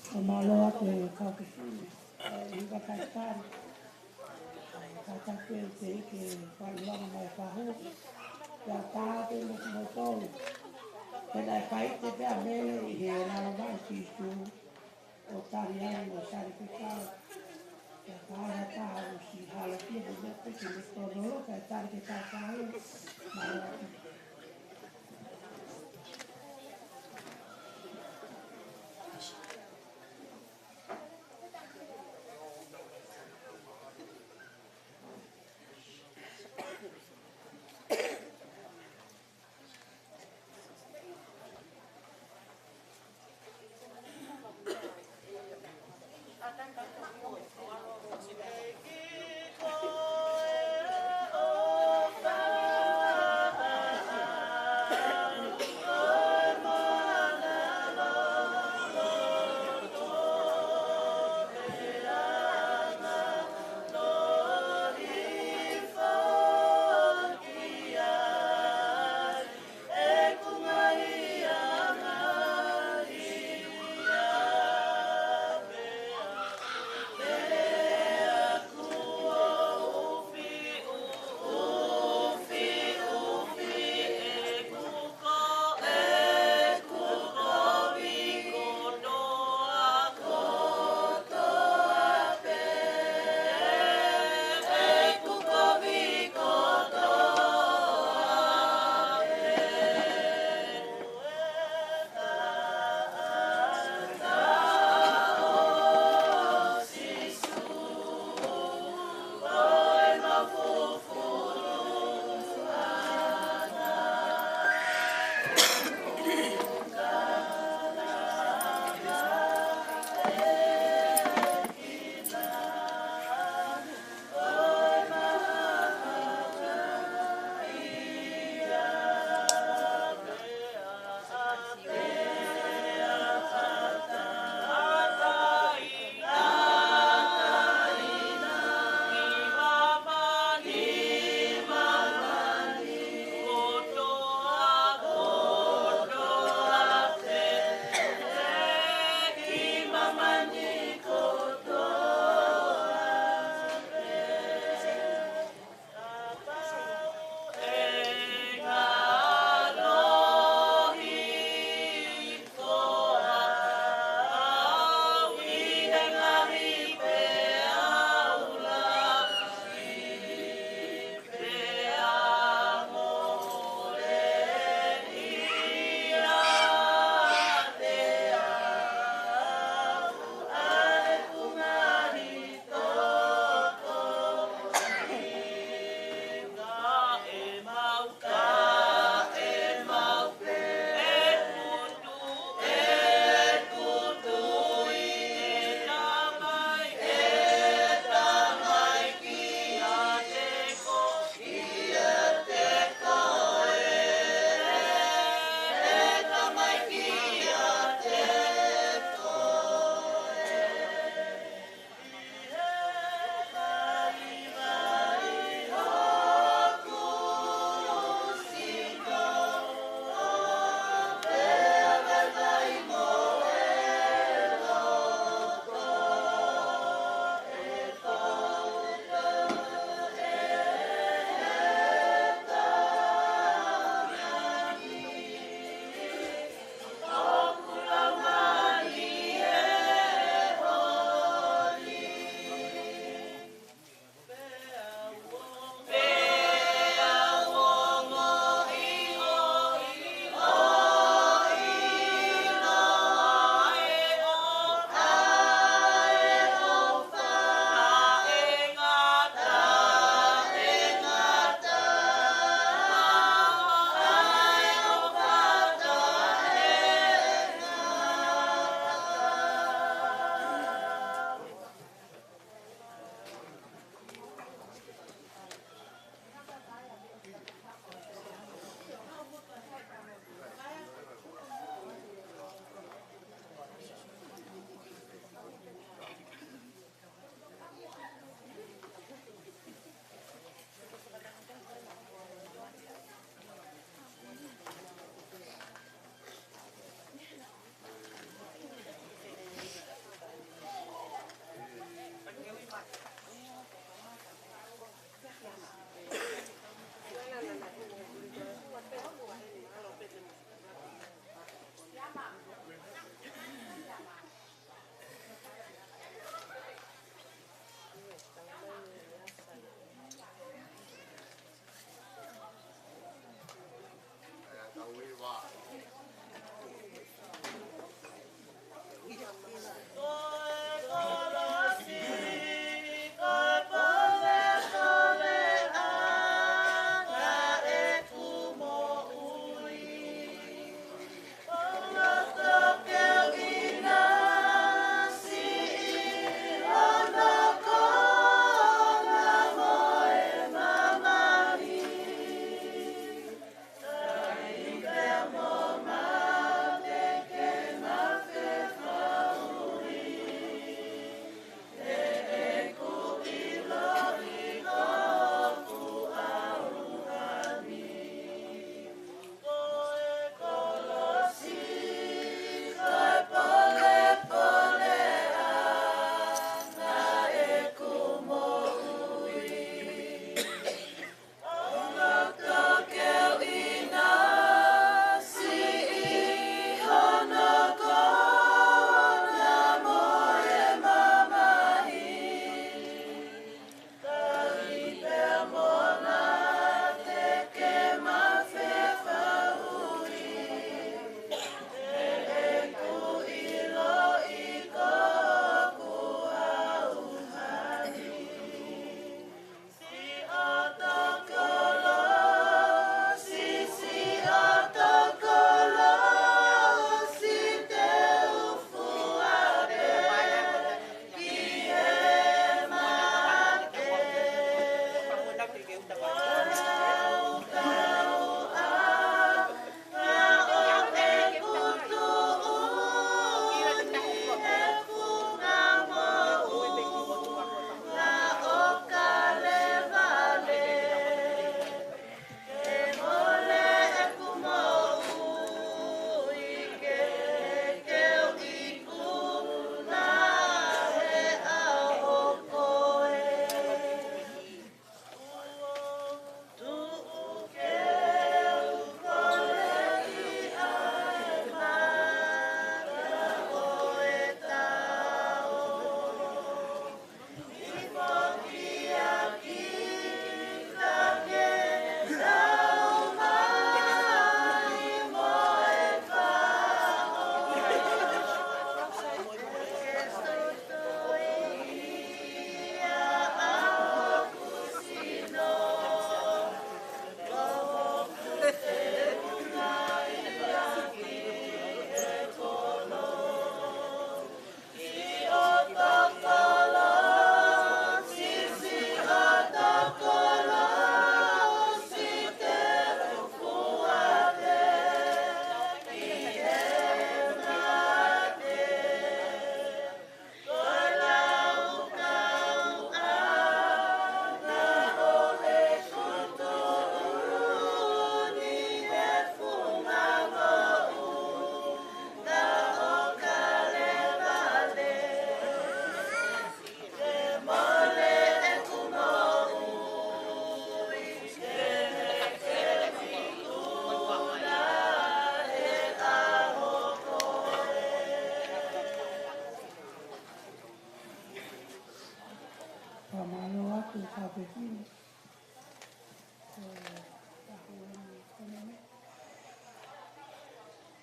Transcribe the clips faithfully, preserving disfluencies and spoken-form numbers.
Mālō atu e kau ki sui, ʻe, ʻi he kakai tari. ʻE, kātaki e teʻeki ke fai langa mai pahu. Pea tā atu mo kimoutolu. Pea naʻe faite pea Mele ʻi he lalo mai Sīsū. ʻO tali ai mo sali ke kau. Pea ka ai ha taha ʻoku siʻi hala pē mo meʻa pē ke me tono lo, kae tali ke kau pahu. Mālō atu.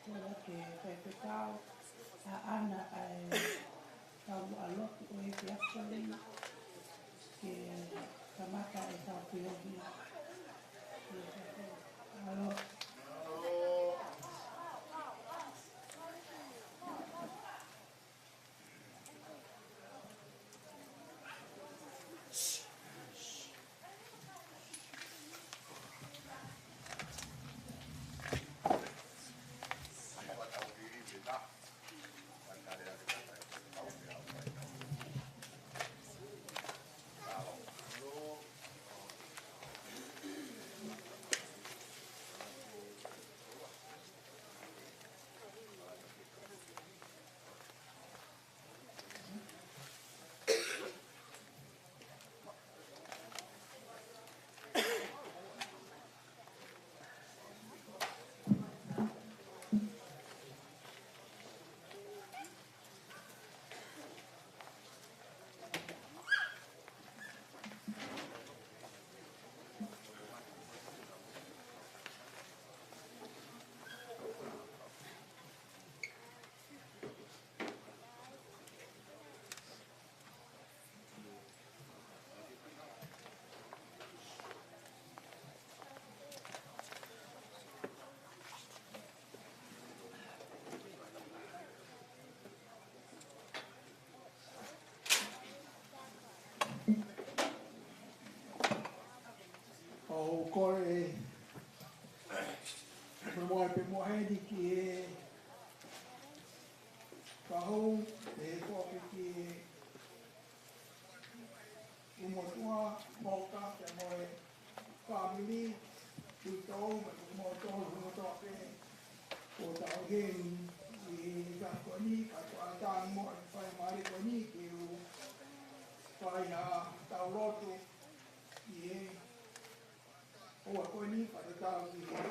Ke faifekau ʻa ʻAna ʻa e kau ʻalotu ʻo e efiafi ni ke kamata ʻetau feohi. ʻAlo. ʻOku ou kole, mo e pē mo heni ki he kahu, ʻe toki ki he ʻumotua, moka, pea mo e fāmili, tutou, mo e motou, motou pē. Ko tau heni, ʻi he ka ko eni, ka ko ʻetau mo e fai mare ko eni, ke u fai ha tau lotu, ʻi he ʻoua ko eni, ka tau ki he,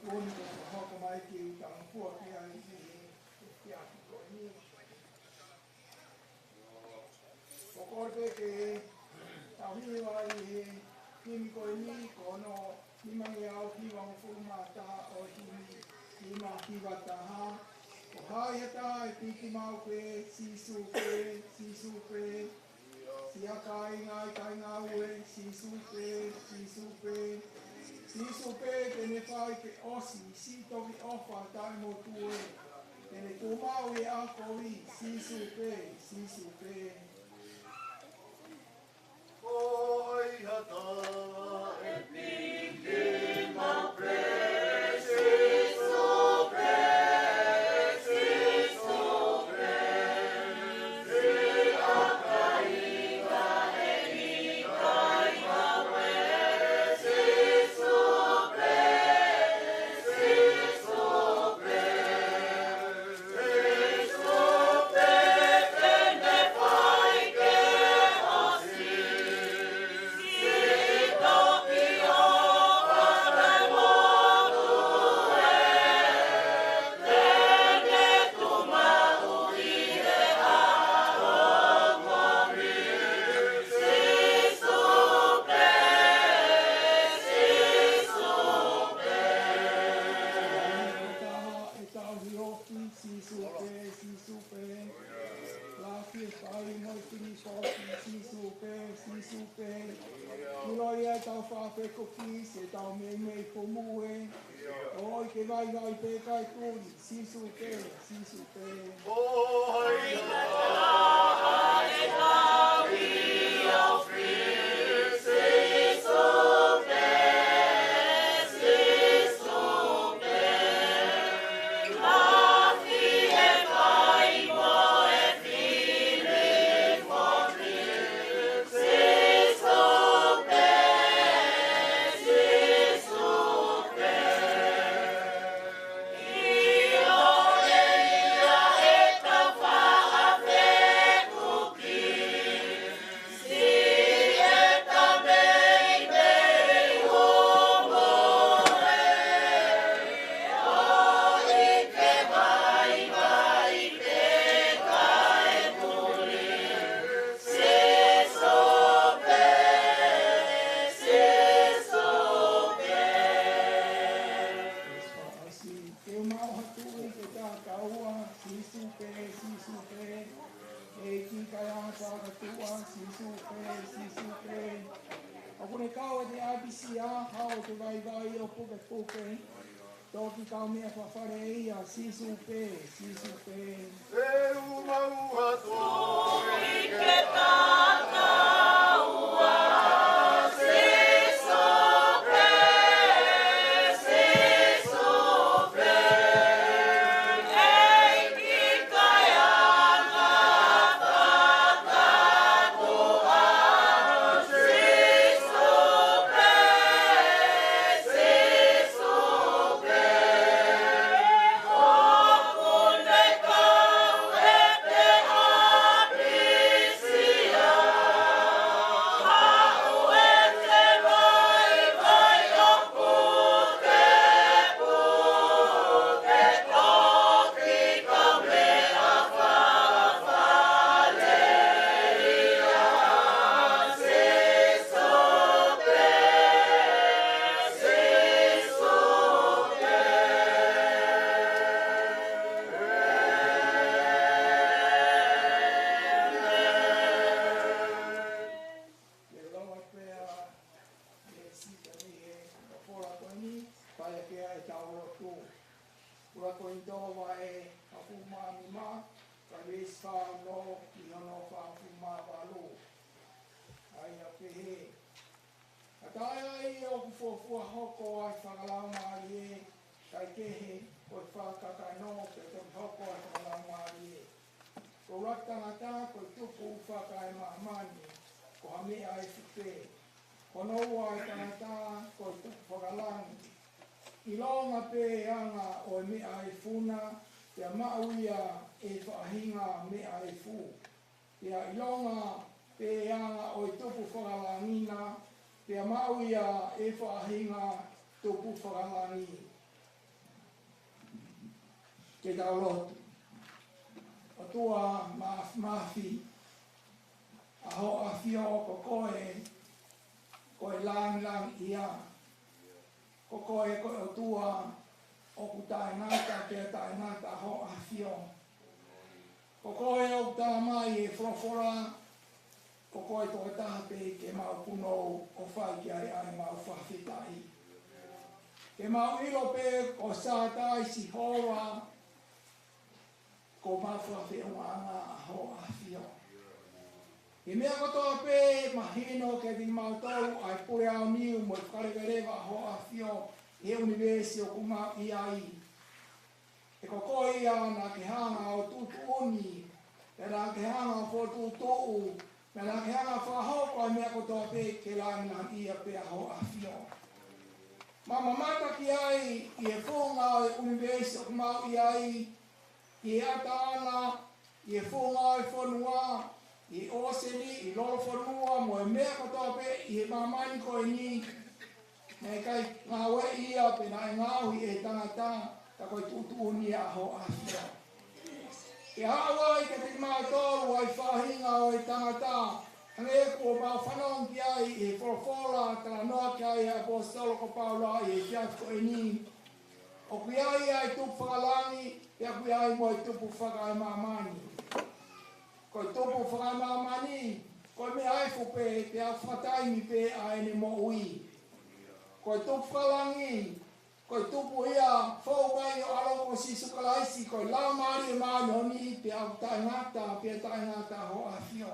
ko eni ko e hoko mai ke u tau fua ki ai, ʻi he, ʻi he ko eni. ʻOku ou kole pē ke tau hiva ʻi he himi ko eni, ko hono nimangeau hivangofulu mā taha ʻo e himi, nima hiva taha. Ko hai ha taha ʻe piki maʻu pē, Sīsū pē, Sīsū pē. Siʻa kāinga ʻi he kāinga ue, Sīsū pē, Sīsū pē. Sīsū pē, te ne fai ke ʻosi, siʻi toki ʻofa taʻemotu ē. Te ne tuʻu maʻu ʻi he ʻaho kovi, Sīsū pē, Sīsū pē. Ko hai ha taha ʻe piki maʻu pē, Sīsū pē, Sīsū pē. Siʻa kāinga ʻi he kāinga ue, Sīsū pē, Sīsū pē. Sīsū pē, Sīsū pē. Lafi e fai mo e fili foki, Sīsū pē, Sīsū pē. ʻIlo ia ʻetau fakafekoki, siʻetau meimei fumu ē. ʻOi ke vaivai pē kae tuli, Sīsū pē, Sīsū pē. Haʻu ha tuʻi ke takaua, Sīsū pē, Sīsū pē. ʻEiki kaihaʻa fakatuʻa, Sīsū pē, Sīsū pē. ʻOku ne kau ʻi he ʻapisia, haʻu ʻi he vaivai ʻo pukepuke. Toki kaumeʻa fafale ia, Sīsū pē, Sīsū pē. E umau ha tuʻi ke takaua, Sīsū pē, Sīsū pē. ʻEiki kaihaʻa fakatuʻa, Sīsū pē, Sīsū pē. Ke lau atu pē ʻa e sita ni he folofola ko eni, fai ʻaki ʻetau lotu. ʻUluaki Kolinitō vahe hongofulu mā nima, ka veesi fā ono ki hono fāngofulu mā valu. ʻA ia ʻoku pehē: Ka taʻeʻaonga ʻoku fuofua hoko ʻa e fakalaumālie, kae kehe, ko e fakakakano pē ʻoku toki hoko ʻa e fakalaumālie. Ko e ʻuluaki tangata ko e tupu fakaemāmani, ko ha meʻa efu pē. Ko hono ua ʻo e tangata ko e tupu fakalangi. ʻIlonga pē ʻa e anga ʻo e meʻa efu na, pea maʻu ia ʻe he faʻahinga meʻa efu. Pea ʻilonga pē ʻa e anga ʻo e tupu fakalangi na, pea maʻu ia ʻe he faʻahinga tupu fakalangi. Ke tau lotu. ʻOtua Māfimafi, ʻa Hoʻo ʻAfio ko koe, ko e langilangiʻia. Ko koe ko e ʻOtua ʻoku taʻengata pea taʻengata Hoʻo ʻAfio. Ko koe ʻoku tala mai ʻe he folofola, ko koe tokotaha pē ke mau punou ʻo fai ki ai ʻa ʻemau fakafetaʻi. Ke mau ʻilo pē ko Sātai Sihova, ko homau fakafeʻungaʻanga ʻa Hoʻo ʻAfio. ʻI he meʻa kotoa pē, mahino kiate kimautolu ʻa e pule aoniu mo e fakaleveleva ʻa Hoʻo ʻAfio ʻi he ʻunivēsi ʻoku mau ʻi ai. He ko koe ia naʻa ke hanga ʻo tuʻutuʻuni, pea naʻa ke hanga ʻo fokotuʻutuʻu, pea naʻa ke hanga ʻo fakahoko ʻa e meʻa kotoa pē ke langilangiʻia pē ʻa Hoʻo ʻAfio. Mau mamata ki ai ʻi he funga ʻo e ʻunivēsi ʻoku mau ʻi ai, ʻi he ʻataʻatā, ʻi he funga ʻo e fonua, ʻi he ʻōseni, ʻi lolofonua, mo e meʻa kotoa pē ʻi he māmani ko eni. Naʻe ʻikai ngāueʻi ia pe naʻe ngaohi ʻe he tangata, ka ko e tuʻutuʻuni ia ʻa Hoʻo ʻAfio. Ke haʻu ai kiate kimautolu ʻa e faʻahinga ʻo e tangata, hangē ko ʻemau fanongo ki ai ʻi he folofola talanoa ki ai ʻa e ʻaposetolo ko Paula ʻi he efiafi ko eni. ʻOku ʻi ai ʻa e tupu fakalangi, pea ʻoku ʻi ai mo e tupu fakaemāmani. Ko e tupu fakaemāmani, ko e meʻa efu pē, pea fakataimi pē ʻa ʻene moʻui. Ko e tupu fakalangi, ko e tupu ia fou mai ʻo e ʻAlo ko Sīsū Kalaisi, ko e Laumālie Māʻoniʻoni, pea ʻoku taʻengata, pea taʻengata Hoʻo ʻAfio.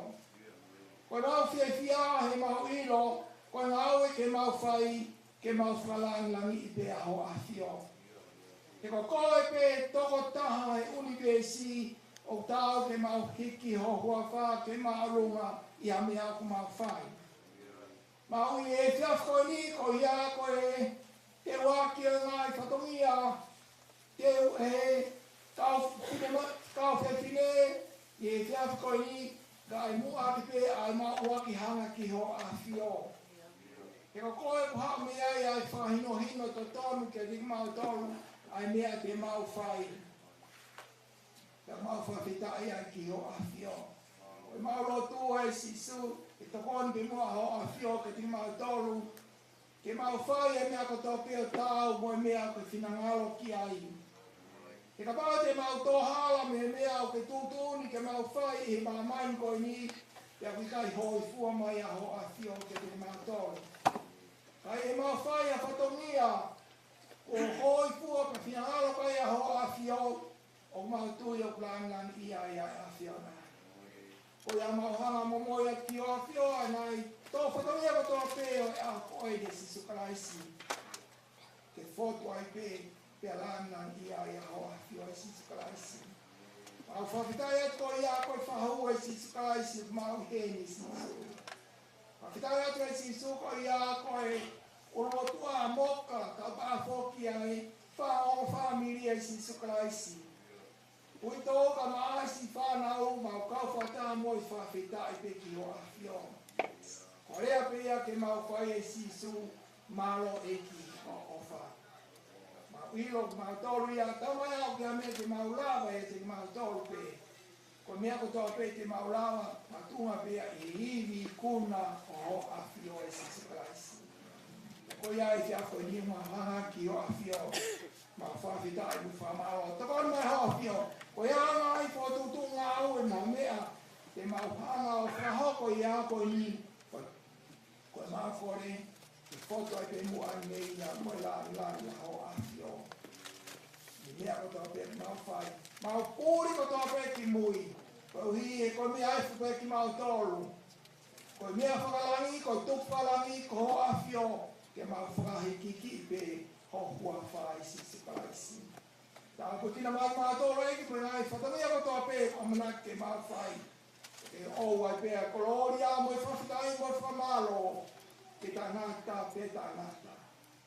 Ko ʻemau fiefia he mau ʻilo, ko e ngāue ke mau fai, ke mau fakalangilangiʻi pē ʻa Hoʻo ʻAfio. He ko koe pē tokotaha he ʻunivēsi ʻoku taau ke mau hiki ho huafa ke māʻolunga ʻi ha meʻa ʻoku mau fai. Mau ʻi he efiafi ko eni ko ia ko e teuaki ʻo e ngaahi fatongia, teu ʻe he kau fefine ma-, kau fefine ʻi he efiafi ko eni, kae muʻaki pē ʻa ʻemau ʻuluaki hanga ki Hoʻo ʻAfio. He ko koe ʻoku haʻu mei ai ʻa e fakahinohino totonu kiate kimautolu ʻa e meʻa te mau fai. Pea mau fakafetaʻi ai ki Hoʻo ʻAfio. Ko ʻemau lotu ʻe Sīsū, ke tokoni pē muʻa Hoʻo ʻAfio kiate kimautolu, ke mau fai ʻa e meʻa kotoa pē ʻoku taau mo e meʻa ʻoku ke finangalo ki ai. He kapau te mau tō hala mei he meʻa ʻoku ke tuʻutuʻuni ke mau fai ʻi he māmani ko eni, pea ʻoku ʻikai hōifua mai ʻa hoʻo ʻAfio kiate kimautolu. Ka ʻi heʻemau fai ha fatongia kuo hōifua pea finangalo ki ai ʻa hoʻo ʻAfio, ʻoku mau tui ʻoku lāngilangiʻia ai ʻa e ʻAfiona. Ko ia mau hanga ʻo momoi atu ki hoʻo ʻAfio ʻa e ngaahi tō fatongia kotoa pē ʻo e ʻaho ko eni, ʻe Sīsū Kalaisi, ke fotu ai pē, pea lāngilangiʻia ai ʻa hoʻo ʻAfio, ʻe Sīsū Kalaisi. Mau fakafetaʻi atu ko ia ko e fahu, ʻe Sīsū Kalaisi, mau heni, Sīsū. Fakafetaʻi atu, ʻe Sīsū, ko ia ko e ʻulumotuʻa, Moka, kae pehē foki ʻa e fānau, fāmili, ʻe Sīsū Kalaisi. Uitou, kae ʻumaʻā siʻi fānau, mau kau fakataha mo e fakafetaʻi pē ki hoʻo ʻAfio. Ko e lea pē ia ke mau fai, ʻe Sīsū, mālō ʻEiki hoʻo ʻofa. Mau ʻilo kimautolu ia, talamai ʻoku ʻikai ha meʻa te mau lava ʻiate kimautolu pē. Ko e meʻa kotoa pē te mau lava, makatuʻunga pē ia ʻi he ivi ikuna ʻo hoʻo ʻAfio, ʻe Sīsū Kalaisi. Ko ia, ʻe Sīsū, ko eni mau hanga ki hoʻo ʻAfio, mau fakafetaʻi mo fakamālō. Tokoni mai hoʻo ʻAfio, ko ia ʻa e ngaahi fokotuʻutuʻu ngāue mo e meʻa te mau hanga ʻo fakahoko ʻi he ʻaho ko eni. Ko e, ko ʻemau kole, ke fotu ai pē muʻa mei he meʻa ko e lāngilangi ʻa hoʻo ʻAfio. ʻI he meʻa kotoa pē mau fai, mau puli kotoa pē ki mui. Koeʻuhi he ko e meʻa efu pē kimautolu. Ko e meʻa fakalangi, ko e tupu fakalangi, ko hoʻo ʻAfio, ke mau fakahīkihikiʻi pē ho huafa, ʻe Sīsū Kalaisi. Tāpuekina mai kimautolu, ʻEiki, mo e ngaahi fatongia kotoa pē ʻoku ʻamanaki ke mau fai. Ke ʻoua ʻe pea kolōlia mo e fakafetaʻi mo e fakamālō ke taʻengata pea taʻengata.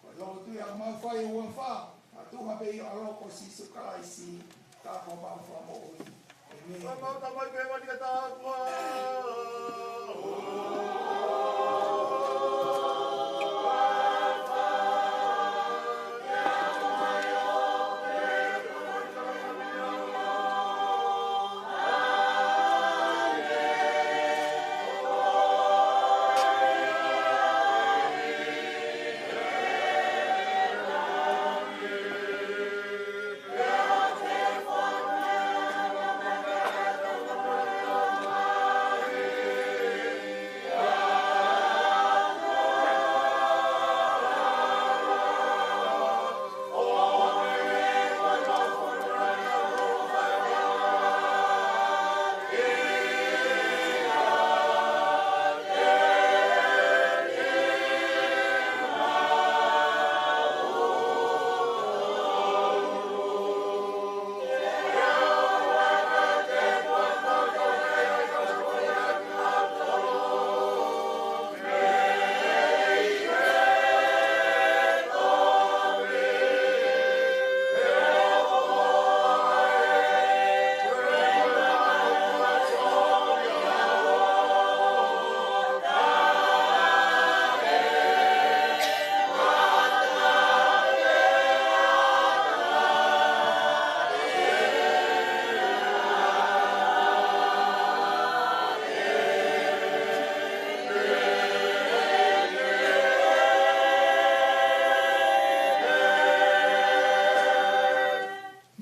Ko e lotu ia ʻoku mau fai ʻi ho huafa, makatuʻunga pē ʻi ho ʻAlo ko Sīsū Kalaisi, ko homau Fakamoʻui. ʻĒmeni. Ka mau tamai pē mani ka tāpua.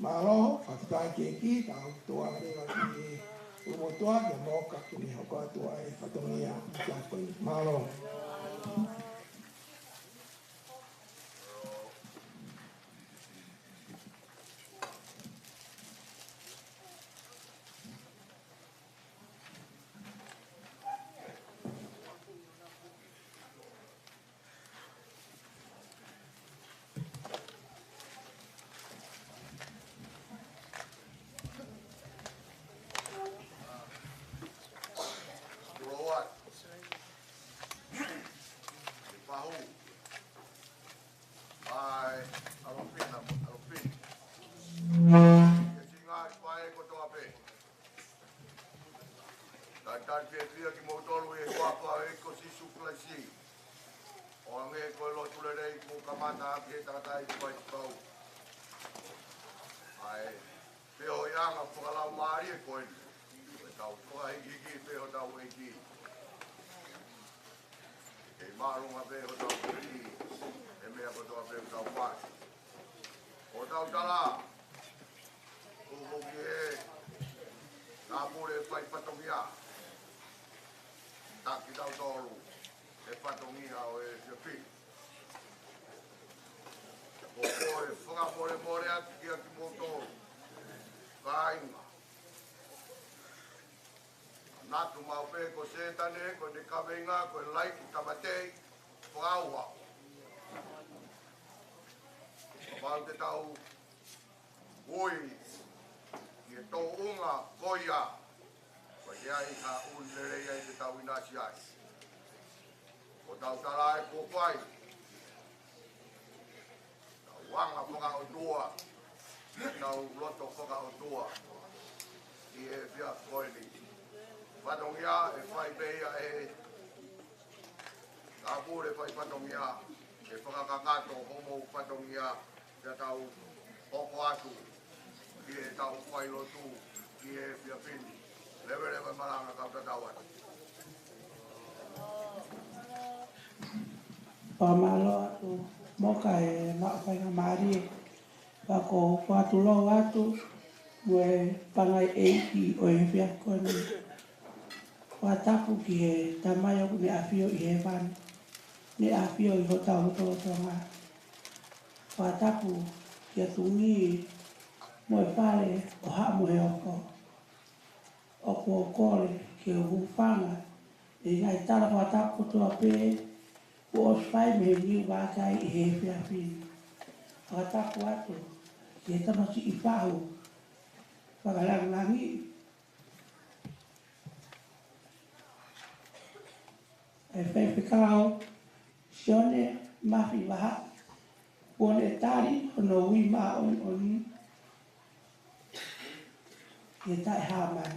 Mālō, fakafetaʻi ki he ʻEiki, tau tuʻa leva ki he ʻulumotuʻa, ʻa Moka, ke ne hoko atu ʻa e fatongia ʻa e ʻaho ko eni. Mālō. Kulo atu. Ke pahu. ʻAi, ʻalofina, ʻalofina. Ke singa i pae kotoa pē. Talitali fiefia kimoutolu ʻi he huafa ʻo e ʻEiki ko Sīsū Kalaisi. ʻO hangē ko e lotu lelei kuo kamata ʻaki ʻe he tangataʻeiki faifekau. ʻAi, pea ʻi he anga fakalaumālie ko eni. Ke tau fakahīkihikiʻi pē hotau ʻEiki. Kei māʻolunga pē hotau ʻEiki. ʻI he meʻa kotoa pē ʻoku tau fai. ʻOku tau tala. atu kia kimoutolu, kāinga. Manatu maʻu pē ko Sētane, ko ʻene kaveinga, ko e laiki tāmateʻi, fakaʻauha. Kapau te tau ui ki he tōʻonga ko ia, ʻoku ʻikai ha ʻū lelei ai te tau ʻinasi ai. Ko ʻetau tala ē kuo fai ʻetau anga fakaʻotua, ʻetau loto fakaʻotua ʻi he efiafi ko eni. Fatongia ʻe fai pē ia ʻe he Tāpule fai fatongia, ʻe fakakakato hoʻomou fatongia, pea tau hoko atu ki heʻetau failotu ʻi he efiafi ni. Leveleva e malanga kau tatau atu. Fakamālō atu Moka e maʻu faingamālie. Pea ʻoku ou fakatulou atu mo e pangai ʻeiki ʻo e efiafi ko eni. Fakatapu ki he Tamai ʻoku ne ʻafio ʻi hēvani, ne ʻafio ʻi hotau lotolotonga. Fakatapu kia Tungī mo e fale ʻo Haʻa Moheofo. ʻOku ou kole ke u hūfanga he ngaahi tala fakatapu kotoa pē kuo ʻosi fai mei he niu vakai ʻi he efiafi ni. Fakatapu atu ki he tamasiʻi fahu fakalāngilangi, ʻa e faifekau Sione Mafi Vahaʻi, kuo ne tali hono ui māʻoniʻoni ke taʻehāmai.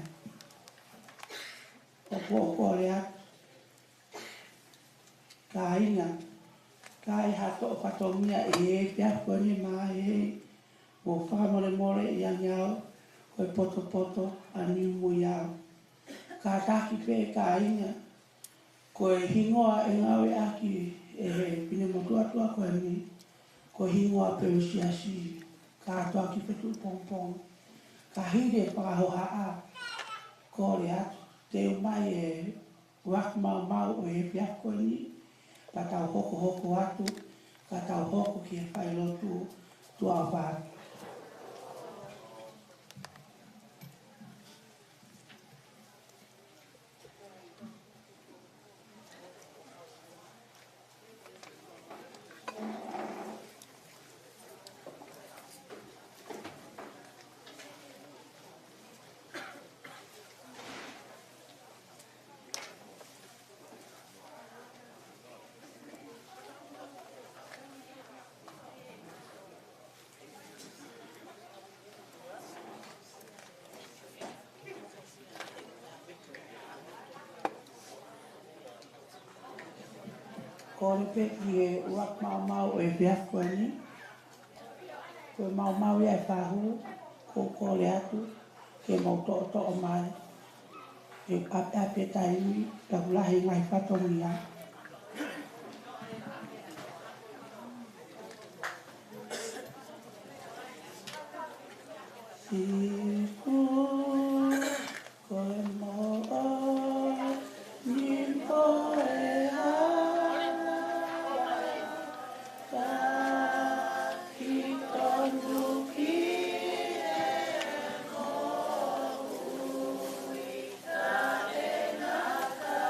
ʻOku ou kole atu, kāinga, ka ʻi ai ha toʻo fatongia ʻi he efiafi ko eni, mā ʻe ʻo fakamolemole ʻi he ʻaho ni, ko e potopoto ʻa Niumuiao. Kātaki pē kāinga, ko e hingoa ʻe ngāueʻaki ʻe he finemotuʻa tuʻa ko eni, ko e hingoa pē ʻo e siasi, kātoa ki Fetuʻupongipongi. Ka hili e fakahohaʻa, kole atu, teu mai e ʻuluaki maumau ʻo e efiafi ko eni, pea tau hokohoko atu, ka tau hoko ki he failotu tuʻa ʻofa atu. Kole pē ki he ʻuluaki maumau ʻo e efiafi ko eni. Ko e maumau ia ʻa e fahu, ʻoku ou kole atu ke mou toʻotoʻo mai. Ke ʻapiʻapi e taimi, ka ʻoku lahi e ngaahi fatongia. Siku ko e moʻoni mo e hala, taki tonu ki he moʻui taʻengata.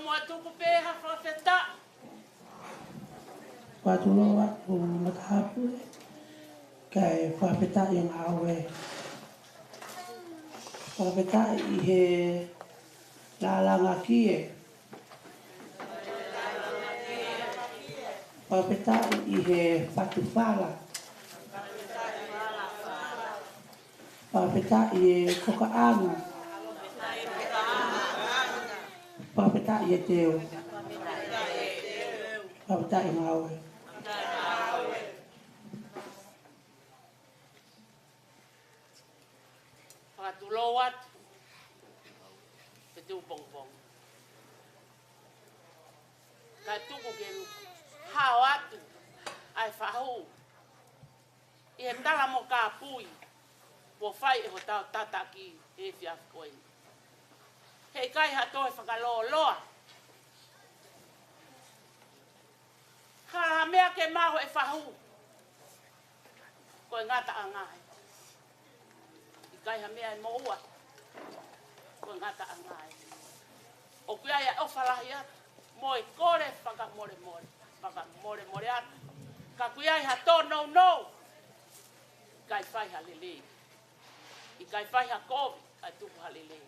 Mo tuku pē ha fakafetaʻi. Fakatulou atu matāpule, kae fakafetaʻi e ngāue. Fakafetaʻi ʻi he lālanga kie. Fakafetaʻi ʻi he fatufala. Fakafetaʻi e kokaʻanga. Fakafetaʻi e teu. Fakafetaʻi ngāue. Fakatulou atu. Fetuʻu pongipongi. Kae tuku ke hao atu ʻa e fahu ʻi he tala mo kāpui kuo fai ʻe hotau tataki he efiafi ko eni. He ʻikai ha toe fakalōloa. Hala ha meʻa ke maʻu ʻe fahu. Ko e ngataʻanga ē. ʻIkai ha meʻa ʻe moʻua. Ko e ngataʻanga ē. ʻOku ʻi ai ʻa e ʻofa lahi atu mo e kole fakamolemole. Fakamolemole atu. Ka ʻoku ʻi ai ha tōnounou. ʻIkai fai ha lelei. ʻIkai fai ha kovi. ʻIkai tuku ha lelei.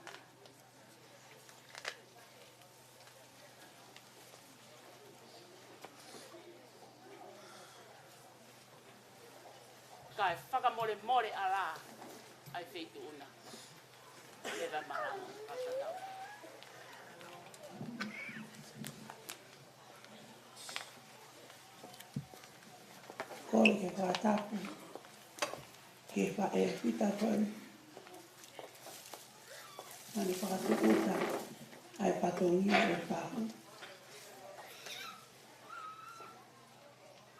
Kae fakamolemole ʻa e feituʻu na. Leva malanga. Kole ke fakatapu ki he faʻē fita ko eni. Naʻa ne fakatūʻuta ʻa e fatongia ʻo e fahu.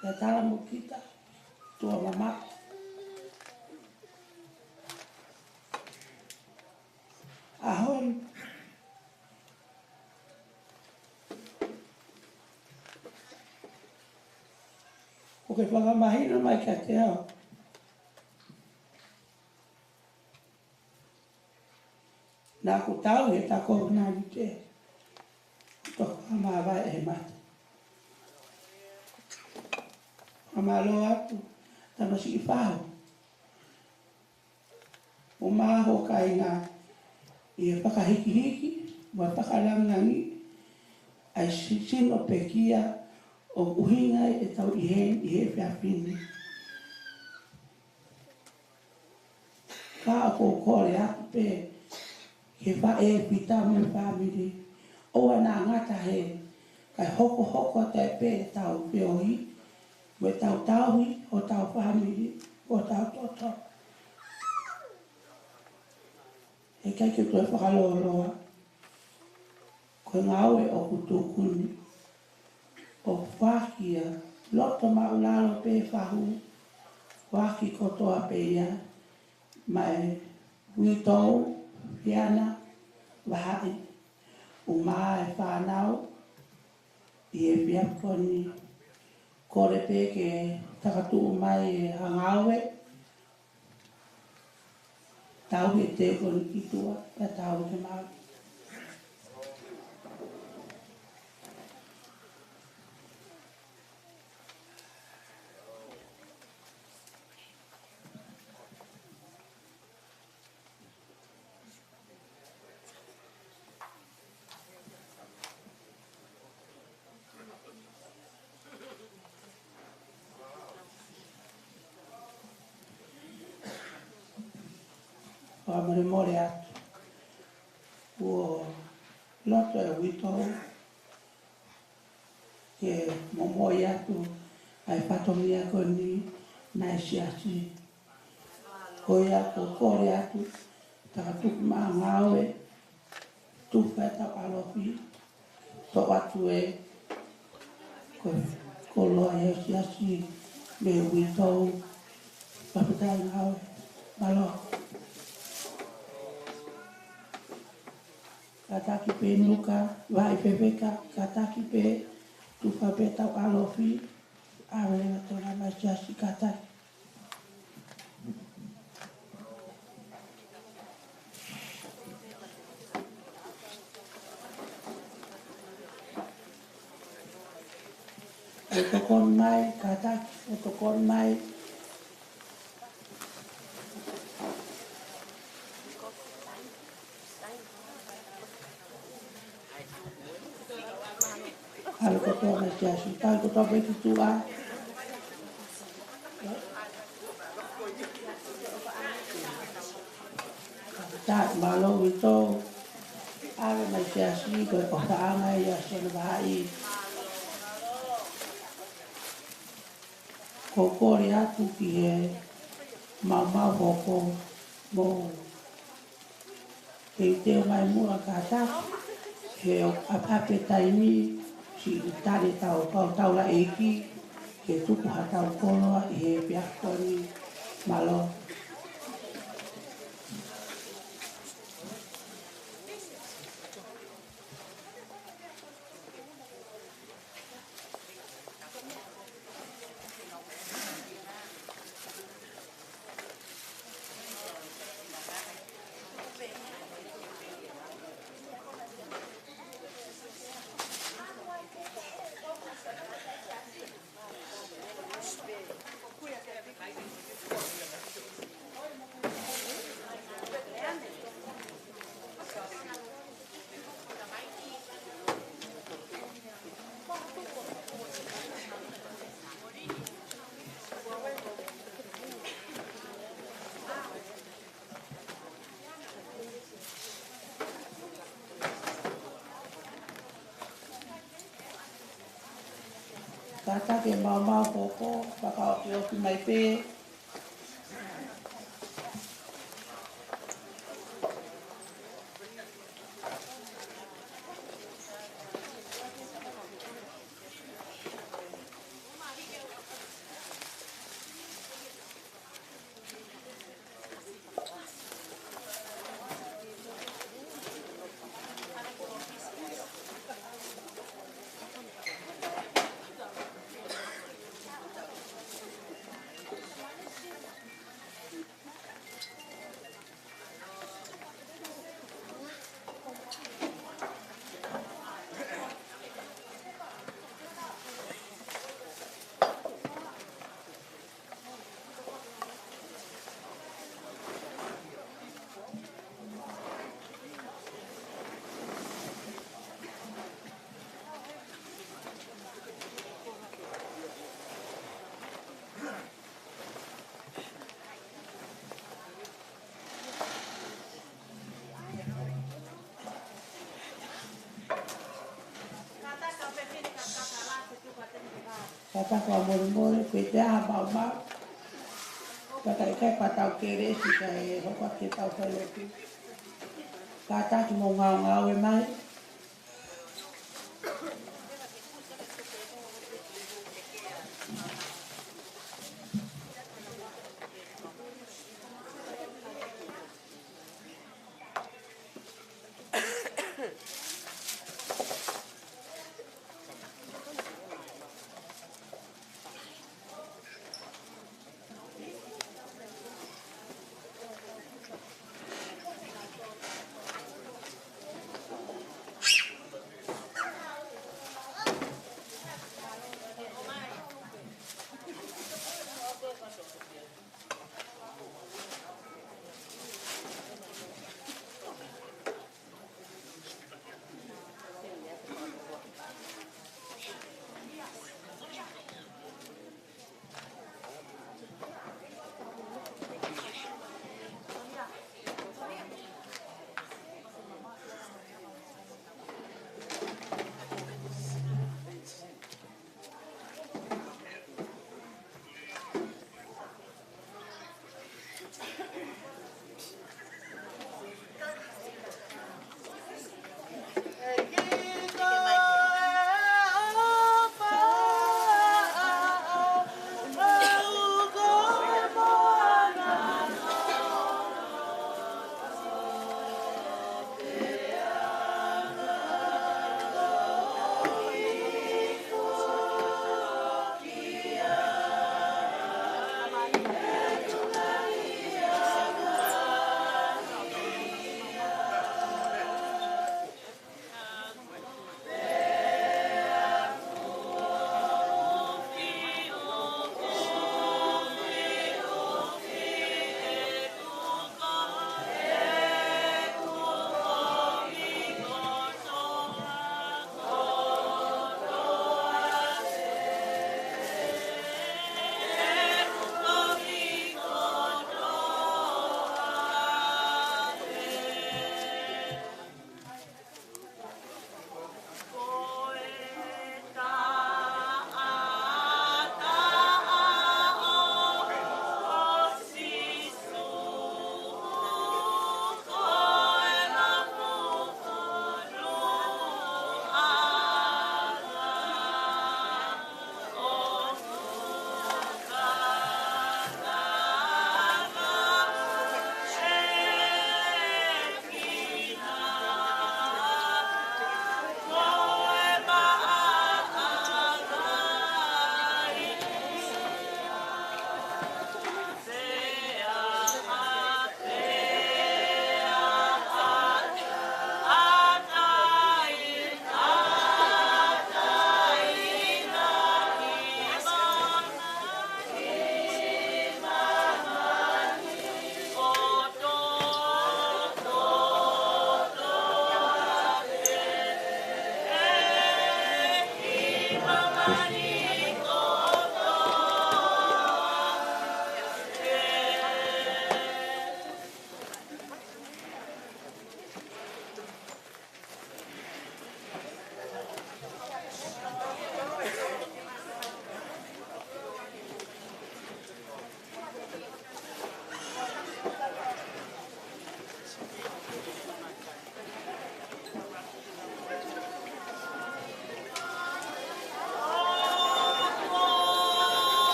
Pea tala mo kita, tuʻa mamaʻo. ʻAho ni, ʻoku ke fakamahino mai kiate au. Naʻa ku tauhi ʻeta kovinānite, toki fakamāvae ʻe he mate. Fakamālō atu, tamasiʻi fahu. Mo maʻa ho kāinga ʻi he fakahikihiki, mo e fakalangilangi ʻa e si-, sino pekia ʻoku ʻuhinga ai ʻetau ʻi heni ʻi he efiafi ni. Ka ʻoku ou kole atu pē ki he faʻē fita mo e fāmili, ʻoua naʻa ngata hē, kae hokohoko atu ai pē ʻetau feohi, mo ʻetau tauhi hotau fāmili, mo hotau toto. He ʻikai ke toe fakalōloa, ko e ngāue ʻoku tuku ni, ʻoku foaki ia, loto māʻulalo pē fahu, foaki kotoa pē ia, maʻa e uitou, fiana, vahaʻi, ʻumaʻā e fānau, ʻi he efiafi ko eni, kole pē ke takatuʻu mai e ngāue, tauhi e teu ko eni ki tuʻa, pea tauhi ke maʻu. Fakamolemole atu. Kuo loto e uitou ke momoi atu ʻa e fatongia ko eni naʻe siasi. Ko ia ʻoku ou kole atu, takatuʻu mai e ngāue, tufa ʻetau ʻalofi, toʻo atu e, ko, koloa ʻa e siasi, mei he uitou, fakafetaʻi ngāue, mālō. Kātaki pē Nuka, vaʻi fefeka, kātaki pē, tufa pē ʻetau ʻalofi, ʻave leva tona mai siasi kātaki. Tokoni mai, kātaki, ʻo tokoni mai. ʻAlu kotoa mai ki ʻapi, tau kotoa mai ki tuʻa. Kātaki, mālō ʻaupito. ʻAlu mai ki ʻapi, ko e ʻofaʻanga ia ʻa Sione Vahaʻi. Ko e kole atu ki he maumau hoko mo teuteu mai muʻa kātaki, he ʻoku ʻapaʻapa e taimi, siʻi tali tau kau taulaʻeiki, ke tuku haʻatau koloa ʻi he efiafi ko eni. Mālō. Kātaki e maumau hoko, fakaʻofoʻofa mai pē. Kātaki ʻo molemole, ko e te aha maumau. Kātaki ʻikai pē tau kelesi kae hoko atu ke tau fai lotu. Kātaki mo ngaungaue mai.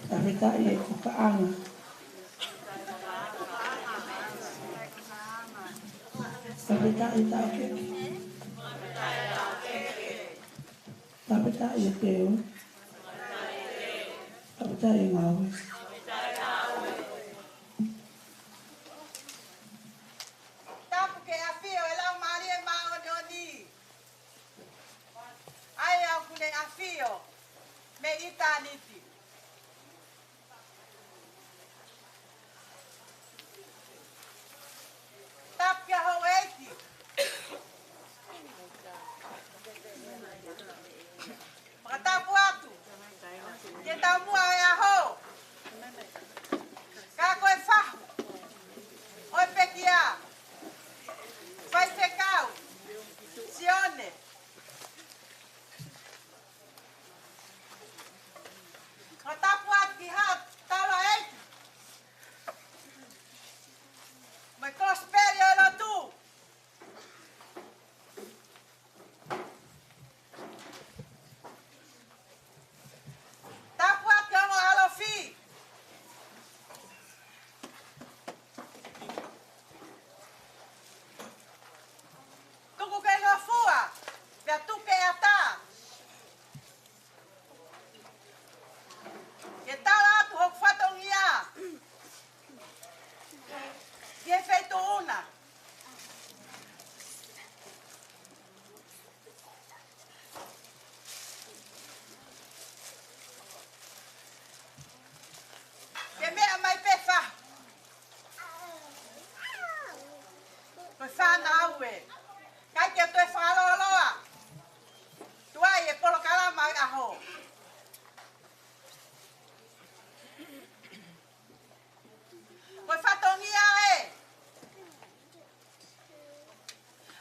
Tafetaʻi e kukaʻanga. Tafetaʻi e taʻokeke. Tafetaʻi e teu. Tafetaʻi e ngāue. Tapu ke ʻafio e Laumālie Māʻoniʻoni. ʻA ia ʻoku ne ʻafio mei ʻitāniti. Tapu kia houʻeiki. Fakatapu atu ki he taumuʻa ʻo e ʻaho. Ka ko e fahu ʻo e pekia, Faifekau Sione. Fakatapu atu ki haʻa taulaʻeiki mo e kosipeli ʻo e lotu. Tapu atu ki he ongo ʻalofi. Tuku ke ngofua, pea tuku ke ʻatā. Ke tala atu hoku fatongia ki he feituʻu na. Ke meʻa mai pē fahu. Ko e fānau ē. ʻIkai ke toe fakalōloa. Tuai e polokalama ʻo e ʻaho. Ko e fatongia ē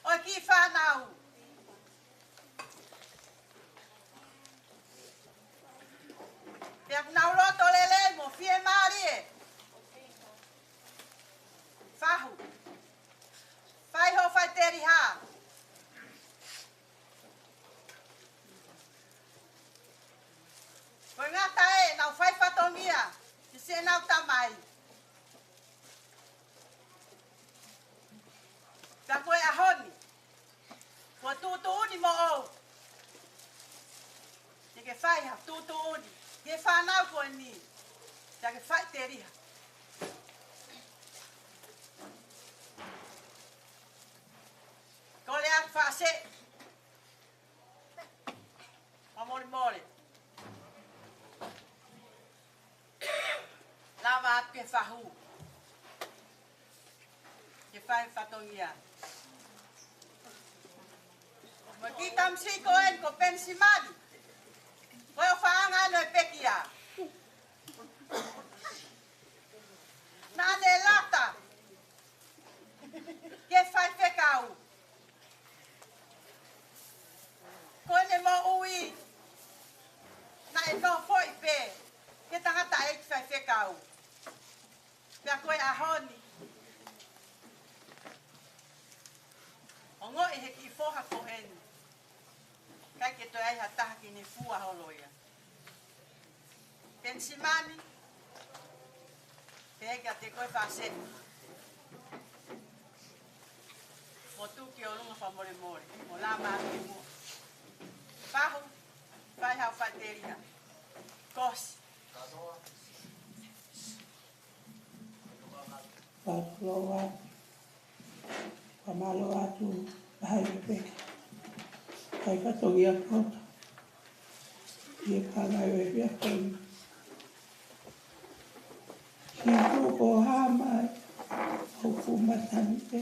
ʻo e kiʻi fānau. Pea ʻoku nau loto lelei mo fiemālie. Fahu. Fai hoʻo faʻiteliha. Ko e ngata ē, nau fai fatongia ki siʻenau tamai. Ka ko e ʻaho ni, kuo tuʻutuʻuni moʻou. Te ke fai ha tuʻutuʻuni ki he fānau ko eni. Te ke faʻiteliha. Kole atu fakaseʻi. Fakamolemole. Lava atu ke fahu. Ke fai fatongia. Mo e kiʻi tamasiʻi ko eni ko Penisimani. Ko e ʻofaʻanga ʻo e pekia. Naʻa ne lata ke faifekau. Ko ʻene moʻui, naʻe nofoʻi pē ke tangataʻeiki faifekau. Pea ko e ʻaho ni, ongoʻi he kiʻi foha ko eni. ʻIkai ke toe ʻi ai ha taha ke ne fua holo ia. Penisimani, pea kiate koe fakaseʻi. Mo tuku ki ʻolunga fakamolemole, mo lava atu ki muʻa. Fahu, fai haʻo faʻiteliha. Kosi. Fakamālō atu. Fakamālō atu, ʻa e pekia. Fai fatongia poto. ʻI he kāinga ʻo e efiafi ko eni. Siʻi tuʻu ko hā mai, ʻoku matani pē.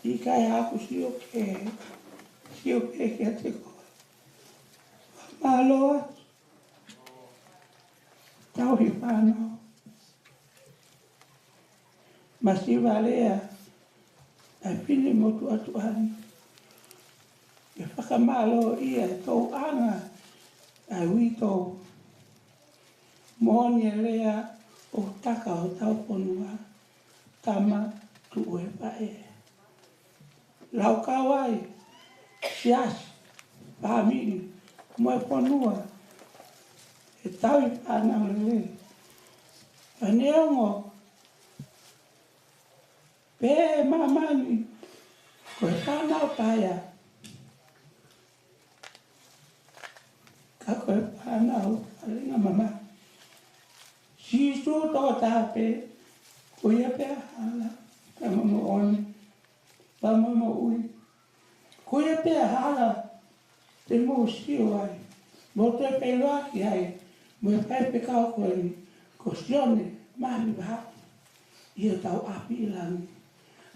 ʻIkai haku sio pē, sio pē kiate koe. Fakamālō atu. Tauhi fānau. Masiva lea ʻa e fine motuʻa tuʻa ni. ʻE fakamālō ia e tauʻanga ʻa e uitou. Moʻoni e lea ʻoku taka hotau fonua. Tama, tuʻu e faʻē. Laukau ai, siasi, fāmili mo e fonua, ʻe tauhi fānau lelei. Ka neongo pē ʻe māmani ko e fānau paea, ka ko e fānau falingamālie. Sīsū tokotaha pē, ko ia pē ʻa e hala, ka mo e moʻoni, pea mo e moʻui. Ko ia pē ʻa e hala te mou sio ai, mou toe feʻiloaki ai mo e faifekau ko eni, ko Sione Mafi Vahatu, ʻi hotau ʻapi ʻi langi.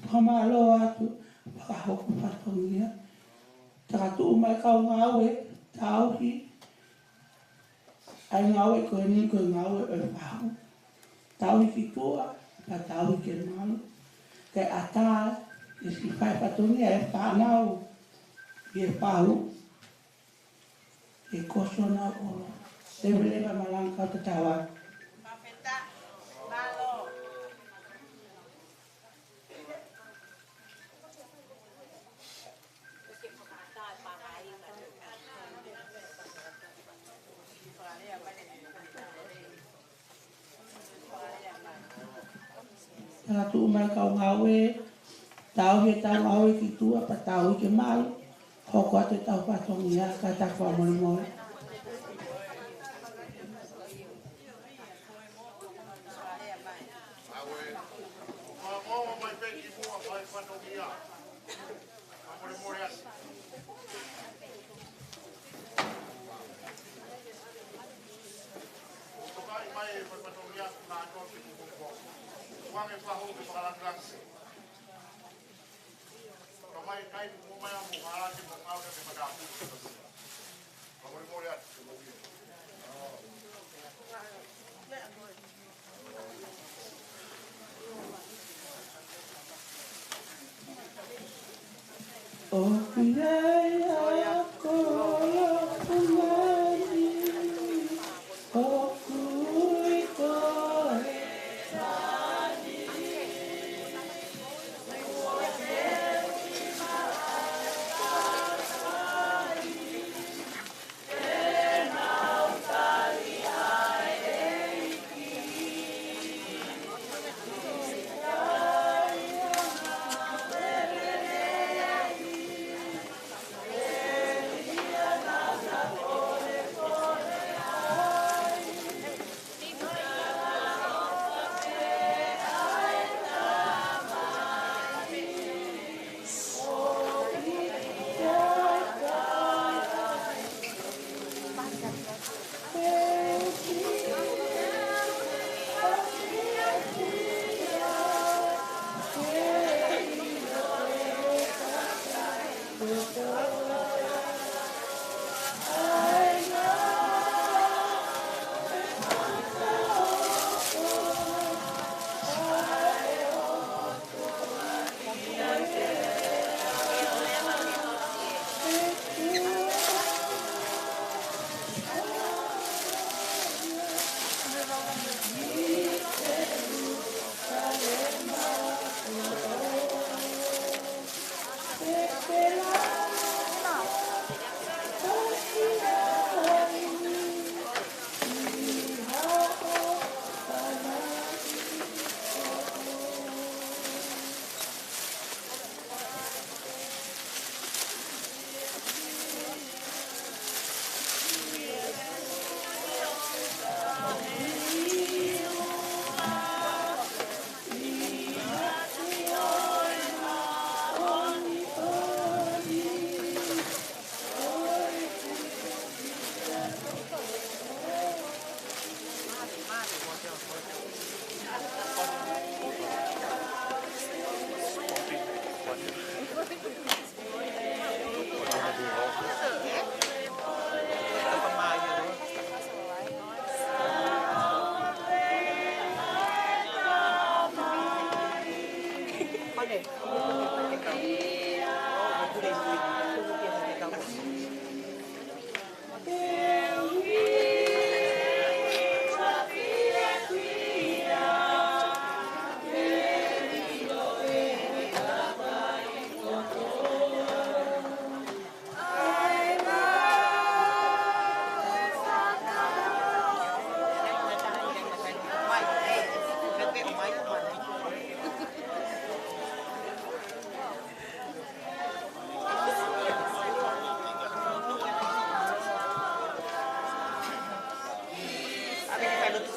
Fakamālō atu, fakahoko fatongia. Takatuʻu mai kau ngāue, tauhi ʻa e ngāue ko eni ko e ngāue ʻo e fahu. Tauhi ki tuʻa, pea tauhi ki malu. Kae ʻatā ke siʻi fai fatongia e fānau ʻi he fahu, ke kosi honau ʻolo. Leveleva malanga kau tatau atu. Takatuʻu mai kau ngāue, tauhi ʻetau ngāue ki tuʻa, pea tauhi ki malu, hoko atu ʻetau fatongia, ka tau fakamolemole. ʻOku ʻi ai ʻa e kolo pungani, ʻoku ui ko e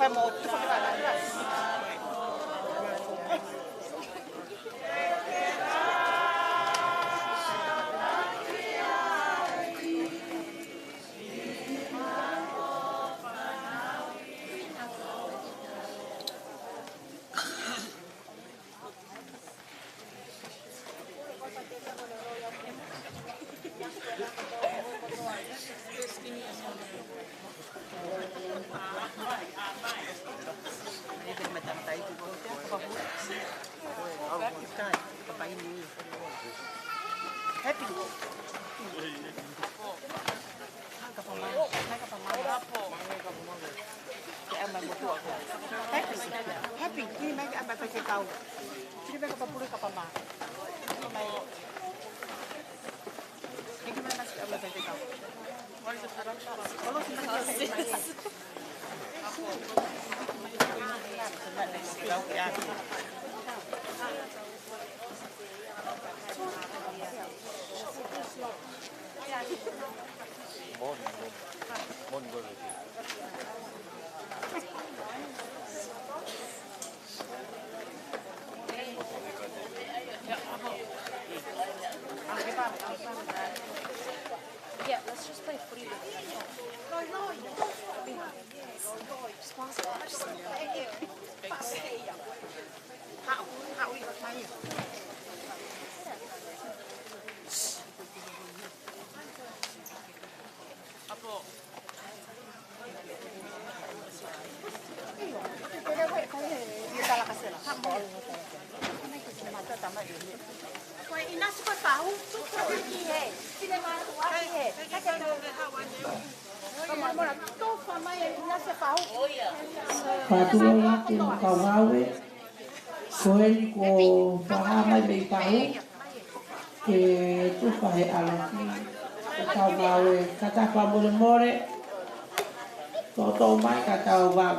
Happy. Happy. Happy. Ini mai ke ʻai mai faifekau. Ini mai ke papule kapama. Ini mai. Ini mai mas ke ʻai mai faifekau. Yeah, let's just play footy with them. Just wanna watch some. Fātuʻu atu kau ngāue, ko eni kuo fakahā mai mei Pahu, ke tufa he ʻalofi, ke tau ngāue, ka ta fakamolemole, toʻotoʻo mai ka tau vau.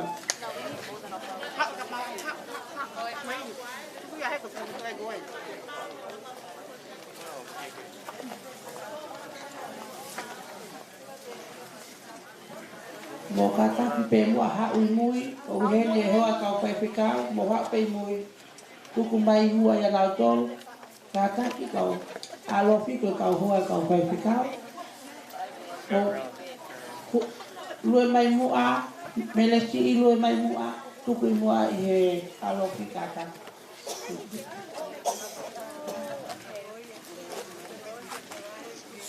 Mou kātaki pē muʻa haʻu ʻi mui, ʻoku ʻi heni e hoa kau faifekau, mou haʻu pē ʻi mui. Tuku mai muʻa ia nautolu, kātaki kau ʻalofi ko e kau hoa kau faifekau. Ko, ko, lue mai muʻa, Melesi ʻi lue mai muʻa, tuku ʻi muʻa ʻi he ʻalofi kātaki.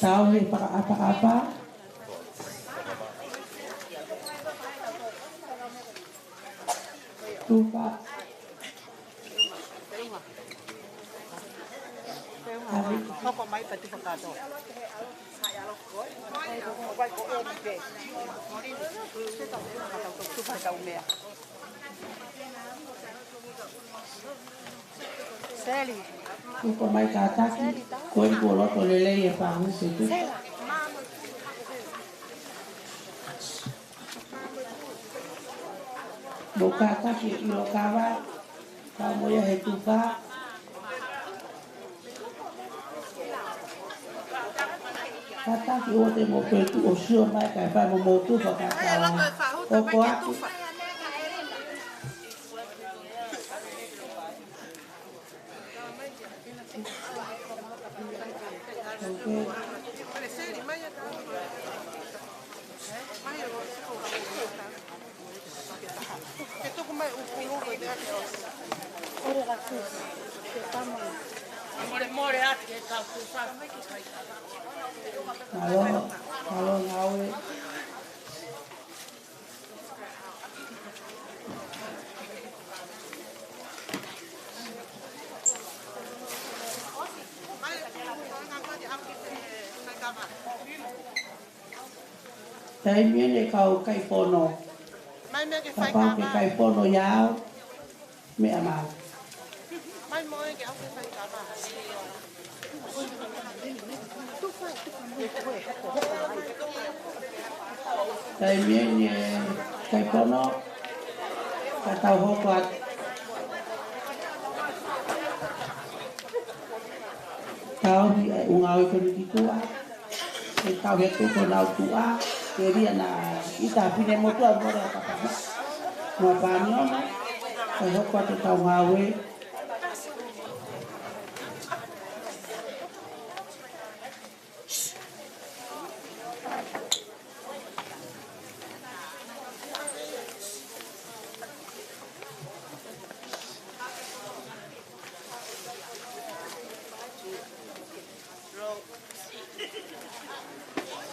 Tau he fakaʻapaʻapa. Tufa. Hoko mai ka tufa kātoa. Tufa tau meʻa. Seli. Tufa mai kātaki, ko eni kuo loto lelei e Pahu ke tufa. Mou kātaki ʻilo kava, ka mo ia he tufa. Kātaki ʻoua te mou toe tuʻu ʻo sio mai kae fai mo mou tufa kātaki. ʻOku ʻoatu. Mālō, mālō ngāue. Taimi eni e kau kai pono. Kapau ke kai pono ia au. Meʻa mau. Taimi eni e kai pono, ka tau hoko atu. Tau hi e ʻū ngāue ko eni ki tuʻa, e tau he tuʻu ko nau tuʻa, ke lia na ʻita fine motuʻa mo le a papa. Mo e pāniona, kae hoko atu ʻetau ngāue.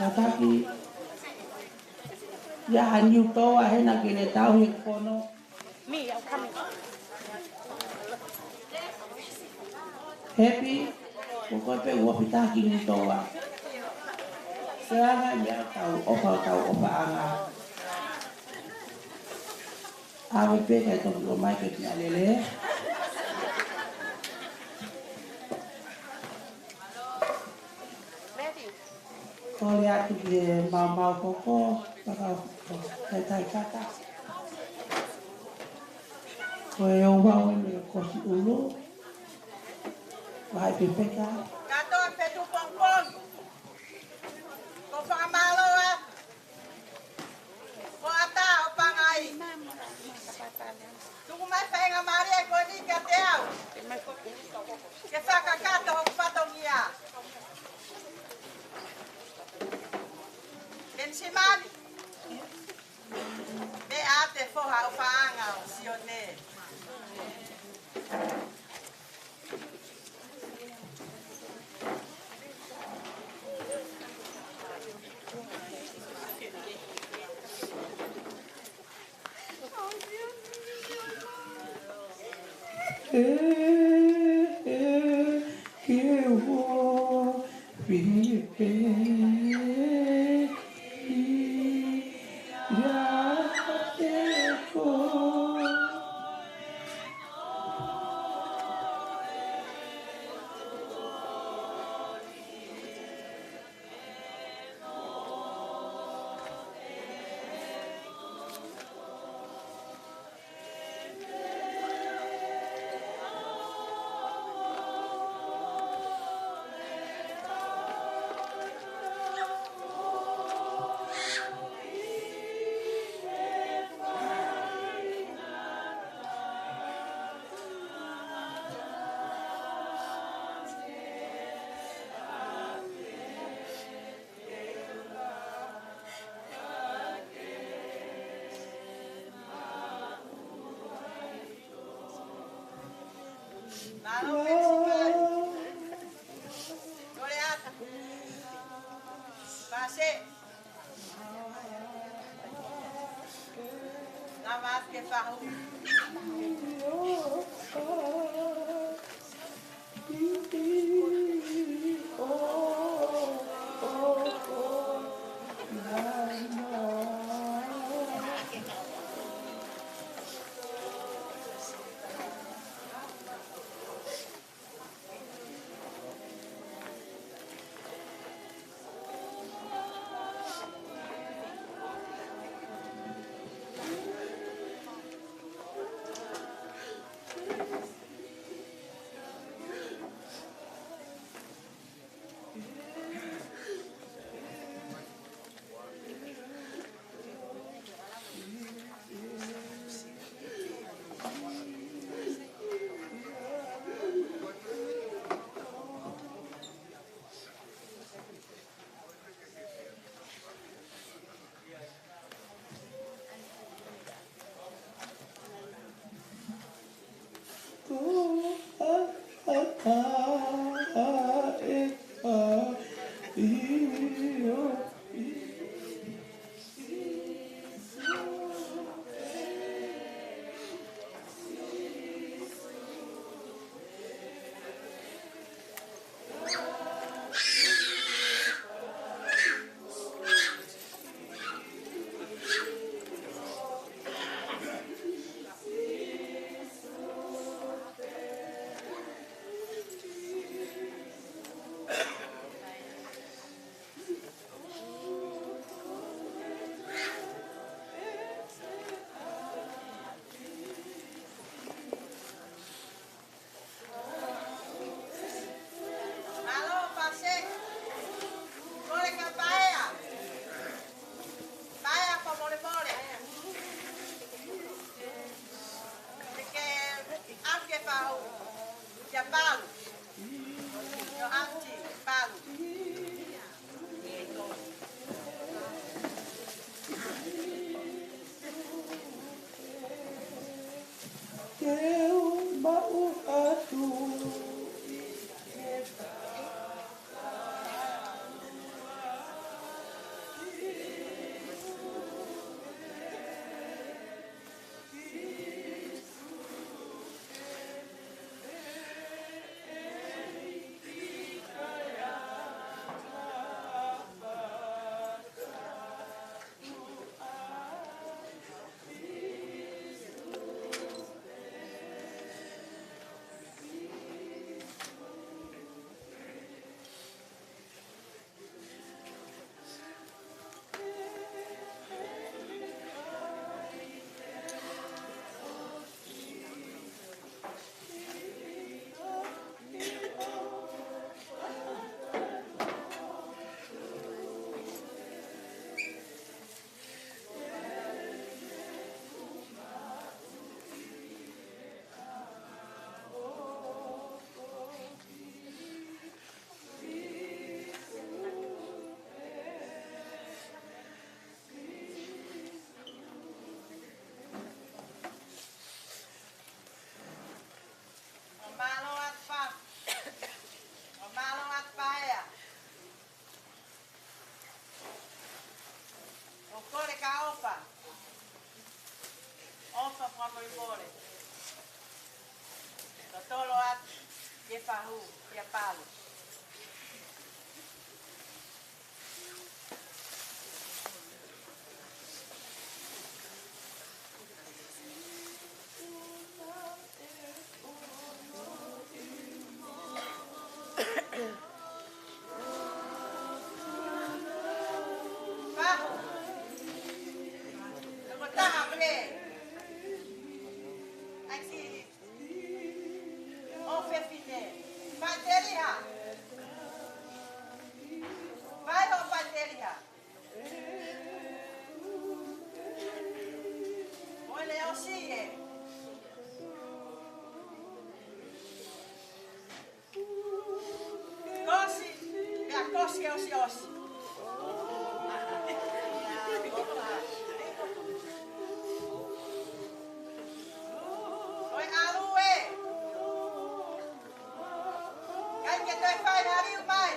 Kātaki, ʻi ai ha niu toa hena ke ne tauhi e fono. Happy, ko koe pē ʻoku ʻofa atu ki he niu toa. Sio ange mei hotau ʻofa, hotau ʻofaʻanga. ʻAve pē kae toki ʻomai ke pina lele. Kole atu ki he maumau koko, fakataitai kata. Ko e ouau eni ko Siʻulu, Vahaʻi Pepeka. Kato e petu pongipongi. Ko fakamālō atu. Ko ʻAta ʻo Pangai. Tuku mai faingamālie ko eni kiate au ke fakakakato hoku fatongia. Penisimani. Meʻa ʻa e foha ʻofaʻanga ʻo Sione. Mālō Penisimani. Kole atu. Pase. Lava atu ke fahu. Ko e leʻosi ē. Kosi, pea kosi e ʻosiʻosi. Ko e ʻalu ē. ʻIkai ke toe fai ha liu mai.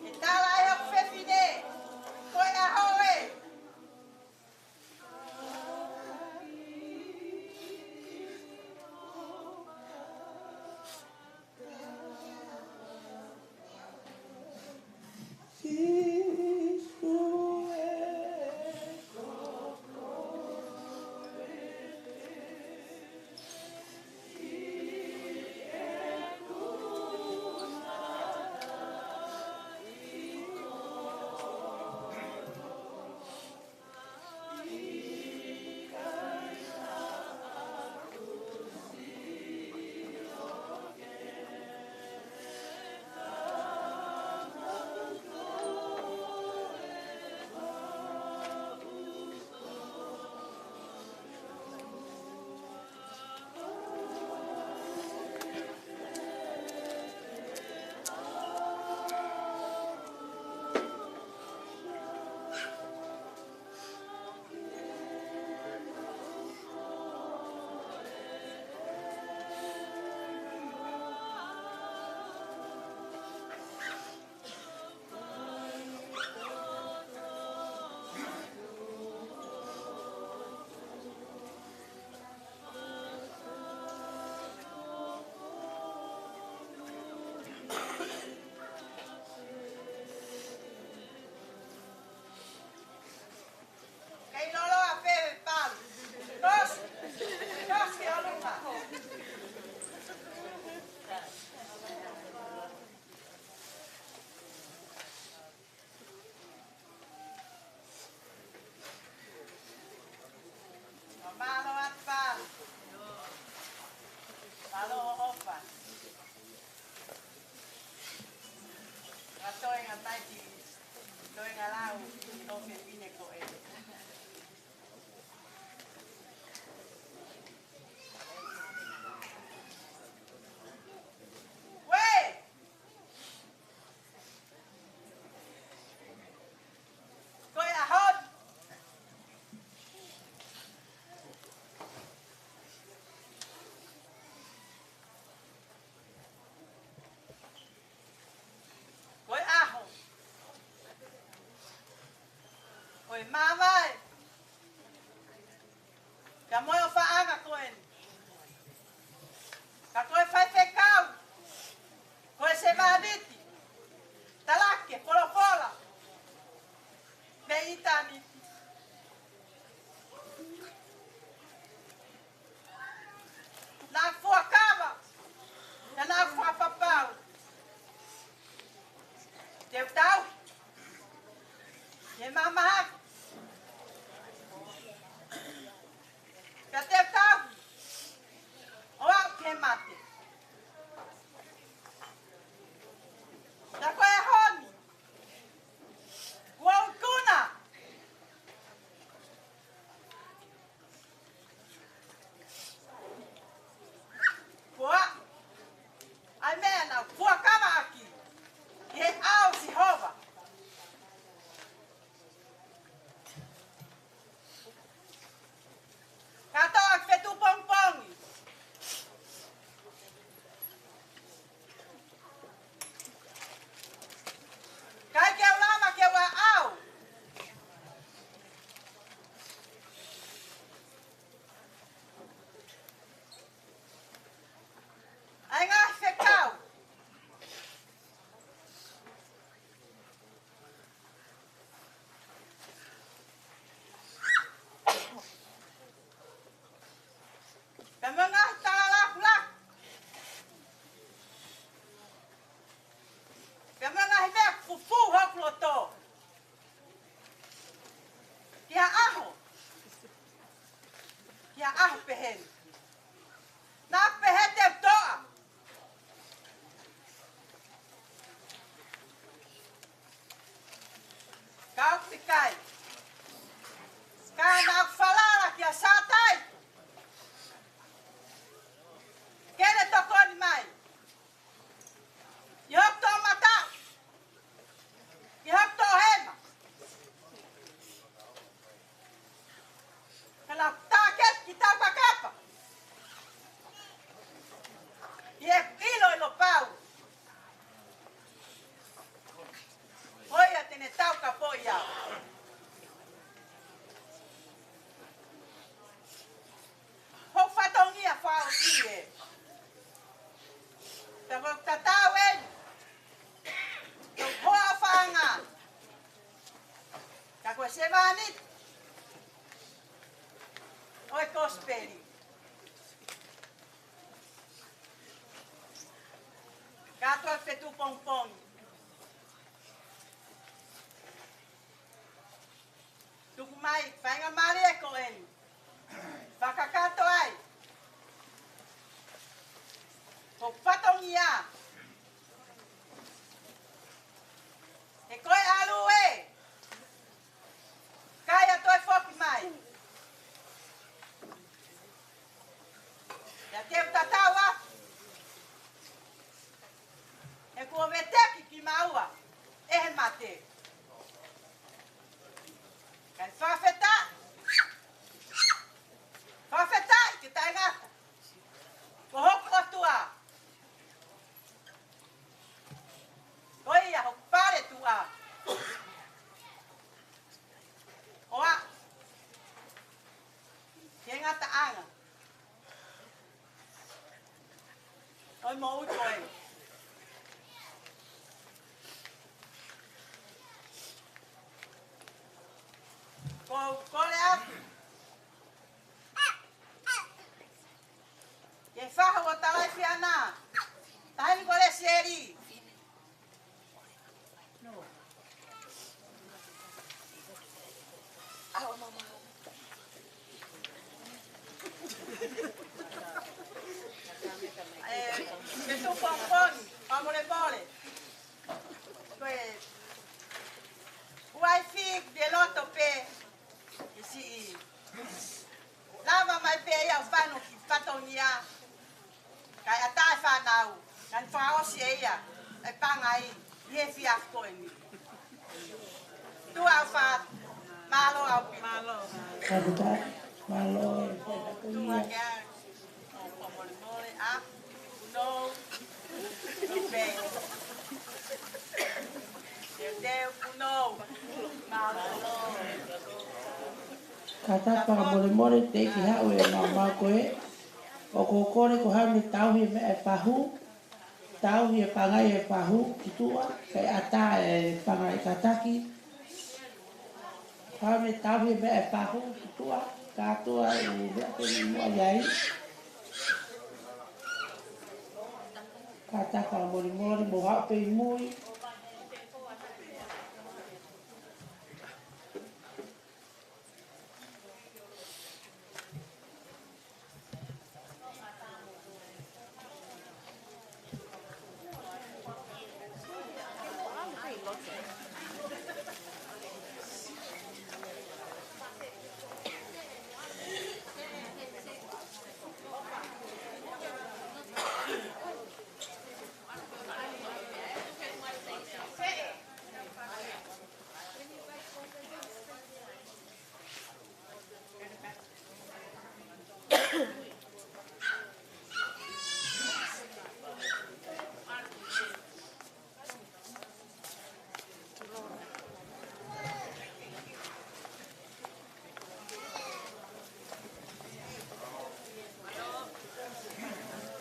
ʻE tala ʻe hoku fefine, ko e ʻaho ē. Kei loloa pē palu. Kosi. Kosi ʻo luma. Mālō atu palu. Mālō ʻofa. Ka toe ngata mai ki, toe ngalau ki hoʻo fefine ko ē. Uē! Ko e ʻaho. Ko e ʻaho. Ko e māvae. Ka mo e ʻofaʻanga ko eni. Ka ko e faifekau, ko e sevāniti, talake, folofola, mei ʻitāniti. Naʻa ku fuakava, naʻa ku fakapapau te u tauhi ʻi he mahamahaki. Ka te u tauhi ʻo aʻu ki he mate. Ka ko e ʻaho ni, kuo u ikuna. Ko ia, ʻa e meʻa naʻa ku fuakava ʻaki ʻi he ʻao ʻo Sihova. Kātoa ʻa e fetuʻu pongipongi. ʻIkai ke u lava ke u aʻau ʻa e ngaahi fekau pea mo e ngaahi tala lakulaku, pea mo e ngaahi meʻa fufū hoku loto. Ki ha ʻaho, ki ha ʻaho pehē ni. Naʻa ku pehē te u tō Tatau eni. Ko e hoa ʻo Faʻanga. Ka ko e sevāniti ʻo e Kosipeli. Kātoa fetuʻu pongipongi. Tuku mai, faingamālie ko eni. Fakakakato ai. Ko e fatongia. He ko e ʻalu ē. Kae ʻikai toe foki mai. ʻIa te u tatau atu. He kuo veteki kimaua ʻe he mate. Kae fakafetaʻi. Fakafetaʻi ke taʻengata. Ko hoku ʻOtua. Ko ia hoku pale tuʻa. ʻOa. Ke ngataʻanga. ʻOi mo uto e. Ko, ko le atu. Ke fahu ʻo talai fiana. Tahi ko le sieli. ʻE, ke tupu ʻa Poni, pamole pole. Ko e, uaifi de loto pē, ʻe siʻi. Lava mai pē ia ʻo fano ki fatongia. Kae ʻatā e fānau, kae fakaʻosi ʻe ia e pangai, ʻi he efiafi ko eni. Tuʻa ʻofa, mālō ʻaupito. Mālō. Kātaki, mālō e fatongia. Tuʻa ke a, ʻo molemole, ʻa, punou, ʻo pē. Teu, teu, punou. Mālō. Kātaki fakamolemole teʻeki haʻu e maumau ko ē. ʻOku ou kole ko haʻu ne tauhi e meʻa ʻe fahu. Tauhi e pangai ʻe fahu ki tuʻa. Kae ʻatā e pangai kātaki. Haʻu ne tauhi e meʻa ʻe fahu ki tuʻa. Kātoa e meʻa ko eni mo ai ai. Kātaki fakamolemole mo haʻu pē ʻi mui.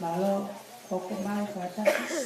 Mālō, hoko mai kātaki.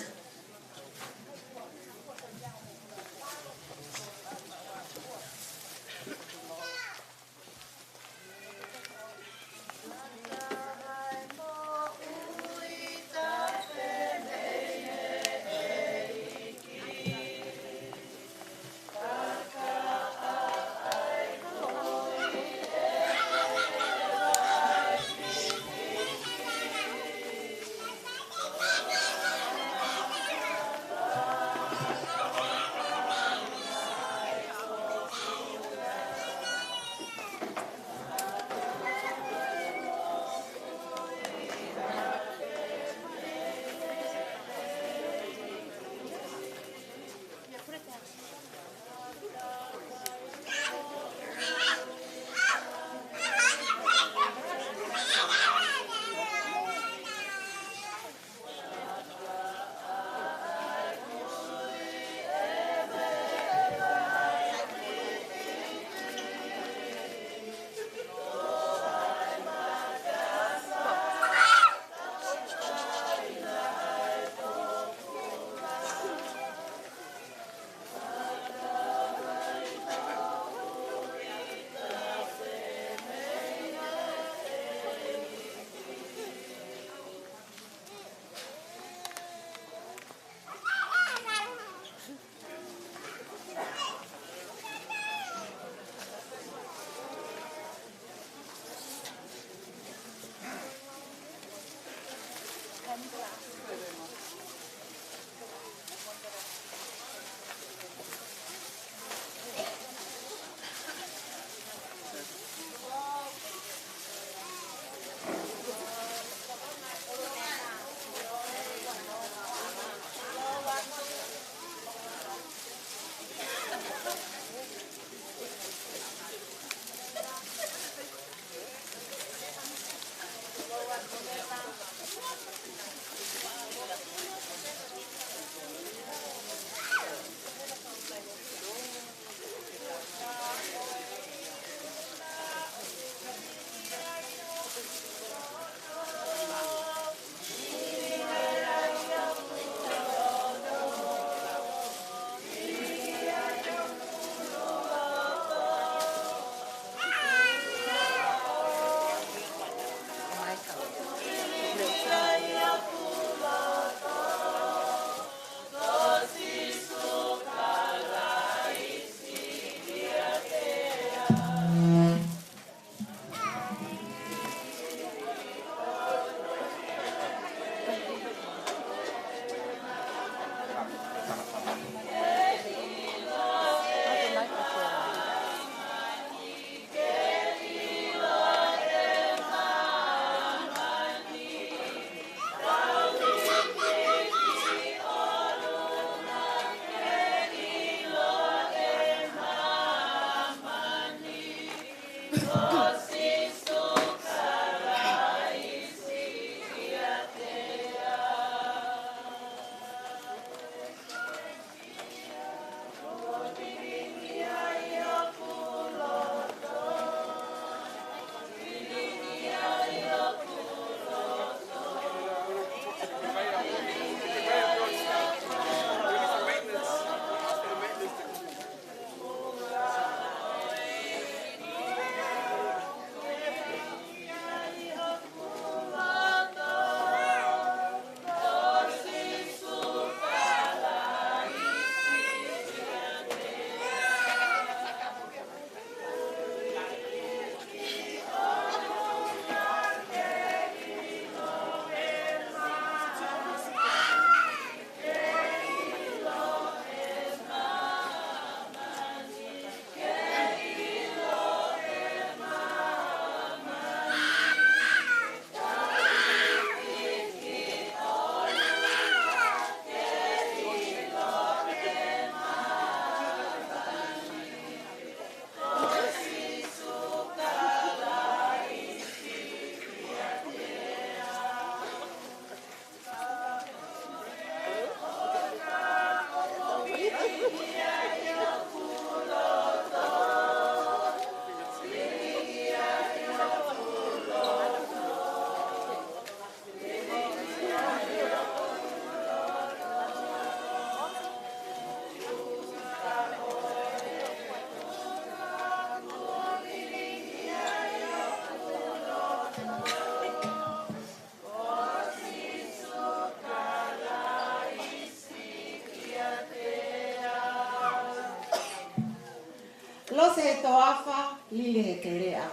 Lose he toafa, lili he teleʻa.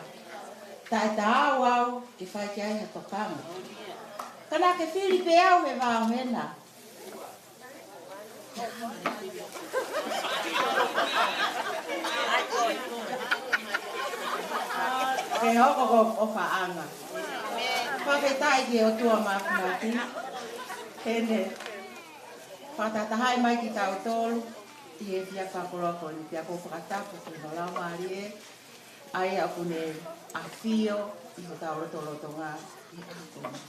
Taʻe taau au ke fai ki ai ha tokanga. Ka naʻa ke fili pē au he vao hena. Ke hoko ko e ʻofaʻanga. Fakafetaʻi ki he ʻOtua Māfimafi. Heʻene fakatahatahaʻi mai kitautolu ʻi he efiafi fakakoloa ko eni, pea ʻoku ou fakatapu ki hono Laumālie, ʻa ia ʻoku ne ʻafio ʻi hotau lotolotonga ʻi he ʻaho ko eni.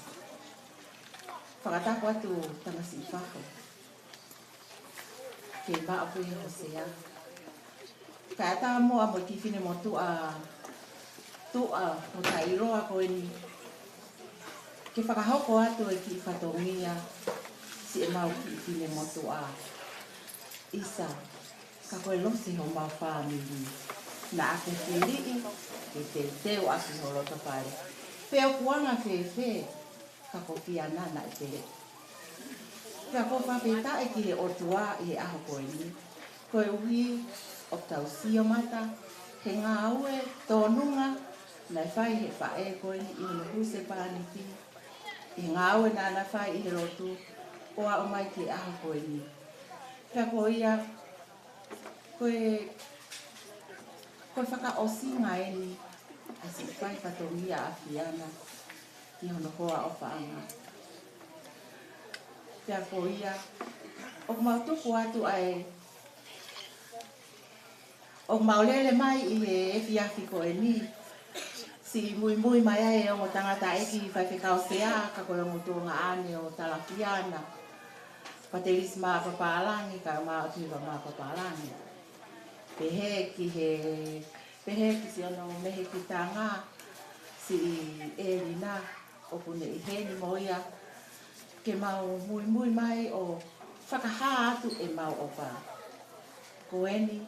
Fakatapu atu tamasiʻi fahu, ke maʻu pē ho sea. Kae ʻatā muʻa mo e kiʻi fine motuʻa, tuʻa mo taʻeʻiloa ko eni, ke fakahoko atu e kiʻi fatongia siʻemau kiʻi fine motuʻa. ʻIsa, ka ko e lose homau fāmili, naʻa ke filiʻi ke teuteu ʻaki ho loto fale. Pe ʻoku anga fēfē, ka ko Fiana naʻe pele. Pea ʻoku ou fakafetaʻi ki he ʻOtua ʻi he ʻaho ko eni, koeʻuhi ʻoku tau sio mata he ngāue tōnunga naʻe fai he faʻē ko eni ʻi hono husepāniti, ʻi he ngāue naʻa na fai ʻi he lotu, ʻo aʻu mai ki he ʻaho ko eni. Pea ko ia, ko e, ko e fakaʻosinga eni ʻa e siʻi fai fatongia ʻa Fiana ki hono hoa ʻofaʻanga. Pea ko ia, ʻoku mau tuku atu ʻa e, ʻoku mau lele mai ʻi he efiafi ko eni, siʻi muimui mai ai e ongo tangataʻeiki faifekau sea, ka ko e ongo tuongaʻane ʻo Talafiana, Patelisi Mapapalagi, kae ʻumaʻā ʻOtuhiva Mapapalagi. Pehē ki he, pehē ki siʻono mehekitanga, siʻi ʻElina, ʻoku ne ʻi heni mo ia, ke mau muimui mai ʻo fakahā atu ʻemau ʻofa. Ko eni,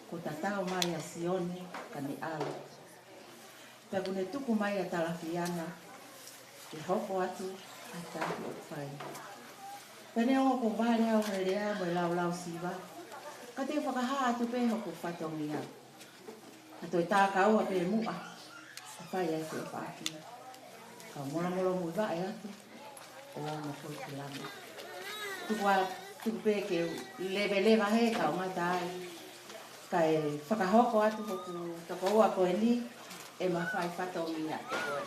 kuo tatau mai ʻa Sione ka ne ʻalu. Pea kuo ne tuku mai ʻa Talafiana ke hoko atu ʻa e taʻu ʻoku fai. Pea neongo kuo vale au he lea mo e laulausiva, ka te u fakahā atu pē hoku fatongia. Ka toe tā kaua pē muʻa, ʻa fai ai e feʻofaʻaki. Kau molomolomuivaʻe atu ʻo aʻu mo Foʻi Kilame. Tuku ā, tuku pē ke u leveleva he kau ngata ai. Kae fakahoko atu hoku tokoua ko eni, ʻema fai fatongia ko ē.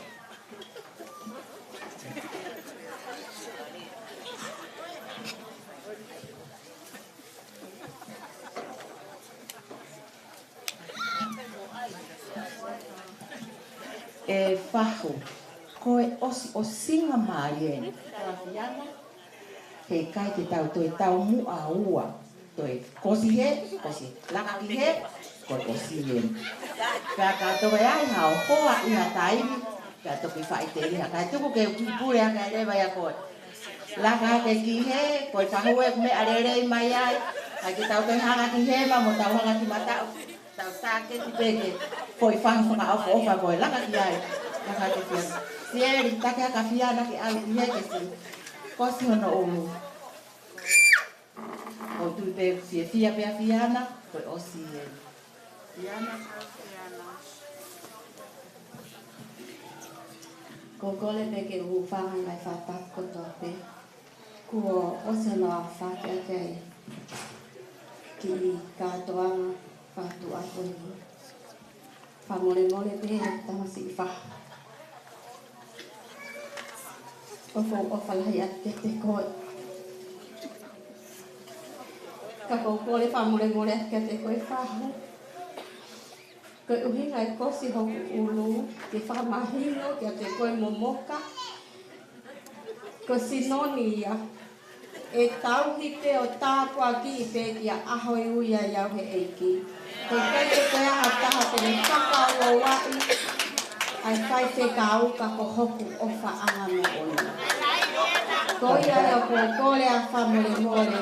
ʻE fahu, ko e ʻosiʻosinga mālie eni. Talafiana, heʻikai ke tau toe taumuʻa ua. Toe kosi hē, kosi, laka ki hē, ko e ʻosi eni. Pea ka toe ʻi ai haʻo hoa ʻi ha taimi, pea toki faʻiteliha. Kae tuku ke u kiʻi pule hake leva ia ko e laka hake ki hē, ko e fahu ē, meʻa lelei mai ai. ʻIkai ke tau toe hanga ki hē ma mo tau hanga ki mataʻu. Tau tāketi pē ke foʻi fahu fakaʻofoʻofa ko e laka ki ai. Laka hake ki ai. Sieli, taki hake ʻa Fiana ke ʻalu ki hē ke siʻi kosi hono ʻulu. ʻOku ou tui pē fiefia pē ʻa Fiana, ko e ʻosi ē. Fiana, Fiana. ʻOku ou kole pē ke u hūfanga he ngaahi fakatapu kotoa pē. Kuo ʻosi hono aofaki ʻaki ʻa e kiʻi kātoanga fakatuʻa ko eni. Fakamolemole pē tamasiʻi fahu. ʻOku ou ʻofa lahi atu kiate koe. Ka ʻoku ou kole fakamolemole atu kiate koe fahu. Ko e ʻuhinga e kosi hoku ʻulu, ke fakamahino kiate koe Momoka. Ko Sinoni ia, ʻe tauhi pē ʻo tāpuakiʻi pē kia ʻaho ʻe ui ai au he ʻEiki. Ko e ʻikai ke toe ʻi ai ha taha te ne fakaʻofoʻofaʻi ʻa e faifekau ka ko hoku ʻofaʻanga moʻoni. Ko ia ia ʻoku ou kole ʻa e fakamolemole.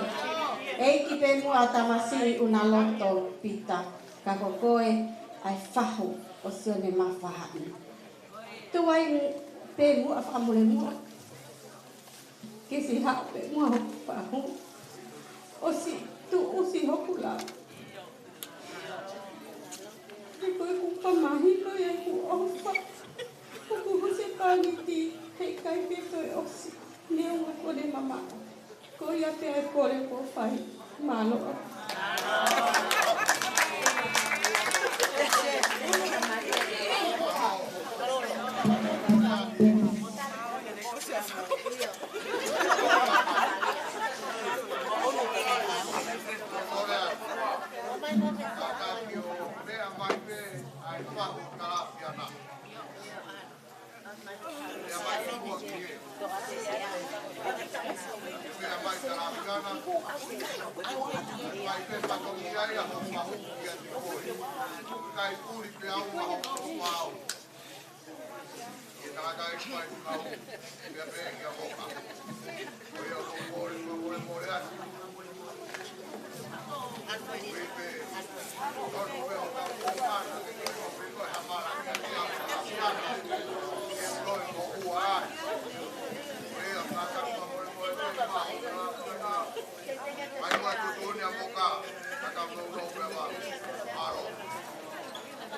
ʻEiki pē muʻa tamasiʻi ʻuna loto Pita, ka ko koe ʻa e fahu ʻo Sione Mafahaʻi. Tuai pē muʻa fakamolemole. Ke siʻi haʻu pē muʻa hoku fahu. ʻOsi tuʻusi hoku lau. Ko e mahino ia ʻeku ʻofa. ʻOku husepāniti, heʻikai pē toe ʻosi. Neongo ko ʻene mamaʻo. Ko ia pē ʻa e kole kuo fai. Mālō.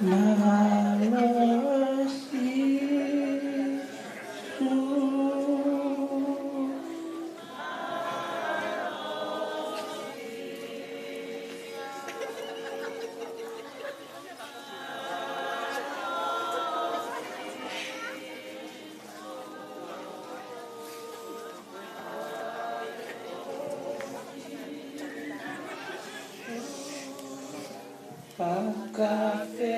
Mālō Sīsū. Fakafetaʻi.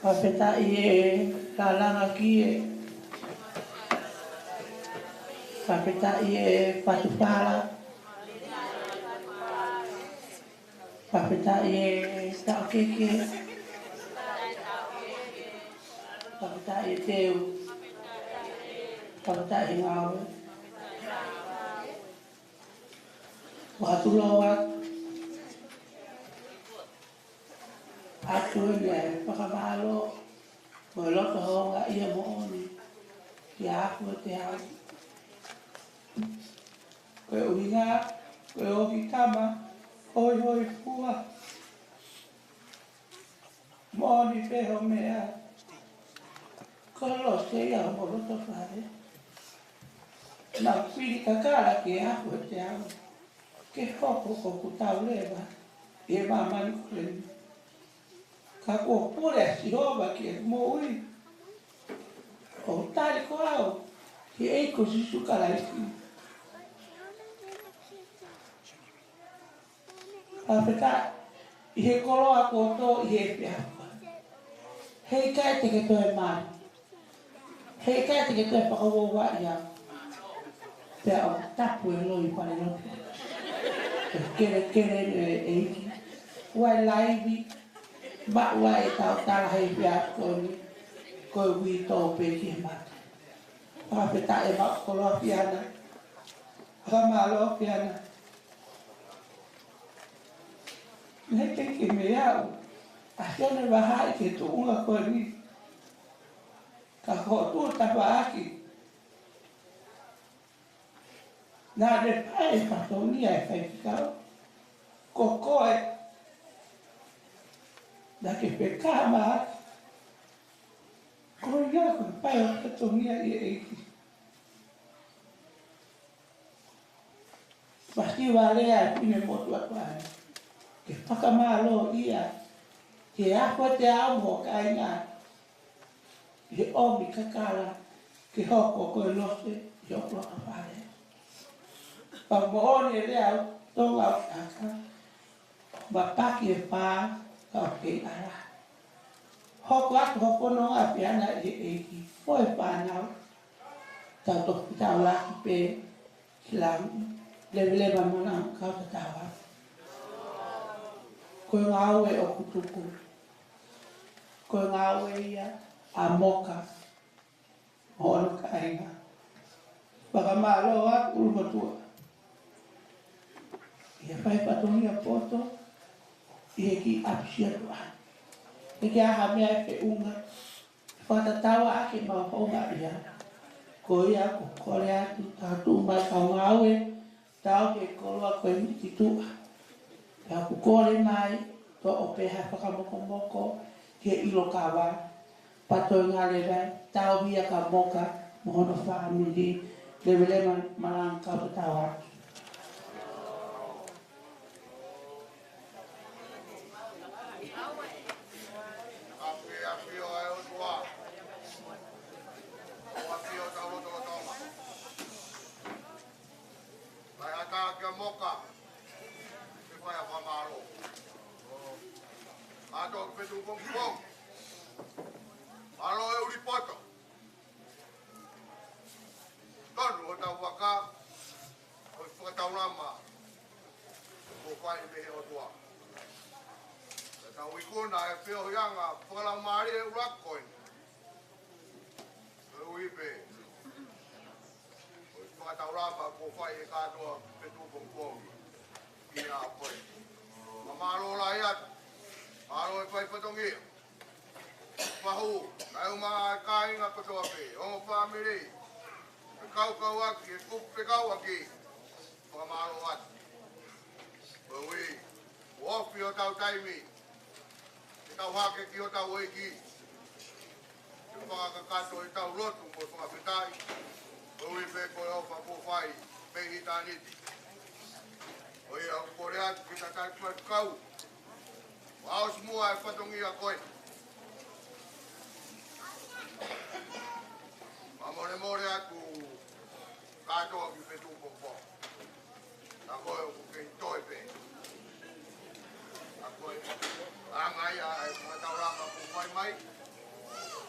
Fakafetaʻi e lālanga kie. Fakafetaʻi e patupala. Fakafetaʻi e taʻokeke. Fakafetaʻi e teu. Fakafetaʻi e ngāue. Fakatulou atu ʻa e fakamālō mo e loto houngaʻia moʻoni kia Afuete Hau. Ko e ʻuhinga, ko e ohi tama, hoihoifua. Moʻoni pē hoʻo meʻa. Ko Lose ia hoʻomo loto fale. Naʻá ku fili kakala ke afu ʻete ʻalu ke hoko ko hoku tau leva ʻi he māmani ko eni. Ka kuo pule ʻa Sihova ki heʻeku moʻui, ʻo tali ko au ki he ʻEiki ko Sīsū Kalaisi. Fakafetaʻi ʻi he koloa kuo tō ʻi he efiafi ko eni. Heʻikai te ke toe mali. Heʻikai te ke toe fakauouaʻi au. Pea ʻoku tapu e loi fale lotu. ʻE kelekele ʻe ʻEiki. Ua e laivi. Maʻu ai ʻetau tala he efiafi ko eni. Ko e uitou pē ki he mate. Fakafetaʻi e maʻu koloa Fiana. Fakamālō Fiana. Naʻe ʻikai ke meʻa au ʻa Sione Vahaʻi ki he tuʻunga ko eni. Ka ko hoʻo tuʻu tafaʻaki. Naʻá ne fai e fatongia e faifekau. Ko koe naʻá ke fekau mai. Ko ia ko e fai ʻo e fatongia ʻi he ʻEiki. Masiva lea e finemotuʻa ko eni. Ke fakamālō ia. Ke afu ʻete ʻalu mo e kāinga. ʻI he ʻomi kakala. Ke hoko ko e Lose ʻi hoku loto fale. Pea moʻoni e lea ʻa e Tonga ʻo Saka. Mapaki e pā, ka ʻoku kei ʻala. Hoko atu hoʻo fononga Fiana ʻi he ʻEiki. Ko e fānau. Tau toki tau laki pē ki langi. Leveleva malanga kau tatau atu. Ko e ngāue ʻoku tuku. Ko e ngāue ia ʻa Moka. Mo hono kāinga. Fakamālō atu ʻulumotuʻa. ʻI he fai fatongia poto, ʻi he kiʻi ʻapisia tuʻa. ʻIkai ha meʻa ʻe feʻunga, fakatatau ʻaki ʻemau houngaʻia. Ko ia ʻoku kole atu, tau tuʻu mai kau ngāue, tau ke koloa ko e miti tuʻa. Pea ʻoku kole mai, toʻo pē ha fakamokomoko, ke ʻilo kava, pea toe ngale vai, tau hia ka Moka, mo hono fāmili, leveleva malanga kau tatau atu. ʻAfio, ʻafio ʻa e ʻOtua. ʻOku ʻafio ʻa e lotolotonga. Kae ʻatā kia Moka. Ke fai ʻa e fakamālō. Kae toki fetuʻupongipongi. Mālō e ʻuli poto. Tonu hotau vaka, ʻo e fakataulama kuo fai mei he ʻOtua. Ka tau ikuna e feohiʻanga fakalaumālie ʻuluaki ko eni. Ko e ui pē ʻo e fakataulama kuo fai ʻe kātoa fetuʻupongipongi ʻi he ʻaho ko eni. Fakamālō lahi atu. Mālō e fai fatongia. Fahu, kae ʻumaʻā e kāinga kotoa pē, ongo fāmili, fekauʻaki, e kupu fekauʻaki, fakamālō atu. Ko e ui, kuo ofi hotau taimi, ke tau hake ki hotau ʻEiki, ke fakakakato ʻetau lotu mo e fakafetaʻi, ko e ui pē ko e ʻofa kuo fai mei ʻitāniti. Ko ia ʻoku kole atu ki he tangataʻeiki faifekau, fakaʻosi muʻa e fatongia ko ē. Fakamolemole atu kātoa ki he fetuʻupongipongi. Ka ko e ʻoku kei toe pē. Ka ko e anga ia e fakataulama kuo fai mai.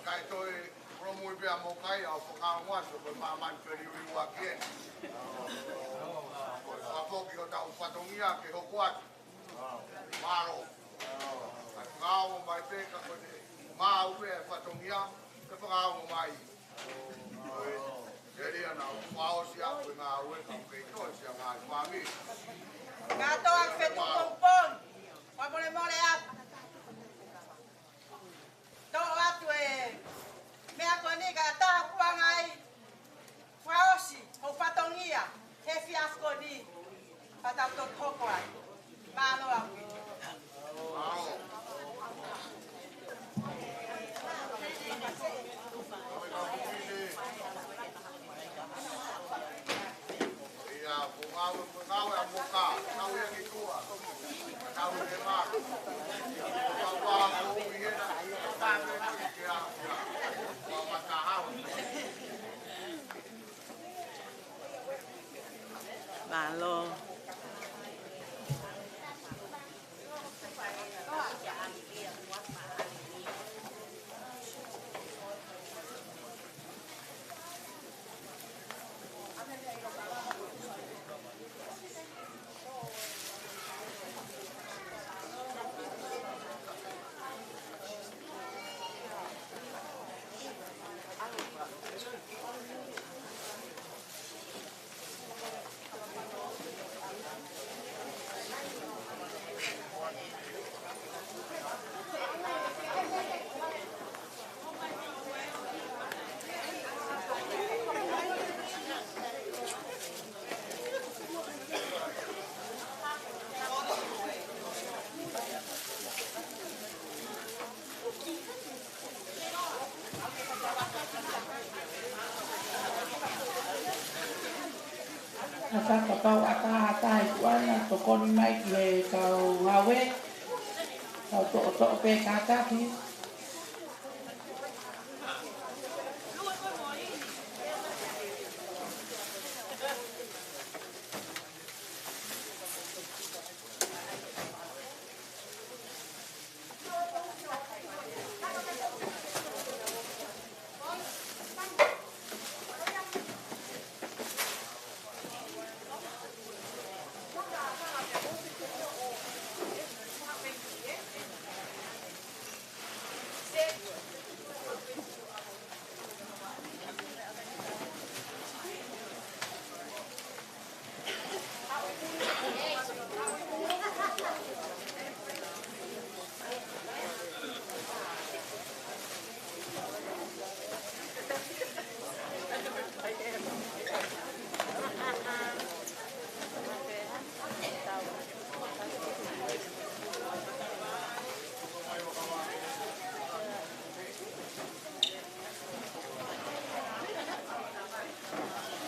Kae toe kolomui pē ʻa Moka ia ʻo fakaongo atu ko e māmani feliuliuaki ē. Ko e fakafoki hotau fatongia ke hoko atu. Mālō. Kae fakaongo mai pē ka ko e maʻu pē e fatongia, ke fakaongo mai. Ko e, ʻe lea naʻa ku fakaʻosi ʻa e ngāue ka kei toe sia ngaahi fāmili. Kātoa fetuʻupongipongi. Fakamolemole atu. Toʻo atu e meʻa ko eni ka taha puanga ai. Fakaʻosi hoʻo fatongia he efiafi ko eni. Pea tau toki hoko ai. Mālō ʻaupito. Mālō. Ka kapau ʻe ʻatā ha taha ʻi tuʻa, na tokoni mai ki he kau ngāue, kau toʻotoʻo pē kātaki.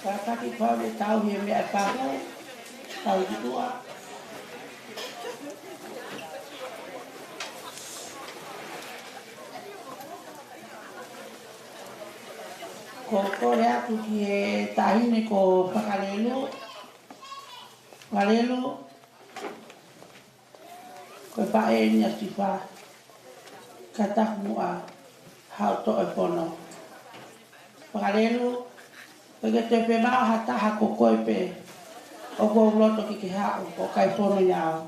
Kātaki pau ʻe tauhi e meʻa pau, tau ki tuʻa. Ko e kole atu ki he taʻahine ko Fakalelu. Fakalelu. Ko e faʻē eni ʻa Sifa, ka taku muʻa haʻu toʻo e fono. Fakalelu, ʻoku ke toe fie maʻu ha taha ko koe pē. ʻOku ou loto ke ke haʻu, ʻoku ʻikai fono ia au.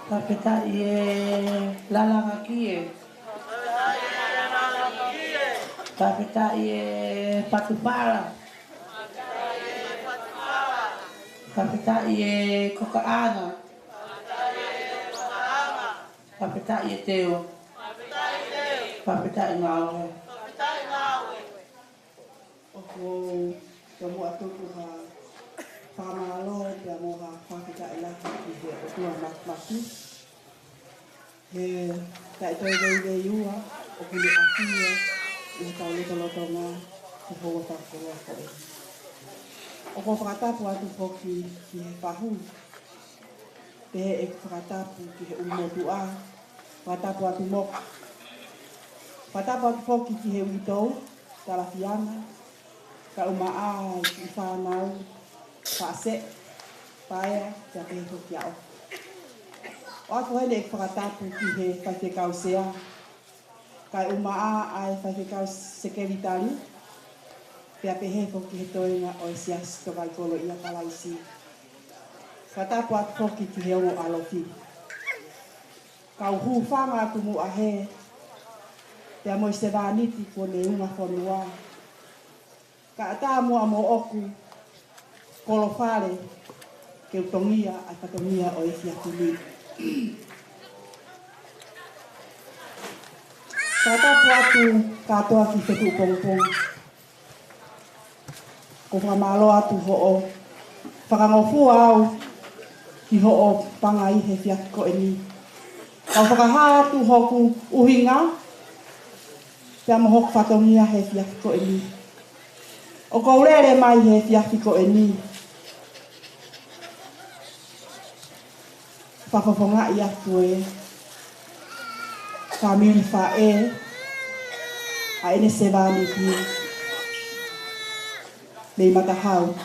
Fakafetaʻi e Lalangakie. Fakafetaʻi e Patupala. Fakafetaʻi e Kokaʻanga. Fakafetaʻi e Teu. Fakafetaʻi Ngāue. ʻOku ou tomuʻa tuku ha fakamālō pea mo ha fakafetaʻi lahi ki he ʻOtua Māfimafi, he taʻetoe veiveiua ʻoku ne ʻafio ʻi hotau lotolotonga he houa fakakoloa ko eni. ʻOku ou fakatapu atu foki ki he fahu, pehē ʻeku fakatapu ki he ʻulumotuʻa, fakatapu atu Moka, fakatapu atu foki ki he uitou, Talafiana, kae ʻumaʻā e kiʻi fānau, Faʻaseʻe, Paea, pea pehē foki ʻa ʻOku. ʻOatu heni ʻeku fakatapu ki he faifekau sea, kae ʻumaʻā ʻa e faifekau sekelitali, pea pehē foki he toenga ʻo e Siasi Tokaikolo ʻia Kalaisi. Fakatapu atu foki ki he ongo ʻalofi. Kau hūfanga atu muʻa hē, pea mo e sevāniti kuo ne unga fonua. Kae ʻatā muʻa moʻoku, Kolofale, ke u tongia ʻa e fatongia ʻo e efiafi ni. Fakatapu atu kātoa ki he fetuʻu pongipongi. ʻOku ou fakamālō atu hoʻo fakangofua au ki hoʻo pangai he efiafi ko eni. Kau fakahā atu hoku ʻuhinga, pea mo hoku fatongia he efiafi ko eni. ʻOku ou lele mai he efiafi ko eni, fakafofongaʻi atu e fāmili faʻē ʻa ʻene sevāniti mei Matahau.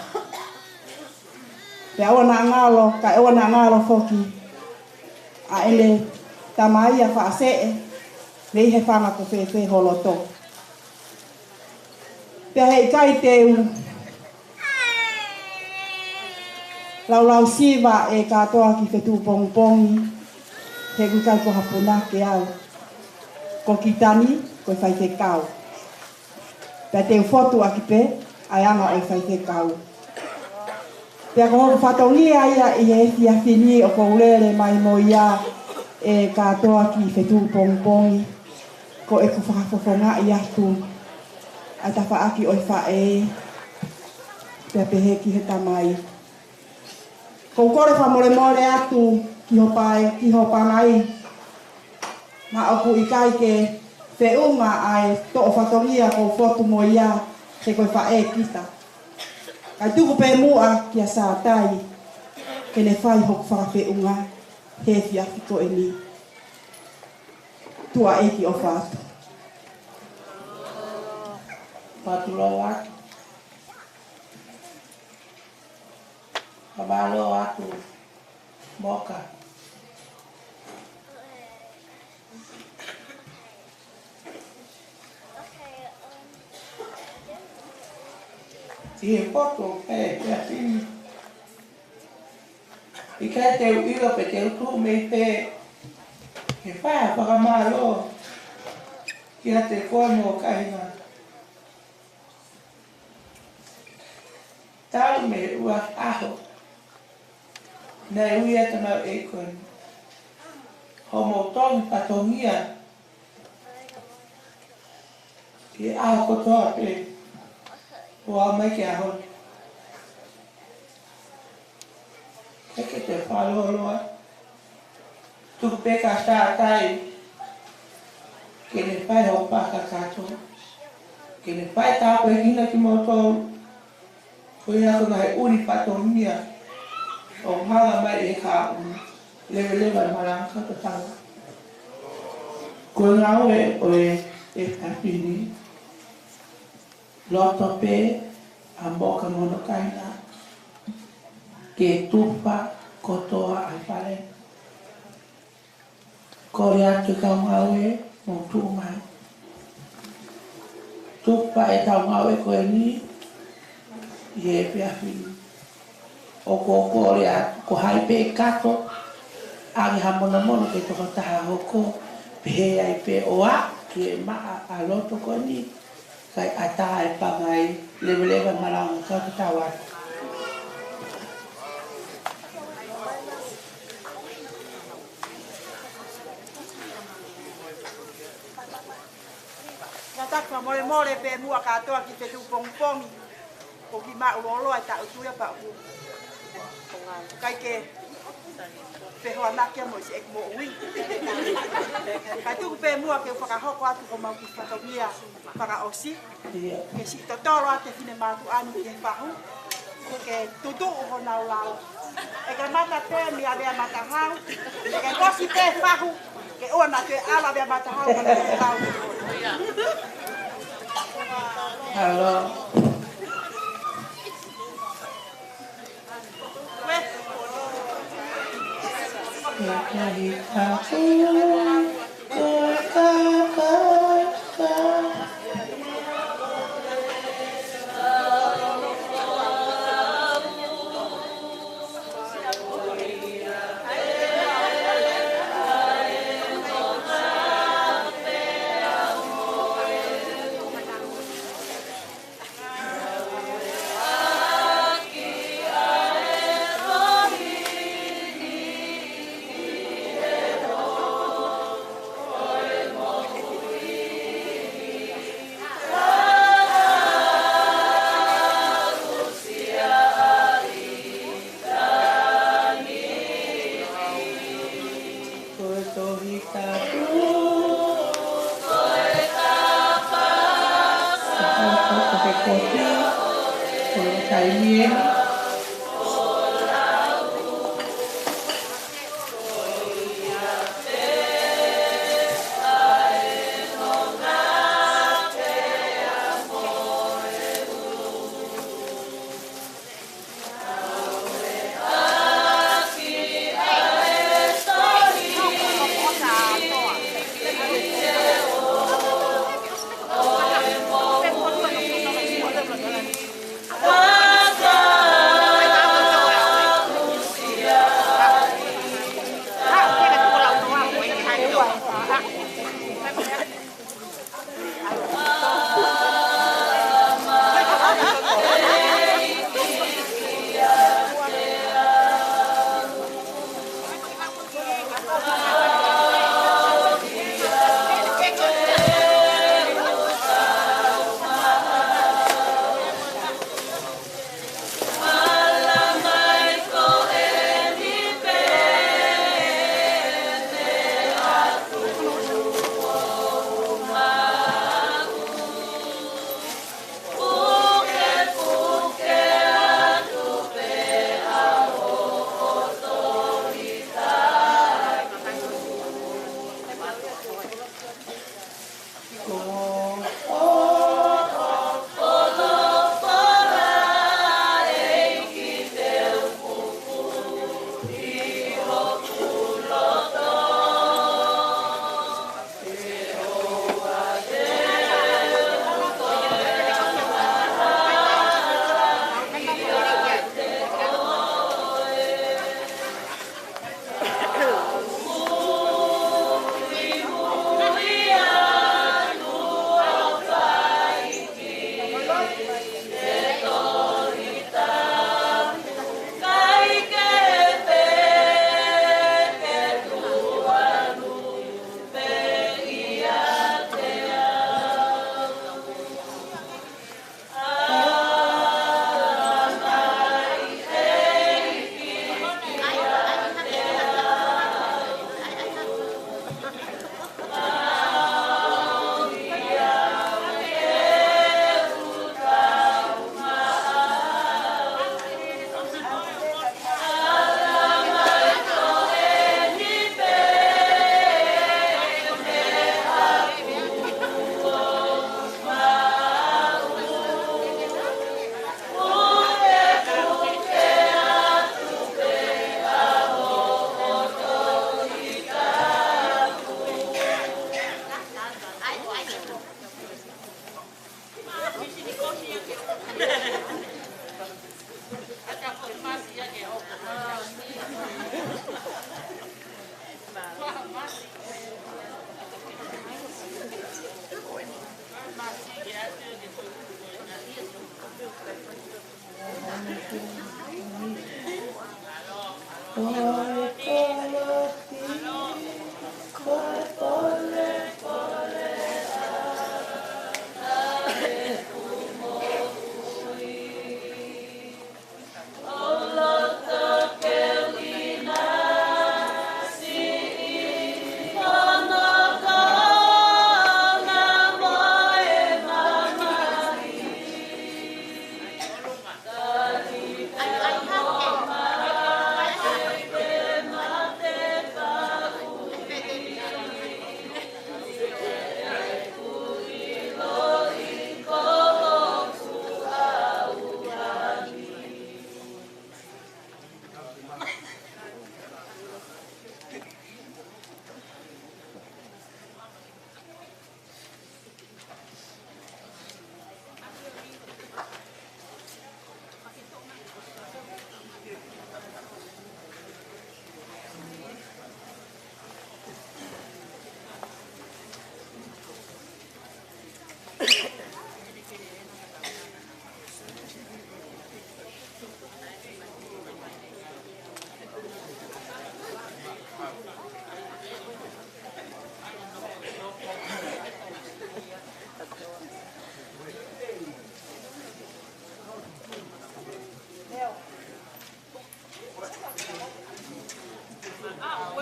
Pea ʻoua naʻa ngalo, kae ʻoua naʻa ngalo foki ʻa ʻene tamai ʻa Faʻaseʻe, mei he fanga ko fēfē ho loto. Pea heʻikai te u laulausiva e kātoa ki he fetuʻu pongipongi, he ʻoku ʻikai ko ha punake au. Ko Kitani, ko e faifekau. Pea te u fotu ʻaki pē ʻa e anga ʻo e faifekau. Pea ko hoku fatongia ia ʻi he efiafi ni ʻoku ou lele mai mo ia e kātoa ki he fetuʻu pongipongi, ko ʻeku fakafofongaʻi atu ʻa e tafaʻaki ʻo e faʻē, pea pehē ki he tamai. ʻOku ou kole fakamolemole atu ki ho pae, ki ho pangai, naʻa ʻoku ʻikai ke feʻunga ʻa e toʻo fatongia ʻoku ou fotu mo ia, he ko e faʻē kita. Kae tuku pē muʻa kia Sātai ke ne fai hoku fakafeʻunga he efiafi ko eni. Tuʻa ʻEiki, ʻofa atu. Fakamālō atu. Fakamālō atu, Moka. ʻI he poto pē, pē a fini. ʻIkai te u ʻilo pe te u tuʻu mei pē, ke fai ha fakamālō kiate koe mo e kāinga. Talu mei he ua ʻaho naʻe ui ʻa e tamaioʻeiki ko eni, hoʻomou tongi fatongia ʻi he ʻaho kotoa pē ʻo aʻu mai ki he ʻaho ni. Ke ke te fakalōloa. Tuku pē kia Sātai ke ne fai hoʻo fakakakato, ke ne fai tāpuekina kimoutolu, ko ia ko e ngaahi ʻuli fatongia ʻoku hanga mai ʻe he kahaʻu leveleva e malanga kau tatau. Ko e ngāue ʻo e efiafi ni, loto pē ʻa Moka mo hono kāinga ke tufa kotoa ʻa e fale. Kole atu ki he kau ngāue, mou tuʻu mai. Tufa ʻetau ngāue ko eni ʻi he efiafi ni. ʻOku ou kole atu, ko hai pē ʻe kato, ʻAnge ha monomono ke tokotaha hoko, pehē ai pē ʻo aʻu ki he maʻa ʻa loto ko eni, kae ʻatā e pangai, leveleva malanga kau te tau atu. Ngata fakamolemole pē muʻa kātoa ki he fetuʻu pongipongi. ʻOku kiʻi māʻulōloa e taʻu tui a paʻu. ʻIkai ke fehoanaki mo siʻeku moʻui. Kae tuku pē muʻa ke u fakahoko atu homau kiʻi fatongia fakaʻosi. Ke siʻi totolo atu e finemātuʻa ni ki he fahu. Ke tutuʻu honau lao. ʻE kamata pē mei Aveamatahau. ʻE ke kosi pē fahu. Ke ʻoua naʻa toe ʻalu Aveamatahau. Hello. Ko e Tohi Tapu. Ko e Kotea, ko e taimi ē.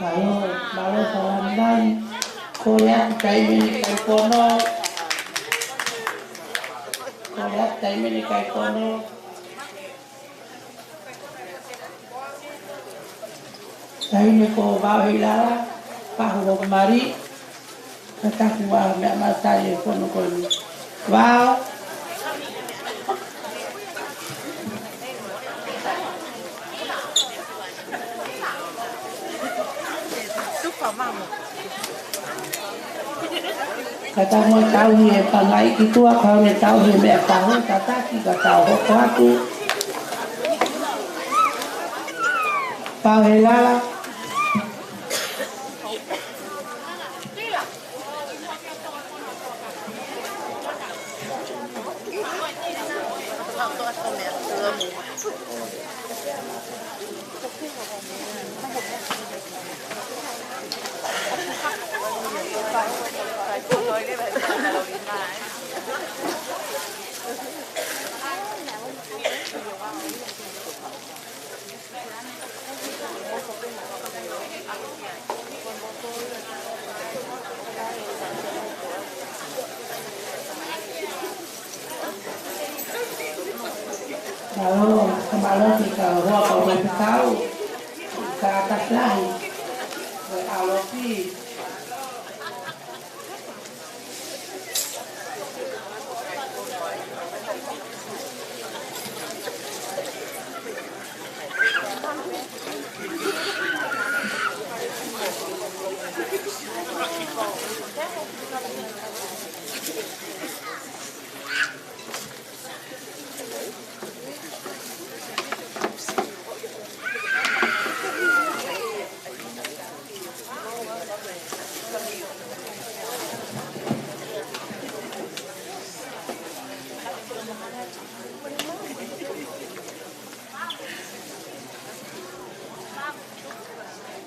Mālō, mālō Falaminai. Kole atu taimi ni kai pono. Kole atu taimi ni kai pono. Taimi ko Vao Heilala, pahu o mali. Kātaki ua meʻa mātali e fono ko eni. Vao. Super mama. Kātaki ua tauhi e pangai ki tuʻa, ka ne tauhi e meʻa pahu, kātaki ka tau hoko atu. Vao Heilala. Mālō, ka mālō ki ka hoa ka mai pekau, ka atakilahi, mo e ʻalofi.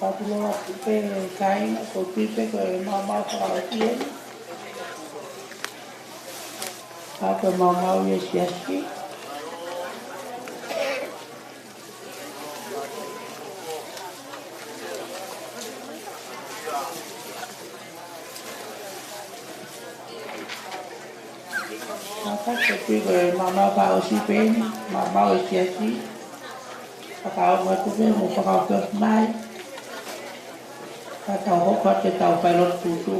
Patuloa kupe kaina ko pipe ko e maumau fakaʻosi eni. Ka ko e maumau ia siasi. Maka sepi ko e maumau fakaʻosi pē eni, maumau e siasi. Fakaongo atu pē mo fakaʻosi mai. Ka tau hoko atu ke tau fai lotu tutu.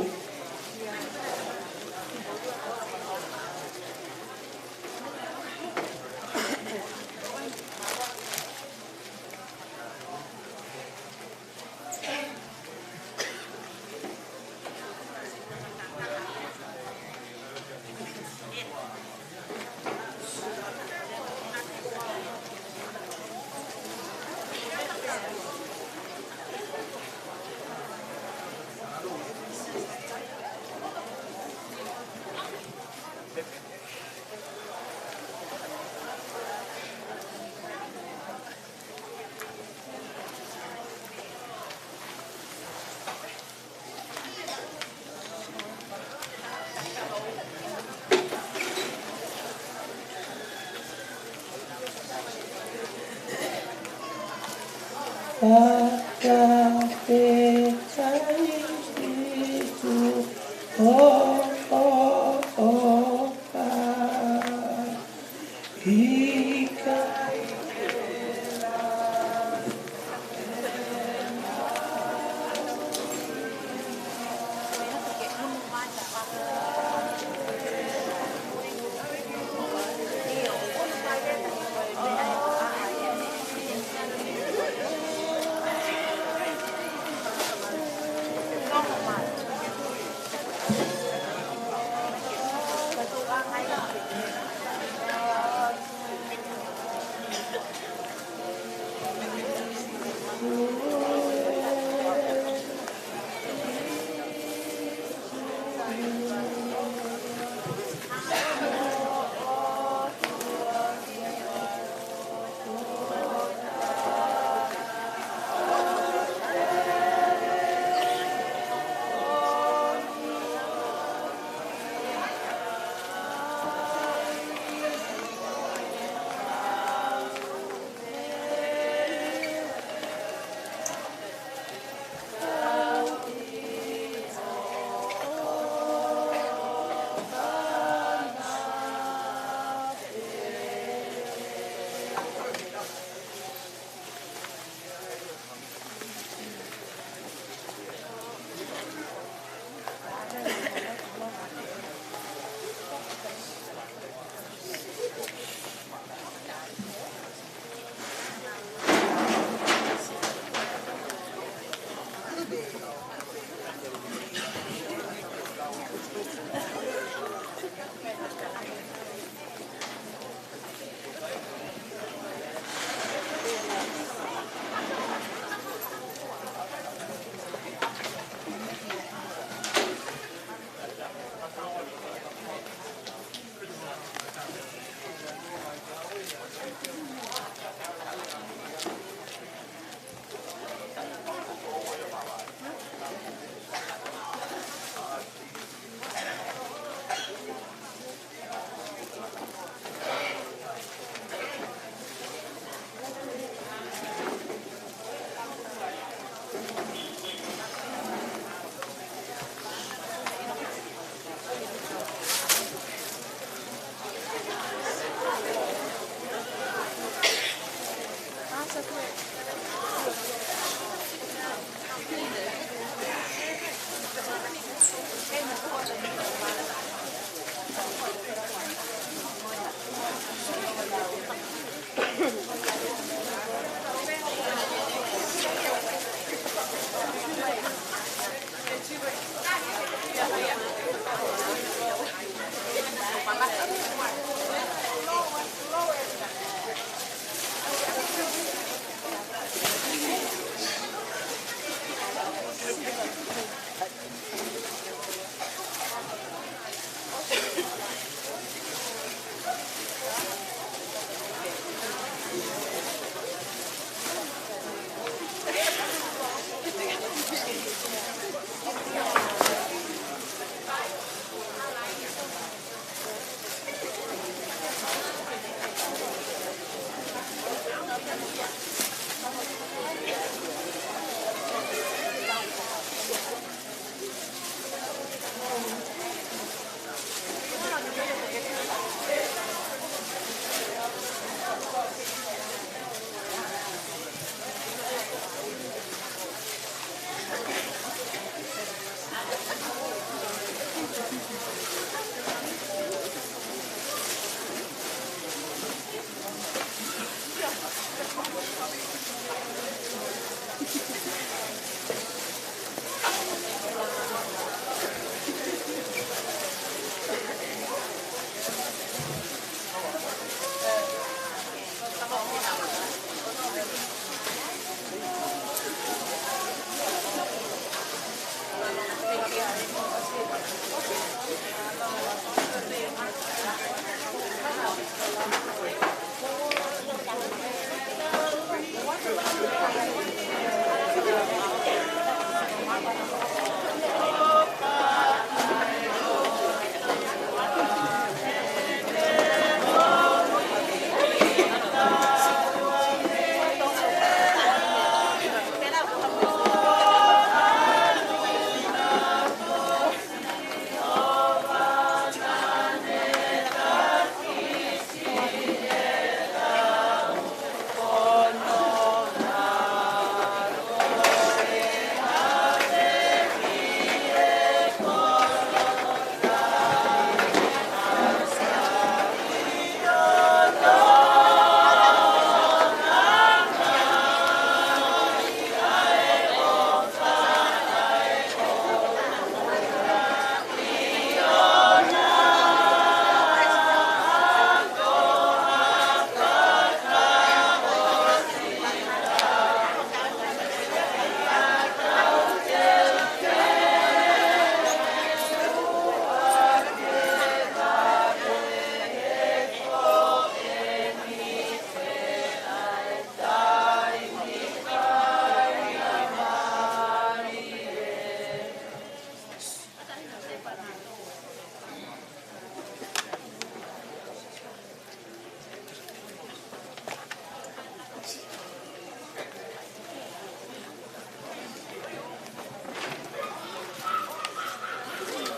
Paka te kai situ, o, o, o, ka.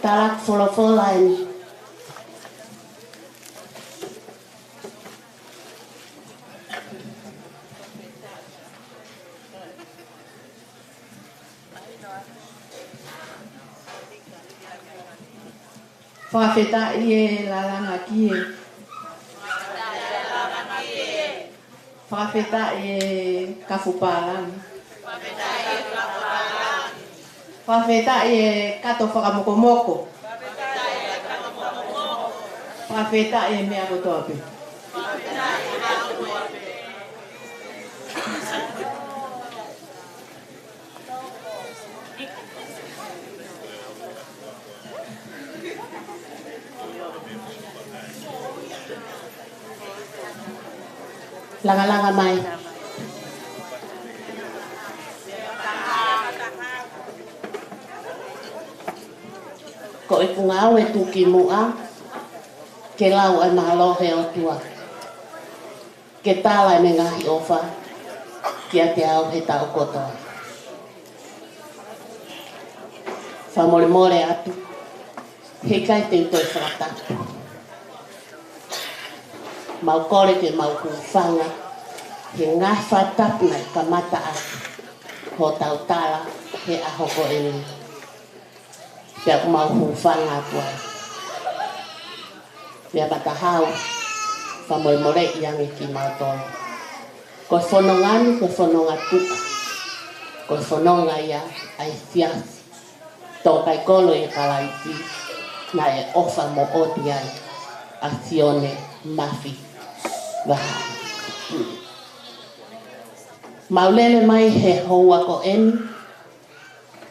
Talaki folofola eni. Fakafetaʻi e lalanga kie. Fakafetaʻi e kafupālangi. Fakafetaʻi e kato fakamokomoko. Fakafetaʻi e meʻa kotoa pē. Langalanga mai. Ko ʻeku ngāue tuʻukimuʻa, ke lau ʻa e mālō ʻo e ʻOtua. Ke tala ʻene ngaahi ʻofa kiate au he taʻu kotoa. Fakamolemole atu, heʻikai te u toe fakatapu. Mau kole ke mau hūfanga he ngaahi fakatapu naʻe kamata ʻaki hotau tala he ʻaho ko eni. Pea ʻoku mau hūfanga atu ai. Pea Matahau, fakamolemoleʻi ange kimautolu. Ko e fononga ni, ko e fononga tuʻa. Ko e fononga ia ʻa e siasi tōkaikolo ʻia Kalaisi, naʻe ʻofa moʻoni ai ʻa Sione Mafi Vahaʻi. Mau lele mai he houa ko eni,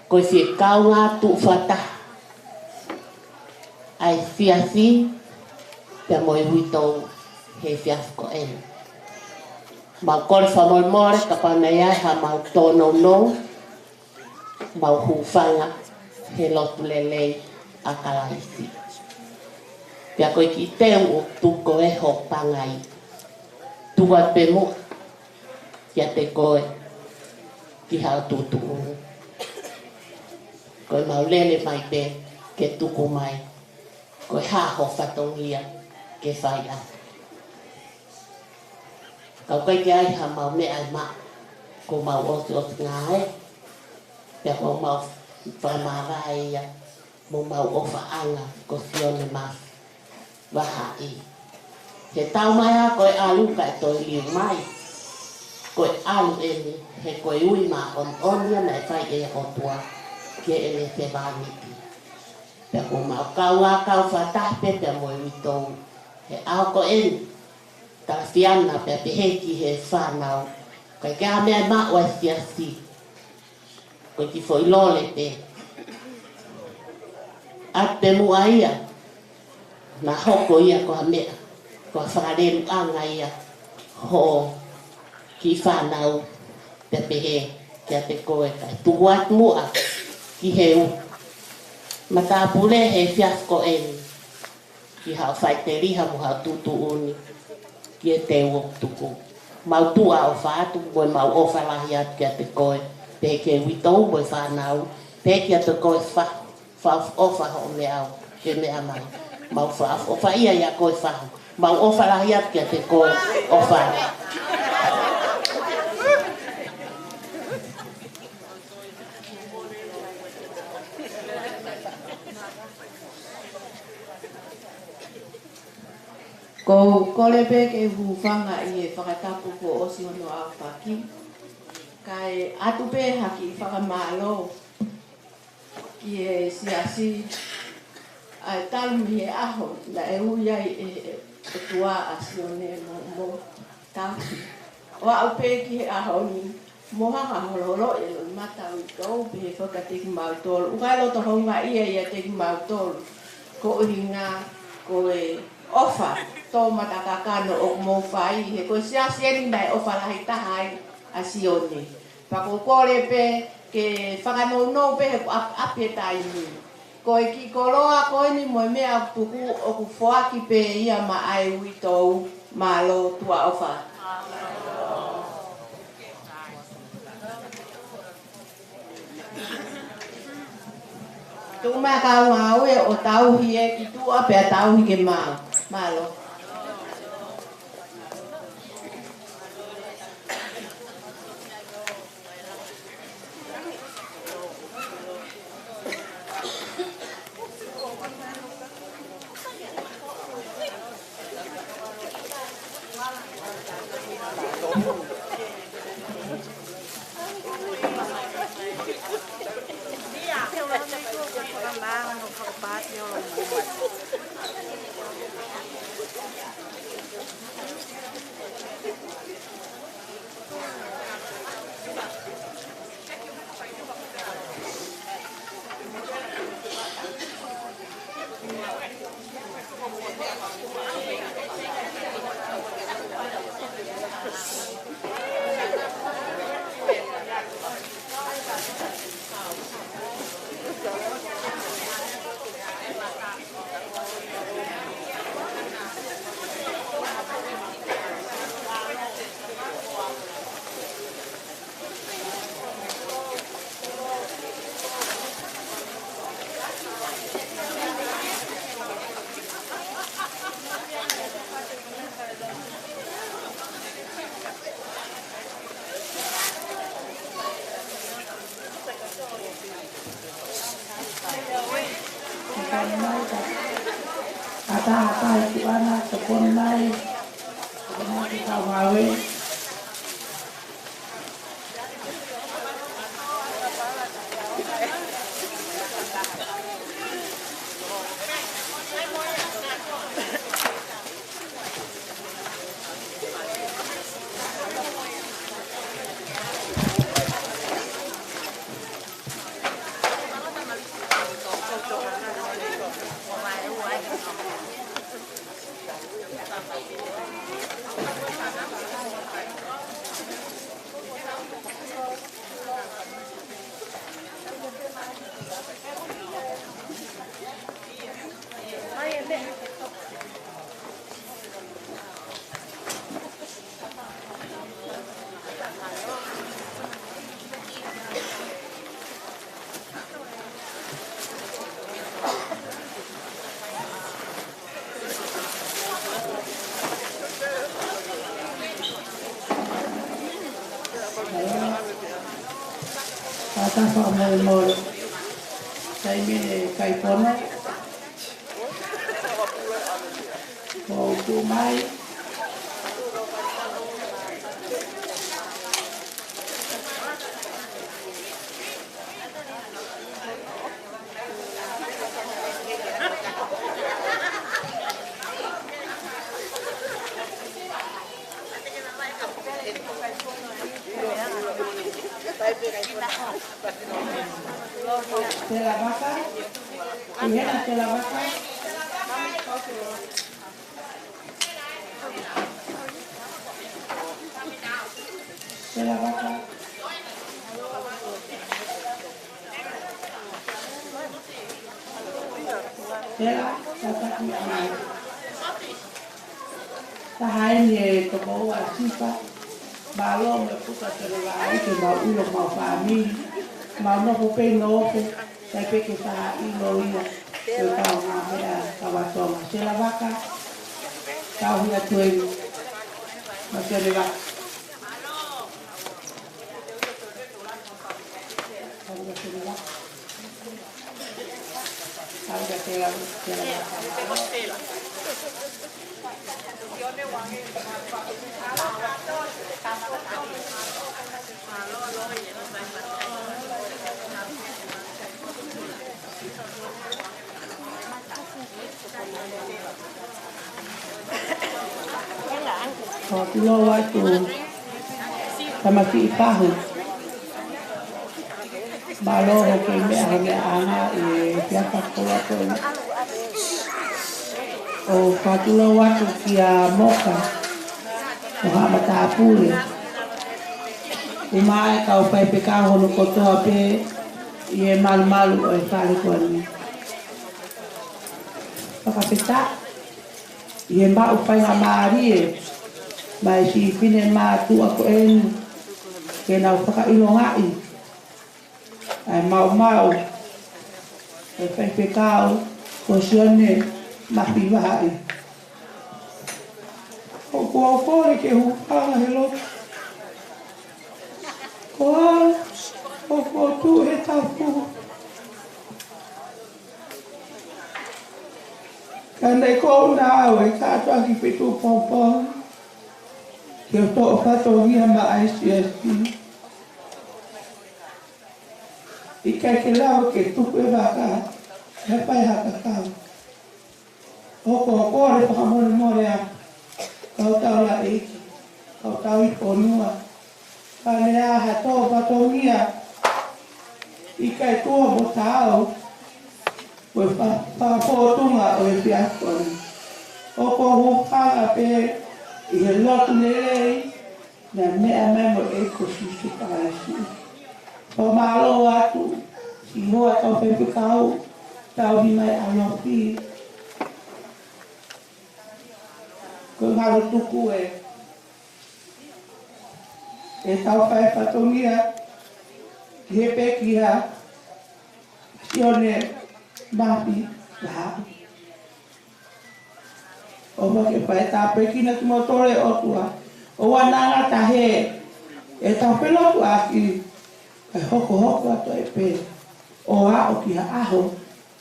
ko e fie kaungā tuʻu fakataha ʻa e siasi pea mo e uitou he efiafi ko eni. Mau kole fakamolemole kapau naʻe ʻi ai haʻamau tōnounou, mau hūfanga he lotu lelei ʻa Kalaisi. Pea ko e kiʻi teu ʻoku tuku ʻe hoʻo pangai. Tuku atu pē muʻa kiate koe ki haʻo tuʻutuʻuni. Ko ʻemau lele mai pē ke tuku mai ko e hā ho fatongia ke fai atu. Ka ʻoku ʻikai ke ʻi ai haʻamau meʻa ʻe maʻu, ko ʻemau ʻosiʻosi ngāue, pea ko ʻemau fakamāvae ia mo ʻemau ʻofaʻanga ko Sione Mafi Vahaʻi. He tau mai ā ko e ʻalu kae toe liu mai. Ko e ʻalu eni, he ko e ui māʻoniʻoni ia naʻe fai ʻe he ʻOtua ki heʻene sevāniti. Pea ko ʻemau kaungā kau fakataha pē pea mo e uitou he ʻaho ko eni. Talafiana pea pehē ki he fānau, ʻikai ke ʻi ai ha meʻa ʻe maʻu ʻa e siasi. Ko e kiʻi foʻi lole pē. ʻAtu pē muʻa ia. Naʻe hoko ia ko ha meʻa, ko ha fakaleluʻanga ia hoʻo kiʻi fānau, pea pehē kiate koe, kae tuku atu muʻa ki he ʻū matāpule he efiafi ko eni, ki haʻo faʻiteliha mo haʻo tuʻutuʻuni ki he teu ʻoku tuku. Mau tuʻa ʻofa atu mo ʻemau ʻofa lahi atu kiate koe, pehē ki he uitou mo e fānau, pehē kiate koe fa- Fakaʻofoʻofa hoʻo meʻa ʻoku ke meʻa mai. Mau fakaʻofoʻofa ia ʻia koe Fahu. Mau ʻofa lahi atu kiate koe ʻOfa. Ko u kole pē ke u hūfanga ʻi he fakatapu kuo ʻosi hono aofaki. Kae ʻatu pē ha kiʻi fakamālō ki he siasi, ʻa e talu mei he ʻaho naʻe ui ai ʻe he ʻOtua ʻa Sione mo, mo Tauhi. ʻO aʻu pē ki he ʻaho ni, mo hanga holoholoʻi e loʻimata ʻo e uitou, pehē foki kiate kimautolu. ʻOku ʻi ai e loto houngaʻia ʻiate kimautolu. Ko e ʻuhinga, ko e ʻofa tō mata kakano ʻoku mou fai, he ko e siasi eni naʻe ʻofa lahi taha ai ʻa Sione. Pea ko u kole pē ke fakanounou pē he kuo ʻap-, ʻapi e taimi. Ko e kiʻi koloa ko eni mo e meʻa ʻoku tuku ʻoku foaki pē ia maʻa e uitou. Mālō, tuʻa ʻofa. Tuʻu mai kau ngāue ʻo tauhi e ki tuʻa pea tauhi ke maau. Mālō. Ata ata e tuʻa na, tokoni mai. Tokoni mai ki he kau ngāue. Kātaki fakamolemole. Taimi ʻe kai pono. Ko u tuʻu mai. Tela vaka. ʻI hena tela vaka. Sela vaka. Sela, tataki mai. Taha eni e tokoua Sifa, mālō mo e puta te le vai ke mau ʻilo mau fāmili, mau nofo pē nofo, sai pē ke faʻa ʻilo ia, ko e kau ngā meʻa kavatonga. Sela vaka, tau hia tueni, ma sela vaka. Tau hia sela vaka. Ko tulou atu, tamasiʻi pahu. Mālō hoʻo kei meʻa he meʻa ʻanga ʻi he fiafa koloa ko eni. ʻO fakatulou atu kia Moka, ʻo Haʻamatāpule. ʻUmaʻā e kau faifekau hono kotoa pē ʻi he malumalu ʻo e fale ko eni. Fakafetaʻi ʻi he maʻu faingamālie mai siʻi fefine mātuʻa ko eni ke nau fakaʻilongaʻi ʻa e maumau ʻo e faifekau ko Sione Mafivaʻi. ʻOku ou kole ke hūfanga he lotu. Ko au, ʻoku ou tuʻu he tapu. Ka ne kona au e kātoa ki Fetuʻu Poupou, ke u toʻo fatongia maʻa e siasi. ʻIkai ke lava ke tuku e vaka, he fai ha kakau. ʻOku ou kole fakamolemole ā, kau taulaʻeiki, kau tauhi fonua, ka ne ʻi ai ha toʻo fatongia, ʻikai tuʻo mo taau, ko e fa-, fakafōtunga ʻo e efiafi ko eni. ʻOku ou hūfanga pē ʻi he lotu lelei, naʻe meʻa mai mo e ʻEiki ko Sīsū Kalaisi. Fakamālō atu siʻi hoa tau faifekau, tauhi mai ʻa Lofi. Ko e ngalo tuku ē ʻetau fai fatongia ki he pekia Sione Mafivaʻi. ʻOfa ke fai tāpuekina kimoutolu ʻe he ʻOtua. ʻOua naʻa ngata he ʻetau felotuʻaki, kae hokohoko atu ai pē ʻo aʻu ki ha ʻaho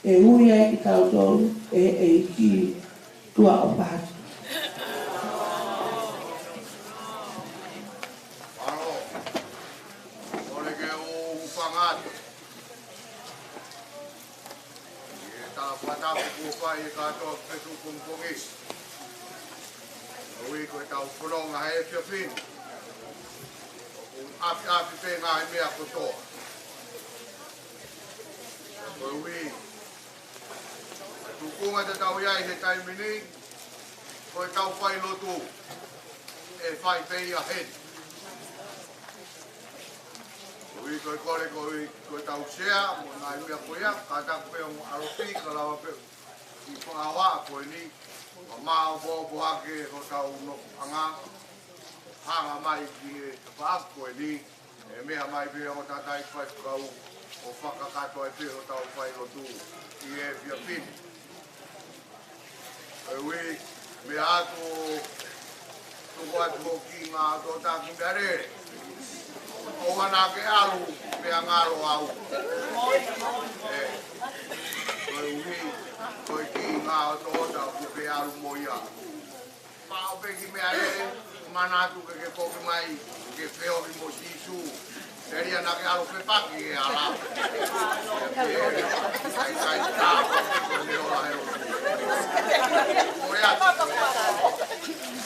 ʻe ui ai kitautolu ʻe he ʻEiki. Tuʻa ʻofa atu. Mālō. Kole ke u hūfanga atu. ʻI he tala fakatapu kuo fai ʻe he kātoa Fetuʻu pongipongi. Koeʻuhi ko ʻetau fononga he efiafi ni, ʻoku ʻapiʻapi pē ngaahi meʻa kotoa. Koeʻuhi, tuʻunga te tau ʻi ai he taimi ni, ko ʻetau fai lotu ʻe fai pē ia heni. Koeʻuhi ko e kole, koeʻuhi ko ʻetau sea mo e ngaahi meʻa ko ia, kātaki pē ʻo ʻalofi ka lava pē ʻi he fakahoa ko eni, ʻo maopoopo hake hotau nofoʻanga, hanga mai ki he tafaʻaki ko eni, ʻe meʻa mai pē ʻo tatai faifekau ʻo fakakakato ai pē hotau fai lotu ʻi he efiafi ni. Koeʻuhi, meʻa atu, tuku atu hoʻo kiʻi ngāue ʻo taki meʻalele. ʻOua naʻa ke ʻalu, meʻangalo au. ʻE, koeʻuhi, ko e kiʻi ngāue ʻoku ke ʻalu mo ia. Pau pē ki meʻalele, manatu ke ke foki mai, ke feohi mo Sīsū. Telia naʻa ke ʻalu fepaki ʻe ala. ʻIkai, ʻikai tā, ko e ola he ola. Ko ia,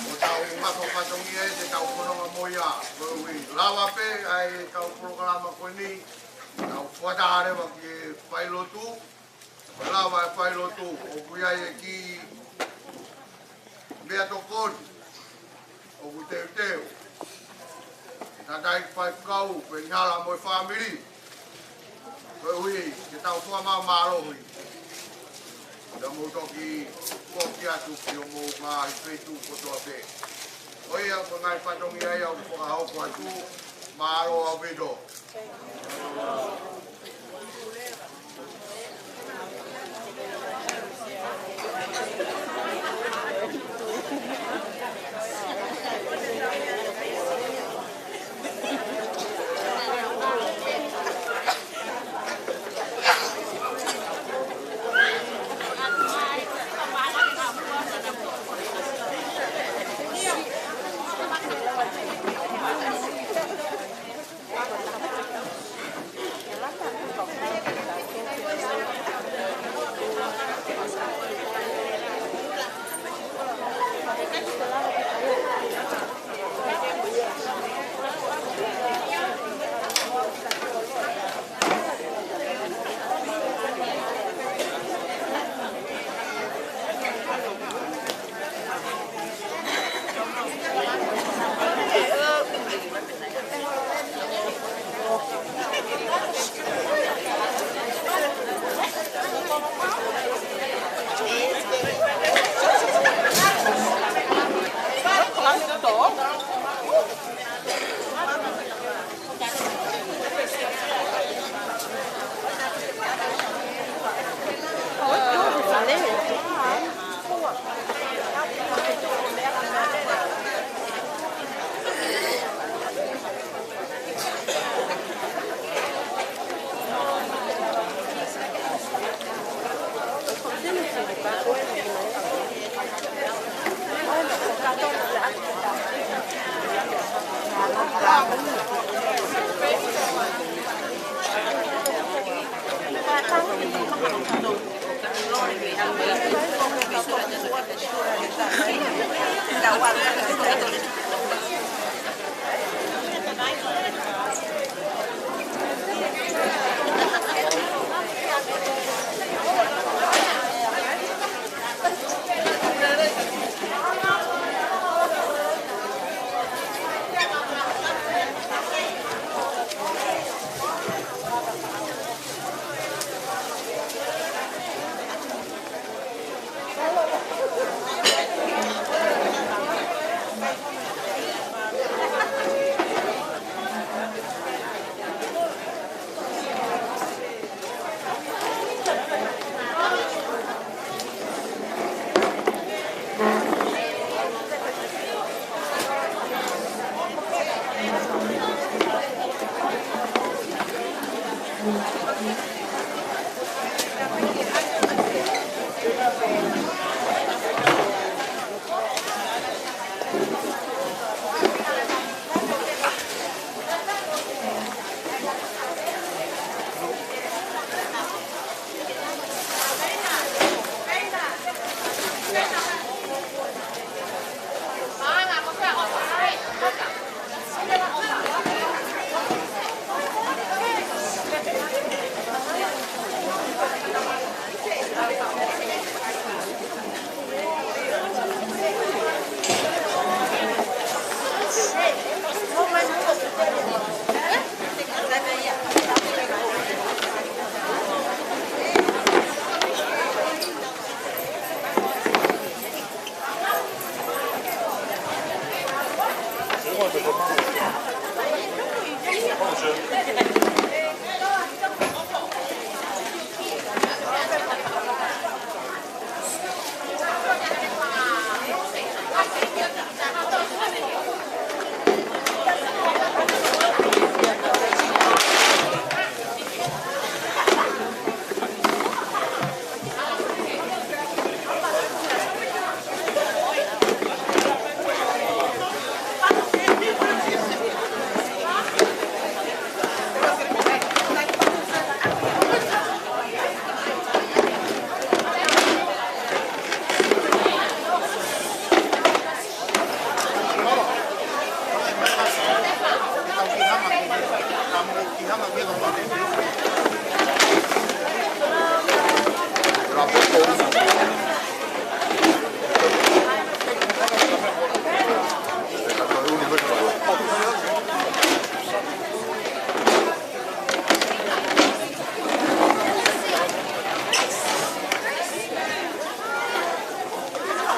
ʻo tau mato fatongia ʻe te tau fononga mo ia. Koeʻuhi, lava pē ʻa e tau polokalama ko eni, tau fuata leva ki he fai lotu. Lava e fai lotu, ʻoku ʻi ai e kiʻi Meʻatokoni ʻoku teuteu, ʻe tataʻi faifekau, Penihala mo e fāmili. Koeʻuhi ke tau fakamālō ʻi he mou toki foki atu ki homou ngaahi feituʻu kotoa pē. Ko ia ko e ngaahi fatongia ia ʻoku fakahoko atu, mālō ʻaupito.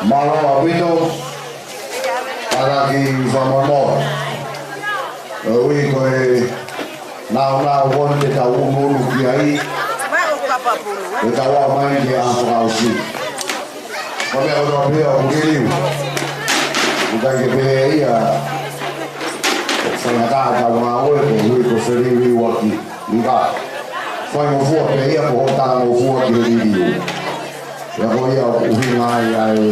Mālō ʻaupito, ʻa e kiʻi fakamolemole. ʻOku ʻi ai e nāunau ko eni te tau ʻunuʻunu ki ai, te tau aʻu mai ki he ʻaho fakaʻosi. Ko e meʻa kotoa pē ʻoku liliu. ʻOku ʻikai ke pehē ia ʻoku faingataʻa ʻetau ngāue, koeʻuhi ko e feliliuaki. Ka faingofua pē ia ko hoʻo talangofua ki he liliu. Pea ko ia ʻoku ʻuhinga ai ʻa e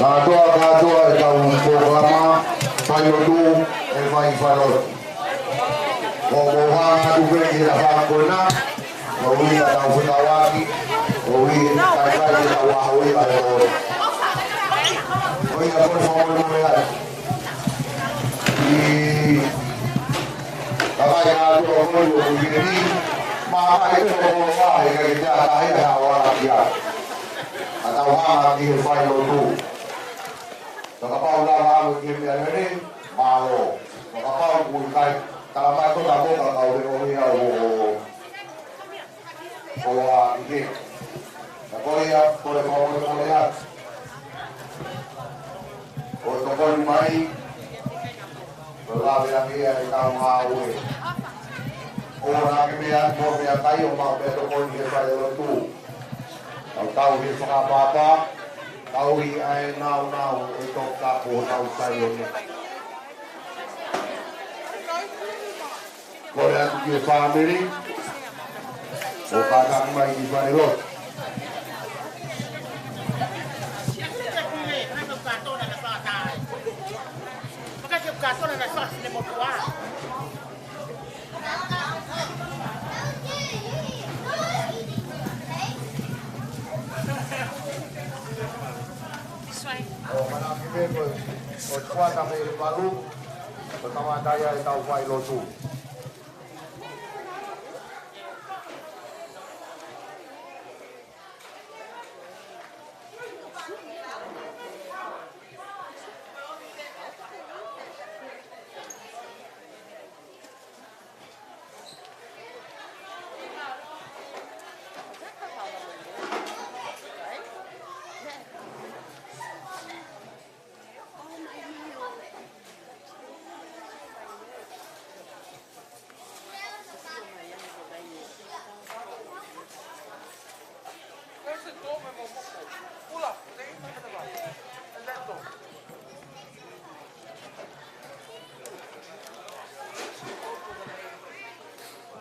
kātoa, kātoa ʻetau polokalama failotu ʻe fai ʻi falelotu. ʻOku ou hanga atu pē ki he tafaʻaki ko ena, koeʻuhi ke tau fekauʻaki, koeʻuhi ke tau kai ʻetau ʻaho ia ʻe ʻoua. Ko ia ko e fakamolemole atu. ʻI he kakai ʻa e ʻOtua ko eni ʻoku ʻi heni, ma kai e toko ua he kai ke te atahe ha ʻoua kia. Ka tau hanga ki he failotu. Ka kapau lava ʻalu ki he meʻa lelei, mālō. Ka kapau ʻoku ʻikai, tala mai ko e tau moka kau le o ia o, o, o a ike. Ka ko ia, ko e fakamolemole atu. Ko e tokoni mai, ko e laveʻi ange ia ʻetau ngāue. ʻOua naʻa ke meʻa, ko e meʻakai ʻo maʻu pē tokoni he failotu. Tau tauhi e fakaʻapaʻapa, tauhi ʻa e nāunau ʻo e Toputapu ʻo Saione. Kole atu ki he fāmili, ʻo kātaki mai ki falelotu. This way. ʻO manako ki he meʻa ko e, ko e kuata mei he valu, ko e kamata ia ʻetau failotu.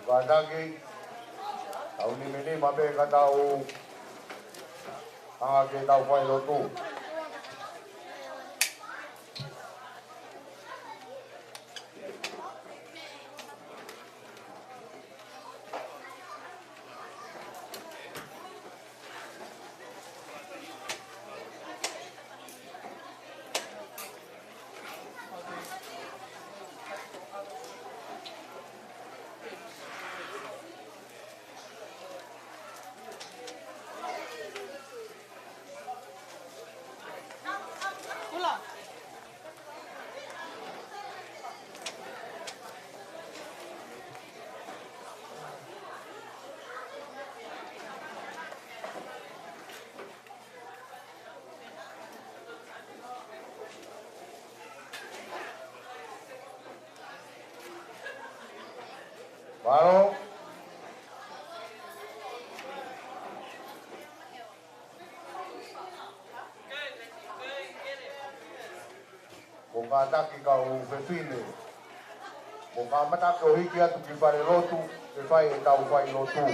Kātaki, tau nima nima pē ka tau hanga ki heʻetau failotu. Mālō. Mou kātaki kau fefine. Mou kamata ke hiki atu ki falelotu, ke fai ʻetau failotu.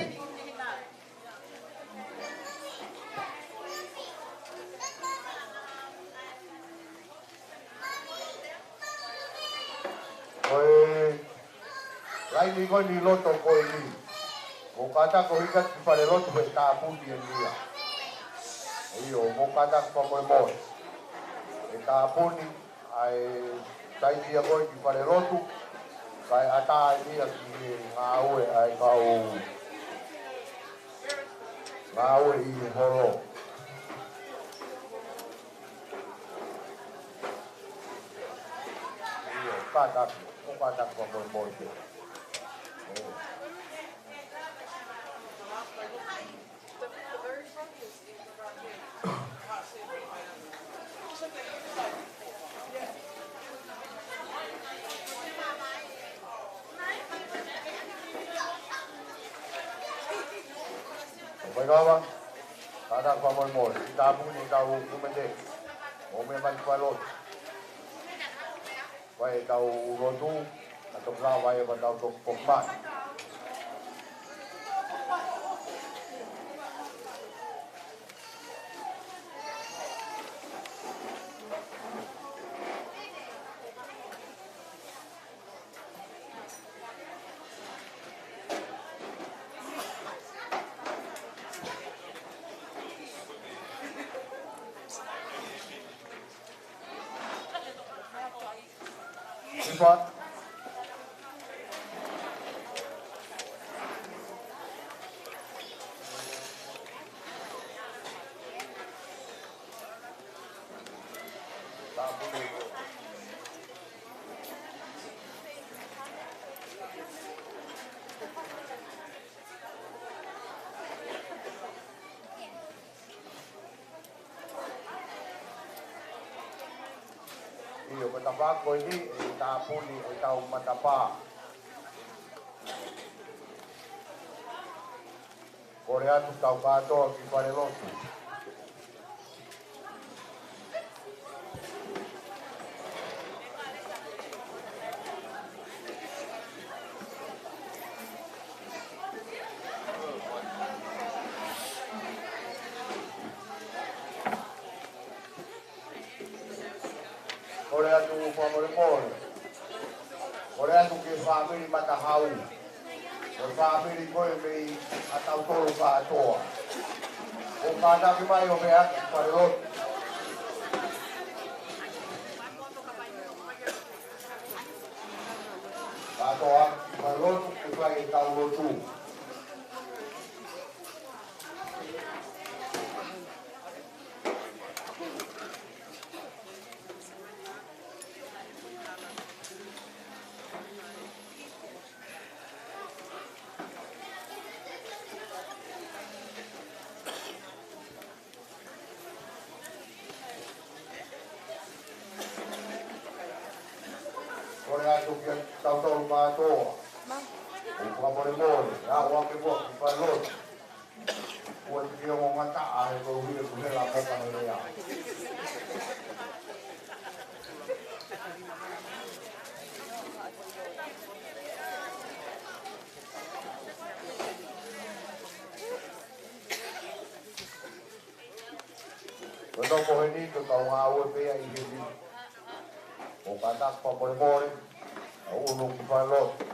Ko e laini ko eni ʻi loto ko eni. Mou kātaki ʻo hiki atu ki falelotu he tāpuni eni ia. ʻIo, mou kātaki fakamolemole. He tāpuni, ʻa e taimi ia ko eni ki falelotu, kae ʻatā eni ia ki he ngāue ʻa e kau ngāue ʻi he holo. ʻIo, kātaki, ʻo kātaki fakamolemole. ʻIo. Lava, kātaki fakamolemole, ʻi he tāpuni ʻetau kumete, ʻo meʻa mai ki falelotu. Fai ʻetau lotu, ka toki lava ai pea tau toki foki mai. Kipa. ʻIo, ko e tafaʻaki ko eni ʻe tāpuni ʻetau matapā. Kole atu tau kātoa ki falelotu. Kole atu fakamolemole. Kole atu ki he fāmili Matahau. Ko e fāmili ko ē mei ʻatautolu kātoa. ʻO kātaki mai ʻo meʻa ki falelotu. Kātoa ki falelotu ke fai ʻetau lotu. Kole atu kia tautolu mātuʻa. ʻOku fakamolemole, ʻa ua ke mua ki falelotu. Ua te ke ongo ngata ʻa he koeʻuhi ʻeku hela ko ka he lea. Ko e toko heni, ko e kau ngāue pē ia ʻi heni. ʻO kātaki fakamolemole, ʻo ʻunu ki falelotu.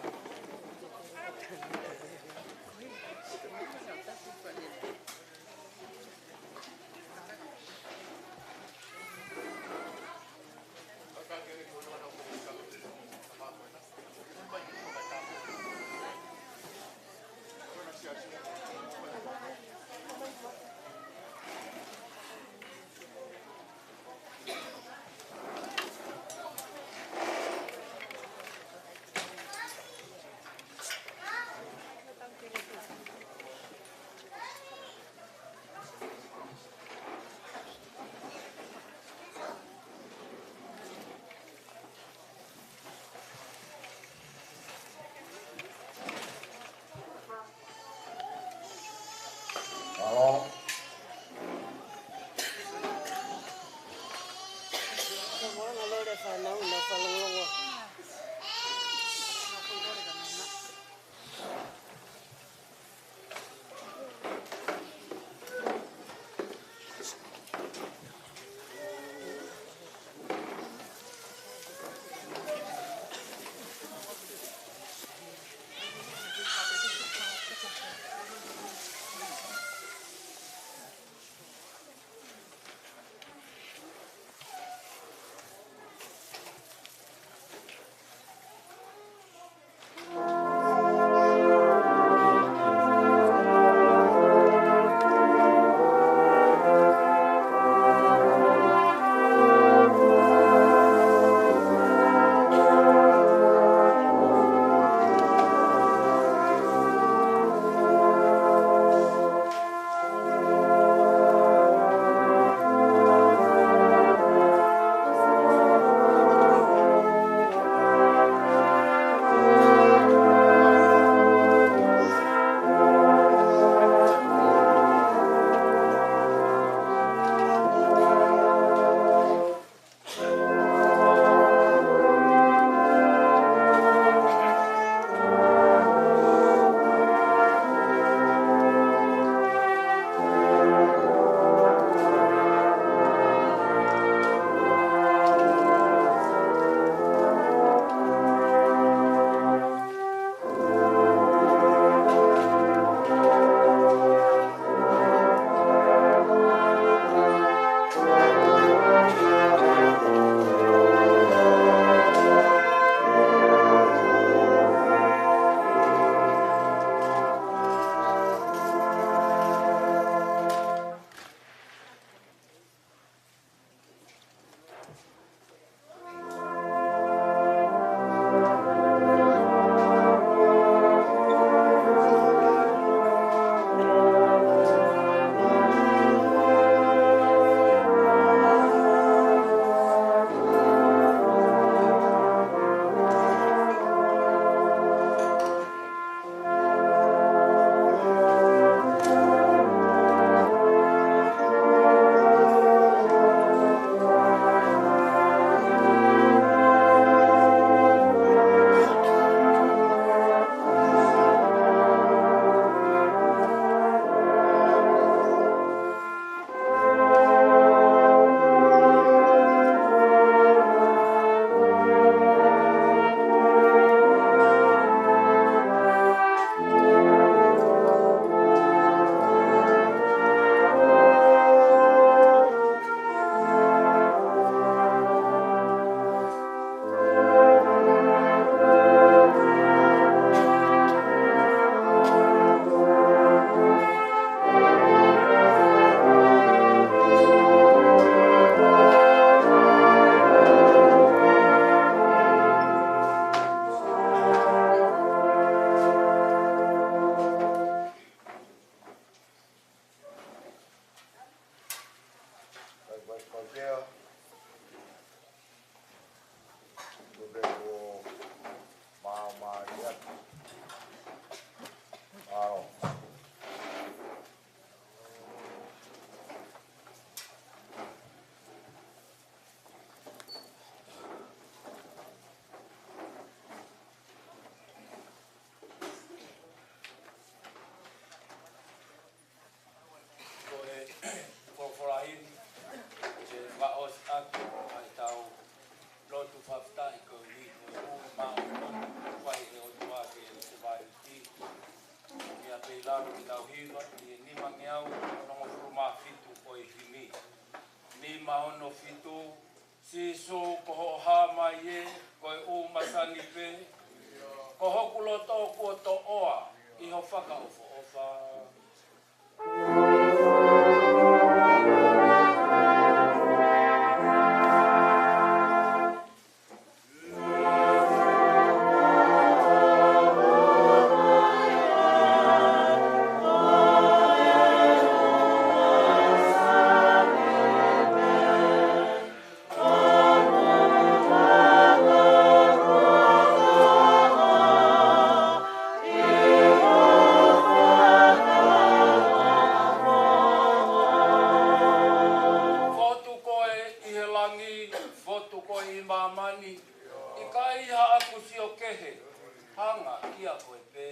Sīsū, ko hoʻo hā mai ē, ko e ʻū masani pē, ko hoku loto kuo toʻoa ʻi ho fakaʻofoʻofa. Fotu koe ʻi he langi, fotu koe ʻi māmani, ʻikai haʻaku sio kehe, hanga kia koe pē.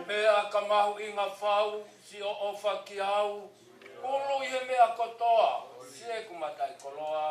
Meʻa ka mahuʻinga fau, siʻo ʻofa kiate au, kulu ʻi he meʻa kotoa, siʻeku mataʻikoloa.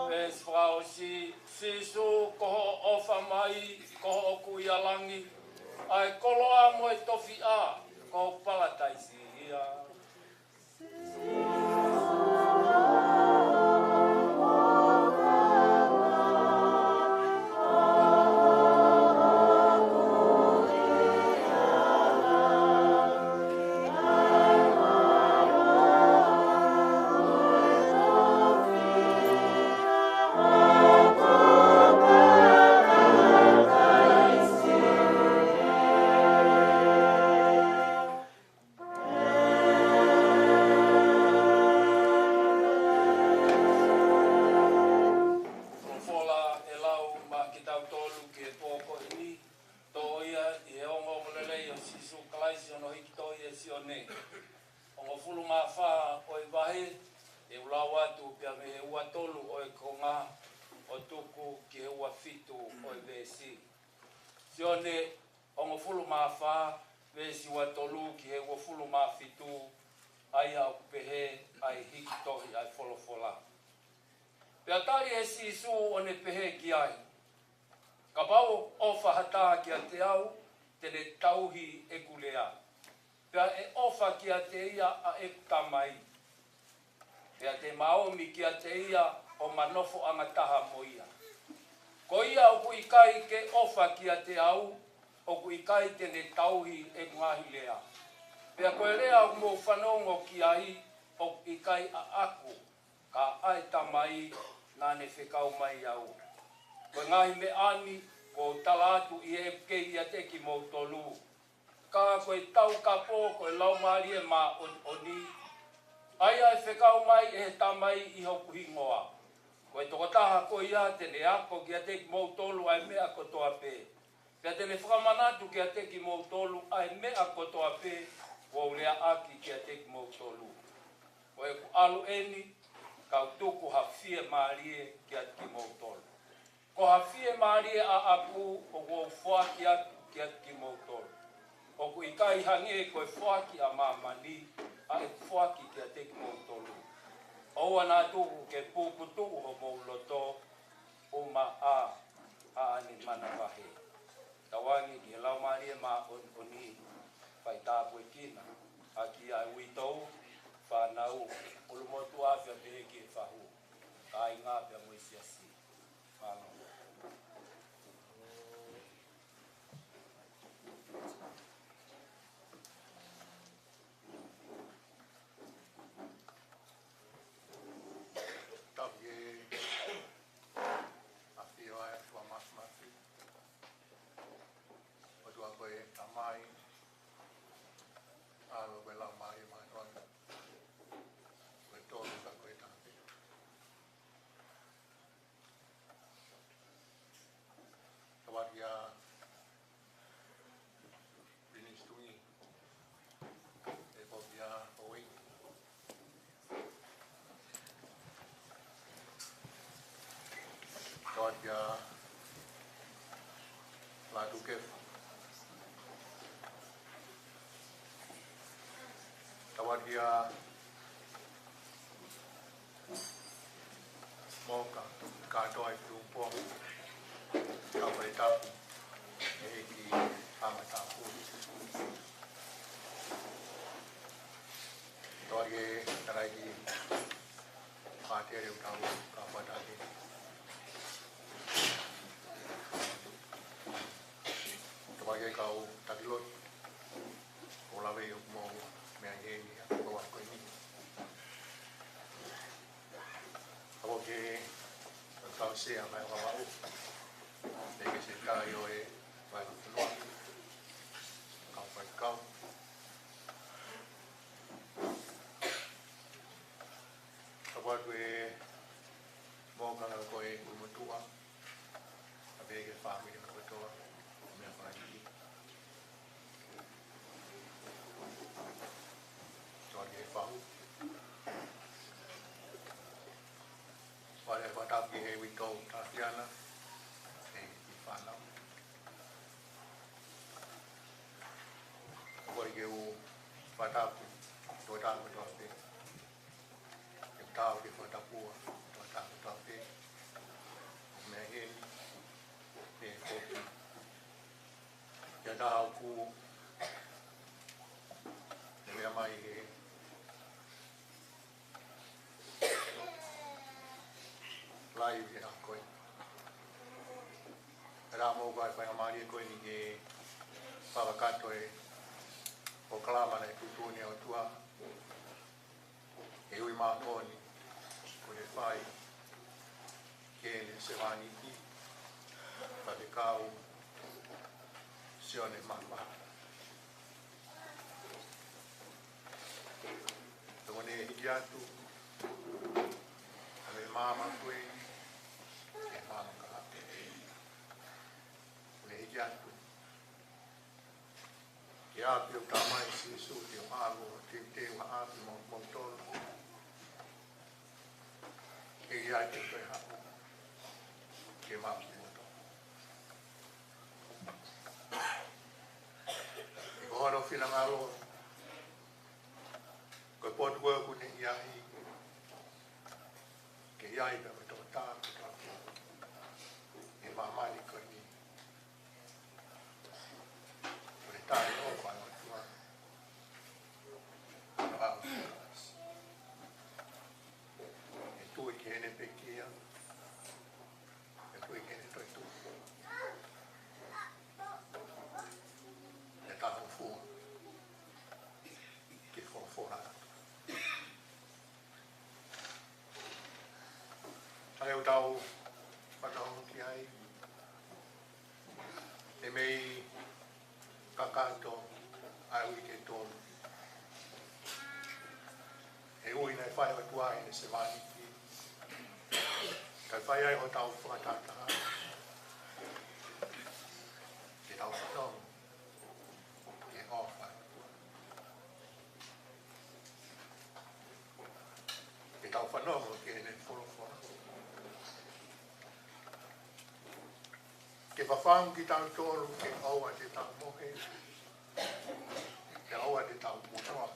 Veesi fakaʻosi, Sīsū, ko hoʻo ʻofa mai, ko hoʻo kuia langi, ʻa e koloa mo e tofiʻa, ko hoku palataisi ia. Folofola ʻe lau maʻa kitautolu ki he pō ko eni, toʻo ia ʻi he ongoongolelei ʻo Sīsū Kalaisi ʻi hono hiki tohi ʻe Sione. Hongofulu mā fā ʻo e vahe, ʻe u lau atu pea mei he ua tolu ʻo e konga, ʻo tuku ki he ua fitu ʻo e veesi. Sione hongofulu mā fā, veesi ua tolu ki he uofulu mā fitu, ʻa ia ʻoku pehē ʻa e hiki tohi ʻa e folofola. Pea tali ʻe Sīsū ʻo ne pehē ki ai, Kapau ʻoku ʻofa ha taha kiate au, te ne tauhi ʻeku lea. Pea ʻe ʻofa kiate ia ʻa ʻeku Tamai, pea te ma ōmi kiate ia ʻo ma nofo angataha mo ia. Ko ia ʻoku ʻikai ke ʻofa kiate au, ʻoku ʻikai te ne tauhi ʻeku ngaahi lea. Pea ko e lea ʻoku mou fanongo ki ai, ʻoku ʻikai ʻaʻaku, ka ʻa e Tamai naʻa ne fekau mai au. Ko e ngaahi meʻa ni kuo u tala atu ʻi heʻeku kei ʻiate kimoutolu. Ka ko e Taukapo, ko e Laumālie Māʻoniʻoni, ʻa ia ʻe fekau mai ʻe he Tamai ʻi hoku hingoa, ko e tokotaha ko ia te ne ako kiate kimoutolu ʻa e meʻa kotoa pē. Pea te ne fakamanatu kiate kimoutolu ʻa e meʻa kotoa pē kuo u leaʻaki kiate kimoutolu. Ko ʻeku ʻalu eni, kau tuku ha fiemālie kiate kimoutolu. Ko ha fiemālie ʻaʻaku ʻoku ou foaki atu kiate kimoutolu. ʻOku ʻikai hangē ko e foaki ʻa māmani ʻa ʻeku foaki kiate kimoutolu. ʻOua naʻa tuku ke puputuʻu homou loto, ʻumaʻā ʻa ʻene manavahē. Tauange ki he Laumālie Māʻoniʻoni, fai tāpuekina ʻaki ʻa e uitou, fānau, ʻulumotuʻa pea pehē ki he fahu, kāinga pea mo e siasi. Mālō. Tau ke ʻafio ʻa e ʻOtua Māfimafi. ʻOtua ko e Tamai, Ko e Laumālie Māʻoniʻoni, ko e tolu ka ko e taha pē. Tau ʻoatu kia Pilinisi Tuʻi, ʻe pō kia Houʻeiki. Tau ʻoatu kia Lātūkefu. Tau ʻoatu kia Moka, kātoa ʻi Tupou, kau fai tapu, ʻEiki Hanga Tapu. Tau ʻoatu kia Taraiki Fātele ʻo tau ka fatake. Tau ʻoatu kia kau taki lotu, ʻo lave ʻi hoku moʻunga, meʻa ʻi heni, ʻa ko ʻeni. Ka ko ke, ka kau sea mai ʻo ka wau. Te ke se kai ʻo e, vai ka funua. Kau fai kau. Ka wau ʻoatu e, Moka ka ko e ʻulumotuʻa. ʻA pē ke fāmili na kotoa, meʻa fai ki. Tau ʻoatu kia Fahu. Pale fatapu ki he uitou Tafiana, ʻe ki fānau. Ko e ke u fatapu, tō tāku tō pē. Ke tau ke fatapua, tō tāku tō pē. Meʻa heni, ʻe kopi. Kia taha ʻoku ne meʻa mai he live he ʻaho ko ē. Pea mo e faingamālie ko eni ke fakakakato e polokalama naʻe tuʻutuʻuni ʻe he ʻOtua. ʻE ui māʻoniʻoni, ko e fai ki heʻene sevāniti, Faifekau Sione Mafa. Tau ne hiki atu, ʻa e maama ko ē, ʻe maama ka. Tau ne hiki atu, ki he ʻapi ʻo e Tamai Sīsū, ki he ʻalu ʻo teuteu ʻa e ʻapi mo, mo tolu. Ke ʻi ai ke toe haʻu, ke mau ki moto. He ko hono finangalo, ko e potu ko ē ʻoku ne ʻi ai, ke ʻi ai pē mo e tokotaha kotoa pē ʻi māmani ko eni. Ko e tali ʻofa ʻa e ʻOtua. Ko e ʻalu. ʻE tui ki heʻene pekia. ʻE tui ki heʻene toetuʻu. ʻE taha fua. Ke folofola atu. ʻA ia ʻoku tau fanongo ki ai, ʻe mei kakato ʻa e uike ʻe tolu. ʻE ui naʻe fai ʻe he ʻOtua ʻene sevāniti. Kae fai ai hotau fakatahataha. Ke tau fanongo ki he ʻofa. Ke tau fanongo ki heʻene folofola. Ke fafangu kitautolu ke ʻoua te tau mohe. Ke ʻoua te tau punoa.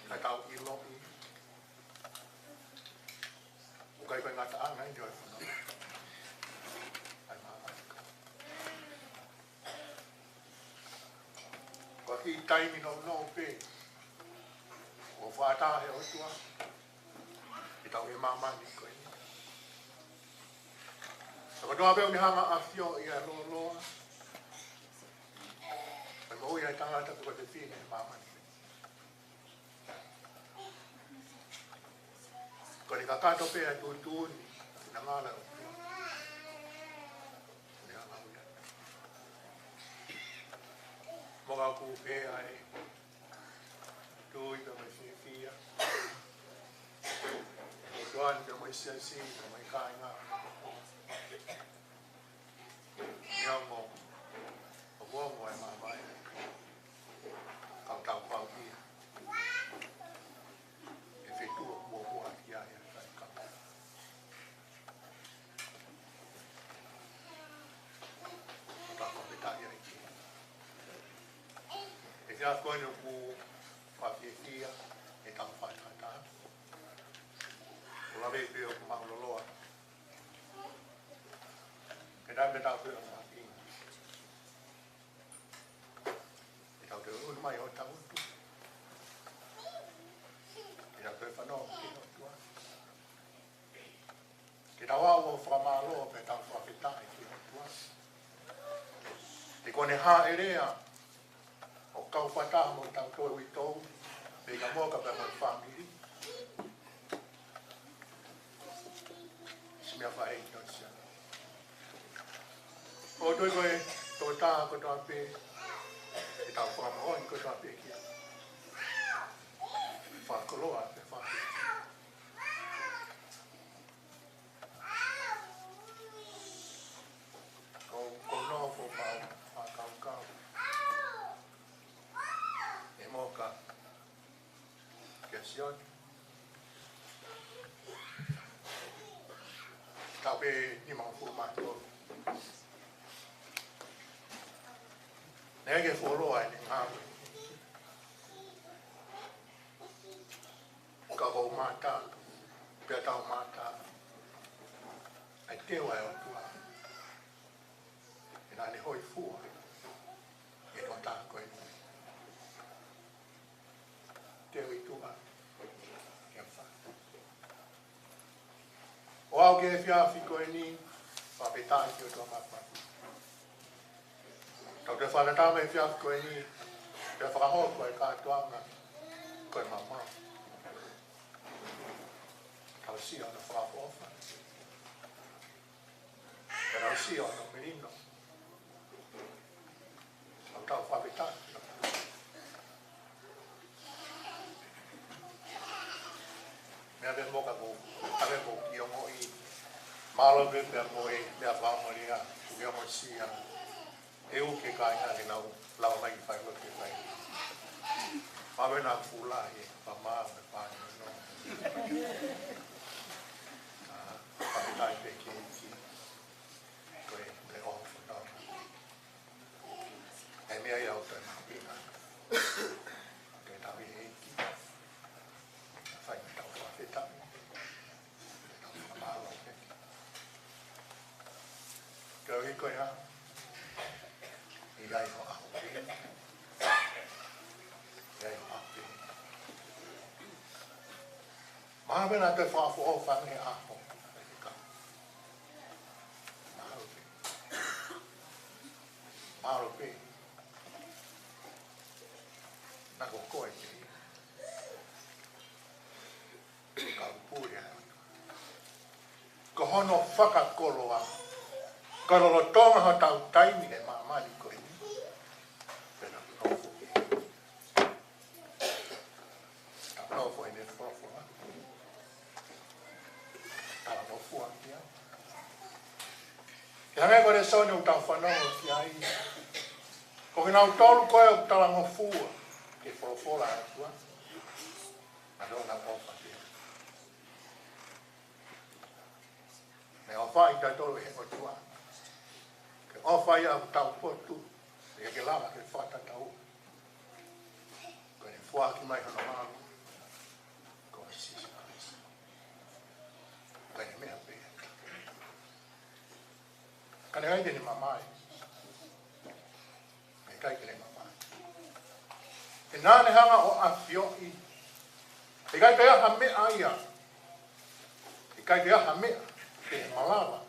Ka tau ʻiloʻi. ʻOku ʻikai ko e ngataʻanga eni ʻo e fononga. ʻA e māmani ka. Ko e kiʻi taimi nounou pē. ʻOku fakataha ʻe he ʻOtua. Ke tau ʻi he māmani ko eni. Ka kotoa pē ʻoku ne hanga ʻo ʻafioʻi ʻa e lōloa. ʻA e moʻui ʻa e tangata pe ko e fefine ʻi he māmani. Ko ʻene kakato pē ʻa e tuʻutuʻuni, finangalo ʻo e ʻOtua. Ko ʻene hanga ʻo ia. Mo ʻOku pehē ʻa e tui pea mo e fiefia. ʻOtua ni pea mo e siasi pea mo e kāinga. Neongo ʻoku ongo e māmani, ka ʻoku tau pau ia. ʻE fetuʻu muʻomuʻa ki ai ʻa e kaikau. Ka ko e taʻi ai ki. ʻE fiafia ko eni ʻoku fakafiefia ʻetau fakatātā. ʻOku lave pē ʻoku mālōlō. Ke tau, ke tau pē ʻo fakafiefia. Ke tau toe ʻunu mai hotau utu. Ke tau toe fanongo ki he ʻOtua. Ke tau ʻoua ʻo fakamālō pea tau fakafetaʻi ki he ʻOtua. He ko ʻene hāʻele ʻa e kau fakataha mo kitautolu ʻi he ʻaho ni, pea mo e kau pea mo e fāmili. Siʻi meʻa faʻē ki ʻOtua. ʻOku tui ko e tokotaha kotoa pē, ke tau fakamoʻoni kotoa pē ki ai. Fakakoloa pē fai. Ko, ko nofo pau, fakakaukau. ʻE moka. Kia Sione. Tau pē nimangofulu mā tolu. Naʻe ʻikai ke fuoloa ʻene ngāue. Ka ʻoku ou mātā, pea tau mātā, ʻa e teu ʻa e ʻOtua. He naʻa ne hōifua ʻi he tokotaha ko eni. Teu ʻi tuʻa, ke fa. ʻO aʻu ki he efiafi ko eni, fakafetaʻi ki he ʻOtua Māfimafi. Tau toe fakatātā mai he efiafi ko eni, pea fakahoko e kātoanga ko e maumau. Tau sio hono fakaʻofoʻofa. Tau sio hono melino. Tau fakafetaʻi. Meʻa pē mo ka ko, ka pē mo ki ongoʻi. Mālō pē pea mo e, meʻa fakamolemole, ke ongosia. ʻE u ke kāinga ke nau, lau mai ki fai lo ke fai. Pavena fula he, pa mā, me pa ni no. Ah, pa tai pe ki, ki. Ko e, pe o, funa. E meʻa ia ʻo te mapina. Ke tau ʻi he ʻEiki. Fai me tau fakafetaʻi. Tau fakamālō pē. Ka ui ko ia. ʻI ai ho ʻaho pē. ʻI ai ho ʻaho pē. Mahalo pē naʻa toe fakaʻofoʻofa ange he ʻaho. Mahalo pē. Mahalo pē. Naʻa ko koe pē. Ka u pule ai. Ko hono fakakoloa. Ko e lolotonga hotau taimi he māmani ko eni. Pea nofo. Tau nofo he meʻa folofola. Tau nofo ange ia. Ke hangē ko e lēsoni ʻoku tau fanongo ki ai. Ko kinautolu ko ē ʻoku talangofua ki he folofola ʻa e ʻOtua. Naʻa nau ʻofa ki ai. Naʻe ʻofa ʻi tautolu ʻe he ʻOtua. Ko e ʻofa ia ʻoku taupotu, ʻikai ke lava ke fakatatau. Ko ʻene foaki mai hono ʻAlo, ko Sīsū Kalaisi. Ko ʻene meʻa pē ia. Ka naʻe ʻikai ke ne mamae. ʻIkai ke ne mamae. He naʻa ne hanga ʻo ʻafioʻi. ʻIkai ke ʻi ai ha meʻa ia. ʻIkai ke ʻi ai ha meʻa ke malava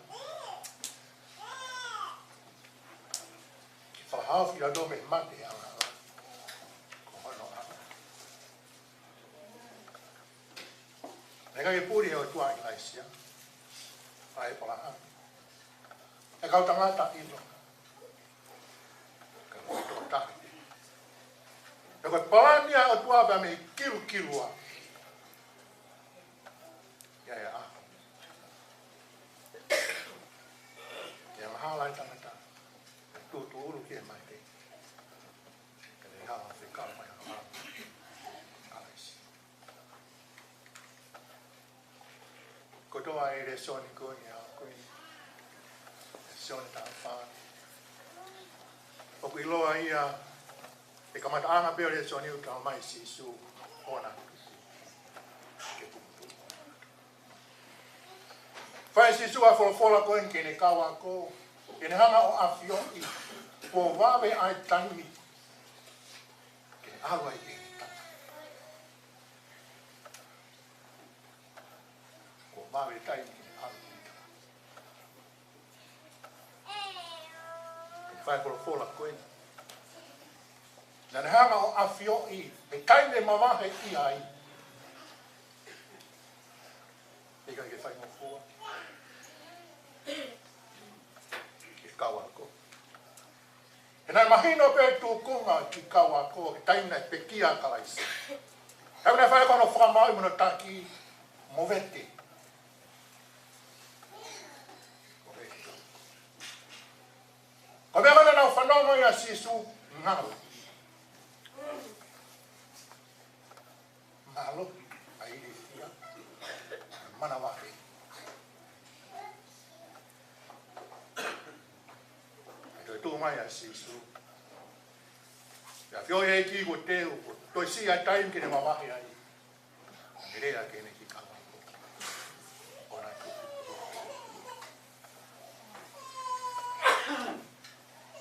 ke fakahaofi kitautolu mei he mate angahala. Ko hono ʻAlo. Naʻe ʻikai ke puli ʻe he ʻOtua ʻa ʻIlaisiā, ʻa ʻĒpalahame, ʻa e kau tangata ʻilo. Ka ko e tokotaha He ko e palani ʻa e ʻOtua pea mei he kilukilua ia ʻe ʻaho. Ke angahala ʻa e tangata, tuʻutuʻulu ki he mate, ke ne hanga ʻo fekau mai ʻa e ʻAlo ʻo Kalaisi. Kotoa e lēsoni ko eni ʻa ko eni, lēsoni taha fā. ʻOku ʻiloa ia, ʻe kamataʻanga pē ʻo e lēsoni ʻoku talamai ʻe Sīsū ʻoku na tuku ke tuʻutuʻulu. Fai ʻe Sīsū ʻa e folofola ko eni ki heʻene kau ako, ke ne hanga ʻo ʻafioʻi kuo vave ʻa e taimi ke ʻalu ai ki he tangata. Kuo vave e taimi ke ʻalu ki he tangata. Fai e folofola ko eni. Naʻa ne hanga ʻo ʻafioʻi e taimi ʻe mavahe ai. ʻIkai ke faingofua ki he kau ako. He naʻe mahino pē tūkunga ki he kau ako, ki he taimi naʻe pekia ai ʻa Kalaisi. Taimi naʻe fai ai hono fakamāuʻi mo hono taki, movete. Ko e meʻa ko ē naʻa nau fanongo ai ʻa Sīsū, ngalo. Mālohi ʻa e ilifia, manavahē. ʻE toe tuʻu mai ʻa Sīsū. ʻE ʻafioʻi ʻe he ʻEiki kuo teu, kuo toe siʻi ʻa e taimi ke ne mavahe ai. ʻE lea ki heʻene kiʻi kau ako, ʻo na tuʻu.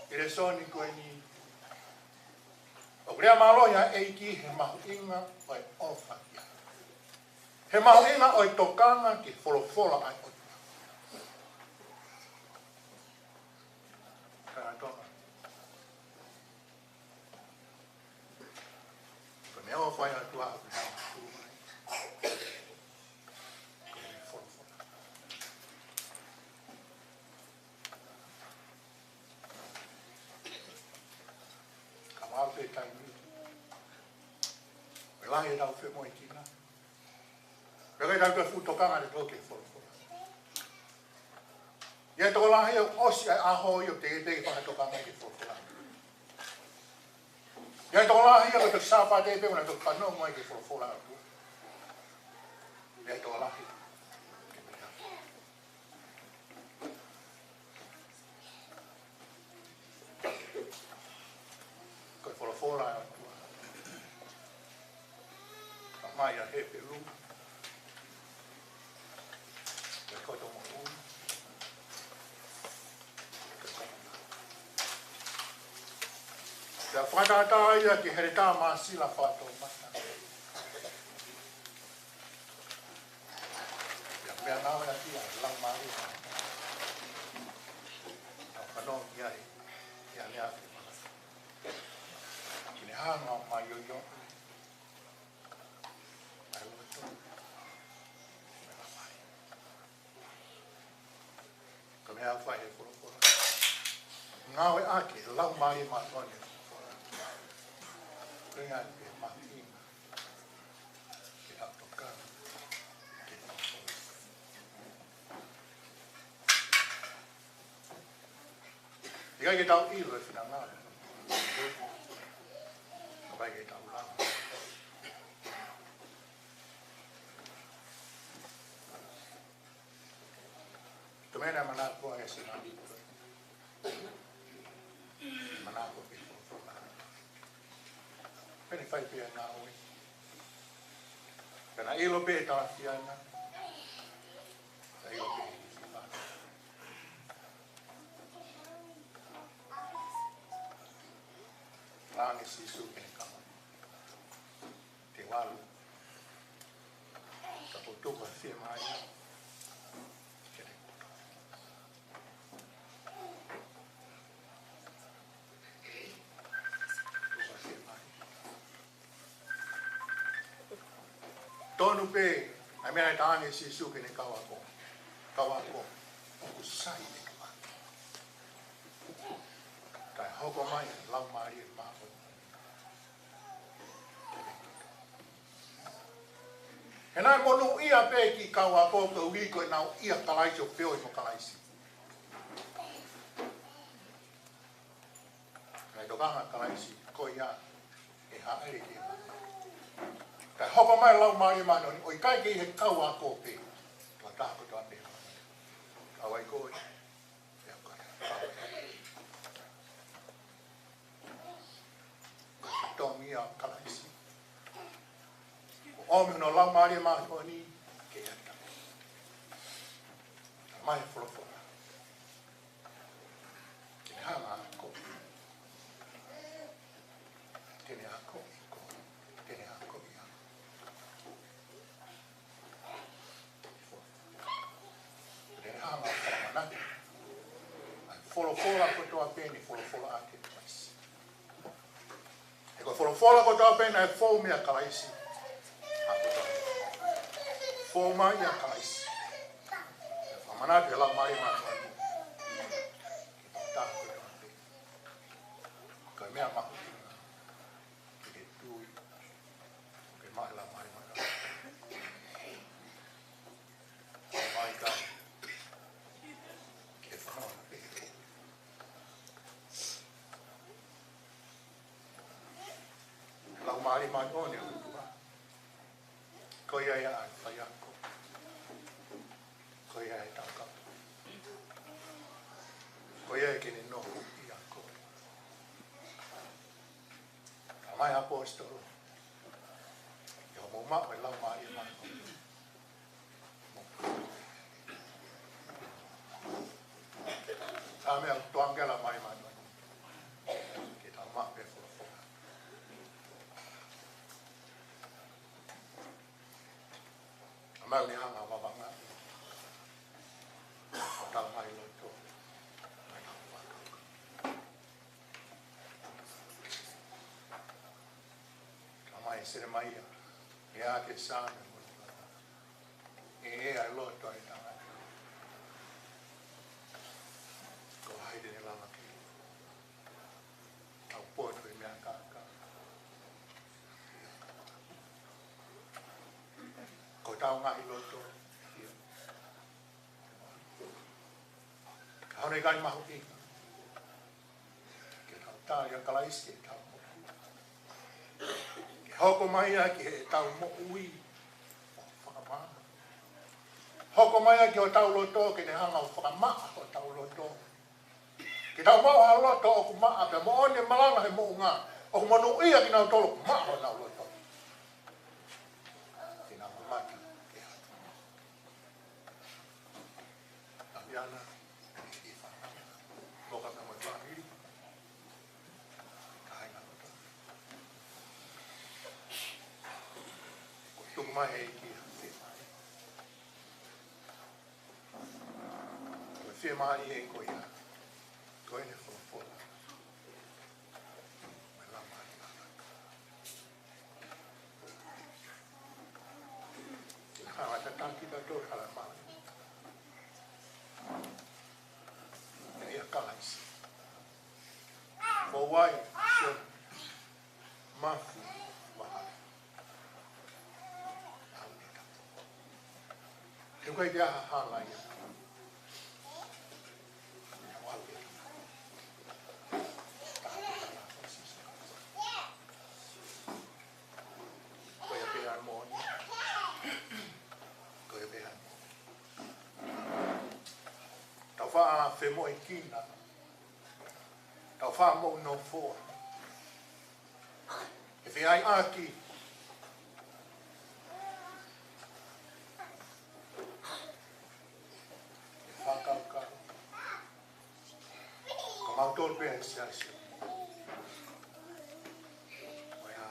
ʻI he lēsoni ko eni, ʻoku lea mālohi ʻa e ʻEiki he mahuʻinga ʻo e ʻofa ki ai. He mahuʻinga ʻo e tokanga ki he folofola ʻa e ʻOtua. Kāinga Tonga, ko e meʻaʻofa ia ʻa e ʻOtua ʻoku nau tuʻu mai. Ko e folofola. Ka mau pē taimi, ʻoku lahi ʻetau femoʻuekina. Pea ʻikai ke tau toe fuʻu tokanga ʻatautolu ki he folofola. ʻI ai e tokolahi ʻoku ʻosi ʻa e ʻaho ʻo teʻeki ke fakatokanga ki he folofola. ʻI ai e tokolahi ʻoku ʻi ai e Sāpate pē ʻoku nau toki fanongo ai ki he folofola. ʻI ai e tokolahi. Ko e folofola ʻa e ʻOtua. Talamai ʻe Hepelū, ko e koto moʻui, ko e koto. Pea fakatātā ia ki he heletā māsila fakatoumata. Pea meʻa naua ia ki he Laumālie. Tau fanongo ki ai, ʻi he meʻa ke mana. Ke ne hanga ʻo māʻioʻioʻi ʻa e loto. Ko e meʻa ʻoku fai ʻe he folofola. Ngāueʻaki e Laumālie Māʻoniʻoni ʻo e folofola. Ko e ngaahi pē mahuʻinga ke tau tokanga ki he folofola. ʻIkai ke tau ʻilo e finangalo. ʻIkai ke tau lava. Ko e meʻa naʻe manako ai ʻa Sīsū. Manako ki he folofola. Pea ne fai pē ʻa e ngāue. Pea naʻe ʻilo pē ʻe he talafiana. Naʻe ʻilo pē ʻe he fānau. Talaange ʻe Sīsū ki heʻene kau. Te u ʻalu. Ka ʻoku ou tuku ʻa e fiemālie kiate kimoutolu. Tuku ʻa e fiemālie. Tonu pē ʻa e meʻa naʻe talaange ʻe Sīsū ki heʻene kau ako. Kau ako, ʻoku sai ʻeku ʻapi. Kae hoko mai ʻa e Laumālie Māʻoniʻoni. He naʻe monūʻia pē e kiʻi kau ako koeʻuhi ko ʻenau ʻia Kalaisi ʻo feohi mo Kalaisi. Naʻe tokanga ʻa Kalaisi, ko ia ʻe hāʻele ki he māmani. Kae hoko mai e Laumālie Māʻoniʻoni, ʻo ʻikai ke ʻi he kau ako pē, ka ko e taha kotoa pē. Kau ai koe, ʻe au ka. Ko e tōʻonga ia ʻo Kalaisi. ʻOmi hono Laumālie Māʻoniʻoni ke ʻiate kitautolu. Mai folofola. Ke ne hanga ʻo ako. Ke ne ako ʻi ko. Ke ne ako ʻi ako. Ke ne hanga ʻo fakamanatu ʻa e folofola kotoa pē naʻe folofola ʻaki ʻe Kalaisi. He ko e folofola kotoa pē naʻe fou meia Kalaisi. ʻA kotoa. Fou mai ʻia Kalaisi. Fakamanatu ʻe he Laumālie Māʻoniʻoni ki he tokotaha kotoa pē. Ko e meʻa mahuʻinga ke ke tui, ke maʻu e Laumālie Māʻoniʻoni. Mai ka ke fānau pē. Laumālie Māʻoniʻoni ʻa e ʻOtua. Ko ia ia ʻa e faiako. Ko ia e taukapo. Ko ia ʻe kei nofo ʻiate koe. Ka mai ʻaposetolo, ʻi hoʻomou maʻu e Laumālie Māʻoniʻoni. Ka meʻa ʻoku tuku ange ʻe he Laumālie Māʻoniʻoni ke tau maʻu pē folofola. Ka mai ʻo ne hanga ʻo vavanga ʻo tala mai loto. Ka mai Selemaia, ʻe ʻa e Saame mo e ʻe ʻa e loto ʻa e tangata. Ko hai te ne lava ke taupotu e meʻa kākā. Ko ʻetau ngaahi loto. Ka ʻoku ne ʻikai mahuʻinga ke tau tali ʻa Kalaisi ke tau moʻui. Ke hoko mai ia ki heʻetau moʻui ʻo fakamaama. Hoko mai ia ki hotau loto ke ne hanga ʻo fakamaʻa hotau loto. Ke tau maʻu ha loto ʻoku maʻa pea moʻoni e malanga he moʻunga. ʻOku monūʻia kinautolu ʻoku maʻa honau loto. Ke nau mamata ki he ʻOtua. Tapiana, ʻi fānau, mo ka ka mo e fāmili, kāinga kotoa. Ko e tuku mai ʻe he ʻEiki ʻa e fiemālie. Ko e fiemālie ko ia, ko ʻene folofola. Mo e Laumālie Māʻoniʻoni. Ke hanga ʻo tataki kitautolu ʻe he Laumālie. ʻIa Kalaisi. Mou ʻai, sio, mafu, mahalo. He ʻoku ʻikai ke ʻi ai ha hala ia. Ko ia pē ʻa e moʻoni. Ko ia pē ʻa e moʻoni. Tau faʻa femoʻuekina. Tau faʻa moʻunofoa. ʻE feʻaiʻaki. ʻE fakakaukau. Ko mautolu pē ʻa e siasi. Ko ia.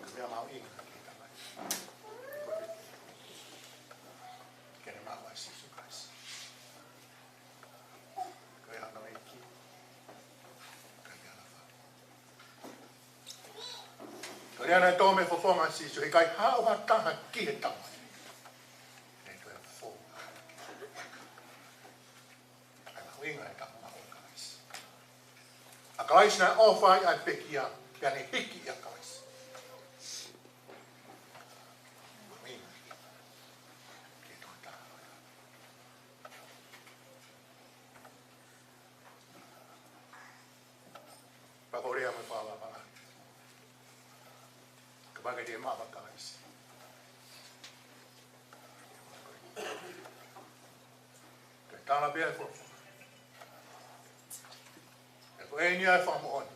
Ko e meʻa mahuʻinga ki he tamai. Ke ne maʻu ʻa Sīsū Kalaisi. Ko ia hono ʻEiki. Ko ia hono Fale. Ko ia naʻe tō mei he fofonga ʻo Sīsū, heʻikai haʻu ha taha ki he Tamai. Naʻe toe fou. ʻA e mahuʻinga ʻetau maʻu ʻa Kalaisi. ʻA Kalaisi naʻe ʻofa ai ʻa e pekia, pea ne hiki ʻia Kalaisi. Pea ke te maʻu ʻa Kalaisi. Ke tala pē ʻa e folofola. He ko eni ʻa e fakamoʻoni.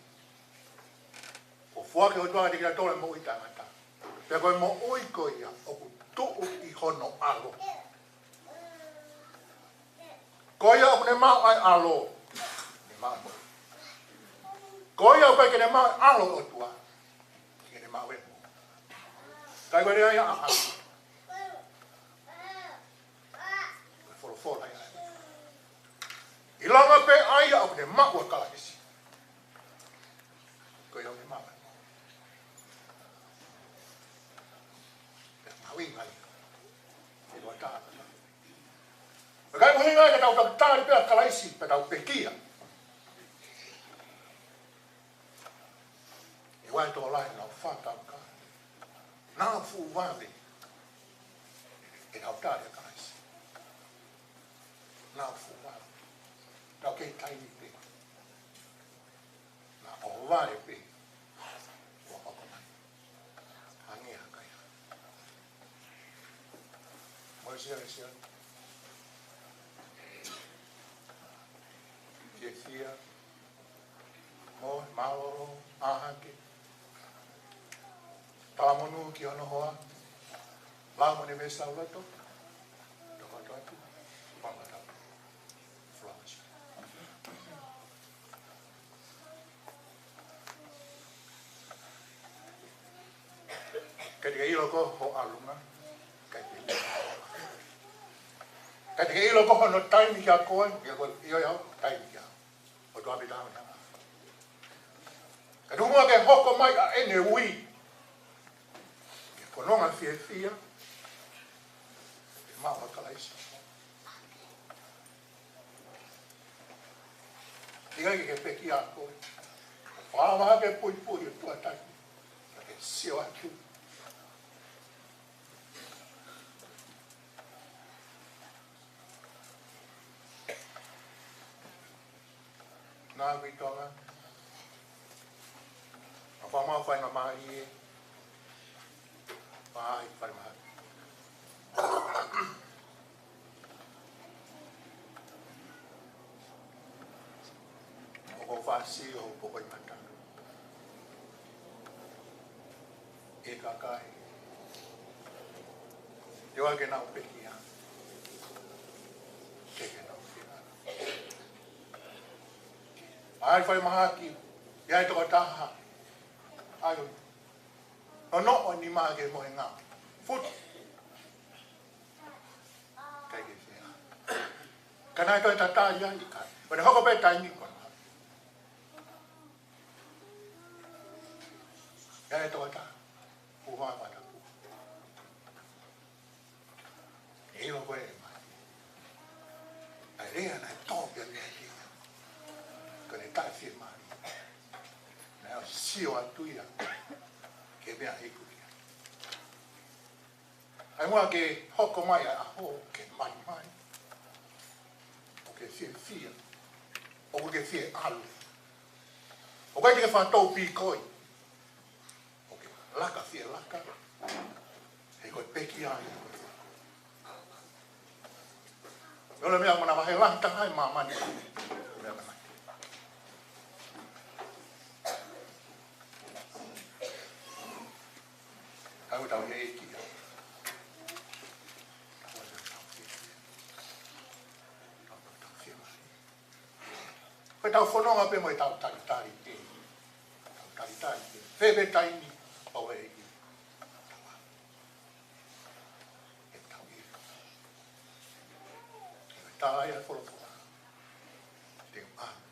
Kuo foaki ʻe he ʻOtua kiate kitautolu ʻa e moʻui taʻengata. Pea ko e moʻui ko ia ʻoku tuʻu ʻi hono ʻAlo. Ko ia ʻoku ne maʻu ʻa e ʻAlo, ne maʻu. Ko ia ʻoku ʻikai ke ne maʻu ʻa e ʻAlo ʻo e ʻOtua, ʻikai ke ne maʻu ʻe ia. Ka ko e lea ia ʻa e ʻAlo. Ko e folofola ia. ʻIlonga pē ʻa ia ʻoku ne maʻu ʻa Kalaisi, ko ia ʻoku ne maʻu. Pea mahuʻinga ia. ʻI loa tā. Pea ʻikai mahuʻinga ke tau talitali pē ʻa Kalaisi, pea tau pekia. ʻE ʻi ai e tokolahi ʻoku nau fakakaukau, nau fuʻu vave ke nau tali ʻa Kalaisi. Nau fuʻu vave. Nau kei taimi pē. Nau ʻohovale pē. Ua hoko mai. Hangē ha kai. Mo e sia, sia. Fiefia. Mo e mālōlō, ʻā hake. Talamonū ki hono hoa. Lau mo e veesi ʻa e lotu. Toko atu atu. Panga tau. Flowers. Ka te ke ʻilo ko ho ʻalunga, ka te ke ʻilo. Ka te ke ʻilo ko hono taimi kia koe, kia koe, ʻio, ʻio, taimi kia. ʻOtua pē taha ʻoku ne hanga. Ka tuku muʻa ke hoko mai ʻa ʻene ui. Ke fononga fiefia. Ke maʻu ʻa Kalaisi. ʻIkai ke ke pekia koe. Fakamaha ke puipui ʻo tuʻa tahi. Ka ke sio atu. Ngāue ʻi Tonga. ʻA e fakamāfana mai ē. Pea ʻi falemahaki. ʻOku ou fasi ʻo poko ʻi mata. ʻE kakai. Te u ʻai ke nau pekia. Ke ke nau fina. ʻAi falemahaki. ʻI ai e tokotaha. ʻAi ʻo nonoʻo e nima ke mohenga. Futu. ʻIkai ke fea. Ka naʻe toe tatali ai ʻikai. Pea ne hoko pē taimi ko ena. ʻI ai e tokotaha. Pua mata pua. ʻE ʻilo ko e mai. ʻA e lea naʻe tō pē mei ai. Ko ʻene taʻefiemālie. Naʻe ʻosi sio atu ia. Ki he meʻa iku ia. ʻAi muʻa ke hoko mai ʻa e ʻaho ke malimali. ʻOku ke fiefia. ʻOku ke fie ʻalu. ʻOku ʻikai ke ke fakatou pīkoi. ʻOku ke laka fie laka. He ko e pekia ia. ʻOku ʻi ai e meʻa ʻoku manavahē lahi taha ʻi māmani. Meʻa ka mai. Kau tau he eki. Ko e tau fononga pē mo e tau talitali pē. Tau talitali pē. Fēfē taimi ʻoku ʻi ai e eki. He tau ʻilo. He tala ia folofola. Te u ʻalu.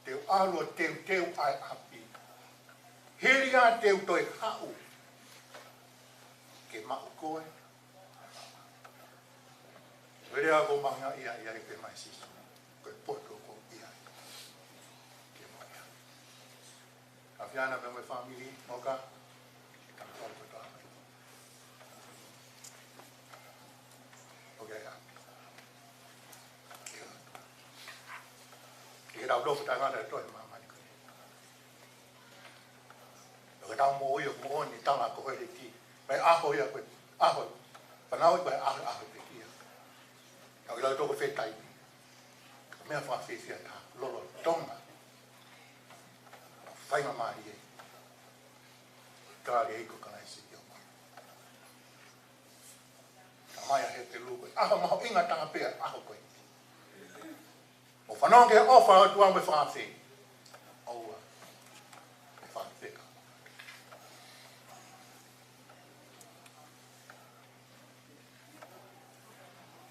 Te u ʻalu ʻo teuteu ʻa e ʻapi. Hili ia te u toe haʻu. Ke maʻu koe. Ko e lea ʻoku ou mahuʻingaʻia ai pē mai Sīsū. Ko e poto ʻoku ou ʻi ai. Ke maʻu ia. ʻApiana pē mo e fāmili, moka. Ka ko e poto ʻa mai. ʻOku ʻi ai ʻapi. Ke tau nofo taʻengata ʻi he māmani ko eni. ʻOku tau moʻui ʻo moʻui. Tala ko e leti, mei he ʻaho ia ko e ʻaho, fanauʻi ko e ʻaho, ʻaho pekia. Ka ʻi lau toko fetaimi. Meʻa fakafiefia ta, lolotonga. Faingamālie. Tali ʻe he ʻEiki ko Kalaisi ki ʻolunga. Talamai ʻe Hepelū ko e ʻaho mahuʻinga taha pē ʻaho ko ē. ʻO fanongo ki he ʻofa ʻa e ʻOtua mo e fakaafe. ʻOua. Fakaafe ka.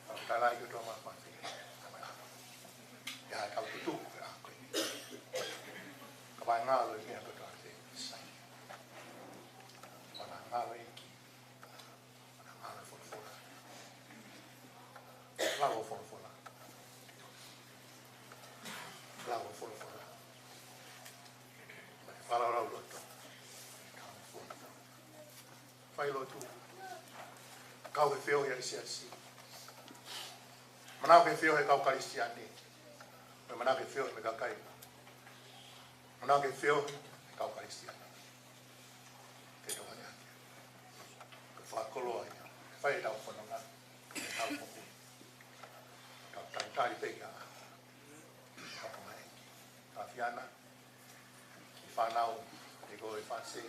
Fakaafe ki he ʻOtua mo e fakaafe. ʻIo, tau tutuku ki he ʻaho ko ē. Ka ʻoku ngalo e meʻa kotoa ke sai. ʻOku ngalo e ʻEiki. Ngalo e folofola. Lau e folofola. Lau e folofola. Fakalaulauloto. Fai lotu. Kau he feohi ʻa e siasi. Manako ke feohi e kau Kalisitiane. Mo e manako ke feohi mo e kakai. Manako ke feohi e kau Kalisitiane. Ke tokanga ki ai. Ke fakakoloa ia. Fai ʻetau fononga. Ke tau moʻui. Tau talitali pē kia. Tau mai. Tau fiana. Ki he fānau. Ke ko e fāsē.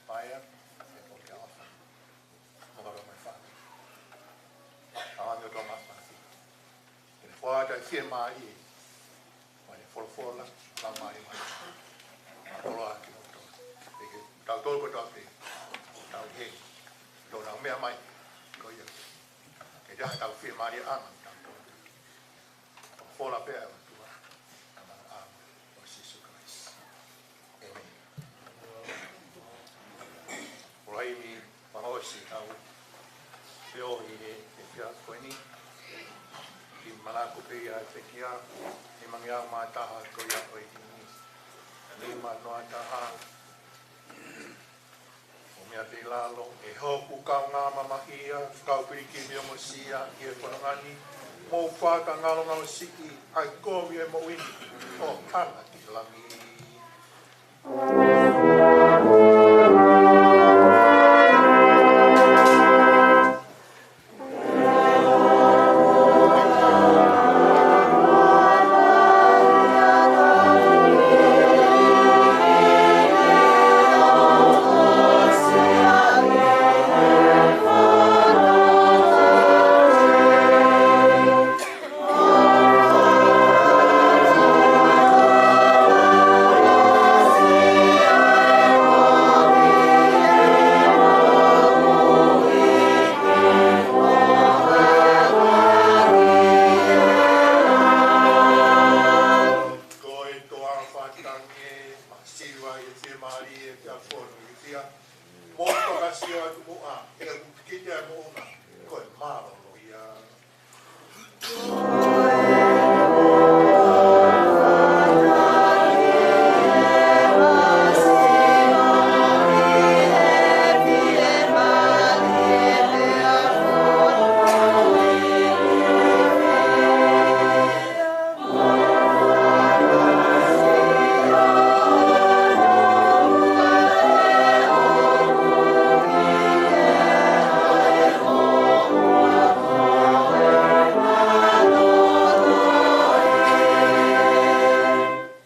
Paea. Ke ko e kia ʻofa. Mo ka lo mai fānau. Tau angi o tau mafasi. Ke ne fua atu e fiemālie. Mai e folofola, lau mai mai. Koloa ki loto. Ke ke tau tolu kotoa pē. Tau he. Tau nau meʻa mai. Ko ia. Ke taha tau fiemālie ʻanga. Tau tolu. Folofola pē ʻa e ʻOtua. Ka mau ʻa ʻo Sīsū Kalaisi. ʻĒmeni. ʻOku ʻi ai e fakaʻosi ʻetau feohi he efiafi ko eni. Ki he manako pē ia ʻa e pekia, ʻe mangi au mā taha ko ia ko e himi. Nima noa taha. ʻO meʻa pē ʻi lalo, ʻe hoku kaungā mamahi ia, kau pilikimi ʻo mosia, ʻi he fononga ni, mou fakangalongalo siʻi, ʻa e kovi ʻo e moʻui ni, ʻo hanga ki langi. Ko e toa fatange, masiva ʻi he fiemālie, ʻi he fonu ʻi he fia. Mo toka sio atu muʻa, ʻe ʻoku kite ai moʻunga, ko e mālōlō ia.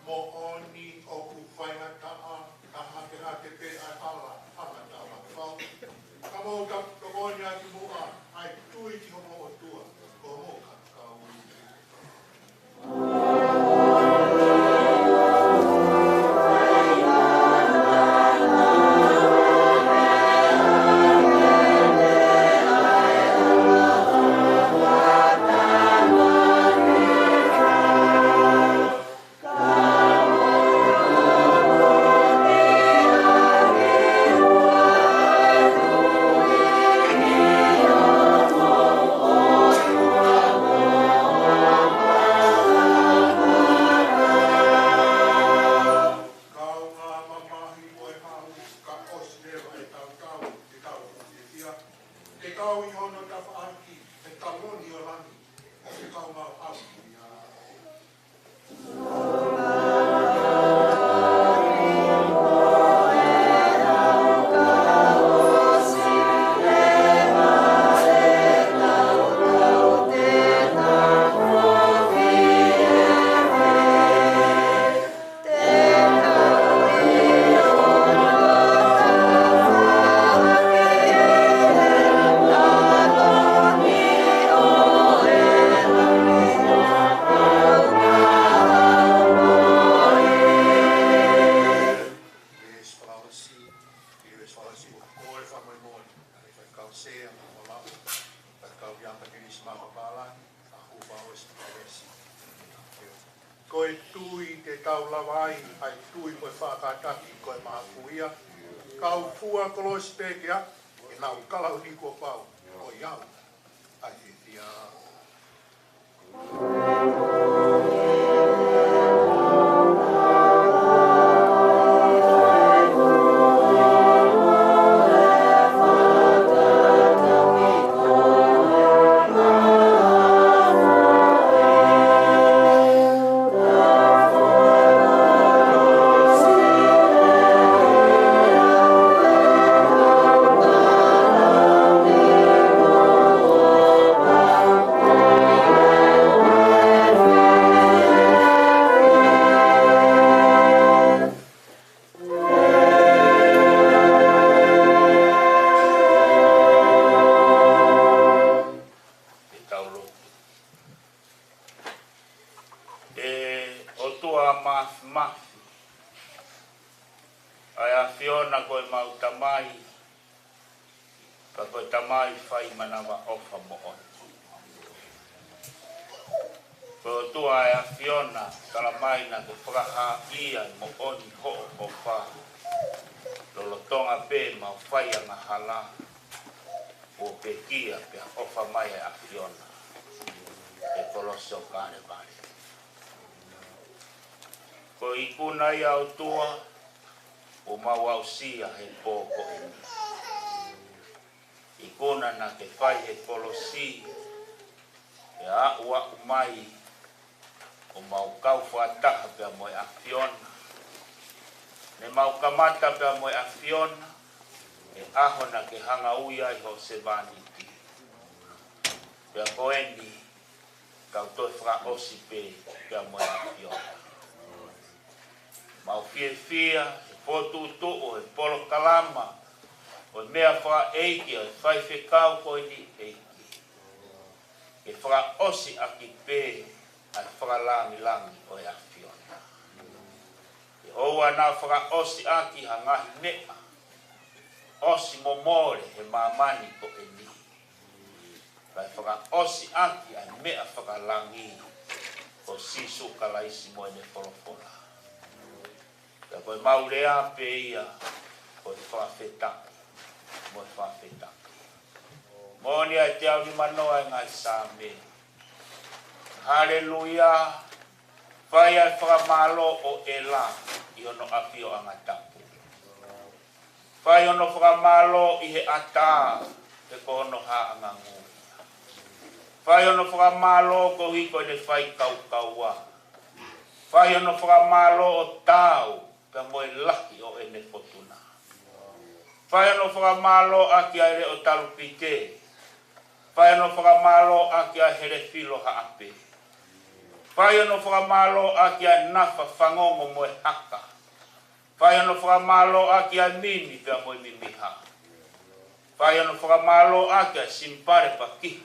Moʻoni ʻoku faingataʻa, ka hake hake pē ʻa e hala, hanga tau hake fau. Ka mou tokoni atu muʻa, ʻa e tui ki hoʻomou ʻOtua, ko hoʻomou kakai. Kaungā mamahi mo e haʻu, ka ʻosi leva e tautau, te tau fiefia. Te tau ʻi hono tafaʻaki, he taloni ʻo langi, ʻo te kau mau haʻu ia. Ko e tui te tau lava ai ʻa e tui mo e faʻa kātaki ko e mahafu ia. Kau fua kolosi pē ke ʻa, ʻenau kalauni kuo pau, ʻo ʻikai ʻa e fiefia. Ke tau lotu. ʻE ʻOtua Māfimafi, ʻa e ʻAfiona ko ʻemau Tamai, ka ko e Tamai fai manavaʻofa moʻoni. Ko e ʻOtua ʻa e ʻAfiona, tala mai naʻa ke fakahā ʻa e moʻoni hoʻo ʻofa, lolotonga pē ʻemau fai angahala, kuo pekia pea ʻofa mai ʻa e ʻAfiona ʻi he kolosi ʻo Kalevale. Ko e ikuna ia ʻOtua ʻoku mau aʻusia he pō ko eni. Ikuna naʻa ke fai he kolosi, ʻe aʻu aʻu mai ʻo mau kau fakataha pea mo e ʻAfiona. Ne mau kamata pea mo e ʻAfiona he ʻaho naʻa ke hanga ui ai hoʻo sevāniti. Pea ko eni, kau toe fakaʻosi pē pea mo e ʻAfiona. Mau fiefia he fokotuʻutuʻu ʻo e polokalama ʻo e meʻa fakaʻeiki ʻo e faifekau ko eni, ʻEiki. Ke fakaʻosi ʻaki pē ʻa e fakalāngilangi ʻo e ʻAfiona. Ke ʻoua naʻa fakaʻosi ʻaki ha ngaahi meʻa ʻosi mo mole he māmani ko eni, kae fakaʻosi ʻaki ʻa e meʻa fakalangi, ko Sīsū Kalaisi mo ʻene folofola. Ka ko ʻemau lea pē ia, ko e fakafetaʻi mo e fakafetaʻi. Moʻoni ʻa e teau nimanoa ʻa e ngaahi Saame. Haleluia. Fai ʻa e fakamālō ʻo ʻEla ʻi hono ʻafioʻanga tapu. Fai hono fakamālō ʻi he ʻatā, he ko hono haʻanga ngū. Fai hono fakamālō koeʻuhi ko ʻene fai kaukaua. Fai hono fakamālō ʻo taau pea mo e lahi ʻo ʻene fotuna. Fai hono fakamālō ʻaki ʻa e leʻo talupite. Fai hono fakamālō ʻaki ʻa e hele filo haʻape. Fai hono fakamālō ʻaki ʻa e nafa fangongo mo e haka. Fai hono fakamālō ʻaki ʻa e mimi pea mo e mimiha. Fai hono fakamālō ʻaki ʻa e simipale pakihi.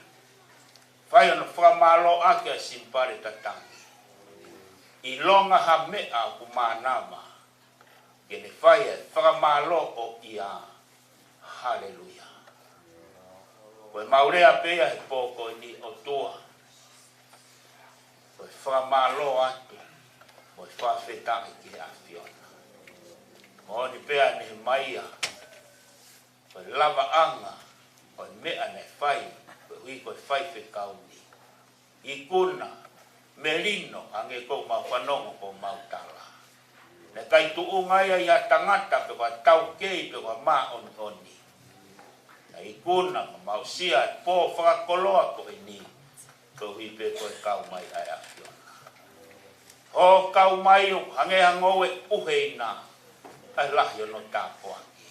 Fai hono fakamālō ʻaki ʻa e simipale tatangi. ʻIlonga ha meʻa ʻoku mānava, ke ne fai ʻa e fakamālō ʻo ia. Haleluia. Ko ʻemau lea pē ia he pō ko eni ʻOtua, ko e fakamālō atu mo e fakafetaʻi ki he ʻAfiona. Moʻoni pē ʻa Nehemaia, ko e lavaʻanga ʻo e meʻa naʻe fai, koeʻuhi ko e faifekau ni. Ikuna, melino, hangē ko ʻemau fanongo ko ʻemau tala. Naʻe ʻikai tuʻunga ia ʻi ha tangata pe ko ha taukei pe ko ha māʻoniʻoni. Naʻe ikuna, ka mau aʻusia e pō fakakoloa ko eni, koeʻuhi pē ko e kau mai ʻa e ʻAfiona. Hoʻo kau mai ʻoku hangē ha ngoue ʻuheina, ʻa e lahi hono tāpuaki.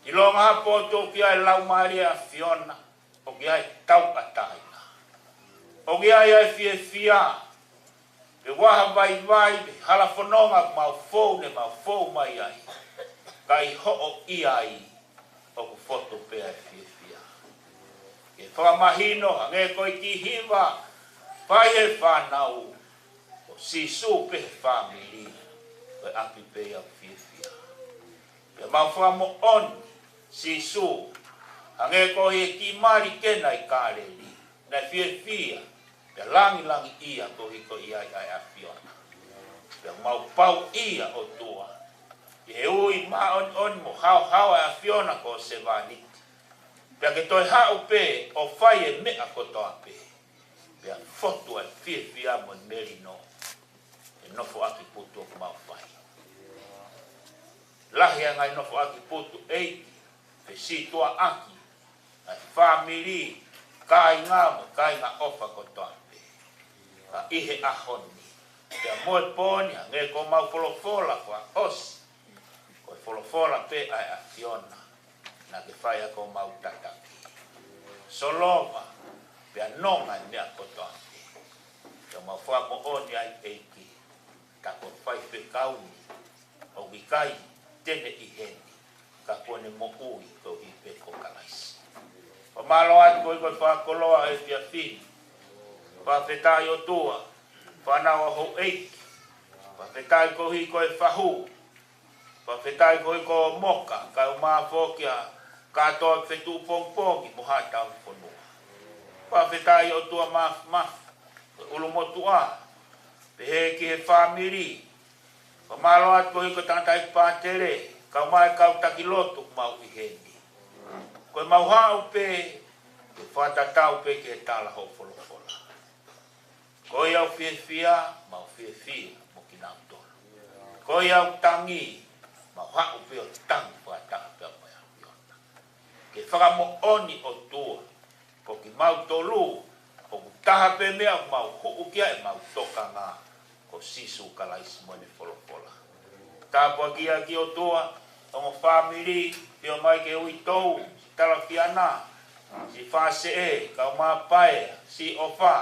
ʻIlonga ha pō tuʻu ki ai e Laumālie ʻo e ʻAfiona, ʻoku ʻi ai e tauʻatāina. ʻOku ʻi ai ʻa e fiefia, pe ko ha vaivai, pe hala fononga ʻoku mau fou, ne mau fou mai ai. Ka ʻi hoʻo ʻi ai, ʻoku fotu pē ʻa e fiefia. Ke fakamahino, hangē ko e kiʻi hiva, fai he fānau, ko Sīsū pē he fāmili, ko e ʻapi pē ia ʻoku fiefia. Pea mau fakamoʻoni, Sīsū, hangē ko e kiʻi mali kena ʻi Kāleli, naʻe fiefia, Pea langilangiʻia koeʻuhi ko e ʻi ai ʻa e ʻAfiona. Pea mau pau ʻia ʻOtua ʻi he ui māʻoniʻoni mo haohaoa ʻa e ʻAfiona ko e sevāniti. Pea ke toe haʻu pē ʻo fai e meʻa kotoa pē. Pea fotu ʻa e fiefia mo e melino ʻi he nofoʻaki putu ʻoku mau fai. Lahi ʻa e ngaahi nofoʻaki putu ʻEiki, pe situʻaʻaki ʻa e fāmili, kāinga mo e kāinga ʻofa kotoa pē. Ka ʻi he ʻaho ni, pea mo e pō ni, hangē ko ʻemau folofola fakaʻosi, ko e folofola pē ʻa e ʻAfiona, naʻa ke fai ʻaki ʻemau tataki. Solova, pea nonga e meʻa kotoa pē. Pea mau fakamoʻoni ai ʻEiki, tā ko e faifekau ni, ʻoku ʻikai te ne ʻi heni, ka kuo ne moʻui koeʻuhi pē ko Kalaisi. Fakamālō atu koeʻuhi ko e fakakoloa ʻo e efiafi ni. Fakafetaʻi ʻOtua, fānau ʻa houʻeiki. Fakafetaʻi koeʻuhi ko e fahu. Fakafetaʻi koeʻuhi ko Moka, kae ʻumaʻā foki ʻa e kātoa fetuʻu pongipongi mo haʻa tauhi fonua. Fakafetaʻi ʻOtua Māfimafi, ko e ʻulumotuʻa, pehē ki he fāmili. Fakamālō atu koeʻuhi ko e tangataʻeiki pātele, kae ʻumaʻā e kau taki lotu ʻoku mau ʻi heni. Ko ʻemau haʻu pē ke fakatatau pē ki he tala hoʻo folofola. Ko ia ʻoku fiefia, mau fiefia mo kinautolu. Ko ia ʻoku tangi, mau haʻu pē ʻo tangi fakataha pea mo e ʻAfiona. Ke fakamoʻoni ʻOtua, ko kimautolu, ʻoku taha pē meʻa ʻoku mau huʻu ki ai ʻemau tokanga, ko Sīsū Kalaisi mo ʻene folofola. Tāpuakiʻi ʻa e ʻOtua, ongo fāmili, pio mai ke uitou, siʻi Talafiana, siʻi Fāseʻe, kae ʻumaʻā Paea, siʻi ʻOfa,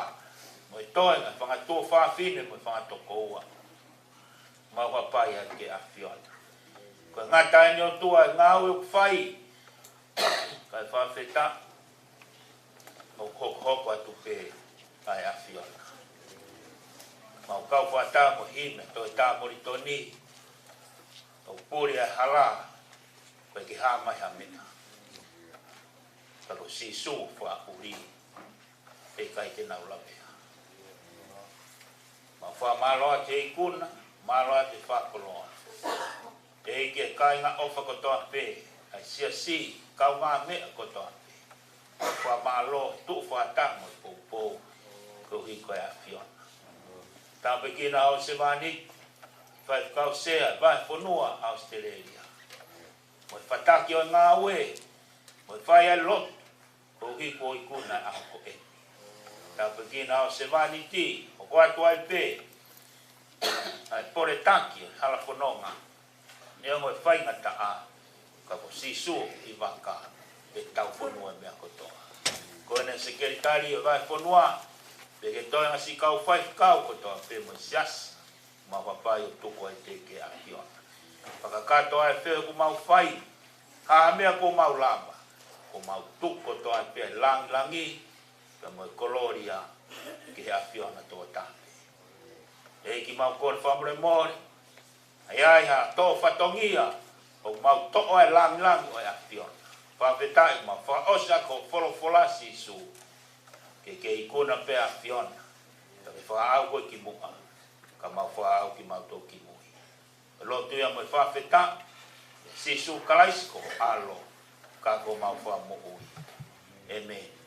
mo e toenga, fanga tuofāfine, mo e fanga tokoua. Mau hapai atu ki he ʻAfiona. Ko e ngata eni ʻOtua e ngāue ʻoku fai, kae fakafetaʻi, ʻoku hokohoko atu pē ʻa e ʻAfiona. Mau kau fakataha mo e himi ʻa Toʻetā Molitoni, ʻoku puli ʻa e hala, ʻoku ʻikai ke hā mai ha meʻa. Ka ko Sīsū fakaʻuli, ʻe ʻikai te nau lavea. Mau fakamālō atu he ikuna, mālō atu he fakakoloa. ʻEiki, ʻa e kāinga ʻofa kotoa pē, ʻa e siasi, kaungāmeʻa kotoa pē. Fakamālō, tuʻu fakataha mo e poupou, koeʻuhi ko e ʻAfiona. Tāpuekina ʻa e sevāniti, faifekau sea, vahefonua ʻAositelēlia. Mo e fataki ʻo e ngāue, mo e fai ʻa e lotu, koeʻuhi ko e ikuna ʻa e ʻaho ko eni. Tāpuekina ʻa e sevāniti, ʻoku ʻoatu ai pē ʻa e poletaki ʻo e hala fononga, neongo e faingataʻa, ka ko Sīsū ʻi vaka, ʻe taufonua e meʻa kotoa. Ko ʻene sekelitali ʻo e vahefonua, pea ki he toenga siʻi kau faifekau kotoa pē mo e siasi, mau hapai ʻo tuku ai ki he ʻAfiona. Fakakakato ʻa e fehuʻi ʻoku mau fai, ha meʻa ʻoku mau lava, ʻoku mau tuku kotoa pē ʻa e langilangi, pea mo e kolōlia ki he ʻAfiona tokotaha pē. ʻEiki, mau kole fakamolemole, ʻa ia ʻi ha tō fatongia, ʻoku mau toʻo ʻa e langilangi ʻo e ʻAfiona. Fakafetaʻi mau fakaʻosi ʻaki hoʻo folofola Sīsū, ke ke ikuna pē ʻAfiona, ka ke fakaʻau koe ki muʻa, ka mau fakaʻau kimautolu ki mui. Ko e lotu ia mo e fakafetaʻi, Sīsū Kalaisi ko ho ʻAlo, ka ko homau Fakamoʻui. ʻĒmeni.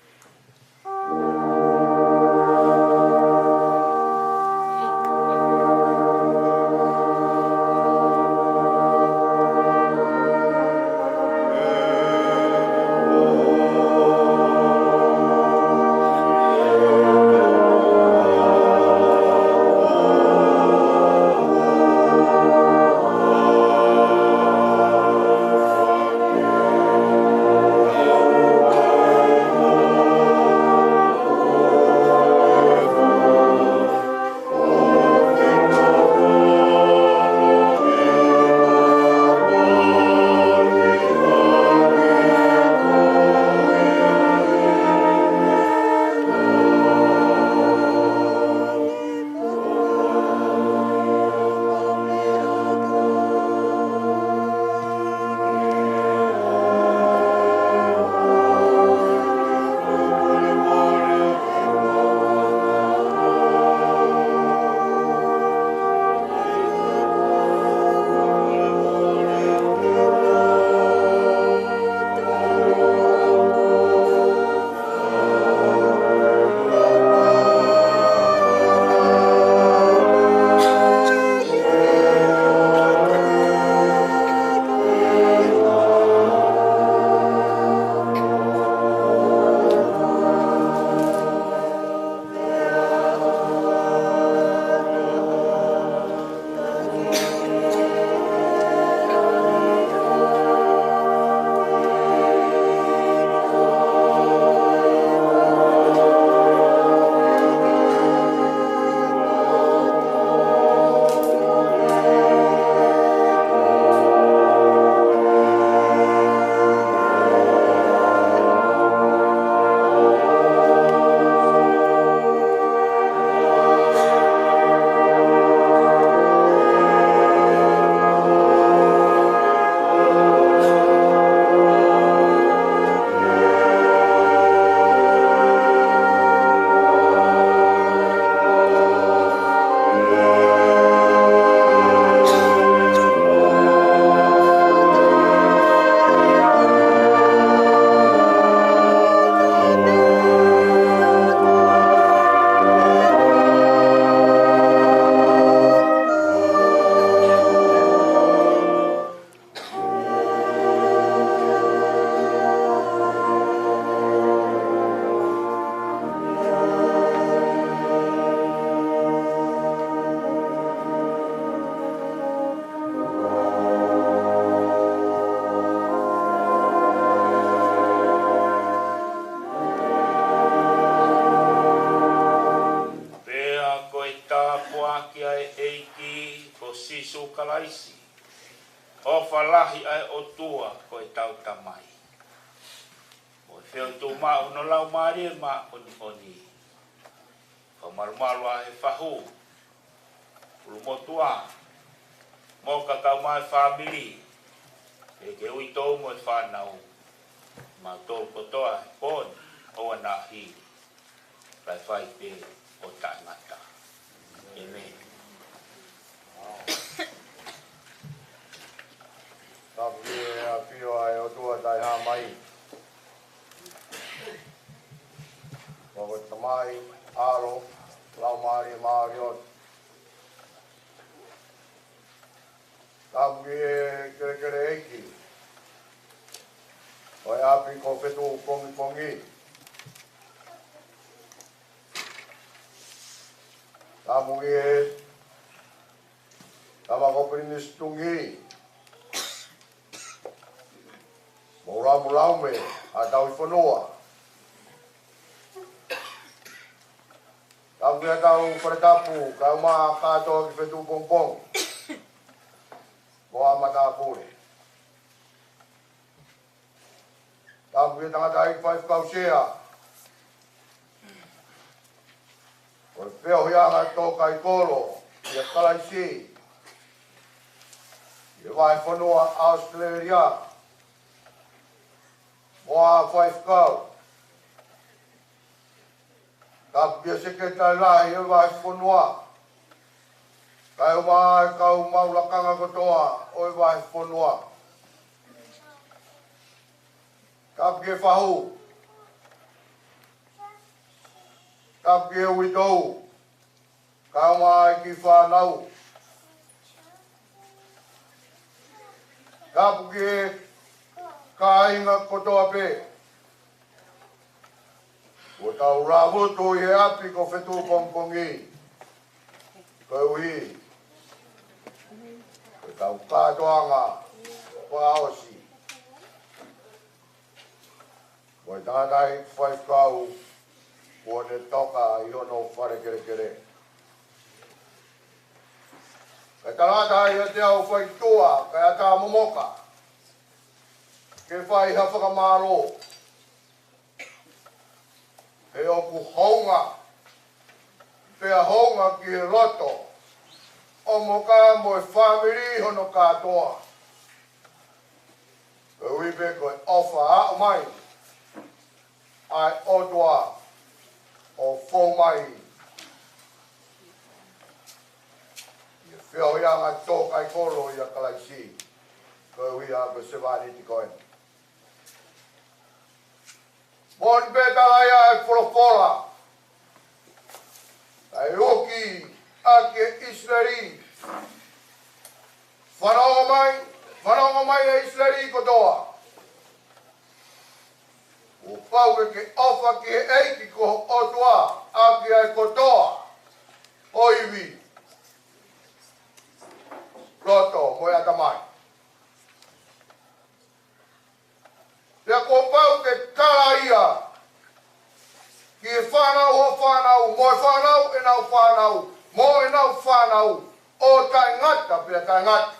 ʻaki ʻa e ʻEiki ko Sīsū Kalaisi, ʻofa lahi ʻa e ʻOtua ko ʻetau Tamai, mo e feohi tuʻumaʻu hono Laumālie Māʻoniʻoni, fakamalumalu ʻa e fahu, ʻulumotuʻa, mo e kakai ʻo e fāmili, ʻa e uitou mo e fānau, mautolu kotoa he pō ni ʻo ʻanahili, kae fai pē ʻo taʻengata. ʻĒmeni. Tapu ki he ʻafio ʻa e ʻOtua taʻehāmai. Ko e Tamai, ʻAlo, Laumālie Māʻoniʻoni. Tapu ki he kelekele ʻeiki ʻo e ʻapi ko Fetuʻu Pongipongi. Tapu ki he tama ko Pilinisi Tungi, mo Lamulaume ʻa Tauʻifonua. Tapu ki he kau fale tapu, kau mai kātoa ki Fetuʻu Pongipongi, mo ʻa matāpule. Tapu ki he tangataʻeiki faifekau sea ʻo e feohiʻanga tō kaikolo ʻia Kalaisi ʻi he vahefonua ʻAositelēlia, mo ʻa faifekau. Tapu ki he sekelitali lahi ʻo e vahefonua, kae ʻumaʻā e kau maʻu lakanga kotoa ʻo e vahefonua. Tapu ki he fahu. Tapu ki he uitou, kae ʻumaʻā e kiʻi fānau. Tapu ki he kāinga kotoa pē. Kuo tau lāvutu ʻi he ʻapi ko Fetuʻu Pongipongi, koeʻuhi ko ʻetau kātoanga fakaʻosi mo e tangataʻeiki faifekau kuo ne toka ʻi hono fale kelekele. Kae tala atu ʻiate au fai tuʻa, kae ʻatā momoka ke fai ha fakamālō, he ʻoku hounga, pea hounga ki he loto ʻo Moka mo e fāmili hono kātoa, koeʻuhi pē ko e ʻofa aʻu mai ʻa e ʻOtua ʻo fou mai ʻi he feohiʻanga tō kaikolo ʻia Kalaisi, koeʻuhi ko e sevāniti ko eni. Moʻoni pē tala ia ʻa e folofola, ʻa e uki ʻa ʻIsileli. Fanongo mai, fanongo mai ʻa ʻIsileli kotoa. Kuo pau ke ke ʻofa ki he ʻEiki ko ho ʻOtua ʻaki ʻa e kotoa ho ivi, loto mo e ʻatamai. Pea kuo pau ke tala ia ki he fānau ho fānau, mo e fānau ʻenau fānau, mo ʻenau fānau, ʻo taʻengata pea taʻengata.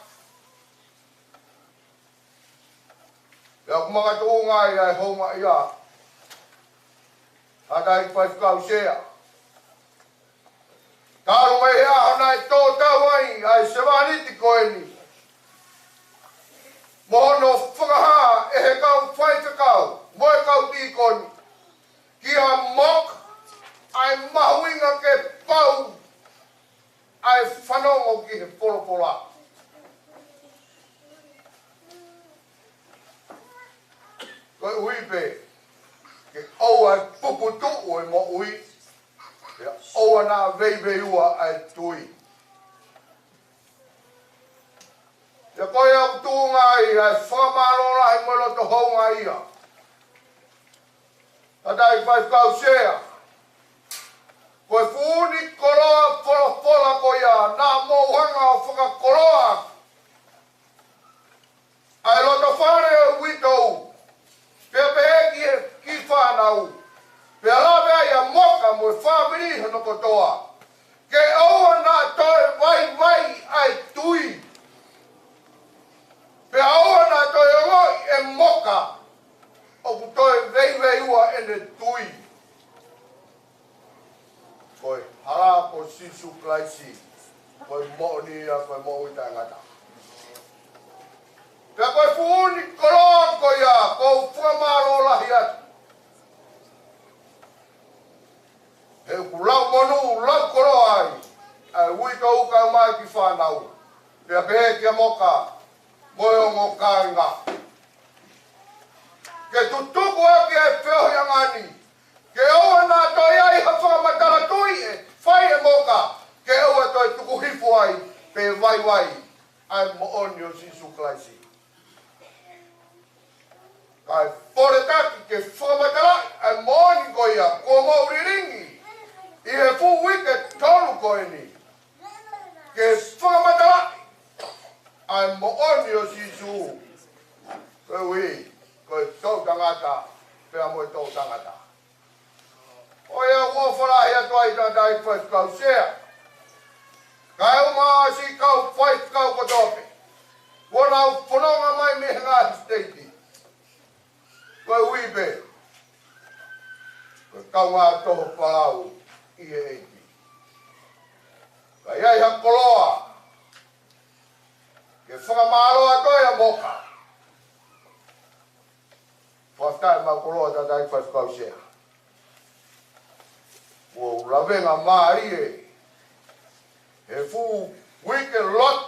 Pea ʻoku makatuʻunga ai ʻa e houngaʻia, tangataʻeiki faifekau sea. Talu mei he ʻaho naʻe tō tau ai ʻa e sevāniti ko eni, mo hono fakahā ʻe he kau faifekau mo e kau tīkoni, kia Moka, ʻa e mahuʻinga ke pau ʻa e fanongo ki he folofola. Koeʻuhi pē ke ʻoua ʻe puputuʻu e moʻui, pea ʻoua naʻa veiveiua ʻa e tui. Pea ko ia ʻoku tuʻunga ai ʻa e fakamālō lahi mo e loto houngaʻia, tangataʻeiki faifekau sea, ko e fuʻu ʻuni koloa folofola ko ia naʻa mou hanga ʻo fakakoloa ʻa e loto fale ʻo e uitou, pea pehē ki he kiʻi fānau, pea lave ai ʻa Moka mo e fāmili hono kotoa, ke ʻoua naʻa toe Ko e hala ko Sīsū Kalaisi, ko e moʻoni ia, ko e moʻui taʻengata. Pea ko e fuʻu ʻuuni koloa ko ia, ʻoku ou fakamālō lahi atu. He ʻoku lau monū, lau koloa ai ʻa e uitou kae ʻumaʻā e kiʻi fānau. Pea pehē kia Moka mo e ongo kāinga, ke tutuku ʻaki e feohiʻanga ni, ke ʻoua naʻa toe ʻi ai ha fakamatala tui ʻe fai ʻe Moka, ke ʻoua toe tuku hifo ai pe vaivai ʻa e moʻoni ʻo Sīsū Kalaisi. Kae fole taki ke fakamatalaʻi ʻa e moʻoni ko ia kuo mou lilingi ʻi he fuʻu uike tolu ko eni, ke fakamatalaʻi ʻa e moʻoni ʻo Sīsū, koeʻuhi ko e toʻutangata pea mo e toʻutangata. ʻOku ou ʻofa lahi atu ai ki he tangataʻeiki faifekau sea, kae ʻumaʻā siʻi kau faifekau kotoa pē kuo nau fononga mai mei he ngaahi siteiki. Koeʻuhi pē ko e kaungā toho palau ʻi he ʻEiki. Ka ʻi ai ha koloa ke fakamālō atu ai ʻa Moka, fakafetaʻi mo e koloa, tangataʻeiki faifekau sea. Kuo u lavengamālie he fuʻu uike lotu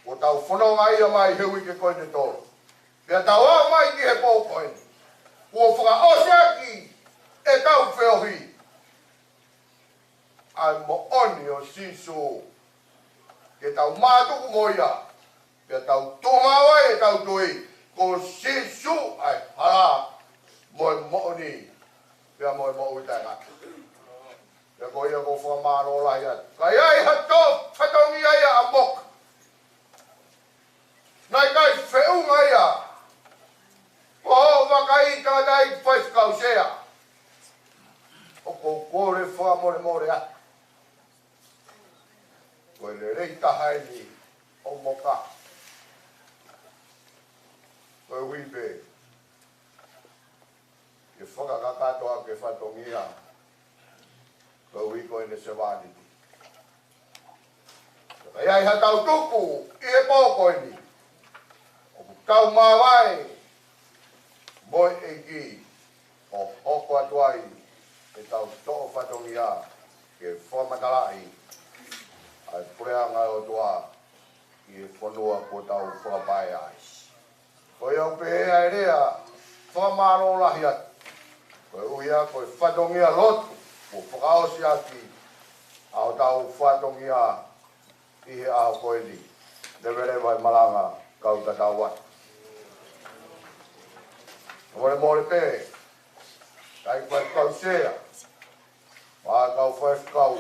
kuo tau fononga ai mai he uike ko eni ʻe tolu. Pea tau aʻu mai ki he pō ko eni, kuo fakaʻosi ʻaki ʻetau feohi ʻa e moʻoni ʻo Sīsū, ke tau mātuku mo ia, pea tau tuʻu maʻu ai ʻetau tui ko Sīsū ʻa e hala mo e moʻoni pea mo e moʻui taʻengata. Pea ko ia ʻoku ou fakamālō lahi atu. Ka ʻi ai ha toe fatongia ia ʻa Moka, naʻe ʻikai feʻunga ia ʻo vakai, tangataʻeiki faifekau sea, ʻoku ou kole fakamolemole atu. Ko e lelei taha eni ʻo Moka, koeʻuhi pē ke fakakakato ʻaki e fatongia koeʻuhi ko ʻene sevāniti. Ka ʻi ai ha tau tuku ʻi he pō ko eni, ʻoku tau māvae mo e ʻEiki ʻo hoko atu ai ʻetau toʻo fatongia ke fakamatalaʻi ʻa e puleʻanga ʻo e ʻOtua ʻi he fonua kuo tau fakapaea ai. Ko ia ʻoku pehē ai e lea, fakamālō lahi atu. Koeʻuhi ko e fatongia lotu kuo fakaʻosi ʻaki ʻa hotau fatongia ʻi he ʻaho ko eni. Leveleva e malanga, kau tatau atu. Molemole pē, tangataʻeiki faifekau sea, mo e kau faifekau,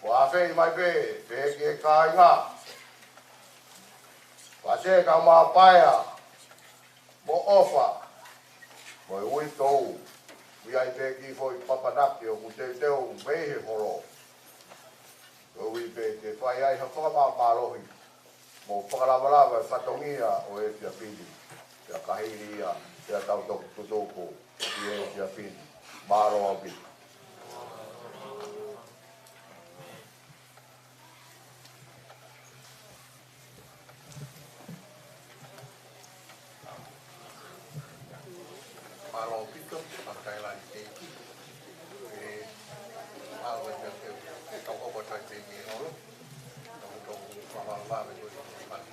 ʻoku ʻafeʻi mai pē, pehē ki he kāinga, pea ke kau mai paea mo ʻofa mo e uitou, ʻi ai pē kiʻi foʻi papanaki ʻoku teuteu mei he holo, koeʻuhi pē ke fai ai ha fakamāmālohi mo fakalavalava e fatongia ʻo e efiafi ni, pea ka hili ia, pea tau toki tutuku ʻi he efiafi ni. Mālō ʻaupito. Mālō ʻaupito, fakatailani teiki. E, ʻa, ʻo e, e, e, kau hoko atu ai pē ki he holo. Tau, tau, fakamālō, mālō, mālō.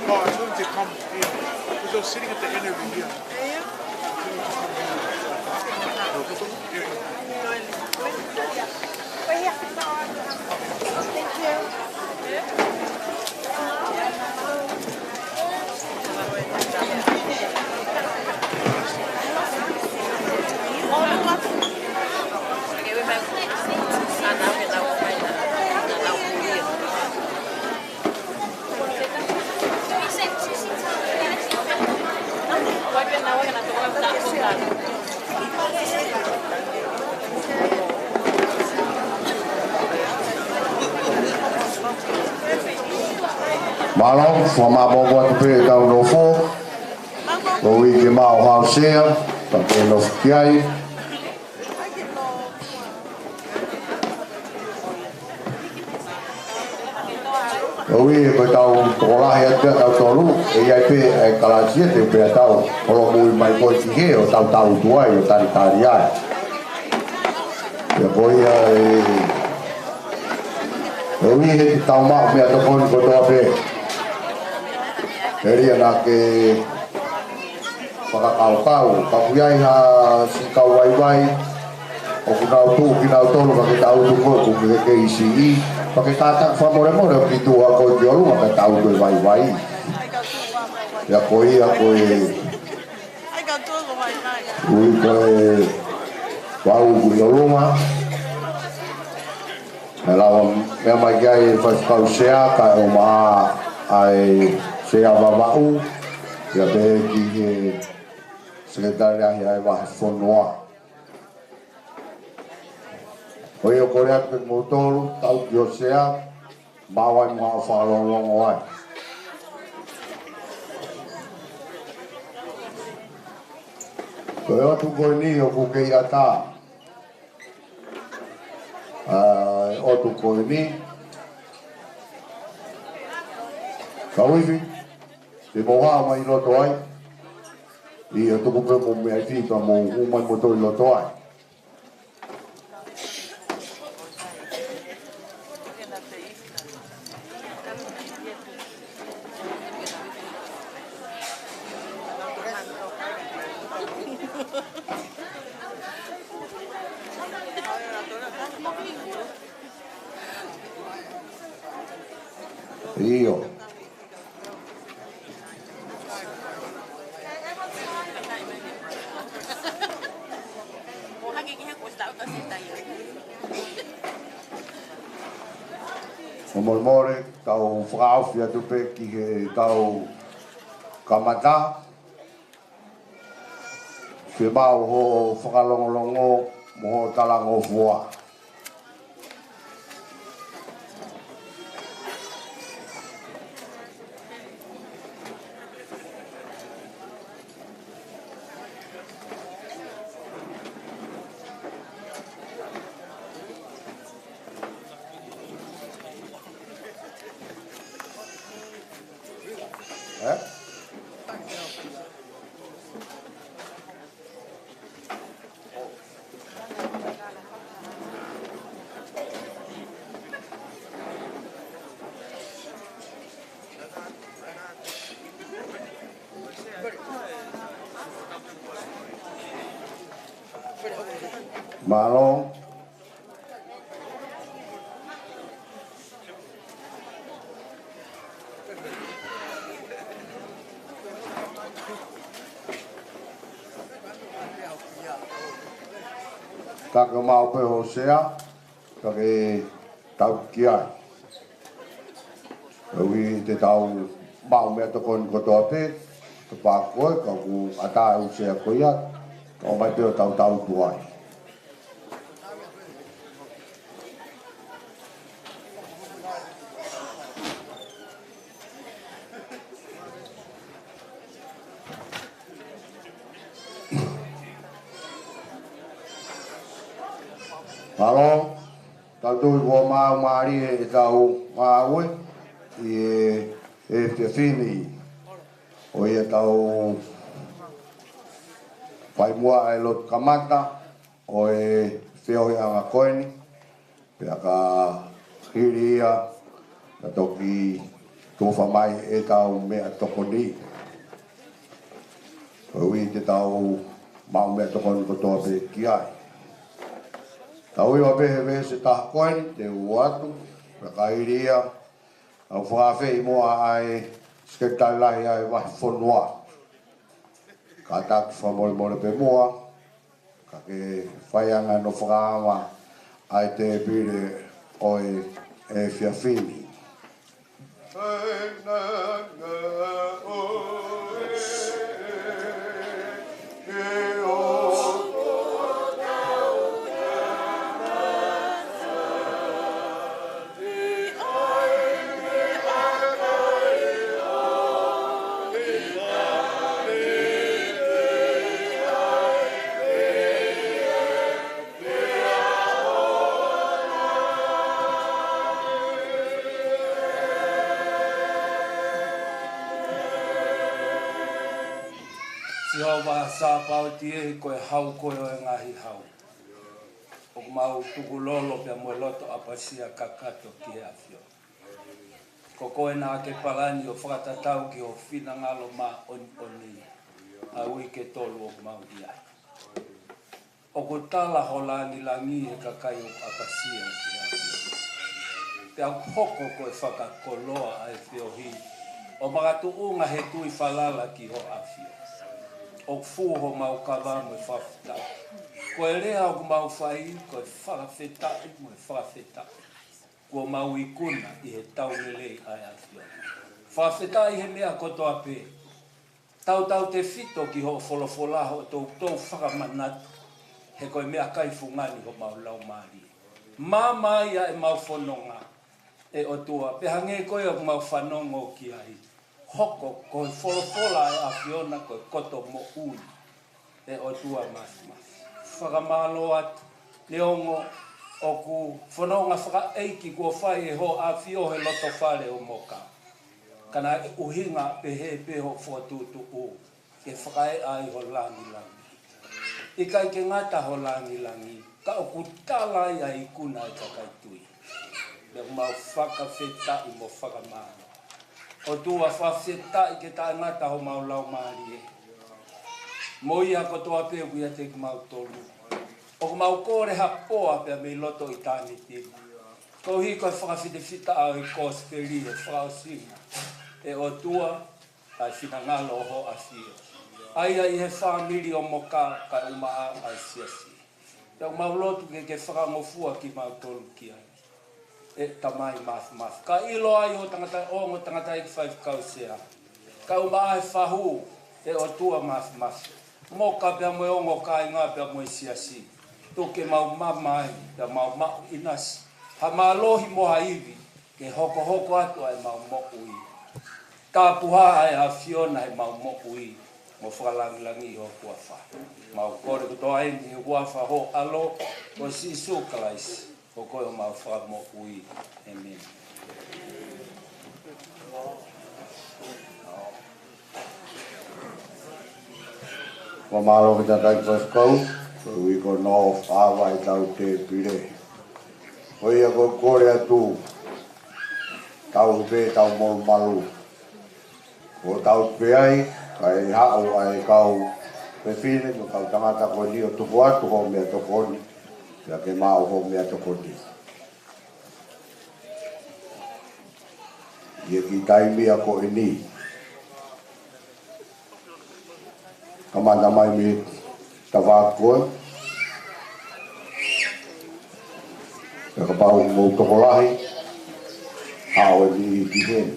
Oh, I told him to come here. He was just sitting at the end over here. Mālō, fakamālō atu pē ʻetau nofo. Ko e uike maʻu haʻasea, ka ke nofo ki ai. ʻOi, ko ʻetau tokolahi atu pē ʻa tautolu, ʻe ʻi ai pē ʻa e kalasi ʻe teu pē ʻa tau, ʻo loʻo mui mai ko ē ki hē, ʻo tau tau tuai, ʻo talitali ai. Pea ko ia ē, ʻoku ʻi he tau maʻu meʻatokoni kotoa pē. Pea ʻi ai naʻa ke fakakaukau, ka ʻoku ʻi ai ha siʻi kau vaivai, ʻoku nau tuʻu kinautolu, ka ke tau tuʻu ko ē, ʻoku ke kei siʻi, ka ke kātaki fakamolemole ʻo ki tuʻa ko ē ki ʻolunga, ka tau tuʻu e vaivai. Pea ko ia ko e ui ko e vau ʻi ʻolunga. ʻE lava meʻa mai ki ai e faifekau sea, kae ʻumaʻā ʻa e sea Vavaʻu, pea pehē ki he sekelitali ʻa e vahefonua. Ko ia ʻoku ou kole atu kiate kimoutolu, tau ki hoʻo sea, maʻu ai mo haʻo fakalongolongo ai. Ko e ʻotu ko eni ʻoku kei ʻatā. ʻA e ʻotu ko eni. Kau ifi, te mou haʻu mai ʻi loto ai. ʻIo, tuku pē mo e meʻa ifi ka mou hū mai moutolu ʻi loto ai. ʻIo. Fakamolemole, tau fakaʻosi atu pē ki he tau kamata. Fiemaʻu hoʻo fakalongolongo mo hoʻo talangofua. ʻE? Mālō. Ka ke maʻu pē hoʻo sea, ka ke tau ki ai. Koeʻuhi te tau maʻu meʻatokoni kotoa pē, Ka pea ko e, ka ʻoku ʻatā ʻa e sea ko ia, ka ʻomai pē ʻo tautau tuai. Mālō, tau tui kuo maau mālie ʻetau ngāue ʻi he, he efiafi ni. ʻO ia tau fai muʻa ʻa e lotu kamata ʻo e feohiʻanga ko eni, pea ka hili ia, ka toki tufa mai ʻetau meʻatokoni. Koeʻuhi te tau maʻu meʻatokoni kotoa pē ki ai. Tau hiva pē he veesi ʻe taha ko eni, te u ʻoatu, pea ka hili ia, ʻoku ou fakaafeʻi muʻa ʻa e Sekelitali Lahi ʻa e Vahefonua. Kātaki fakamolemole pē muʻa, ka ke fai ange hono fakaava ʻa e tēpile ʻo e efiafi ni. Sihova Sāpaoti ē, ko e Hau koe ʻo e ngaahi hau. ʻOku mau tukulolo pea mo e loto ʻapasia kakato ki he ʻAfio. Ko koe naʻa ke palani ʻo fakatatau ki ho finangalo māʻoniʻoni ʻa e uike tolu ʻoku mau ʻi ai. ʻOku tala ho langilangi he kakai ʻoku ʻapasia ki he ʻAfio. Pea ʻoku hoko ko e fakakoloa ʻa e feohi ʻo makatuʻunga he tui falala ki ho ʻAfio. ʻOku fū homau kava mo e fakafetaʻi. Ko e lea ʻoku mau fai, ko e fakafetaʻi mo e fakafetaʻi. Kuo mau ikuna ʻi he tau lelei ʻa e ʻAfio. Fakafetaʻi he meʻa kotoa pē. Tautautefito ki hoʻo folofola, hoʻo toutou fakamanatu, he ko e meʻakai fungani homau laumālie. Maama ai ʻa ʻemau fononga, ʻe ʻOtua, pea hangē ko ia ʻoku mau fanongo ki ai. Hoko ko e folofola ʻa e ʻAfiona ko e koto moʻui, ʻe ʻOtua Māfimafi. Fakamālō atu, neongo ʻoku fononga fakaʻeiki kuo fai ʻe ho ʻAfio he loto fale ʻo Moka. Ka naʻe ʻuhinga pehē pē hoʻo fokotuʻutuʻu ke fakaeʻa ai ho langilangi. ʻIkai ke ngata ho langilangi, ka ʻoku tala ai ʻa e ikuna ʻa e kakai tui. Pea ʻoku mau fakafetaʻi mo fakamālō. ʻOtua, fakafetaʻi ke taʻengata homau laumālie mo ia kotoa pē ʻoku ʻiate kimautolu. ʻOku mau kole ha poa pea mei loto ʻitāniti. Koeʻuhi ko e fakafitefitaʻa ʻo e kosipeli he fakaʻosinga, ʻe ʻOtua, ʻa e finangalo ʻo ho ʻAfio. ʻA ia ʻi he fāmili ʻo Moka kae ʻumaʻā ʻa e siasi. Pea ʻoku mau lotu ke ke fakangofua kimautolu ki ai, ʻe Tamai Māfimafi. Ka ʻilo ai ʻo tangata, ongo tangataʻeiki faifekau sea, kae ʻumaʻā e fahu, ʻe ʻOtua Māfimafi. Moka pea mo e ongo kāinga pea mo e siasi. Tuku ke mau maama ai, pea mau maʻu ʻinasi ha mālohi mo ha ivi, ke hokohoko atu ʻa ʻemau moʻui. Tāpuhā ʻa e ʻAfiona ʻi heʻemau moʻui, mo fakalangilangiʻi ho huafa. Mau kole kotoa eni ʻi he huafa ho ʻAlo, ko Sīsū Kalaisi, ko koe homau Fakamoʻui. ʻĒmeni. Fakamālō ki he tangataʻeiki faifekau, koeʻuhi ko hono fakaava ʻetau tēpile. Ko ia ʻoku ou kole atu, tau pē, tau molumalu. Ko tau pē ai, kae haʻu ʻa e kau fefine mo e kau tangata ko eni ʻo tuku atu hoʻo meʻatokoni, pea ke maʻu hoʻo meʻatokoni. ʻI he kiʻi taimi ko eni, kamata mai mei he tafaʻaki ko ē, pea kapau ʻoku mou tokolahi, haʻu eni ki heni.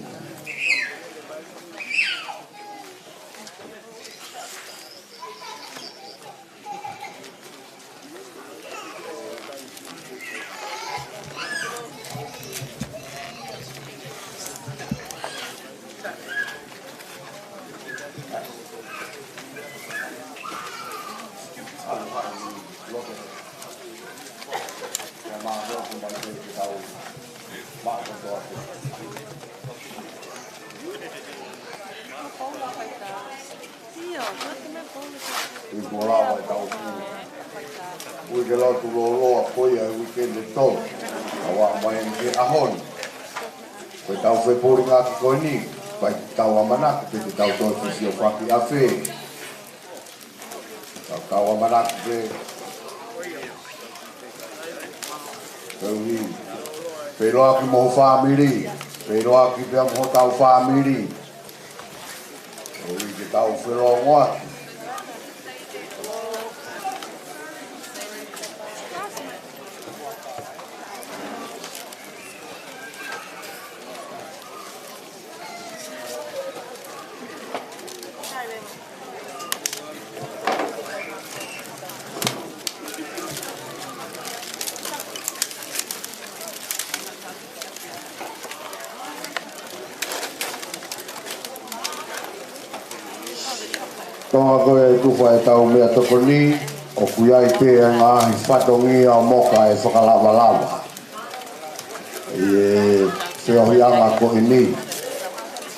Mai ke tau maʻu kotoa pē. Ui ko lava e tau pū. Ui ke lau tu loloa ko ia e uike ne tolu. Kau a mai ke ʻaho ni. Ko e tau fepori ngaki ko eni. Ko e tau ʻamanaki pe te tau toe fesiofaki ʻafē. Tau, tau ʻamanaki pē. Tau ni. Feʻiloaki mo e fāmili. Feʻiloaki pē mo hotau fāmili. Tau ni ke tau feʻiloaki. Tonga ko e tufa e tau meʻatokoni, ʻoku ʻi ai pē ʻa e ngaahi fatongia ʻo Moka ʻe fakalavalava ʻi he feohiʻanga ko eni.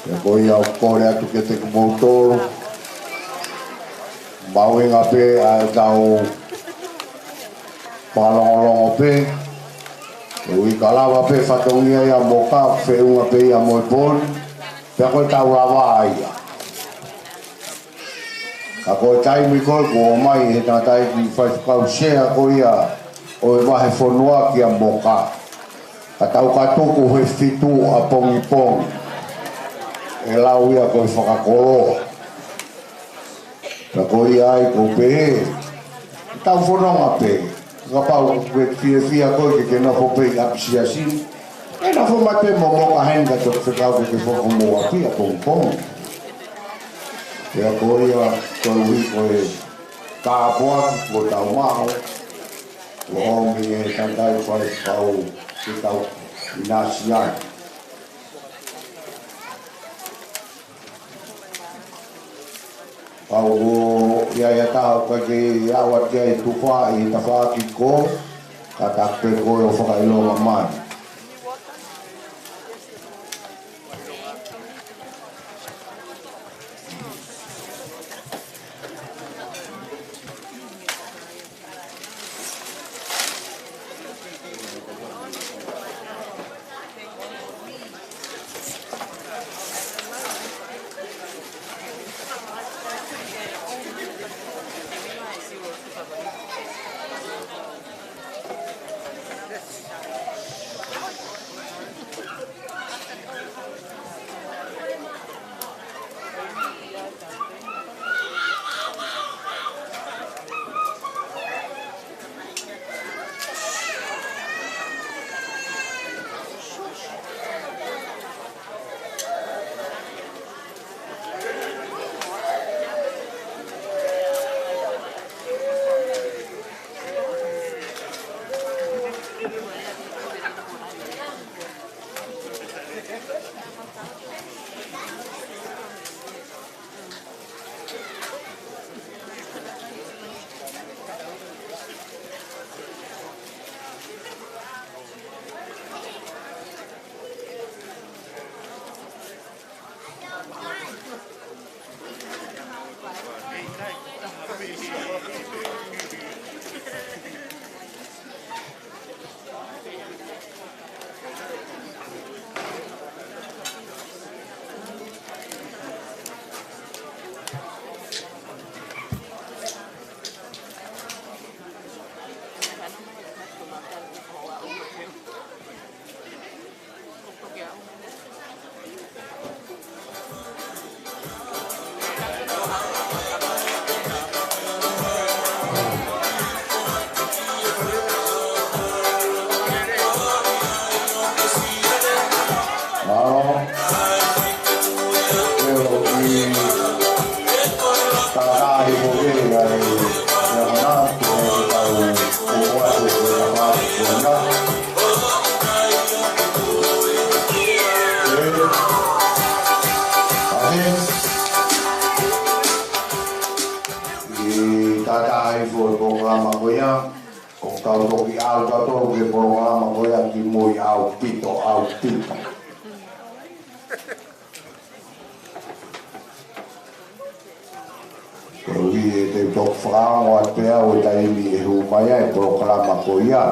Pea ko ia ʻoku kole atu kiate kimoutolu, mahuʻinga pē ʻa e tau fakalongolongo pē. Koeʻuhi ka lava pē fatongia ia Moka, feʻunga pē ia mo e pō ni, pea ko e tau lava ia. Ka ko e taimi ko ē kuo ʻomai he tangataʻeiki faifekau sea ko ia ʻo e vahefonua kia Moka, ka tau ka tuku he fitu ʻapongipongi ʻe lau ia ko e fakakoloa. Ka ko ia ai ʻoku pehē, tau fononga pē. Kapau ʻoku ke fiefia koe ke ke nofo pē ʻi ʻapisiasi, ʻe nofo mai pē mo Moka heni ka toki fekau ke ke foki mo ʻapi ʻapongipongi. Pea ko ia koeʻuhi ko e tāpuaki kuo tau maʻu, kuo ʻomi ʻe he tangataʻeiki faifekau ke tau ʻinasi ai. Pau ko ia ia tau ka ke awa ke ai tufa ʻi he tafaʻaki ko, ka taku pē ko e ʻo fakaʻilonga mai. ʻI he taʻataʻa hifo e polokalama ko ia, ʻoku Tau toki ʻalu tautolu ki he polokalama ko ia kimui ʻaupito, ʻaupito. Koeʻuhi ʻe te u toki fakaongo atu pē au e taimi ʻe hū mai ai e polokalama ko ia.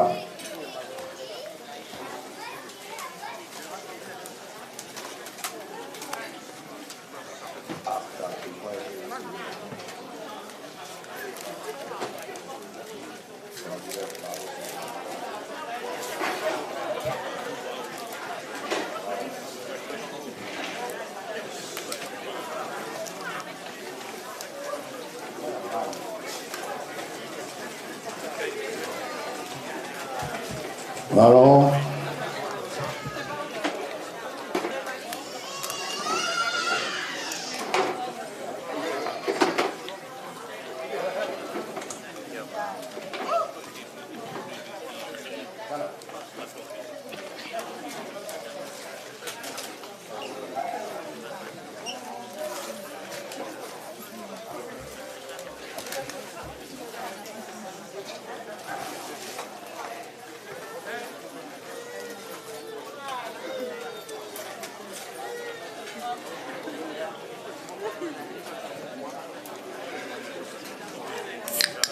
Mālō.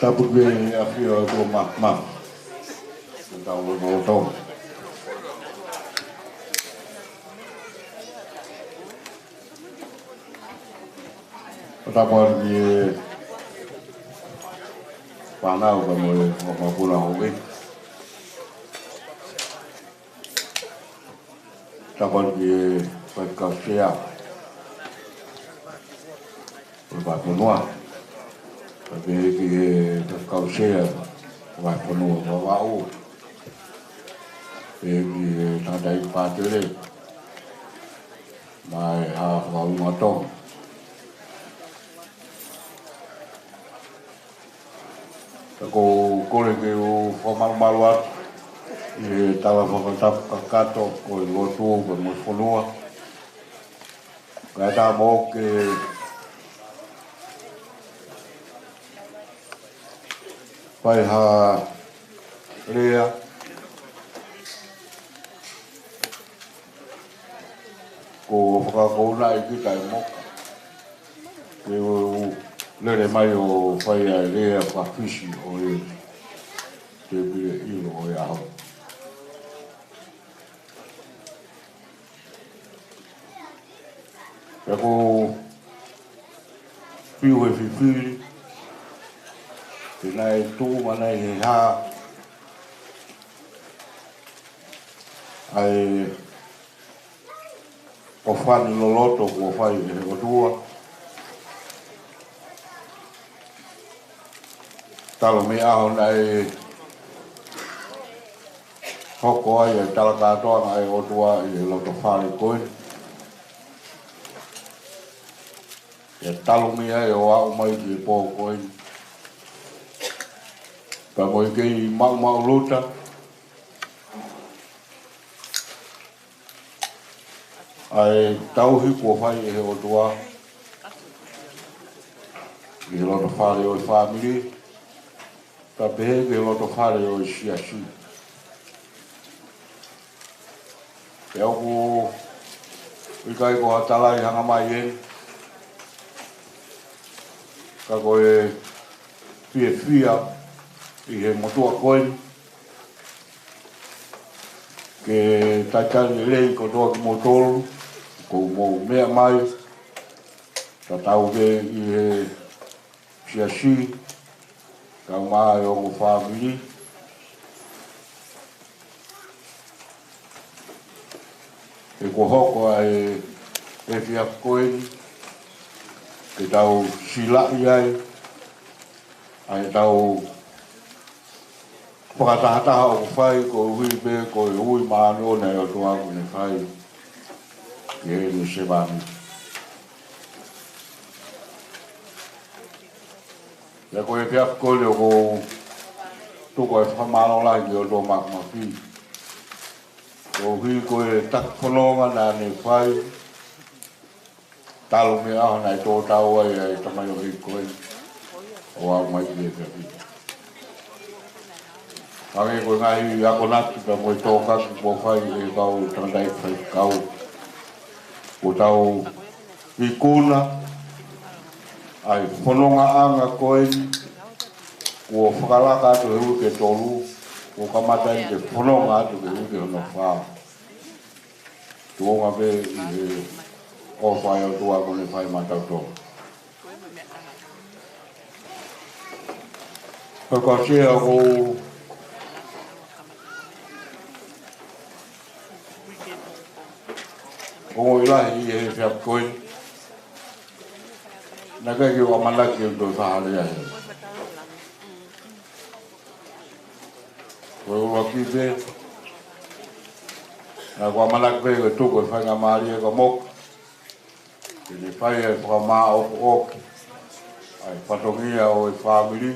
Tapu ki he ʻafio ʻa e ʻOtua Māfimafi. Ko e tau lotolotonga. Ko e tapu atu ki he fānau pea mo e, mo e mapuna hoki. Tapu atu ki he faifekau sea ʻo e vahefonua. Pea pehē ki he faifekau sea ʻo e vahefonua Vavaʻu. Pehē ki he tangataʻeiki pātele. Mo e Haʻa Fakaʻulungatonga. Pea ʻoku ou kole ke u fakamalumalu atu ʻi he tala fakatapu kakato ko e lotu pea mo e fonua. Kae ʻatā moʻoku ke fai ha lea. Ko e fakakaukau naʻe ʻikai ke moka. Ke u lele mai ʻo fai ʻa e lea fakafisi ʻo e tēpile ʻilo ʻo e ʻaho. Pea ʻoku ou fiu he fifili, pe naʻe tuʻu mai ʻi he hā ʻa e ʻofa ni loloto kuo fai ʻe he ʻOtua. Talu mei he ʻaho naʻe hoko ai e talakātoanga ʻa e ʻOtua ʻi he loto fale ko ē. ʻE talu mei ai ʻo aʻu mai ki he pō ko ē. Pea mo e kei maʻumaʻuluta ʻa e tauhi kuo fai ʻe he ʻOtua ʻi he loto fale ʻo e fāmili, pea pehē ki he loto fale ʻo e siasi. Pea ʻoku ʻikai ko ha tala ʻe hanga mai eni, ka ko e fiefia ʻi he motuʻa ko eni, ke talitali lelei kotoa kimoutolu, ʻoku mou meʻa mai, tatau pē ʻi he siasi, kae ʻumaʻā e ongo fāmili. He kuo hoko ʻa e efiafi ko eni, ke tau silaʻi ai ʻa e tau fakatahataha ʻoku fai koeʻuhi pē ko e ui māʻoniʻoni ʻa e ʻOtua ʻoku ne fai ki heʻene sevāniti. Pea ko e efiafi ko eni ʻoku ou tuku ʻa e fakamālō lahi ki he ʻOtua Māfimafi. Koeʻuhi ko e taki fononga naʻa ne fai, talu mei he ʻaho naʻe tō tau ai ʻa e tamaioʻeiki ko eni ʻo aʻu mai ki he efiafi. Hangē ko e ngaahi akonaki pea mo e tokanga kuo fai ʻe he kau tangataʻeiki faifekau, kuo tau ikuna ʻa e fonongaʻanga ko eni, kuo fakalaka atu he uike tolu, kuo kamata eni ke fononga atu he uike hono fā. Tuʻunga pē ʻi he ʻofa ʻa e ʻOtua kuo ne fai maʻatautolu. Ka ko e Sea, ʻoku ou ongoʻi lahi ʻi he efiafi ko eni, naʻe ʻikai ke u ʻamanaki ke u toe faʻa lea heni. Ko e ʻuluaki pē, naʻá ku ʻamanaki pē ke tuku e faingamālie ko Moka ke ne fai e fakamāʻopoʻopo ʻa e fatongia ʻo e fāmili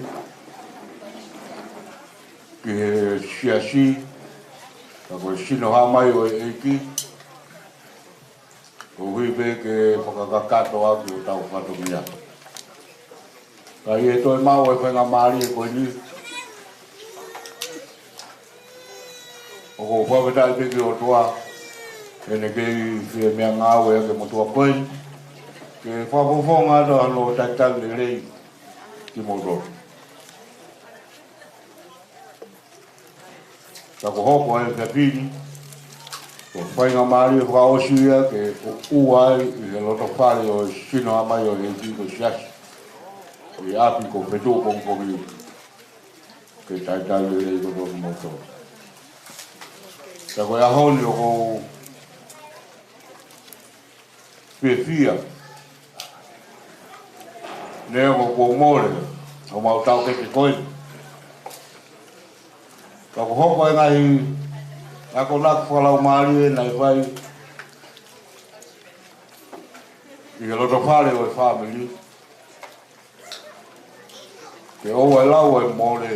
ki he siasi, ka ko e sino hā mai ʻo e ʻEiki, koeʻuhi pē ke fakakakato ʻaki hotau fatongia. Ka ʻi he toe maʻu e faingamālie ko eni, ʻoku ou fakafetaʻi pē ki he ʻOtua, he naʻe kei fie meʻangāueʻaki e motuʻa ko eni ke fakafofonga atu hano talitali lelei kimoutolu. Ka kuo hoko ai e efiafi ni ko e faingamālie fakaʻosi ia ke ʻoua ai ʻi he loto fale ʻo e sino hā mai ʻo e ʻEiki, ko e siasi, ʻi ʻapi ko Fetuʻu pongipongi, ke talitali lelei kotoa kimoutolu. Ka ko e ʻaho ni ʻoku ou fiefia, neongo kuo mole homau taʻokete ko eni, ka kuo hoko e ngaahi akonaki fakalaumālie naʻe fai ʻi he loto fale ʻo e fāmili, ke ʻoua ʻe lau e mole,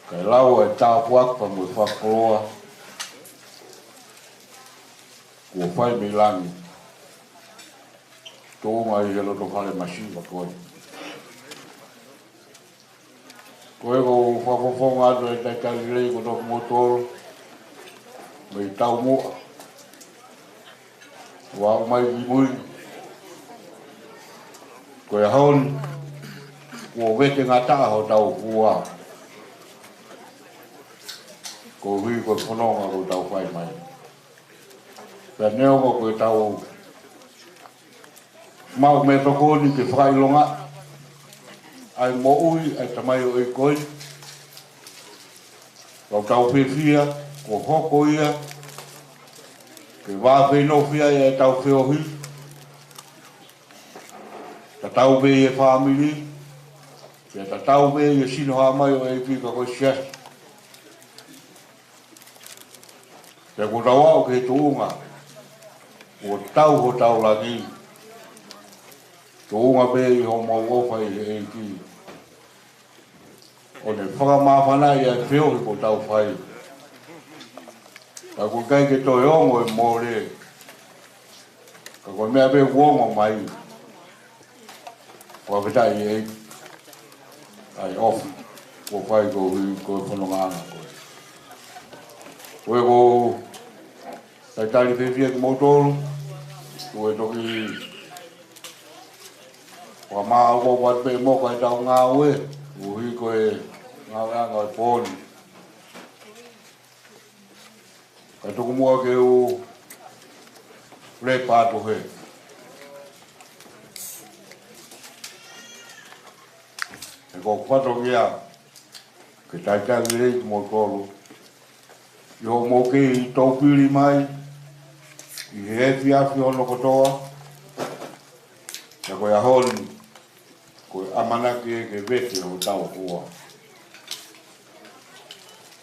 kae lau e tāpuaki pea mo e fakakoloa kuo fai mei langi, tuʻunga ʻi he loto fale masiva ko eni. Ko ia ʻoku ou fakafofonga atu e talitali lelei kotoa kimoutolu mei taumuʻa ʻo aʻu mai ki mui. Ko e ʻaho ni, kuo vete ngataʻa hotau fua, koeʻuhi ko e fononga kuo tau fai mai. Pea neongo ko ʻetau maʻu meʻatokoni ke fakaʻilonga ʻa e moʻui ʻa e tamaioʻeiki ko eni, ka ʻoku tau fiefia kuo hoko ia ke vāfeinofia ai ʻetau feohi, tatau pē ʻi he fāmili, pea tatau pē ʻi he sino hā mai ʻo e ʻEiki, ka ko e siasi. Pea kuo tau aʻu ki he tuʻunga kuo tau hotau langi, tuʻunga pē ʻi hoʻomou ʻofa ʻi he ʻEiki, ʻo ne fakamāfanaʻi ʻa e feohi kuo tau fai. Ka ʻoku ʻikai ke toe ongo e mole, ka ko e meʻa pē kuo ongo mai, fakafetaʻi ʻEiki, ʻa e ʻofa kuo fai koeʻuhi ko e fonongaʻanga ko ē. Ko ia ʻoku ou talitali fiefia kimoutolu, ko e toki fakamāʻopoʻopo atu pē Moka ʻetau ngāue, koeʻuhi ko e ngāueʻanga ʻo e pō ni. Kae tuku muʻa ke u lepa atu hē. He ko hoku fatongia ke talitali lelei kimoutolu ʻi hoʻomou kei toupili mai ʻi he efiafi hono kotoa, pea ko e ʻaho ni, ko e ʻamanaki ke vete hotau fua.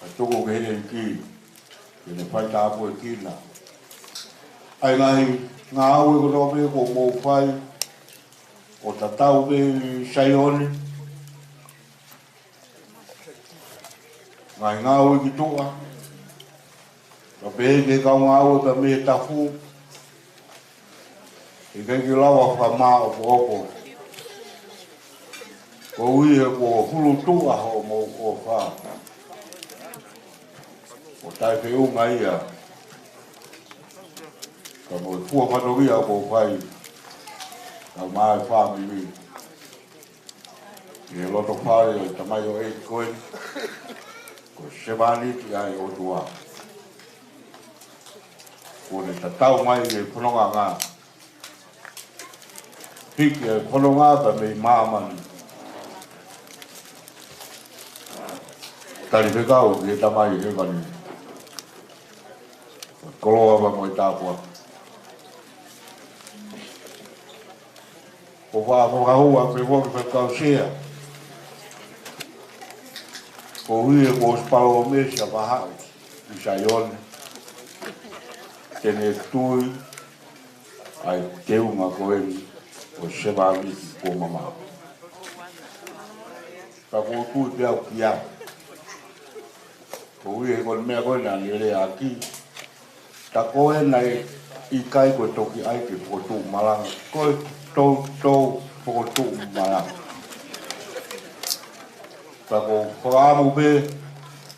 Kae tuku ki he ʻEiki ke ne faitāpuekina ʻa e ngaahi ngāue kotoa pē kuo mou fai, ʻo tatau pē ʻi Saione, ngaahi ngāue ki tuʻa, ka pehē ki he kau ngāue pē mei he tafu, ʻikai ke lava fakamāʻopoʻopo, koeʻuhi he kuo hulu tuʻa hoʻomou ʻofa. ʻO taʻefeʻunga ia. Ka mo e fua fatongia ʻoku fai. Ka mo e fāmili. ʻI he loto fale ʻo e tamaioʻeiki ko eni. Ko e sevāniti ʻa e ʻOtua. Kuo ne tatau mai ʻi he fononga ngā. Hiki e fononga pea mei māmani. Tali fekau ki he Tamai Hēvani. Koloa pea mo e tāpuaki. Ko e fakahua pē foki Faifekau Sea. Ko ia kuo ʻosi palōmesi ʻa Vahaʻu ʻi Saione. Te ne tui ʻa e teunga ko eni ʻo e sevāniti kuo mamaʻo. Ka ʻoku ou tui pē au kia. Ko ia he ko e meʻa ko ē naʻa ne lea ʻaki. Tā ko ē naʻe ʻikai ko e toki ʻai ke fokotuʻu malanga. Ko e toutou fokotuʻu malanga. Ka ʻoku ou fakaʻamu pē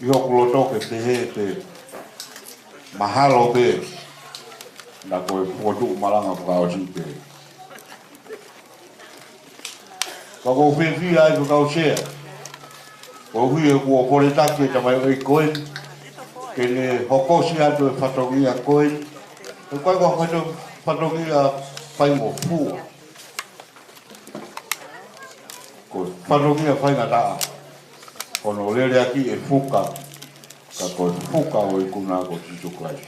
ʻi hoku loto ke pehē pē mahalo pē naʻa ko e fokotuʻu malanga fakaʻosi pē. Ka ʻoku ou fiefia ai Faifekau Sea. Koeʻuhi he kuo foletaki e tamaioʻeiki ko eni ke ne hokosi atu e fatongia ko eni. He ʻikai ko ha fato-, fatongia faingofua. Ko e fatongia faingataʻa. Ko hono lele ʻaki e fuka. Ka ko e fuka ʻo e ikuna ko Sīsū Kalaisi.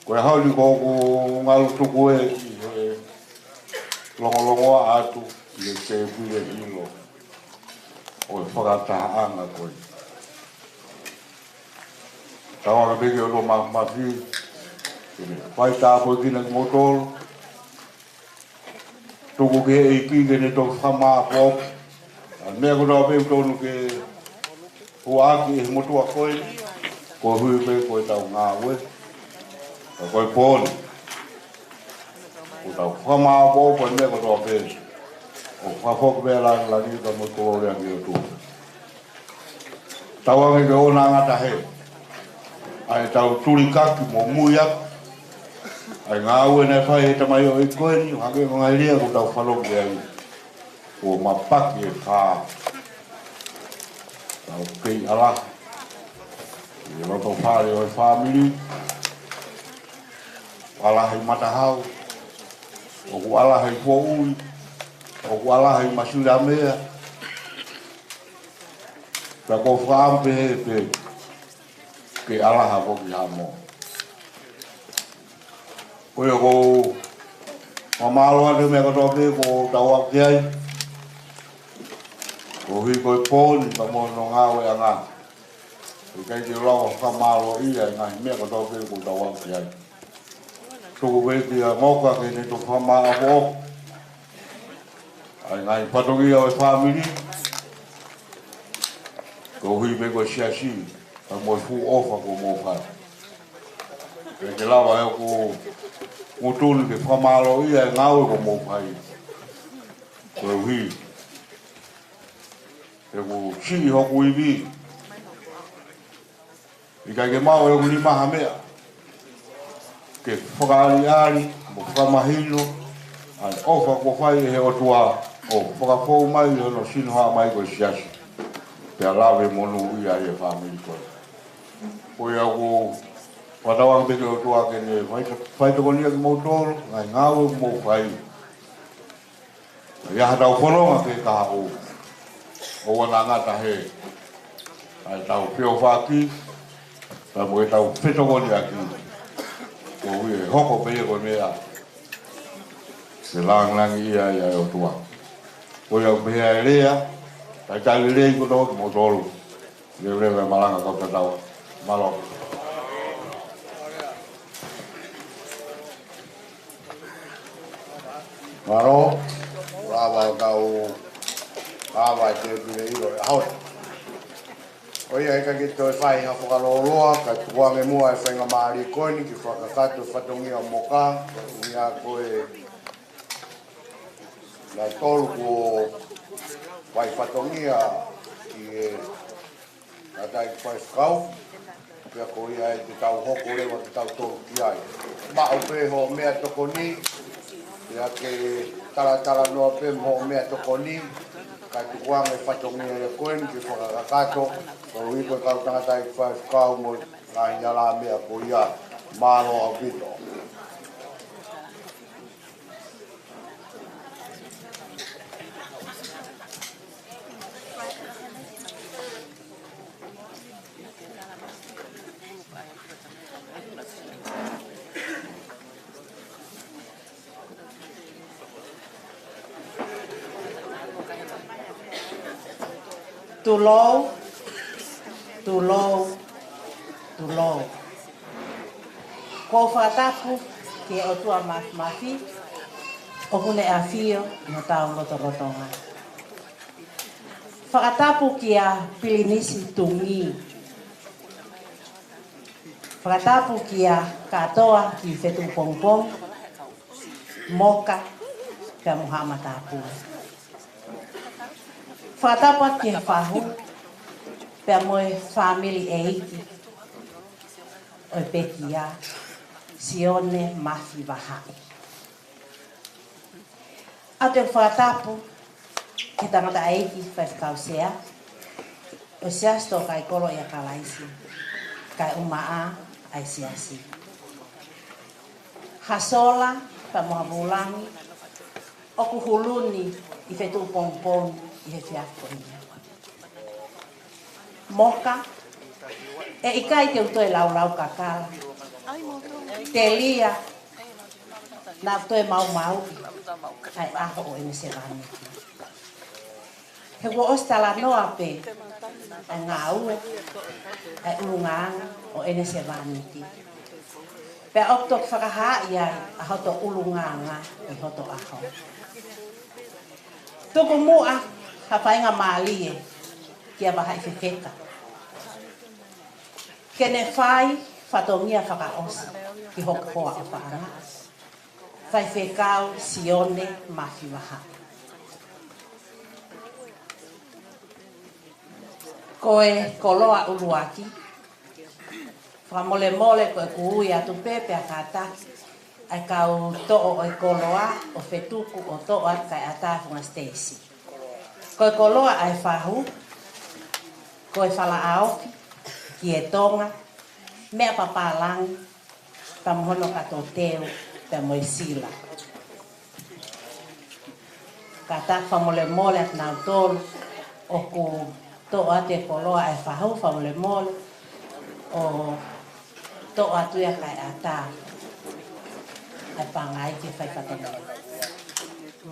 Ko e ʻaho ni ʻoku ou ngalu tuku ē ʻi he longolongoaʻa atu ʻi he tēpile ʻilo ʻo e fakatahaʻanga ko ē. Tauange pē ki he ʻOtua Māfimafi ke ne fai tāpuekina kimoutolu. Tuku ki he ʻEiki ke ne toki fakamāʻopoʻopo ʻa e meʻa kotoa pē ʻoku totonu ke huaʻaki ʻe he motuʻa ko ē, koeʻuhi pē ko ʻetau ngāue. Ka ko e pō ni, ʻoku tau fakamāʻopoʻopo ʻa e meʻa kotoa pē, ʻo fakafoki pē ʻa e lāngilangi pea mo e kolōlia ki he ʻOtua. Tauange ke ʻoua naʻa ngata hē ʻa ʻetau tulikaki mo muiaki ʻa e ngāue naʻe fai ʻe he tamaioʻeiki ko eni, ʻo hangē ko e ngaahi lea ʻoku tau fanongo ki ai. Kuo mapaki e fā. Tau kei ʻalaha ʻi he loto fale ʻo e fāmili. ʻAlaha ʻi matahau. ʻOku ʻalaha ʻi foʻui. ʻOku ʻalaha ʻi masilamea. Pea ʻoku ou fakaʻamu pē he pē ke ʻalaha foki ʻi Haʻamoa. Ko ia ʻoku ou fakamālō atu he meʻa kotoa pē kuo tau aʻu ki ai. Koeʻuhi ko e pō ni pea mo hono ngāueʻanga. ʻIkai ke lava fakamālōʻia e ngaahi meʻa kotoa pē kuo tau aʻu ki ai. Tuku pē kia Moka ke ne toki fakamāʻopoʻopo ʻa e ngaahi fatongia ʻo e fāmili. Koeʻuhi pē ko e siasi, pea mo e fuʻu ʻofa kuo mou fai. ʻIkai ke lava ʻe hoku ngutu ni ke fakamālōʻia e ngāue kuo mou fai. Koeʻuhi he ʻoku siʻi hoku ivi. ʻIkai ke maʻu ʻe hoku nima ha meʻa ke fakaʻaliʻali mo fakamahino ʻa e ʻofa kuo fai ʻe he ʻOtua ʻo fakafou mai ʻi hono sino haʻamai ko e siasi. Pea lave monūʻia ai e fāmili ko ē. Ko ia ʻoku ou fakatauange pē ki he ʻOtua ke ne fai, faitokonia kimoutolu, ngaahi ngāue ʻoku mou fai. ʻI ai haʻatau fononga ke kahaʻu. ʻOua naʻa ngata hē ʻa ʻetau feʻofaʻaki, pea mo ʻetau fetokoniʻaki. Koeʻuhi ʻe hoko pē ia ko e meʻa ke lāngilangiʻia ai ʻa e ʻOtua. Ko ia ʻoku pehē ʻa e lea, talitali lelei kotoa kimoutolu. Leveleva e malanga kau tatau. Mālō. Mālō. Lava ʻo tau lava e tēpile ʻilo e ʻaho ni. ʻOku ʻikai ke toe fai ha fakalōloa, ka tuku ange muʻa e faingamālie ko eni ke fakakakato e fatongia ʻo Moka, ʻuhinga ko e naʻe tolu kuo Fai fatongia ki he tangataʻeiki faifekau, pea ko ia ai te tau hoko leva ke tau tolu ki ai. Maʻu pē hoʻo meʻa tokoni, pea ke talatalanoa pē mo hoʻo meʻa tokoni, kae tukuange fatongia ia ko eni ke fakakakato, koeʻuhi ko e kau tangataʻeiki faifekau mo e ngaahi hala meʻa ko ia. Mālō ʻaupito. Tulou, tulou, tulou. ʻOku ou fakatapu ki he ʻOtua Māfimafi, ʻoku ne ʻafio ʻi hotau lotolotonga. Fakatapu kia Pilinisi Tungī. Fakatapu kia Katoa ki Fetuʻupongipongi, Moka, pea mo Haʻa Matāpule. Fakatapu atu ki he fahu, pea mo e fāmili ʻeiki ʻo e pekia, Sione Mafi Vahaʻi. ʻOatu e fakatapu ki he tangataʻeiki faifekau sea ʻo e Siasi Tōkaikolo ʻia Kalaisi, kae ʻumaʻā ʻa e siasi. Hasola pea mo Havulangi, ʻoku hulu ni ʻi Fetuʻupongipongi ʻi he efiafi ko eni. Moka, ʻe ʻikai te u toe laulau kakala. Telia, naʻa ku toe maumauʻi ʻa e ʻaho ʻo ʻene sevāniti. He kuo ʻosi talanoa pē ʻa e ngāue, ʻa e ʻulungaanga ʻo ʻene sevāniti. Pea ʻoku toki fakahaaʻi ai ʻa hoto ʻulungaanga ʻi hoto ʻaho. Tuku muʻa ha faingamālie kia Vahaʻi Fefeka ke ne fai fatongia fakaʻosi ki hoku hoa ʻofaʻanga, Faifekau Sione Mafi Vahaʻi. Ko e koloa ʻuluaki, fakamolemole ko ʻeku ui atu pē pea kātaki ʻa e kau toʻo ʻo e koloa ʻo fetuku ʻo toʻo atu kae ʻatā e funga siteisi. Ko e koloa ʻa e fahu, ko e Falaʻaofi, Kietonga, Meʻapapālangi, pea mo hono kato teu, pea mo e sila. Kātaki fakamolemole atu nautolu ʻoku toʻo atu e koloa ʻa e fahu, fakamolemole ʻo toʻo atu ia kae ʻatā ʻa e pangai ke fai fatongia.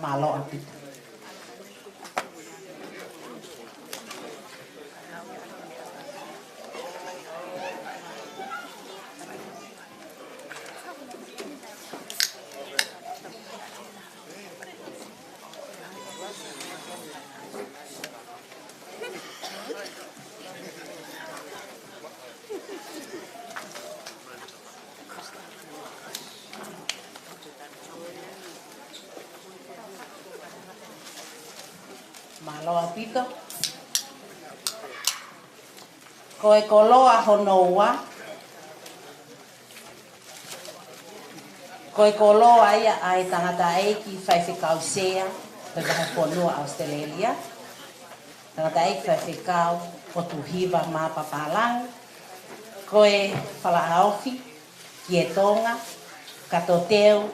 Mālō ʻaupito. Mālō ʻaupito. Ko e koloa hono ua, ko e koloa ia ʻa e tangataʻeiki faifekau sea ʻo e Vahefonua ʻAositelēlia, tangataʻeiki faifekau ʻOtuhiva Meʻapapālangi, ko e Falaʻaofi, Kietonga, kato teu,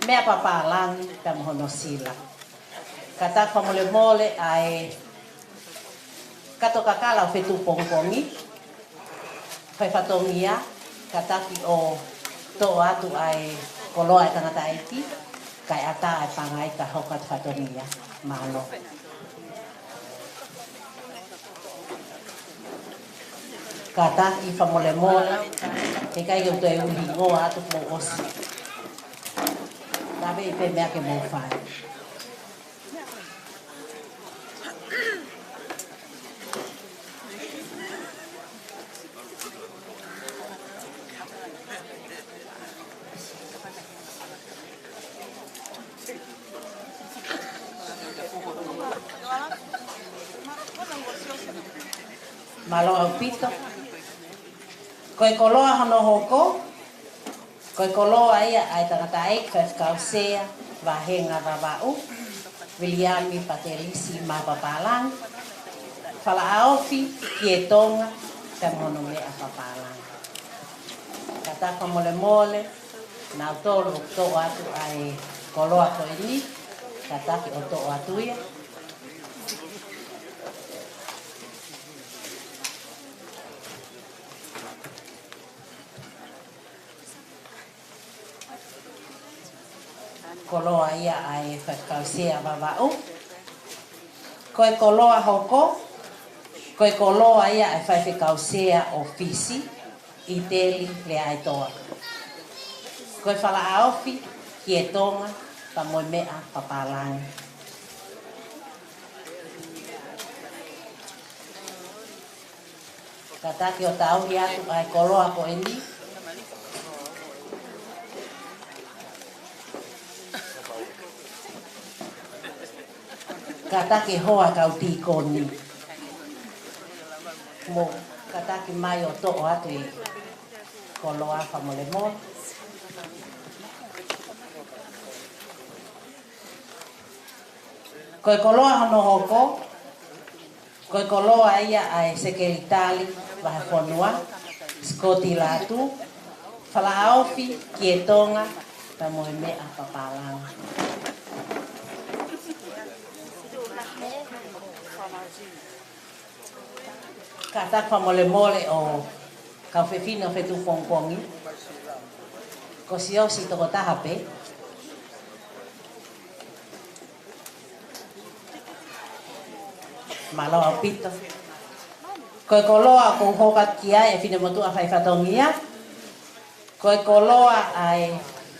Meʻapapālangi, pea mo hono sila. Kātaki fakamolemole ʻa e kato kakala ʻo Fetuʻupongipongi, fai fatongia, kātaki ʻo toʻo atu ʻa e koloa ʻa e tangataʻeiki, kae ʻatā ʻa e pangai kae hoko atu fatongia. Mālō. Kātaki fakamolemole, he ʻikai ke u toe ʻuhinga atu kuo ʻosi. Ka ʻi ai pē meʻa ke mou fai. Mālō ʻaupito. Ko e koloa hono hoko, ko e koloa ia ʻa e tangataʻeiki faifekau sea Vahenga Vavaʻu, Viliami Patelisi Mapapalagi, Falaʻaofi Kietonga, pea mo hono meʻa papālangi. Kātaki fakamolemole, nautolu ʻoku toʻo atu ʻa e koloa ko eni, kātaki ʻo toʻo atu ia. Koloa ia ʻa e faifekau sea Vavaʻu. Ko e koloa hoko, ko e koloa ia ʻa e faifekau sea ʻo Fisi, ʻIteli Leaʻaetoa. Ko e Falaʻaofi Kietonga, pea mo e meʻa papālangi. Kātaki ʻo tauhi atu ʻa e koloa ko eni. Kātaki hoa kau tīkoni. Mou kātaki mai ʻo toʻo atu e koloa fakamolemole. Ko e koloa hono hoko, ko e koloa ia ʻa e Sekelitali Vahefonua, Sikoti Lātū, Falaʻaofi Kietonga, pea mo e meʻa papālangi. Kātaki fakamolemole ʻo kau fefine ʻo Fetuʻu Pongipongi. Ko Siosi tokotaha pē. Mālō ʻaupito. Ko e koloa ʻoku ou hoko atu ki ai e finemotuʻa faifatongia. Ko e koloa ʻa e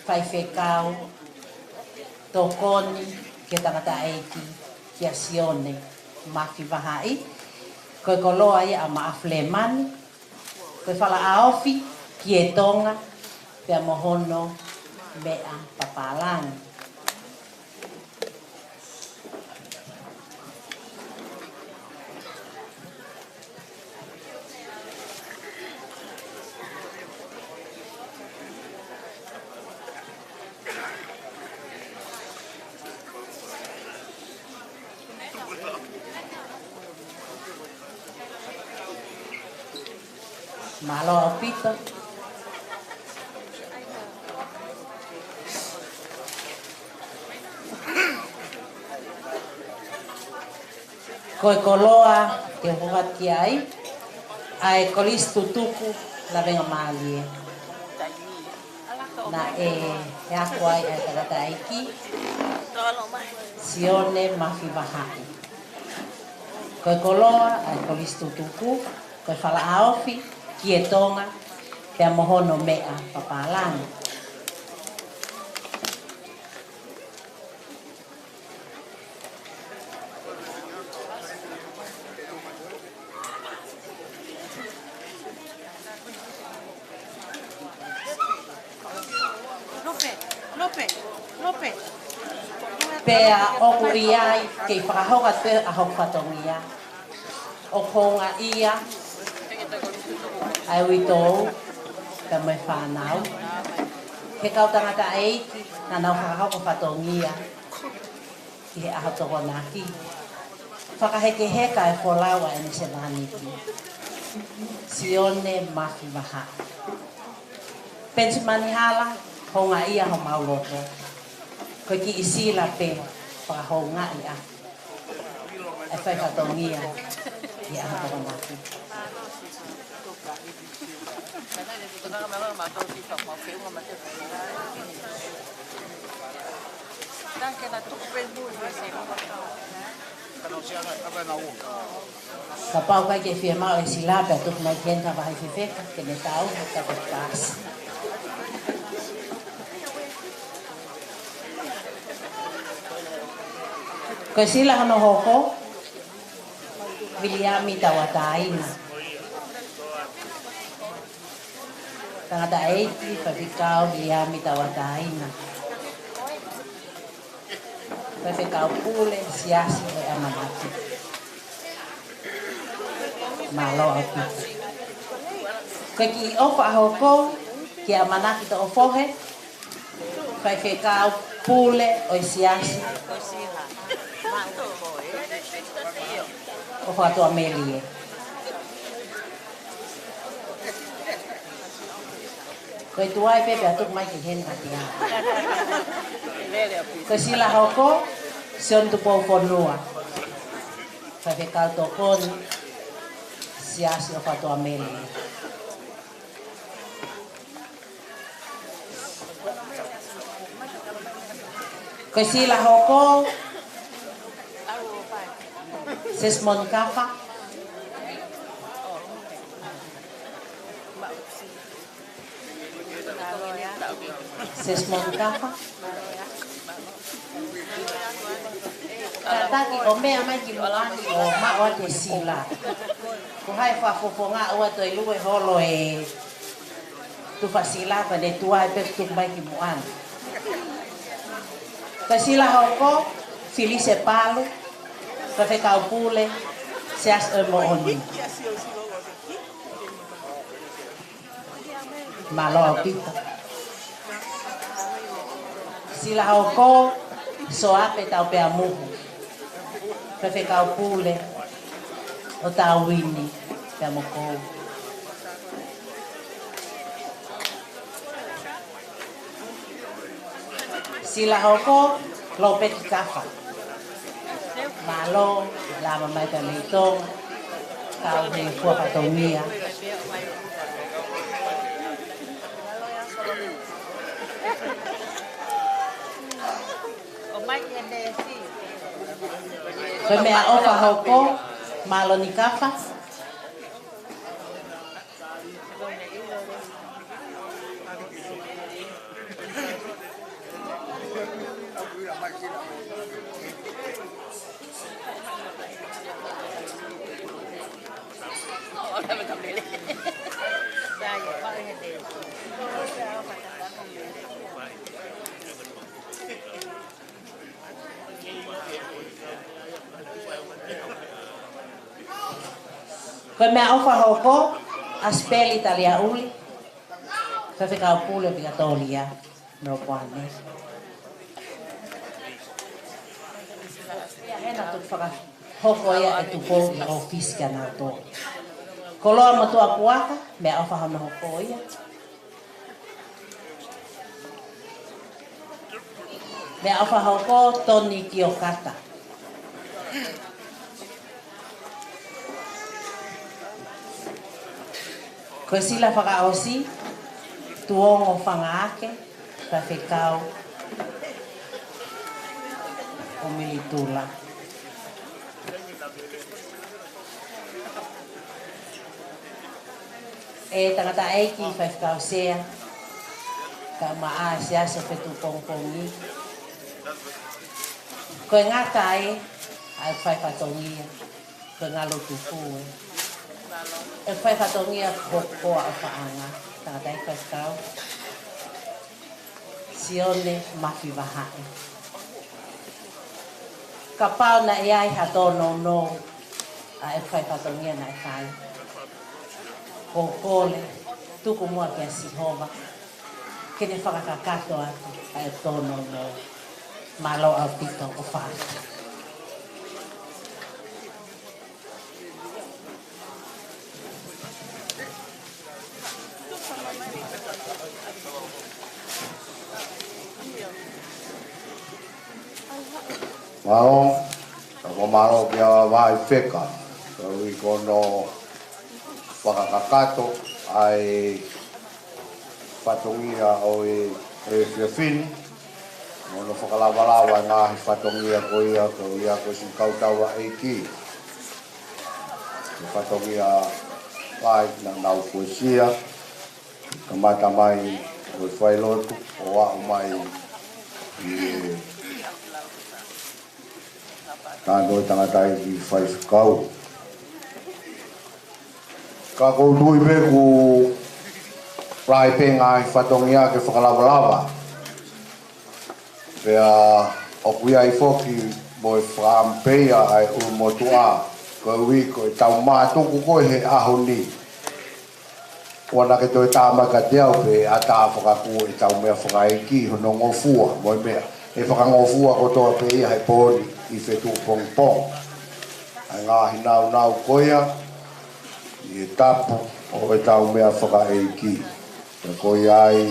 faifekau tokoni ki he tangataʻeiki kia Sione Mafi Vahaʻi. Ko e koloa ia ʻa Maʻafu Lemani. Ko e Falaʻaofi Kietonga, pea mo hono meʻa papālangi. Mālō ʻaupito. Ko e koloa ke hoko atu ki ai, ʻa e Kolisi Tutuku Lavengamālie. Naʻe ako ai ʻa e tangataʻeiki Sione Mafi Vahaʻi. Ko e koloa ʻa e Kolisi Tutuku, ko e Falaʻaofi Kietonga, pea mo hono meʻa papālangi. Pea ʻoku ʻi ai, kei fakahoko atu pē ʻa hoku fatongia. ʻOku houngaʻia ʻa e uitou, pea mo e fānau. He kau tangataʻeiki, naʻa nau fakahoko fatongia ʻi he ʻaho Tokonaki. Fakahekeheka e folau ʻa ʻene sevāniti. Sione Mafi Vahaʻi. Penisimani Hala, houngaʻia homau loto. Ko e kiʻi sila pē fakahoungaʻi ʻa e fai fatongia ʻi he ʻaho Tokonaki. Kapau ʻoku ʻikai ke fiemaʻu e sila pea tuku mai ki heni ka vahe fefeka ke ne tau ka ko pasi. Ko e sila hono hoko, Viliami Tauʻatāina. Tangataʻeiki faifekau Viliami Tauʻatāina. Faifekau pule Siasi ʻo e ʻAmanaki. Mālō ʻaupito. Ko e kiʻi ʻofa hoko ki he ʻamanaki toʻofohe, Faifekau Pule ʻo e Siasi ʻo Fakatuʻamelie. Ko e tuai pē pea tuku mai ki heni ka tia. Ko e sila hoko, Sione Tupoufonua, Faifekau Tokoni Siasi ʻo Fakatuʻamelie. Ko e sila hoko, Sisimoni Kafa. Sisimoni Kafa. Kātaki ʻo meʻa mai ki muʻa ni ʻo maʻu atu e sila. Ko hai fakafofonga ʻoua toe lue holo e tufa sila, ko ʻene tuai pē tuku mai ki muʻa ni. Ko e sila hoko, Filise Palu, Faifekau Pule Siasi ʻo e Moʻoni. Mālō ʻaupito. Sila hoko, Soape Taupeamuhu, Faifekau Pule ʻo Tauini pea mo Kou. Sila hoko, Lopeti Kafa. Mālō, lava mai pē mei Tonga, kau he fua fatongia. Ko e meʻaʻofa hoko, Māloni Kafa. Ko e meʻaʻofa hoko, ʻAsipeli Taliaʻuli, Faifekau Pule Vikatolia Melopoane. Hena tu fakahoko ia e tupou ʻi ʻōfisi kia nautolu. Koloa mo Tuʻapuaka, meʻaʻofa hono hoko ia. Meʻaʻofa hoko, Toni Kiokata. Ko e sila fakaʻosi, Tuongo Fangaake, Faifekau ʻo Militula. ʻE tangataʻeiki Faifekau Sea, kae ʻumaʻā e Siasi ʻo Fetuʻu Pongipongi. Ko e ngata ē ʻa e fai fatongia, ko e ngalo tupu ē. ʻE fai fatongia ko koa ʻo faʻanga, tangataʻeiki Faifekau Sione Mafi Vahaʻi. Kapau naʻe ʻi ai ha tōnounou ʻa e fai fatongia naʻe fai, ko e kole, tuku muʻa kia Sihova ke ne fakakakato atu ʻa e tōnounou. Mālō ʻaupito ʻofa. Mālō, ka ko mālō kia Vaifeka, ka ui ko hono fakakakato ʻa e fatongia ʻo e, e fiefin, mo hono fakalavalava e ngaahi fatongia ko ia, ko ia ko e siʻi kau taulaʻeiki. Ko e fatongia ʻa e naʻa nau fuesia, kamata mai ko e failotu, ʻo aʻu mai ʻi he tano e tangataʻeiki faifekau. Ka ʻoku ou tui pē ʻoku lahi pē ngaahi fatongia ke fakalavalava. Pea ʻoku ʻi ai foki mo e fakaʻamu pē ia ʻa e ʻulumotuʻa Koeʻuhi ko ʻetau mātuku ko ē he ʻaho ni, ʻoua naʻa ke toe tāmateʻi au pē ʻa e ʻatā fakakū ʻetau meʻa fakaʻeiki, hono ngofua mo e meʻa. ʻE fakangofua kotoa pē ia he pō ni ʻi Fetuʻupongipongi ʻa e ngaahi nāunau ko ia ʻi he tapu ʻo ʻetau meʻa fakaʻeiki. Pea ko ia ai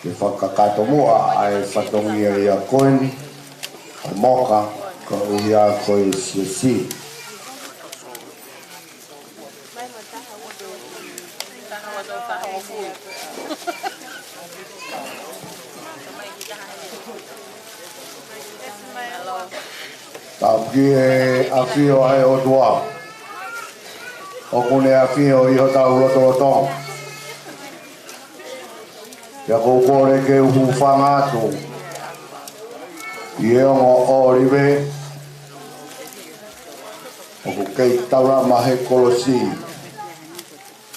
ke fakakakato muʻa ʻa e fatongia ia ko eni ʻa Moka, koeʻuhi ko e siasi. Tapu ki he ʻafio ʻa e ʻOtua ʻoku ne ʻafio ʻi hotau lotolotonga. Pea ʻoku ou kole ke u hūfanga atu ʻi he ongo ʻōlive ʻoku kei taulama he kolosi,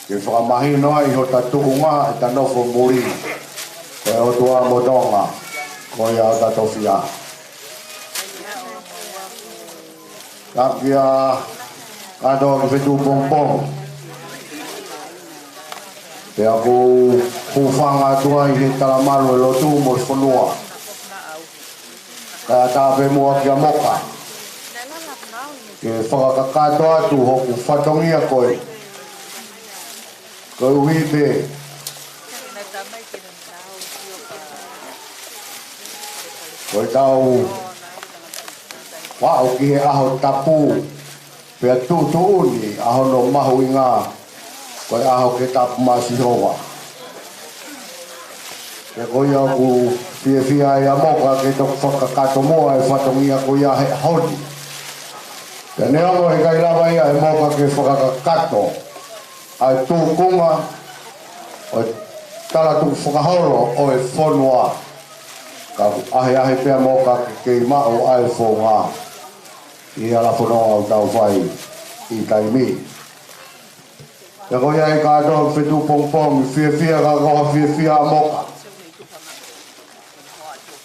ke fakamahino ai hota tuʻunga ʻeta nofo muli ko e ʻOtua mo Tonga, ko ia hota tofiʻa. Tapu ki he kātoa ʻi Fetuʻupongipongi. Pea ʻoku ou hūfanga atu ai he talamalu ʻo e lotu mo e fonua. Kae ʻatā pē muʻa kia Moka ke fakakakato atu hoku fatongia ko ē. Koeʻuhi pē ko ʻetau aʻu ki he ʻaho tapu, pea tuʻutuʻuni ʻa hono mahuʻinga, ko e ʻaho ke tapu maʻa Sihova. Pea ko ia ʻoku fiefia ai ʻa Moka ke toki fakakakato muʻa e fatongia ko ia he ʻaho ni. Pea neongo he ʻikai lava ia ʻe Moka ke fakakakato ʻa e tuʻunga ʻo e talatukufakaholo ʻo e fonua, ka ʻoku ʻahiʻahi pē ʻa Moka ke kei maʻu ʻa e founga ʻi he hala fononga ʻoku tau fai ʻi taimi. Pea ko ia ai kātoa ʻi Fetuʻupongipongi, fiefia ka ko ha fiefia ʻa Moka.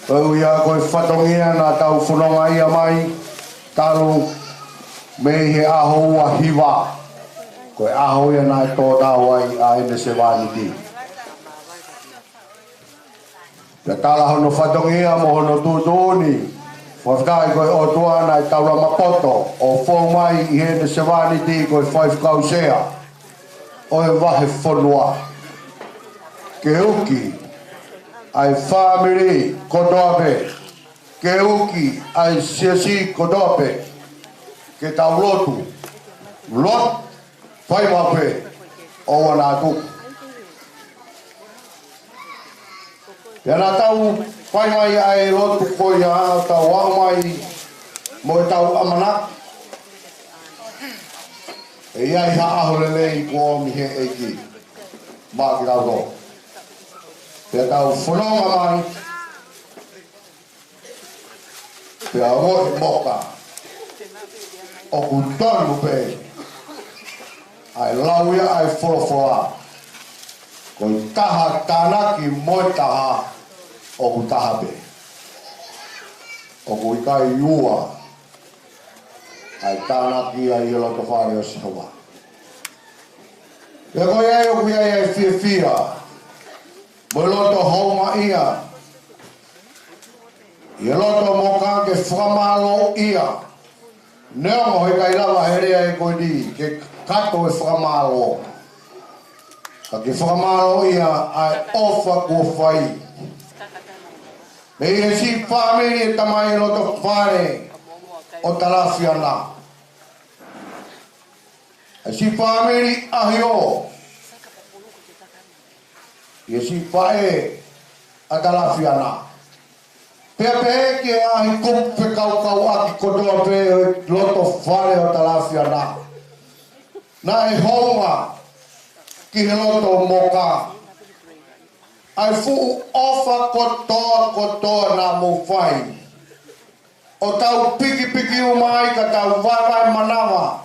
Koeʻuhi ko e fatongia naʻa tau fononga ia mai talu mei he ʻaho ua hiva. Ko e ʻaho ia naʻe tō tau ai ʻa ʻene sevāniti. Pea tala hono fatongia mo hono tuʻutuʻuni, fakafetaʻi ko e ʻOtua naʻe taulama poto ʻo fou mai ʻi heʻene sevāniti ko e faifekau sea ʻo e vahefonua, ke uki ʻa e fāmili kotoa pē, ke uki ʻa e siasi kotoa pē, ke tau lotu, lotu, fai maʻu pē ʻo ʻoua naʻa tuku. Pea naʻa tau fai mai ʻa e lotu ko ia, tau aʻu mai mo ʻetau ʻamanaki ʻe ʻi ai ha ʻaho lelei kuo ʻomi he ʻEiki maʻa kitautolu. Pea tau fononga mai, pea ʻoku ʻi Moka, ʻoku tonu pē ʻa e lau ia ʻa e folofola, ko e taha tānaki mo e taha ʻoku taha pē. ʻOku ʻikai ua ʻa e tānaki ia ʻi he loto fale ʻo Sihova. Pea ko ia ʻoku ʻi ai ʻa e fiefia mo e loto houngaʻia ʻi he loto ʻo Moka ke fakamālōʻia. Neongo he ʻikai lava he lea ʻe ko eni ke kakato e fakamālō, ka ke fakamālōʻia ʻa e ʻofa kuo fai mei he siʻi fāmili ʻa e tamai ʻi he loto fale ʻo Talafiana, ʻa e siʻi fāmili ʻAhio, ʻi he siʻi faʻē ʻa Talafiana. Pea pehē ki he ngaahi kupu fekaukauʻaki kotoa pē ʻo e loto fale ʻo Talafiana, naʻe hounga ki he loto ʻo Moka ʻa e fuʻu ʻofa kotoa kotoa naʻa mou fai. ʻO tau pikipiki uma ai ka tau vaevae manava,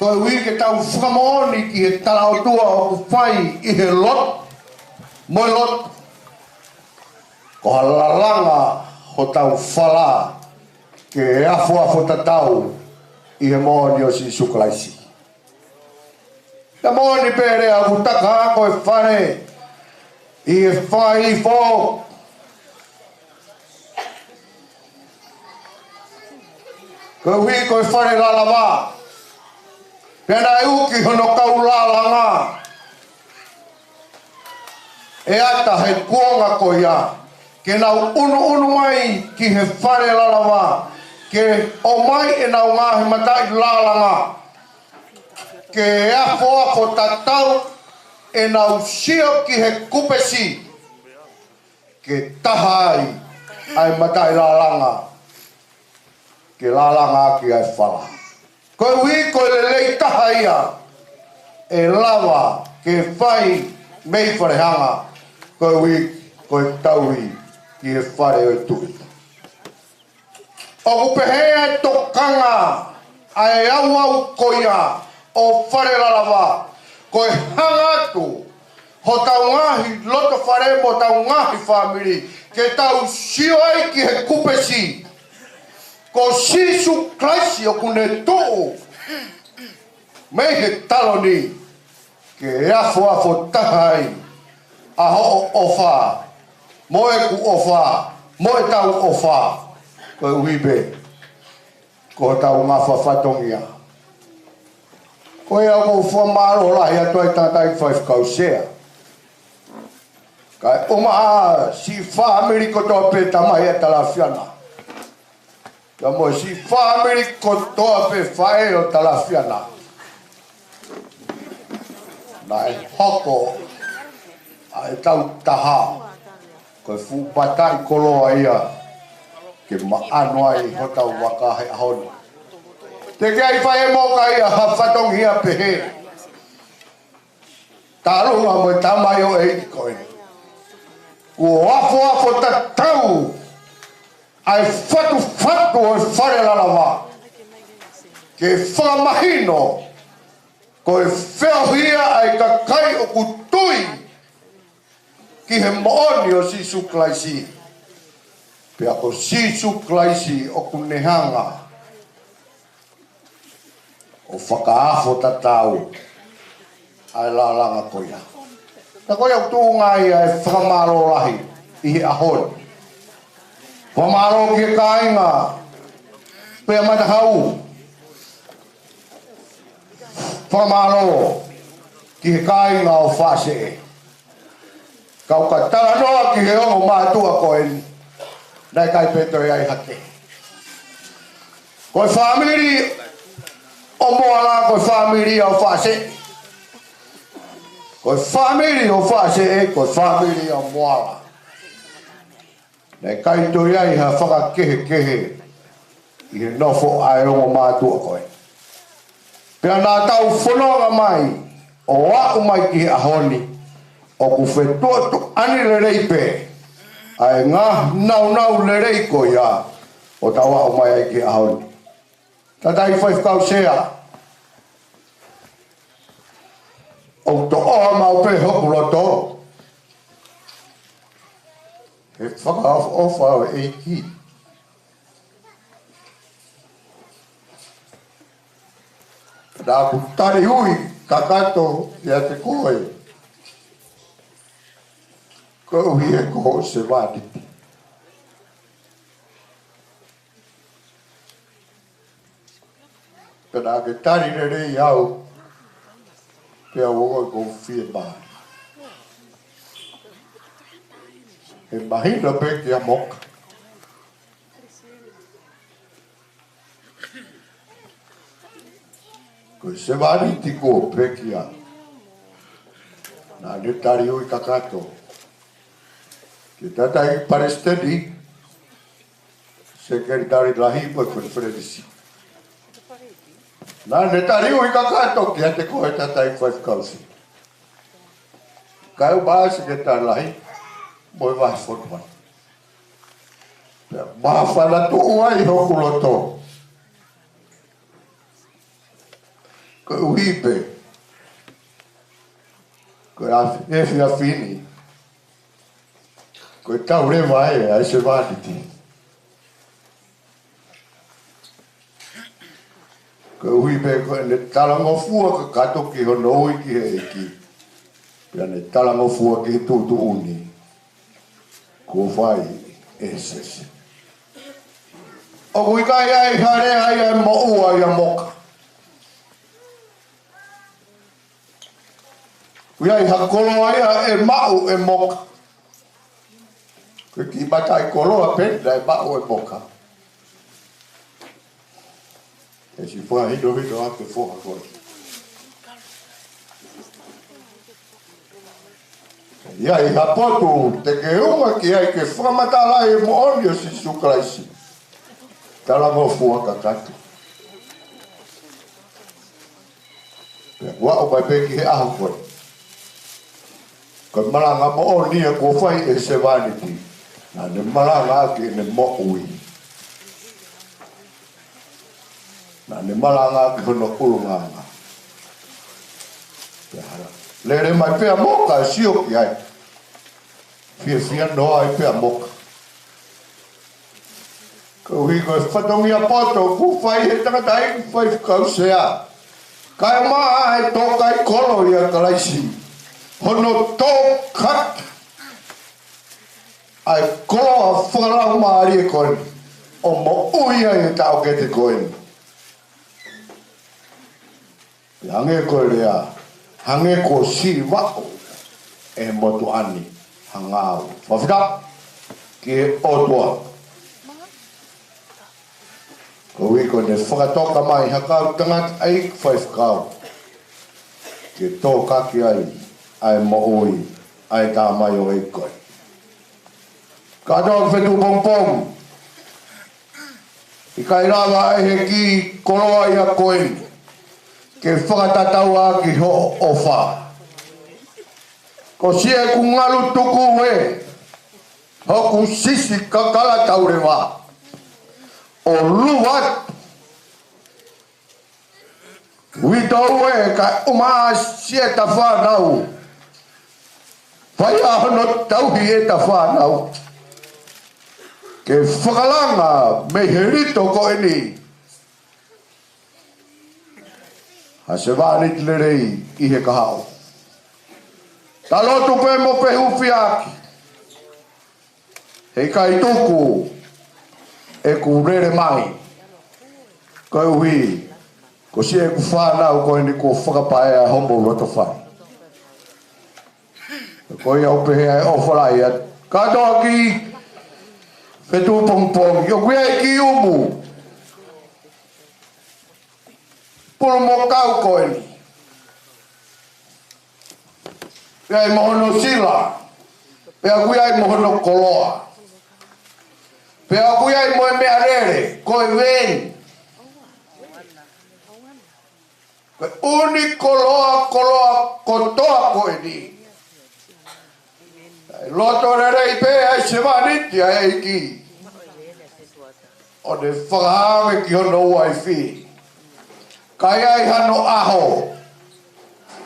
koeʻuhi ke tau fakamoʻoni ki he talaʻotua ʻoku fai ʻi he lotu mo e lotu. Ko ha lalanga hotau fala ke afuafu tatau ʻi he moʻoni ʻo Sīsū Kalaisi. Pea moʻoni pē lea ʻoku taka ko e fale ʻi he fai fo. Koeʻuhi ko e fale lalava. Pea naʻe uki hono kau lālanga ʻe ʻata he kuonga ko ia, ke nau ʻunuʻunu mai ki he fale lalava, ke ʻomai ʻenau ngaahi mataʻi lālanga, ke afoafo tatau ʻenau sio ki he kupesi, ke taha ai ʻa e mataʻi lālanga, ke lālanga ʻaki ʻa e fala. Koeʻuhi ko e lelei taha ia ʻe lava ke fai mei falehanga, koeʻuhi ko e tauhi ki he fale ʻo e tuʻi. ʻOku pehē ʻa e tokanga ʻa e auau ko ia ʻo fale lalava, ko e hanga atu hotau ngaahi loto fale mo hotau ngaahi fāmili, ke tau sio ai ki he kupesi. Ko Sīsū Kalaisi ʻoku ne tuʻu mei he taloni, ke afoafo taha ai ʻa hoʻo ʻofa, mo ʻeku ʻofa, mo ʻetau ʻofa, koeʻuhi pē ko hotau ngafa fatongia. Ko ia ʻoku ou fakamālō lahi atu ai tangataʻeiki faifekau sea. Kae ʻumaʻā siʻi fāmili kotoa pē tamai ʻa Talafiana. Pea mo siʻi fāmili kotoa pē faʻē ʻo Talafiana. Naʻe hoko ʻa e tau taha ko e fuʻu mataʻi koloa ia ke maʻano ai hotau vaka he ʻaho ni. Teʻeki ai fai ʻe Moka ia ha fatongia pehē. Talu mo e tamaioʻeiki ko ē. Kuo afoafo tatau ʻa e fatufatu ʻo e fale lalava, ke fakamahino ko e feohi ia ʻa e kakai ʻoku tui ki he moʻoni ʻo Sīsū Kalaisi. Pea ko Sīsū Kalaisi ʻoku ne hanga ʻo fakaafo tatau ʻa e lālanga ko ia. Ka ko ia ʻoku tuʻunga ai ʻa e fakamālō lahi ʻi he ʻaho ni. Fakamālō ki he kāinga pea Matahau. Fakamālō ki he kāinga ʻo Faʻaseʻe. Kau ka talanoa ki he ongo mātuʻa ko eni, naʻe ʻikai pē toe ʻi ai ha kehe. Ko e fāmili ʻo Moala, ko e fāmili ʻo Faʻaseʻe. Ko e fāmili ʻo Faʻaseʻe, ko e fāmili ʻo Moala. Naʻe ʻikai toe ʻi ai ha fakakehekehe ʻi he nofo ʻa e ongo mātuʻa ko ē. Pea naʻa tau fononga mai ʻo aʻu mai ki he ʻaho ni, ʻoku fetuʻutuʻuni lelei pē ʻa e ngaahi naunau lelei ko ia ʻo tau aʻu mai ai ki he ʻaho ni. Tangataʻeiki faifekau sea, ʻoku toʻoa maʻu pē hoku loto he fakaʻofoʻofa ʻo e ʻEiki. Naʻa ku tali ui kakato kiate koe, koeʻuhi ko hoʻo sevāniti. Pea naʻa ke tali lelei au, pea u ongoʻi ʻoku ou fiemālie. He mahino pē kia Moka, ko e sevāniti kuo pekia. Naʻa ne tali ui kakato ki he tangataʻeiki palesiteni, sekelitali lahi mo e konifelenisi. Naʻa ne tali ui kakato kiate koe tangataʻeiki faifekau sea, kae ʻumaʻā sekelitali lahi mo e vahefonua. Pea māfana tuʻu ai hoku loto, koeʻuhi pē ko e efi-, efiafi ni, ko e tau leva ē ʻa e sevāniti. Koeʻuhi pē ko ʻene talangofua kakato ki hono ui ki he ʻEiki, pea ne talangofua ki he tuʻutuʻuni kuo fai ʻe Siasi. ʻOku ʻikai ʻi ai ha lea ia ʻe moʻua ʻia Moka. ʻOku ʻi ai ha koloa ia ʻe maʻu ʻe Moka. Ko e kiʻi mataʻikoloa pē naʻe maʻu ʻe Moka. Ke siʻi fakahinohino ʻa e foha ko ē. ʻI ai ha potu te ke unga ki ai ke fakamatalaʻi e moʻoni ʻo Sīsū Kalaisi. Talangofua kakato. Pea kuo aʻu mai pē ki he ʻaho ko ē. Ko e malanga moʻoni ia kuo fai ʻe he sevāniti. Naʻa ne malanga ʻaki ʻene moʻui. Naʻa ne malanga ʻaki hono ʻulungaanga. Pea hala. Lele mai pē ʻa Moka ʻo sio ki ai. Fiefia noa ai pē ʻa Moka. Koeʻuhi ko e fatongia poto kuo fai ʻe he tangataʻeiki faifekau sea. Kae ʻumaʻā ʻa e tōkaikolo ʻia Kalaisi. Hono tōkata ʻa e koloa fakalaumālie ko eni ʻo moʻui ai e taʻokete ko eni. Pea hangē ko e lea, hangē kuo siʻi vaʻu ʻe he motuʻa ni ha ngāue. Fakafetaʻi ki he ʻOtua. Koeʻuhi ko ʻene fakatoka mai ha kau tangataʻeiki faifekau ke tōkaki ai ʻa e moʻui ʻa e tamaioʻeiki ko ē. Kātoa ki he fetuʻu pongipongi. ʻIkai lava ʻe he kiʻi koloa ia ko eni ke fakatatau ʻaki hoʻo ʻofa. Ko siʻeku ngalu tuku ē hoku sisi kakala tauleva ʻo luva atu. Uitou ē, kae ʻumaʻā siʻeta fānau. Fai ā hono tauhi ʻeta fānau ke fakalanga mei he lito ko eni ha sevāniti lelei ʻi he kahaʻu. Ta lotu pē mo fehufiaki. Heʻikai tuku ʻeku lele mai. Koeʻuhi ko siʻeku fānau ko eni kuo fakapaea homo loto fai. Ko ia ʻoku pehē ai ʻofa lahi atu. Kātoa ki he fetuʻu pongipongi. ʻOku ʻi ai e kiʻi umu pulumokau ko eni. Pea ʻi ai mo hono sila. Pea ʻoku ʻi ai mo hono koloa. Pea ʻoku ʻi ai mo e meʻalele, ko e veeni. Ko e ʻunikoloa, koloa kotoa ko eni. ʻE loto lelei pē ʻa e sevāniti ʻa e ʻEiki ʻo ne fakahā ki hono uaifi. Ka ʻi ai hano ʻaho,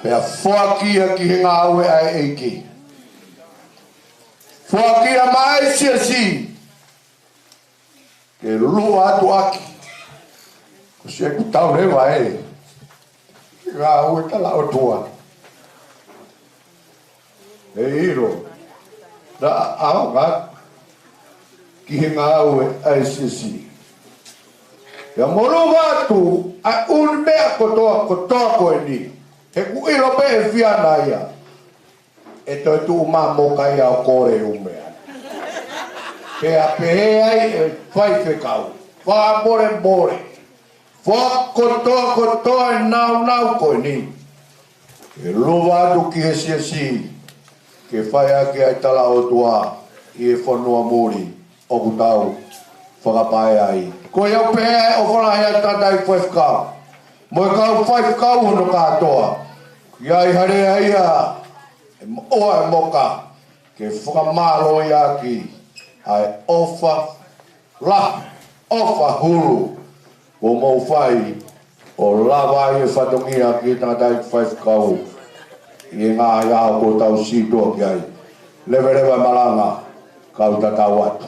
pea foaki ia ki he ngāue ʻa e ʻEiki. Foaki ia maʻa e siasi ke luva atu ʻaki. Ko siʻeku tauleva ē. Ngāue tala ʻOtua. ʻE ʻilo. Naʻa ʻaonga ki he ngāue ʻa e siasi. Pea mo luva atu ʻa e ʻū meʻa kotoa, kotoa ko eni. He ʻoku ʻilo pē ʻe Fiana ia ʻe toe tuʻu mai mo kai au kole ʻū meʻa. Pea pehē ai ʻe faifekau. Fakamolemole. Fakakotoa kotoa e naunau ko eni. ʻE luva atu ki he siasi. Ke fai ʻaki ʻa e tala ʻOtua ʻi he fonua muli ʻoku tau fakapae ai. Ko ia ʻoku pehē ai ʻofa lahi atu tangataʻeiki faifekau. Mo e kau faifekau hono kātoa. ʻI ai ha lea ia ʻe moʻua ʻe Moka. Ke fakamālō ia ʻaki ʻa e ʻofa lahi, ʻofa hulu, ʻoku mou fai, ʻo lava ai e fatongia ki he tangataʻeiki faifekau. ʻI he ngaahi ʻaho kuo tau sītuʻa ki ai. Leveleva e malanga, kau tatau atu.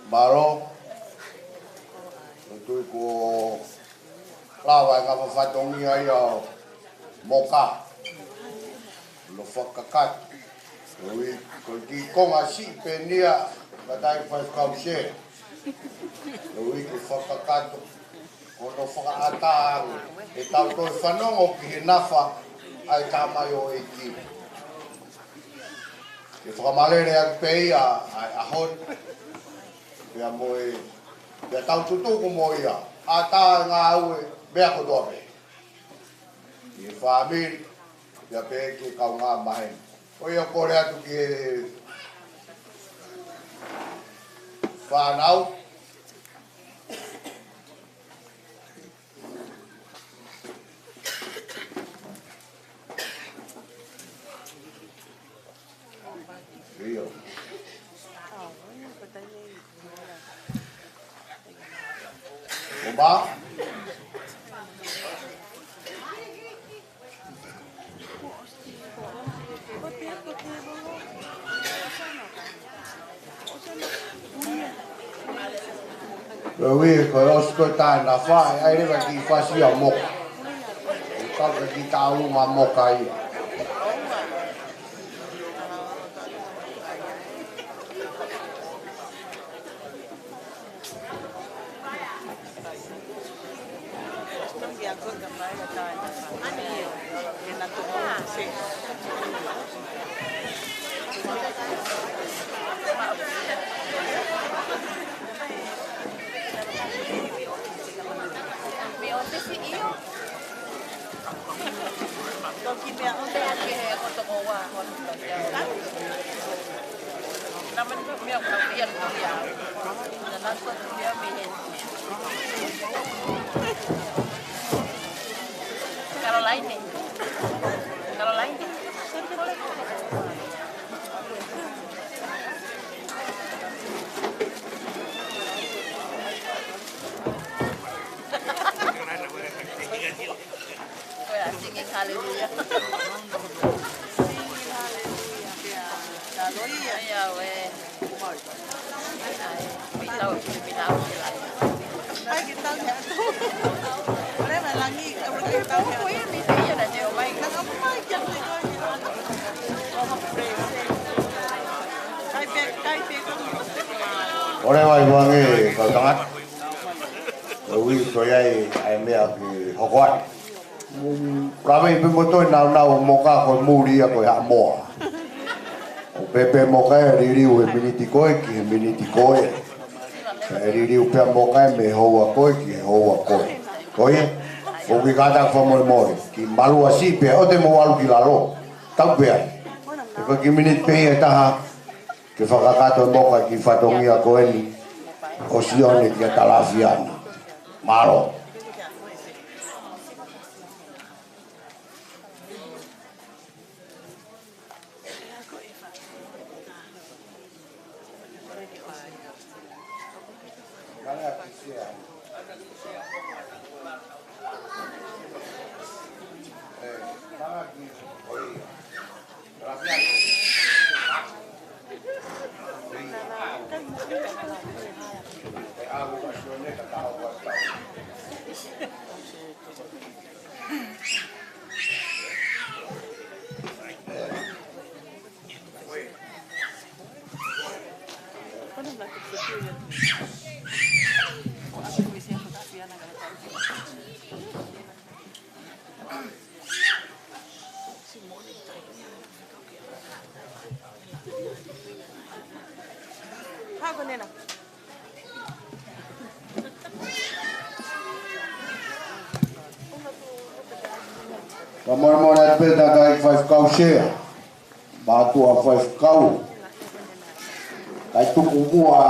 Mālō. ʻOku ou tui kuo lava e ngaahi fatongia ia ʻo Moka. Lo fakakakato. Lo i ko i ki konga si penia, katai fai kau se. Lo i ke fakakakato. Ko no fakaʻatā ange. ʻE tau toe fanongo ki he nafa ʻa e tamaioʻeiki. Ke fakamalele atu pē ia ʻa e ʻaho ni. Pea mo e, pea tau tutuku mo ia. ʻAtā e ngāue, meʻa kotoa pē. Ki he fāmili, pea pē ki he kaungā maheni. Ko ia kole atu ki he fānau. ʻIo. ʻO ba? Ko e ui, ko e ʻosi ko e taʻe na fai, ʻai leva ki fasi ʻa Moka. Kau ka ki taulunga Moka ia. Caroline. Caroline. Ko e singing hallelujah. Singing hallelujah. Hallelujah. Ia, we. Ai, mitau, mitau, mitau. Ai, ke tau he atu. Ore mai langi, ka ore ke tau he atu. Ia, na te o mai. Na ka mai ke atu. Kai pe, kai pe, kai pe. Ore mai wange, kau tangata. Ui, ko ia ai, ai meʻa ke hoko ai. Mo, ka vei pē mo toe naunau ʻo Moka ko e muli ia ko e Haʻamoa. ʻO pēpē Moka ʻe liliu he miniti ko ē ki he miniti ko ē. ʻE liliu pē ʻa Moka mei he houa ko ē ki he houa ko ē. Ko ia, ʻoku ʻikai ke tau fakamolemole. Ki malua si pē, ʻoua te mou ʻalu ki lalo. Tau pē ai. He ko e kiʻi miniti pē ia ʻe taha. Ke fakakakato Moka ki he fatongia ko eni ʻo Sione kia Talafiana. Mālō. Ka molemole atu pē ta kai faifekau sea. Mātuʻa faifekau. Kai tuku muʻa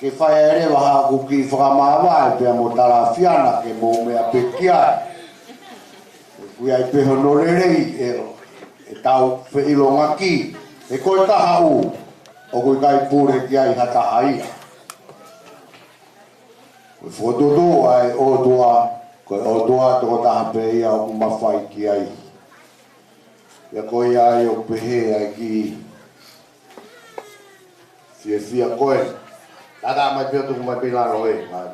ke fai ai leva haʻaku kiʻi fakamāvae pea mo Talafiana ke mou meʻa pē ki ai. Ko ia ai pē hono lelei ʻe, ʻe tau feʻiloaki. He ko e kahaʻu, ʻoku ʻikai pule ki ai ha taha ia. Ko e fokotuʻutuʻu ʻa e ʻOtua, ko e ʻOtua tokotaha pē ia ʻoku mafai ki ai. Ia ko ia ai ʻoku pehē ai ki Fiefia ko ē. Tata mai pē ʻo tuku mai pē ʻi lalo ē. Mai.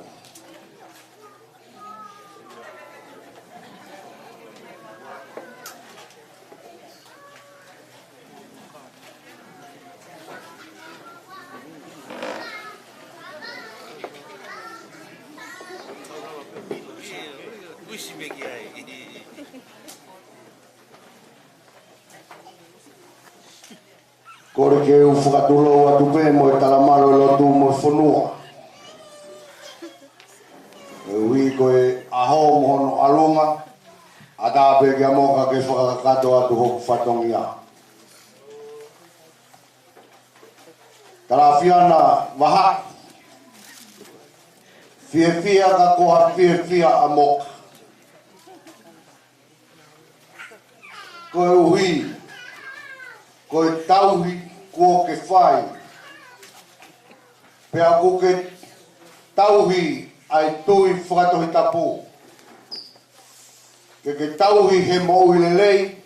Kole ke u fakatulou atu pē mo e talamalu ʻo e lotu mo e fonua. Koeʻuhi ko e ʻaho mo hono ʻalunga, ʻatā pē kia Moka ke fakakakato atu hoku fatongia. Kalafiana Vahaʻi. Fiefia ka ko ha fiefia ʻa Moka. Koeʻuhi, ko e tauhi kuo ke fai. Pea ʻoku ke tauhi ʻa e tui fakatohitapu. Ke ke tauhi he moʻui lelei,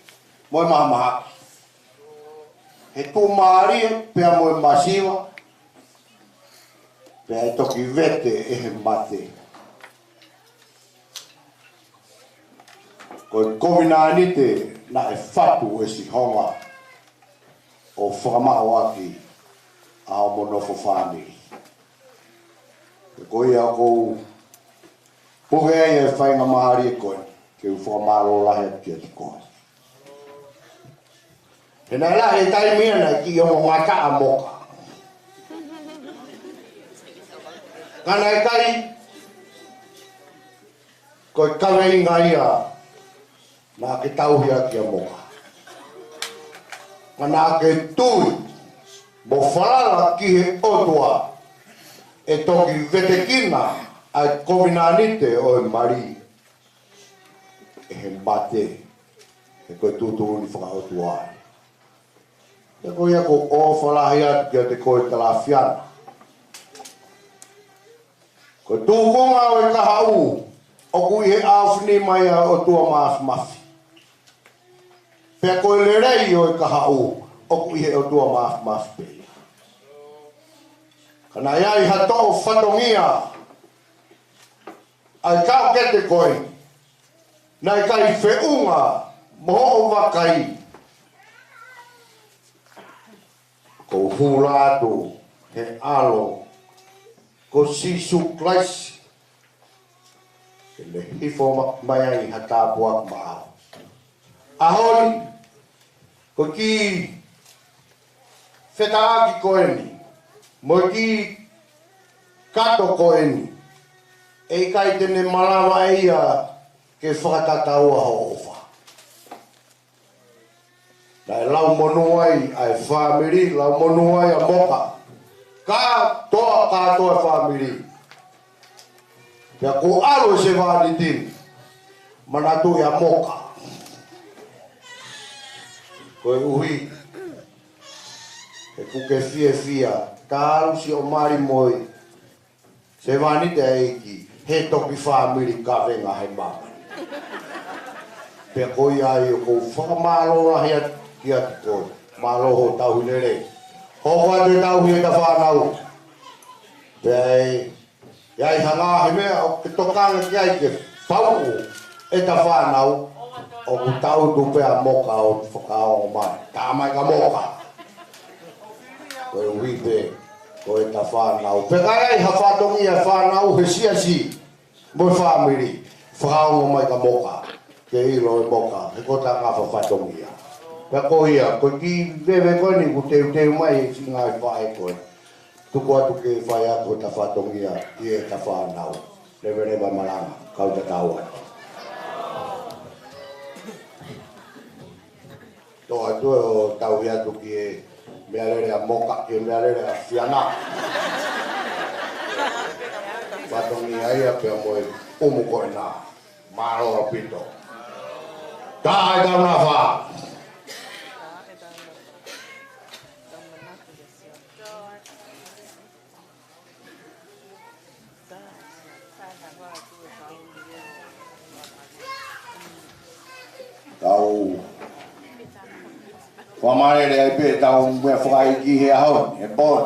mo e mahamahaki. He tuʻumālie, pea mo e masiva, pea ʻe toki vete ʻe he mate. Ko e kovinānite naʻe fatu ʻe Sihova ʻo fakamaʻu ʻaki ʻa homo nofo fāmili. Ko ia ʻoku ou puke ai e faingamālie ko ē, ke u fakamālō lahi atu kiate koe. He naʻe lahi e taimi ia naʻe kiʻi ongo ngata ʻa Moka. Ka naʻe ʻikai, ko e kaveinga ia naʻa ke tauhi ʻaki ʻa Moka. Ka naʻa ke tui mo falala ki he ʻOtua ʻe toki vetekina ʻa e kovinānite ʻo e mali ʻe he mate, he ko e tuʻutuʻuni fakaʻotua ia. Pea ko ia ʻoku ou ʻofa lahi atu kiate koe Kalafiana. Ko e tūkunga ʻo e kahaʻu, ʻoku ʻi he ʻaofinima ia ʻo e ʻOtua Māfimafi. Pea ko e lelei ʻo e kahaʻu, ʻoku ʻi he ʻOtua Māfimafi pē ia. Ka naʻe ʻi ai ha toʻo fatongia, ʻa e kau kete ko ē, naʻe ʻikai feʻunga mo hoʻo vakai. Ko e hula atu he ʻAlo ko Sīsū Kalaisi, ke ne hifo ma-, mai ai ha tāpuaki maʻau. ʻAho ni, ko e kiʻi fetaʻaki ko eni, mo e kiʻi kato ko eni, ʻe ʻikai te ne malava ʻe ia ke fakatataua hoʻo ʻofa. Naʻe lau monū ai ʻa e fāmili, lau monū ai ʻa Moka. Kātoa, kātoa e fāmili. Pea kuo ʻalu e sevāniti ni, manatuʻi ʻa Moka. Koeʻuhi, he ʻoku ke fiefia, talu siʻo mali mo e sevāniti ʻa e ʻEiki, he toki fāmili kavenga he māmani. Pea ko ia ai ʻoku ou fakamālō lahi atu kiate koe, mālō hoʻo tauhi lelei. Hoko atu e tauhi ʻeta fānau. Pea ʻe ʻi ai ha ngaahi meʻa ʻoku ke tokanga ki ai ke fauʻu ʻeta fānau, ʻoku tangutu pē ʻa Moka ʻo fakaongo mai. Tā mai kia Moka. Koeʻuhi pē ko ʻeta fānau. Pea ka ʻi ai ha fatongia fānau he siasi mo e fāmili, fakaongo mai kia Moka. Ke ʻilo ʻe Moka, he ko ʻeta ngafa fatongia. Pea ko ia, ko e kiʻi veve ko eni ʻoku teuteu mai ʻe he siʻi ngaahi faʻē ko ē. Tuku atu ke fai atu ʻeta fatongia ki heʻeta fānau. Leveleva malanga, kau tatau atu. Toʻo atu ʻo tauhi atu ki he meʻalele ʻa Moka, ki he meʻalele ʻa Fiana. Fatongia ia pea mo e ʻumu ko ena. Mālō ʻaupito. Taʻe tau nafa. Tau fakamālele ai pē ʻetau meʻa fakaʻeiki he ʻaho ni, he pō ni.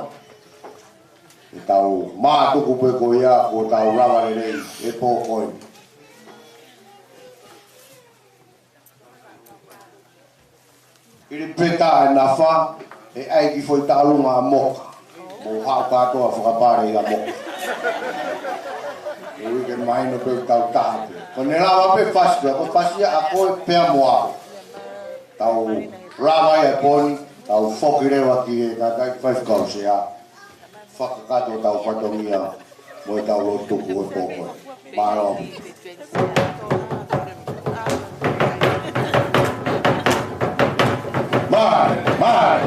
ʻetau mātuku pē ko ia, kuo tau lava lelei he pō ko eni. ʻIli pē tā e nafa, ʻe ʻai ki foʻi taʻalunga ʻa Moka. Mou haʻu kātoa fakapale ʻia Moka. ʻE ui ke mahino pē ʻoku tau taha pē. Ko ʻene lava pē fasi, ko e fasi ʻa koe pea mo au. Tau lava ia poni, tau foki leva ki he kakai faifekau sea. Fakakakato ʻetau fatongia mo ʻetau lotu ko e pō ko eni. Mālō. Mālō, mālō.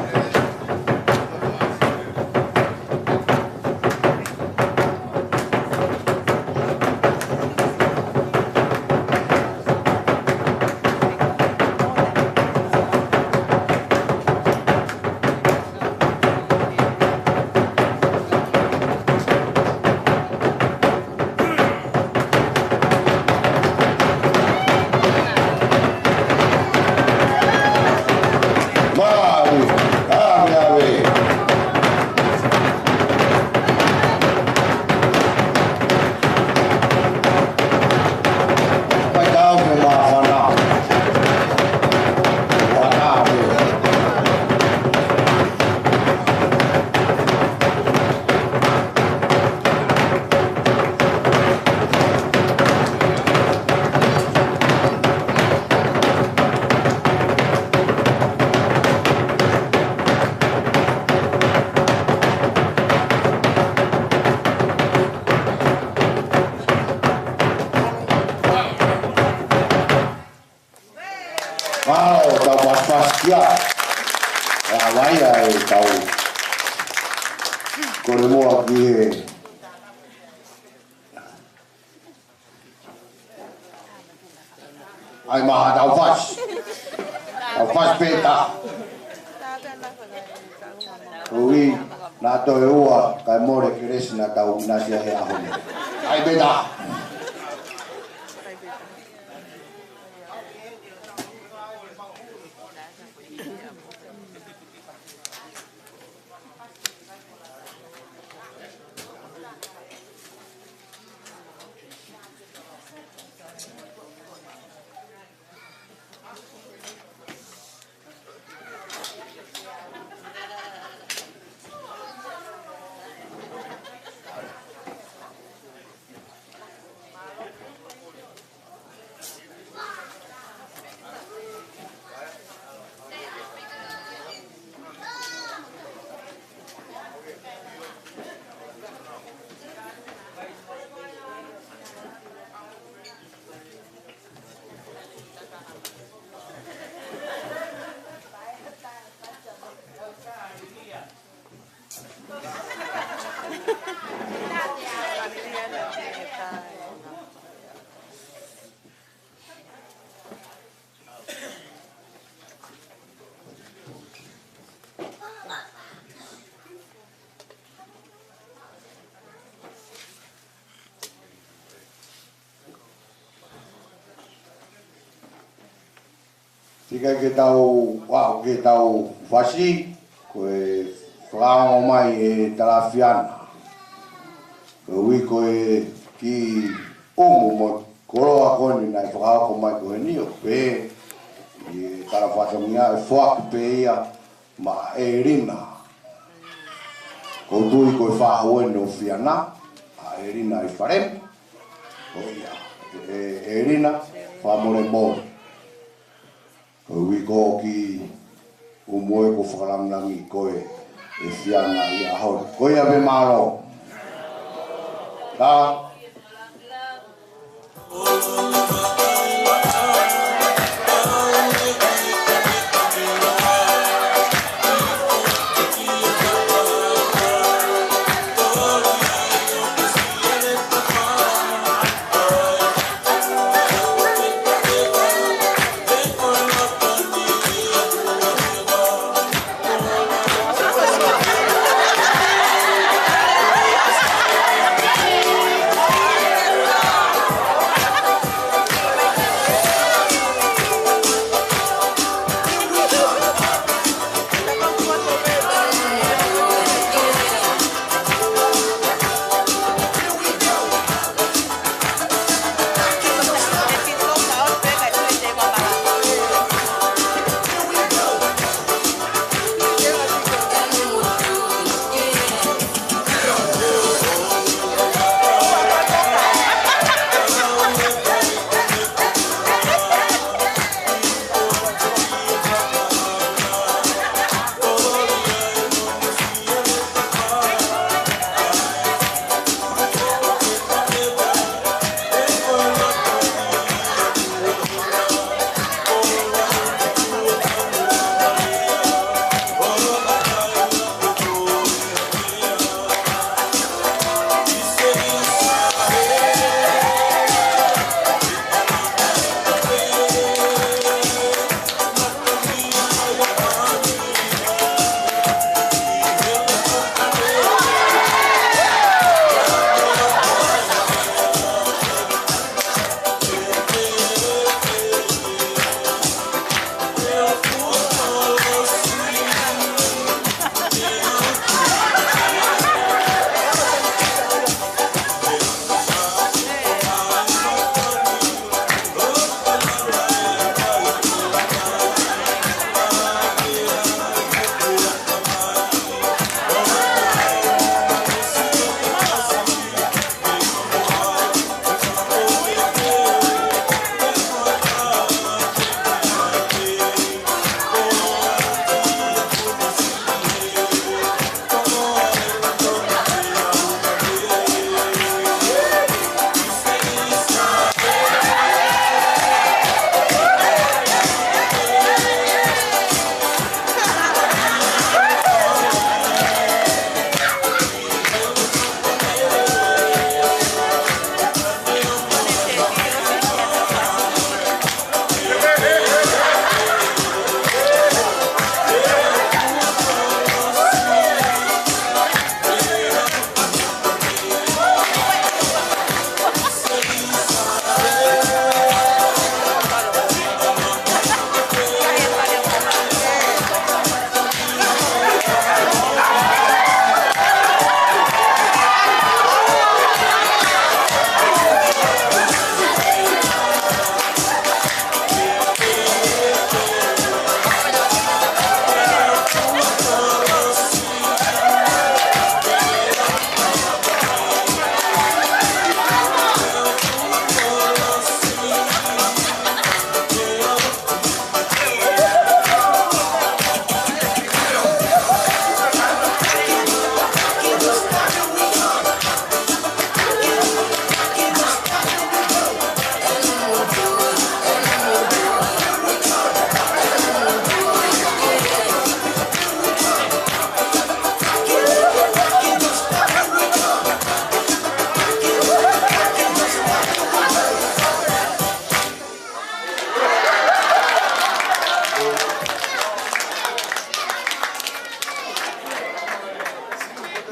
Mālō, ave, ave. Pai tau ke māfana. Ua ave. Mālō, tau paspas kia. ʻE ʻa vai ʻa e tau kole muʻa ki he ʻai maha tau fasi. Tau fasi pē tā. Ui, naʻa toe ua, kae mole kelesi naʻa tau ʻinasi ai he ʻaho ni. ʻAi pē tā. Siʻi kai ke tau, ʻoua, ke tau fasi, ko e fakaongo mai ʻe Talafiana. Ko e ui ko e kiʻi ʻumu mo e koloa ko eni naʻe fakahoko mai ko eni ʻo pehē ʻe he kau fatongia ʻe foaki pē ia maʻa ʻElina. ʻOku ou tui ko e faʻu eni ʻo Fiana, ʻa ʻElina ʻi Falemi. Ko ia, ʻe, ʻElina, fakamolemole. Ko e ui ko e kiʻi ʻumu ē kuo fakalangilangiʻi koe ʻe Fiana ʻi he ʻaho ni. Ko ia pē, mālō. Tā.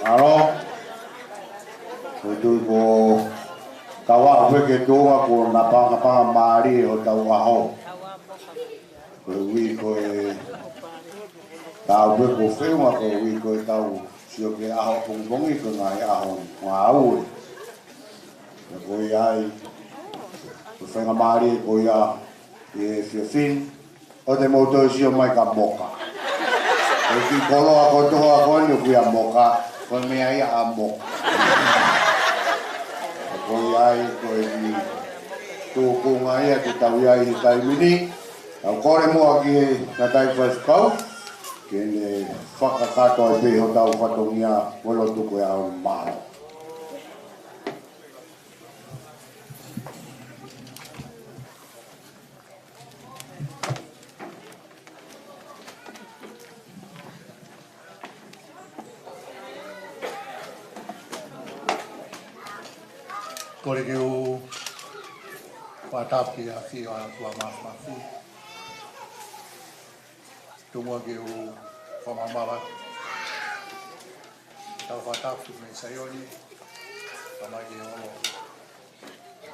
Mālō. Ko e tui ko e kau aʻu pē ki he tuʻunga ko e napangapangamālie hotau ʻaho. Ko e ui ko e tau pē ko e feʻunga ko e ui ko e tau sio ki he ʻaho pongipongi ko e ngaahi ʻaho ngāue. Pea ko ia ai, ko e faingamālie ko ia ʻi he efiafi ni, ʻoua te mou toe sio mai ka moka. Ko e kiʻi koloa kotoa ko eni ʻoku ʻi ai e moka, ko e meʻa ia ʻa e moka. Ko ia ai, ko e kiʻi tūkunga ia te tau ʻi ai he taimi ni. Tau kole muʻa ki he ngaahi faifekau ke ne fakakakato ai pē hotau fatongia, mo e lotu ko ia ʻo e mālō. Kole ke u fakatapu ki he ʻafio ʻa e ʻOtua Māfimafi. Tuku muʻa ke u fakamālō atu. Tau fakatapu mei Saione, ka mai ke olo.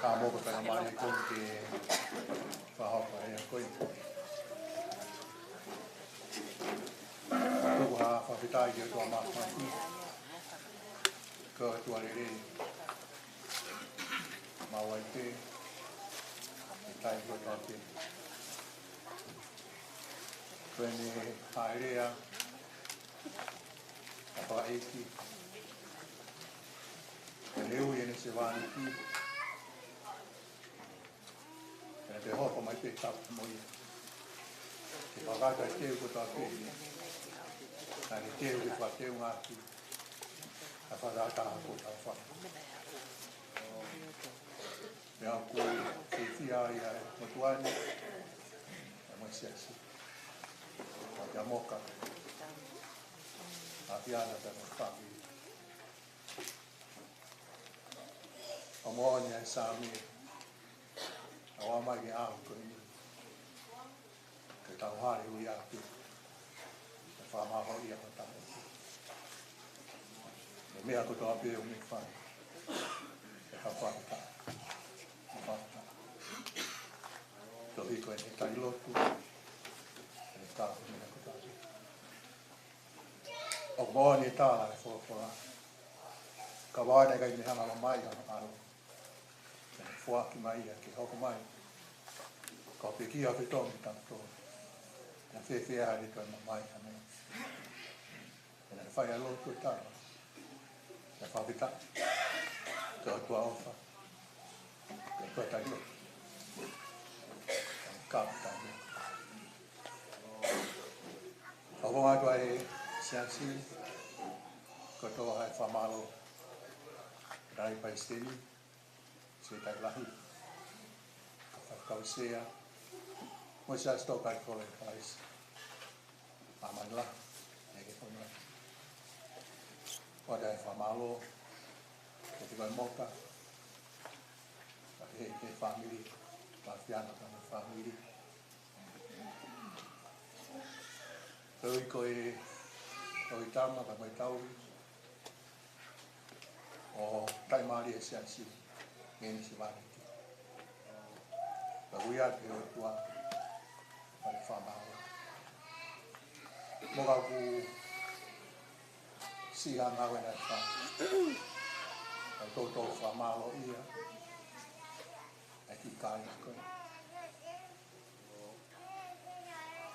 Ka mou ko e faingamālie ko eni ke fakahoko e ako ko eni. Tuku ha fakafetaʻi ki he ʻOtua Māfimafi. Ko e ʻOtua lelei. Maʻu ai pē, ʻi he taimi kotoa pē. Ko ʻene hāʻelea, ʻa e fakaʻeiki. Ko ʻene ui ʻene sevāniti. Pea te hoko mai pē tapu mo ia. Ke fakakakato e teu kotoa pē. Naʻa ne teu ke fakateunga atu. ʻA e fakataha ko e tau fai. Pea ʻoku fiefia ai ʻa e motuʻa ni. ʻA e mo e siasi. ʻA e moka. ʻA e piana pea mo e fāmili. ʻOku moʻoni ʻa e Saame. ʻOku ʻomai ke ʻaho ko eni. Ke tau haleluia atu. Ke fakamālō ia ko tau. Ko e meʻa kotoa pē ʻoku ne fai. Ke tau fakafetaʻi. Fakafetaʻi. Tohi ko eni tai lotu. Ke tau meʻa kotoa pē. ʻOku moʻoni e tala ʻa e folofola. Ka ʻoua naʻa ʻikai ne hanga ʻo ʻomai ʻa hono ʻAlo. Ke ne foaki mai ia ke hoko mai. Ko e pekia ʻo e fetongi ʻo kitautolu. Naʻa fēfē ai ʻa e toe mamahi ʻa e mei. Ke ne fai ʻa e lotu ʻo e tala. Ke fakafetaʻi. Ke ʻOtua ʻofa. Ke ʻOtua taʻelotu. Ke ʻOtua taʻelotu. Fakafofonga atu ʻa e siasi, kotoa ʻa e fakamālō. Rai Palesiteni, Sekelitali Lahi, Faifekau Sea, mo e siasi tō kai kole Kalaisi. Māmani lahi, ʻe ke kona. ʻOatu ʻa e fakamālō, ke te kai moka, ka ke he fāmili, ka fiana ka mo e fāmili. Ko e ui ko e, ko e tama ka mai tau ʻo taʻimālie e siasi, mei he sevāniti. Ka ui atu he ʻOtua, ʻa e fakamālō. Mo ka ku siʻi ngāue naʻe fai. Ka u toutou fakamālō ia, ʻa e kiʻi kāinga ko ē.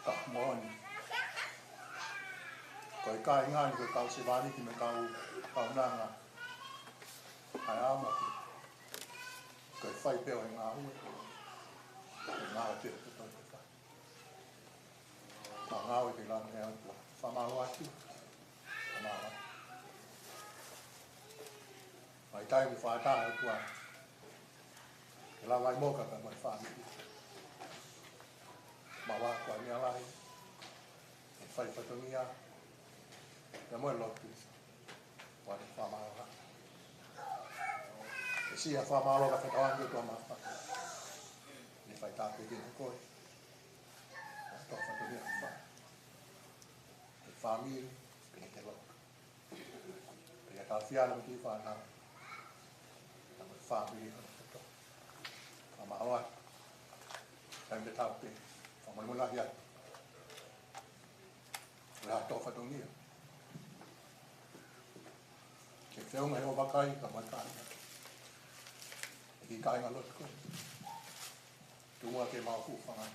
Ka moʻoni. Ko e kāinga ni ko e kau sevāniti mo e kau kaunanga. ʻA e ʻamanaki. Ko e fai pē ʻo e ngāue. Ko e ngāue pē ʻo e tau te fai. Ko e ngāue ke langa e ʻOtua. Fakamālō atu. Fakamālō atu. Mai tai mo e fakataha ʻOtua. Ke lava ai moka ka mo e fāmili. Maʻu ʻa e meʻa lahi. ʻE fai fatongia. Pea mo e lotu. ʻOatu e fakamālō. ʻE siʻi ʻa e fakamālō ka fetawangi ʻOtua Māfimafi. Ne fai tāpuekina koe. ʻOatu e fatongia ka fai. ʻE fāmili. Pea te lotu. Pea Tau fiana mo ki fana. Tau fāmili ʻo e toto. Ka maua. Tau te tau pē. Ka maua lahi atu. Ko e hā tō fatongia. Ke feʻunga he ʻo vakai ka mai ka. ʻEiki kāinga lotu ko. Tuʻunga ke mau kū fanga.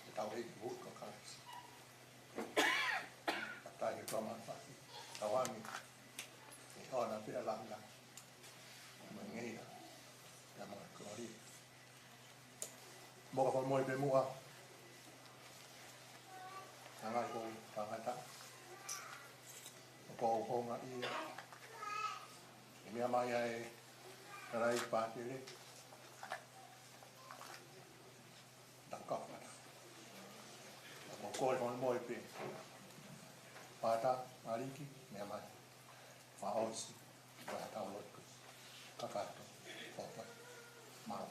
Ke tau ʻEiki hū ka Kalaisi. Ka tai ke tau manafasi. Tau angi. Ke hona pē ʻa langa. Mo e ngeia. Pea mo e kolōlia. Mo ka fakamoʻui pē muʻa. Hanga ʻi ko tangata. ʻO ko honga ia. ʻE meʻa mai ai. Karai pātele. Tau ka fata. Ko ko e fakamoʻui pē. Pata, Maliki, meʻa mai. Fakaʻosi, ko e tau lotu. Kakato, kopa, mau.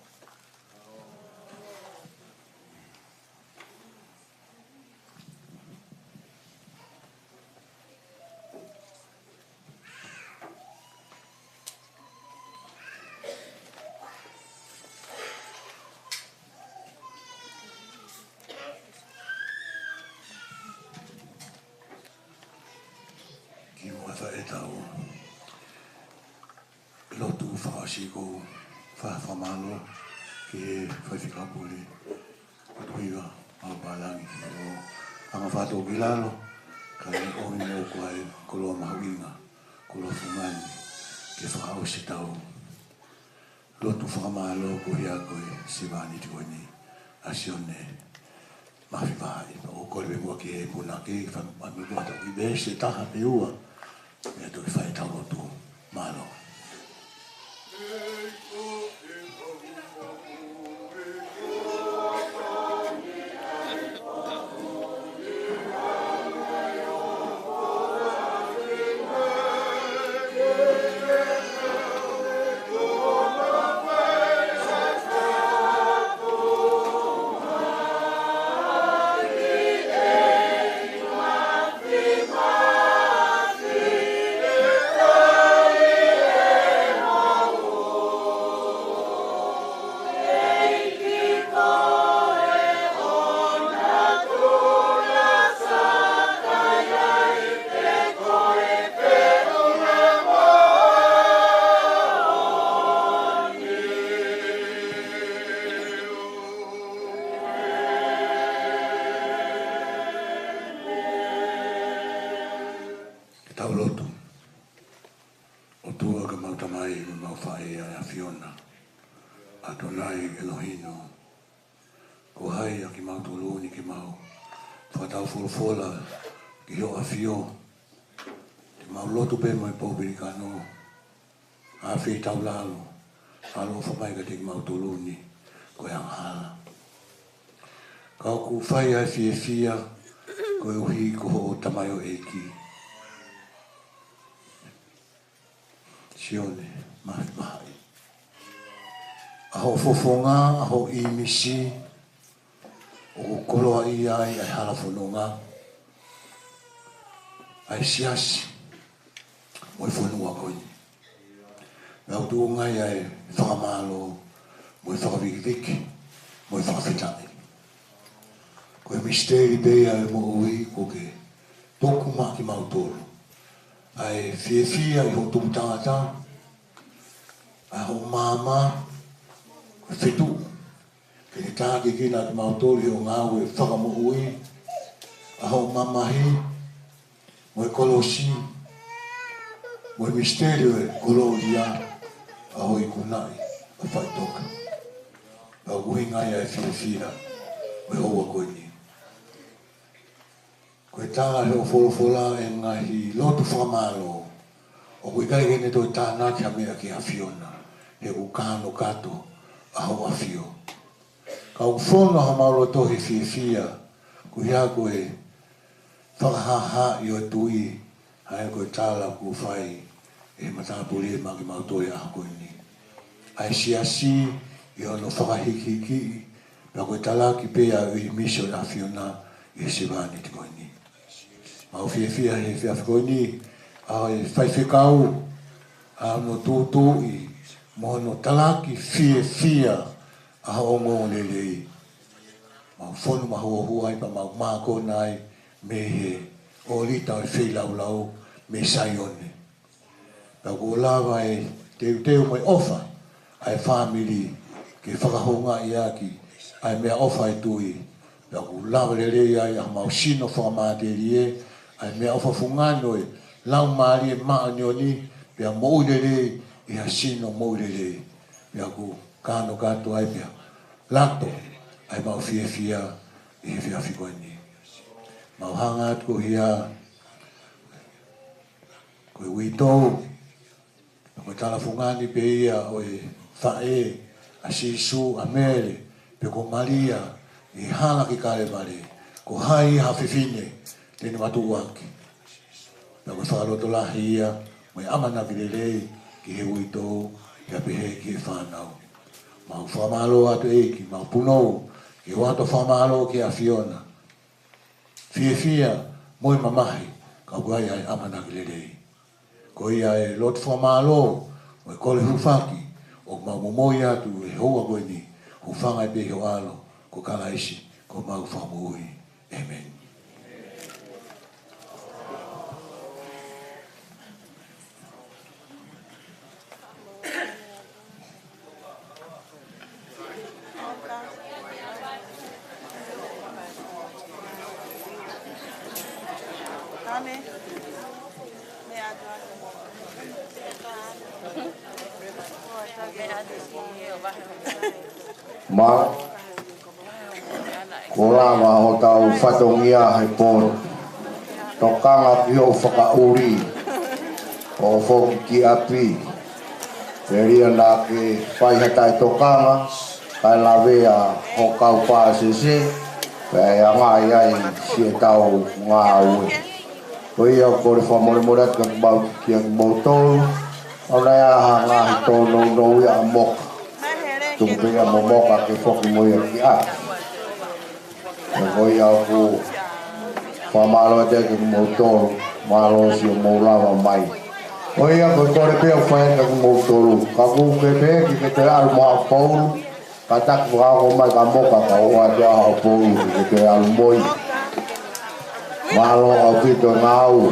Ki muʻa ʻetau lotu fakaʻosi ʻoku ou fai ha fakamālō ki he faifekau pule, ʻOtuhiva Maupalagi, ʻo anga fato ki lalo, ka ne ʻomi mo ko ai koloa mahuʻinga, koloa fungani, ke fakaʻosi ʻetau lotu fakamālō ko ia ko e sevāniti ko eni ʻa Sione Mafimahaʻi. ʻOku ou kole muʻa ki he punake, fai mai muʻa ʻetau kiʻi veesi ʻe taha pe ua. Pea toki fai ʻetau lotu. Mālō. Ke tau lotu. ʻOtua ko homau Tamai mo homau Faʻē ʻa e ʻAfiona, ʻAtonai ʻElohino, ko hai ʻa kimautolu ni ke mau fakataufolofola ki hoʻo ʻAfio, ke mau lotu pē mo e popilikano, ʻa e feitaulalo, ʻaloʻofa mai kiate kimautolu ni, ko e angahala. Ka ʻoku fai ʻa e fiefia, koeʻuhi ko hoʻo tamaioʻeiki, Sione Mafimahaʻi. ʻA hoʻo fofonga, ʻa hoʻo ʻīmisi, ʻoku koloaʻia ai ʻa e hala fononga, ʻa e siasi, mo e fonua ko eni. Naʻa ku tuʻunga ai ʻa e fakamālō, mo e fakavikiviki, mo e fakafetaʻi. Ko e misiteli pē ia ʻo e moʻui kuo ke tuku maʻa kimautolu. ʻA e fiefia ʻi hoʻo tupu tangata, ʻa hoʻo maama, ko e fetuʻu. Ke ne tākiekina kimautolu ʻi hoʻo ngāue fakamoʻui, ʻa hoʻo mamahi, mo e kolosi, mo e misiteli ʻo e kolōlia, ʻa hoʻo ikunaʻi ʻa faʻitoka. Ka ʻoku ʻuhinga ia ʻa e fiefia ʻo e houa ko eni. Ko e tala ʻe hoʻo folofola ʻa e ngaahi lotu fakamālō, ʻoku ʻikai ke ne toe tānaki ha meʻa ki he ʻAfiona, he ʻoku kanokato ʻa hoʻo ʻAfio. Ka ʻoku fono homau loto he fiefia, koeʻuhi ko e fakahāhāʻi ʻo e tui, ʻa ia ko e tala kuo fai ʻe he matāpule maʻa kimautolu he ʻaho ko eni. ʻA e siasi ʻi hono fakahikihikiʻi, pea ko e talaki pē ʻa e ʻīmisi ʻo e ʻAfiona ʻi he sevāniti ko eni. Mau fiefia he efiafi ko eni, ʻa e faifekau, ʻa hono tūtuuʻi mo hono talaki fiefia ʻa e ongoongolelei. Mau fonu mahuohua ai pea mau mākona ai mei he ʻōlita ʻo e feilaulau mei Saione. Pea kuo lava e teuteu mo e ʻofa ʻa e fāmili ke fakahoungaʻi ʻaki ʻa e meʻaʻofa ʻa e tui. Pea kuo lava lelei ai ʻa homau sino fakamatelie, ʻa e meʻaʻofa fungani ʻo e Laumālie Māʻoniʻoni, pea moʻui lelei ʻi ha sino moʻui lelei. Pea kuo kano kātoa ai pea lato ʻa e mau fiefia ʻi he efiafi ko eni. Mau hanga atu ko ia, ko e uitou, ko e tala fungani pē ia ʻo e faʻē ʻa Sīsū, ʻa Mele, pe ko Malia, ʻi he hala ki Kalevale, ko hai ha fefine te ne matuʻuaki. Pea ko e fakalotolahi ia mo e ʻamanaki lelei ki he uitou, pea pehē ki he fānau. Mau fakamālō atu ʻEiki, mau punou ke ʻoatu ʻa e fakamālō ki he ʻAfiona. Fiefia mo e mamahi, ka ʻoku ʻi ai ʻa e ʻamanaki lelei. Ko ia e lotu fakamālō mo e kole hūfaki ʻoku mau momoi atu he houa ko eni, hūfanga ai pē ʻi ho ʻAlo ko Kalaisi ko homau Fakamoʻui. ʻĒmeni. Ma, kuo lava hotau fatongia he pō ni. Tokanga ki hoʻo fakaʻuli, hoʻo foki ki ʻapi. Telia naʻa ke fai ha taʻetokanga, kae lavea ho kau pāsese, pea ʻe anga ai siʻetau ngāue. Ko ia ʻoku ou kole fakamolemole atu kiate kimoutolu, ʻoua naʻa ʻi ai ha ngaahi tōnounou ia ʻa Moka. Tuku pē ia mo Moka ke foki mo ia ki ʻapi. Pea ko ia ʻoku ou fakamālō atu kiate kimoutolu, mālō siʻomou lava mai. Ko ia ko e kole pē ʻoku fai atu kiate kimoutolu. Ka ʻoku ke pehē ke ke toe ʻalu mo haʻo poulu, kātaki fakahoko mai kia Moka kae ʻoatu ʻa haʻo poulu ke ke toe ʻalu mo ia. Mālō ʻaupito e ngāue.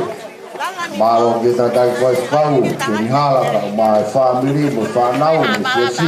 Mālō ki he tangataʻeiki faifekau, Teni Hala, kae ʻumaʻā e fāmili, mo e fānau, mo e siasi.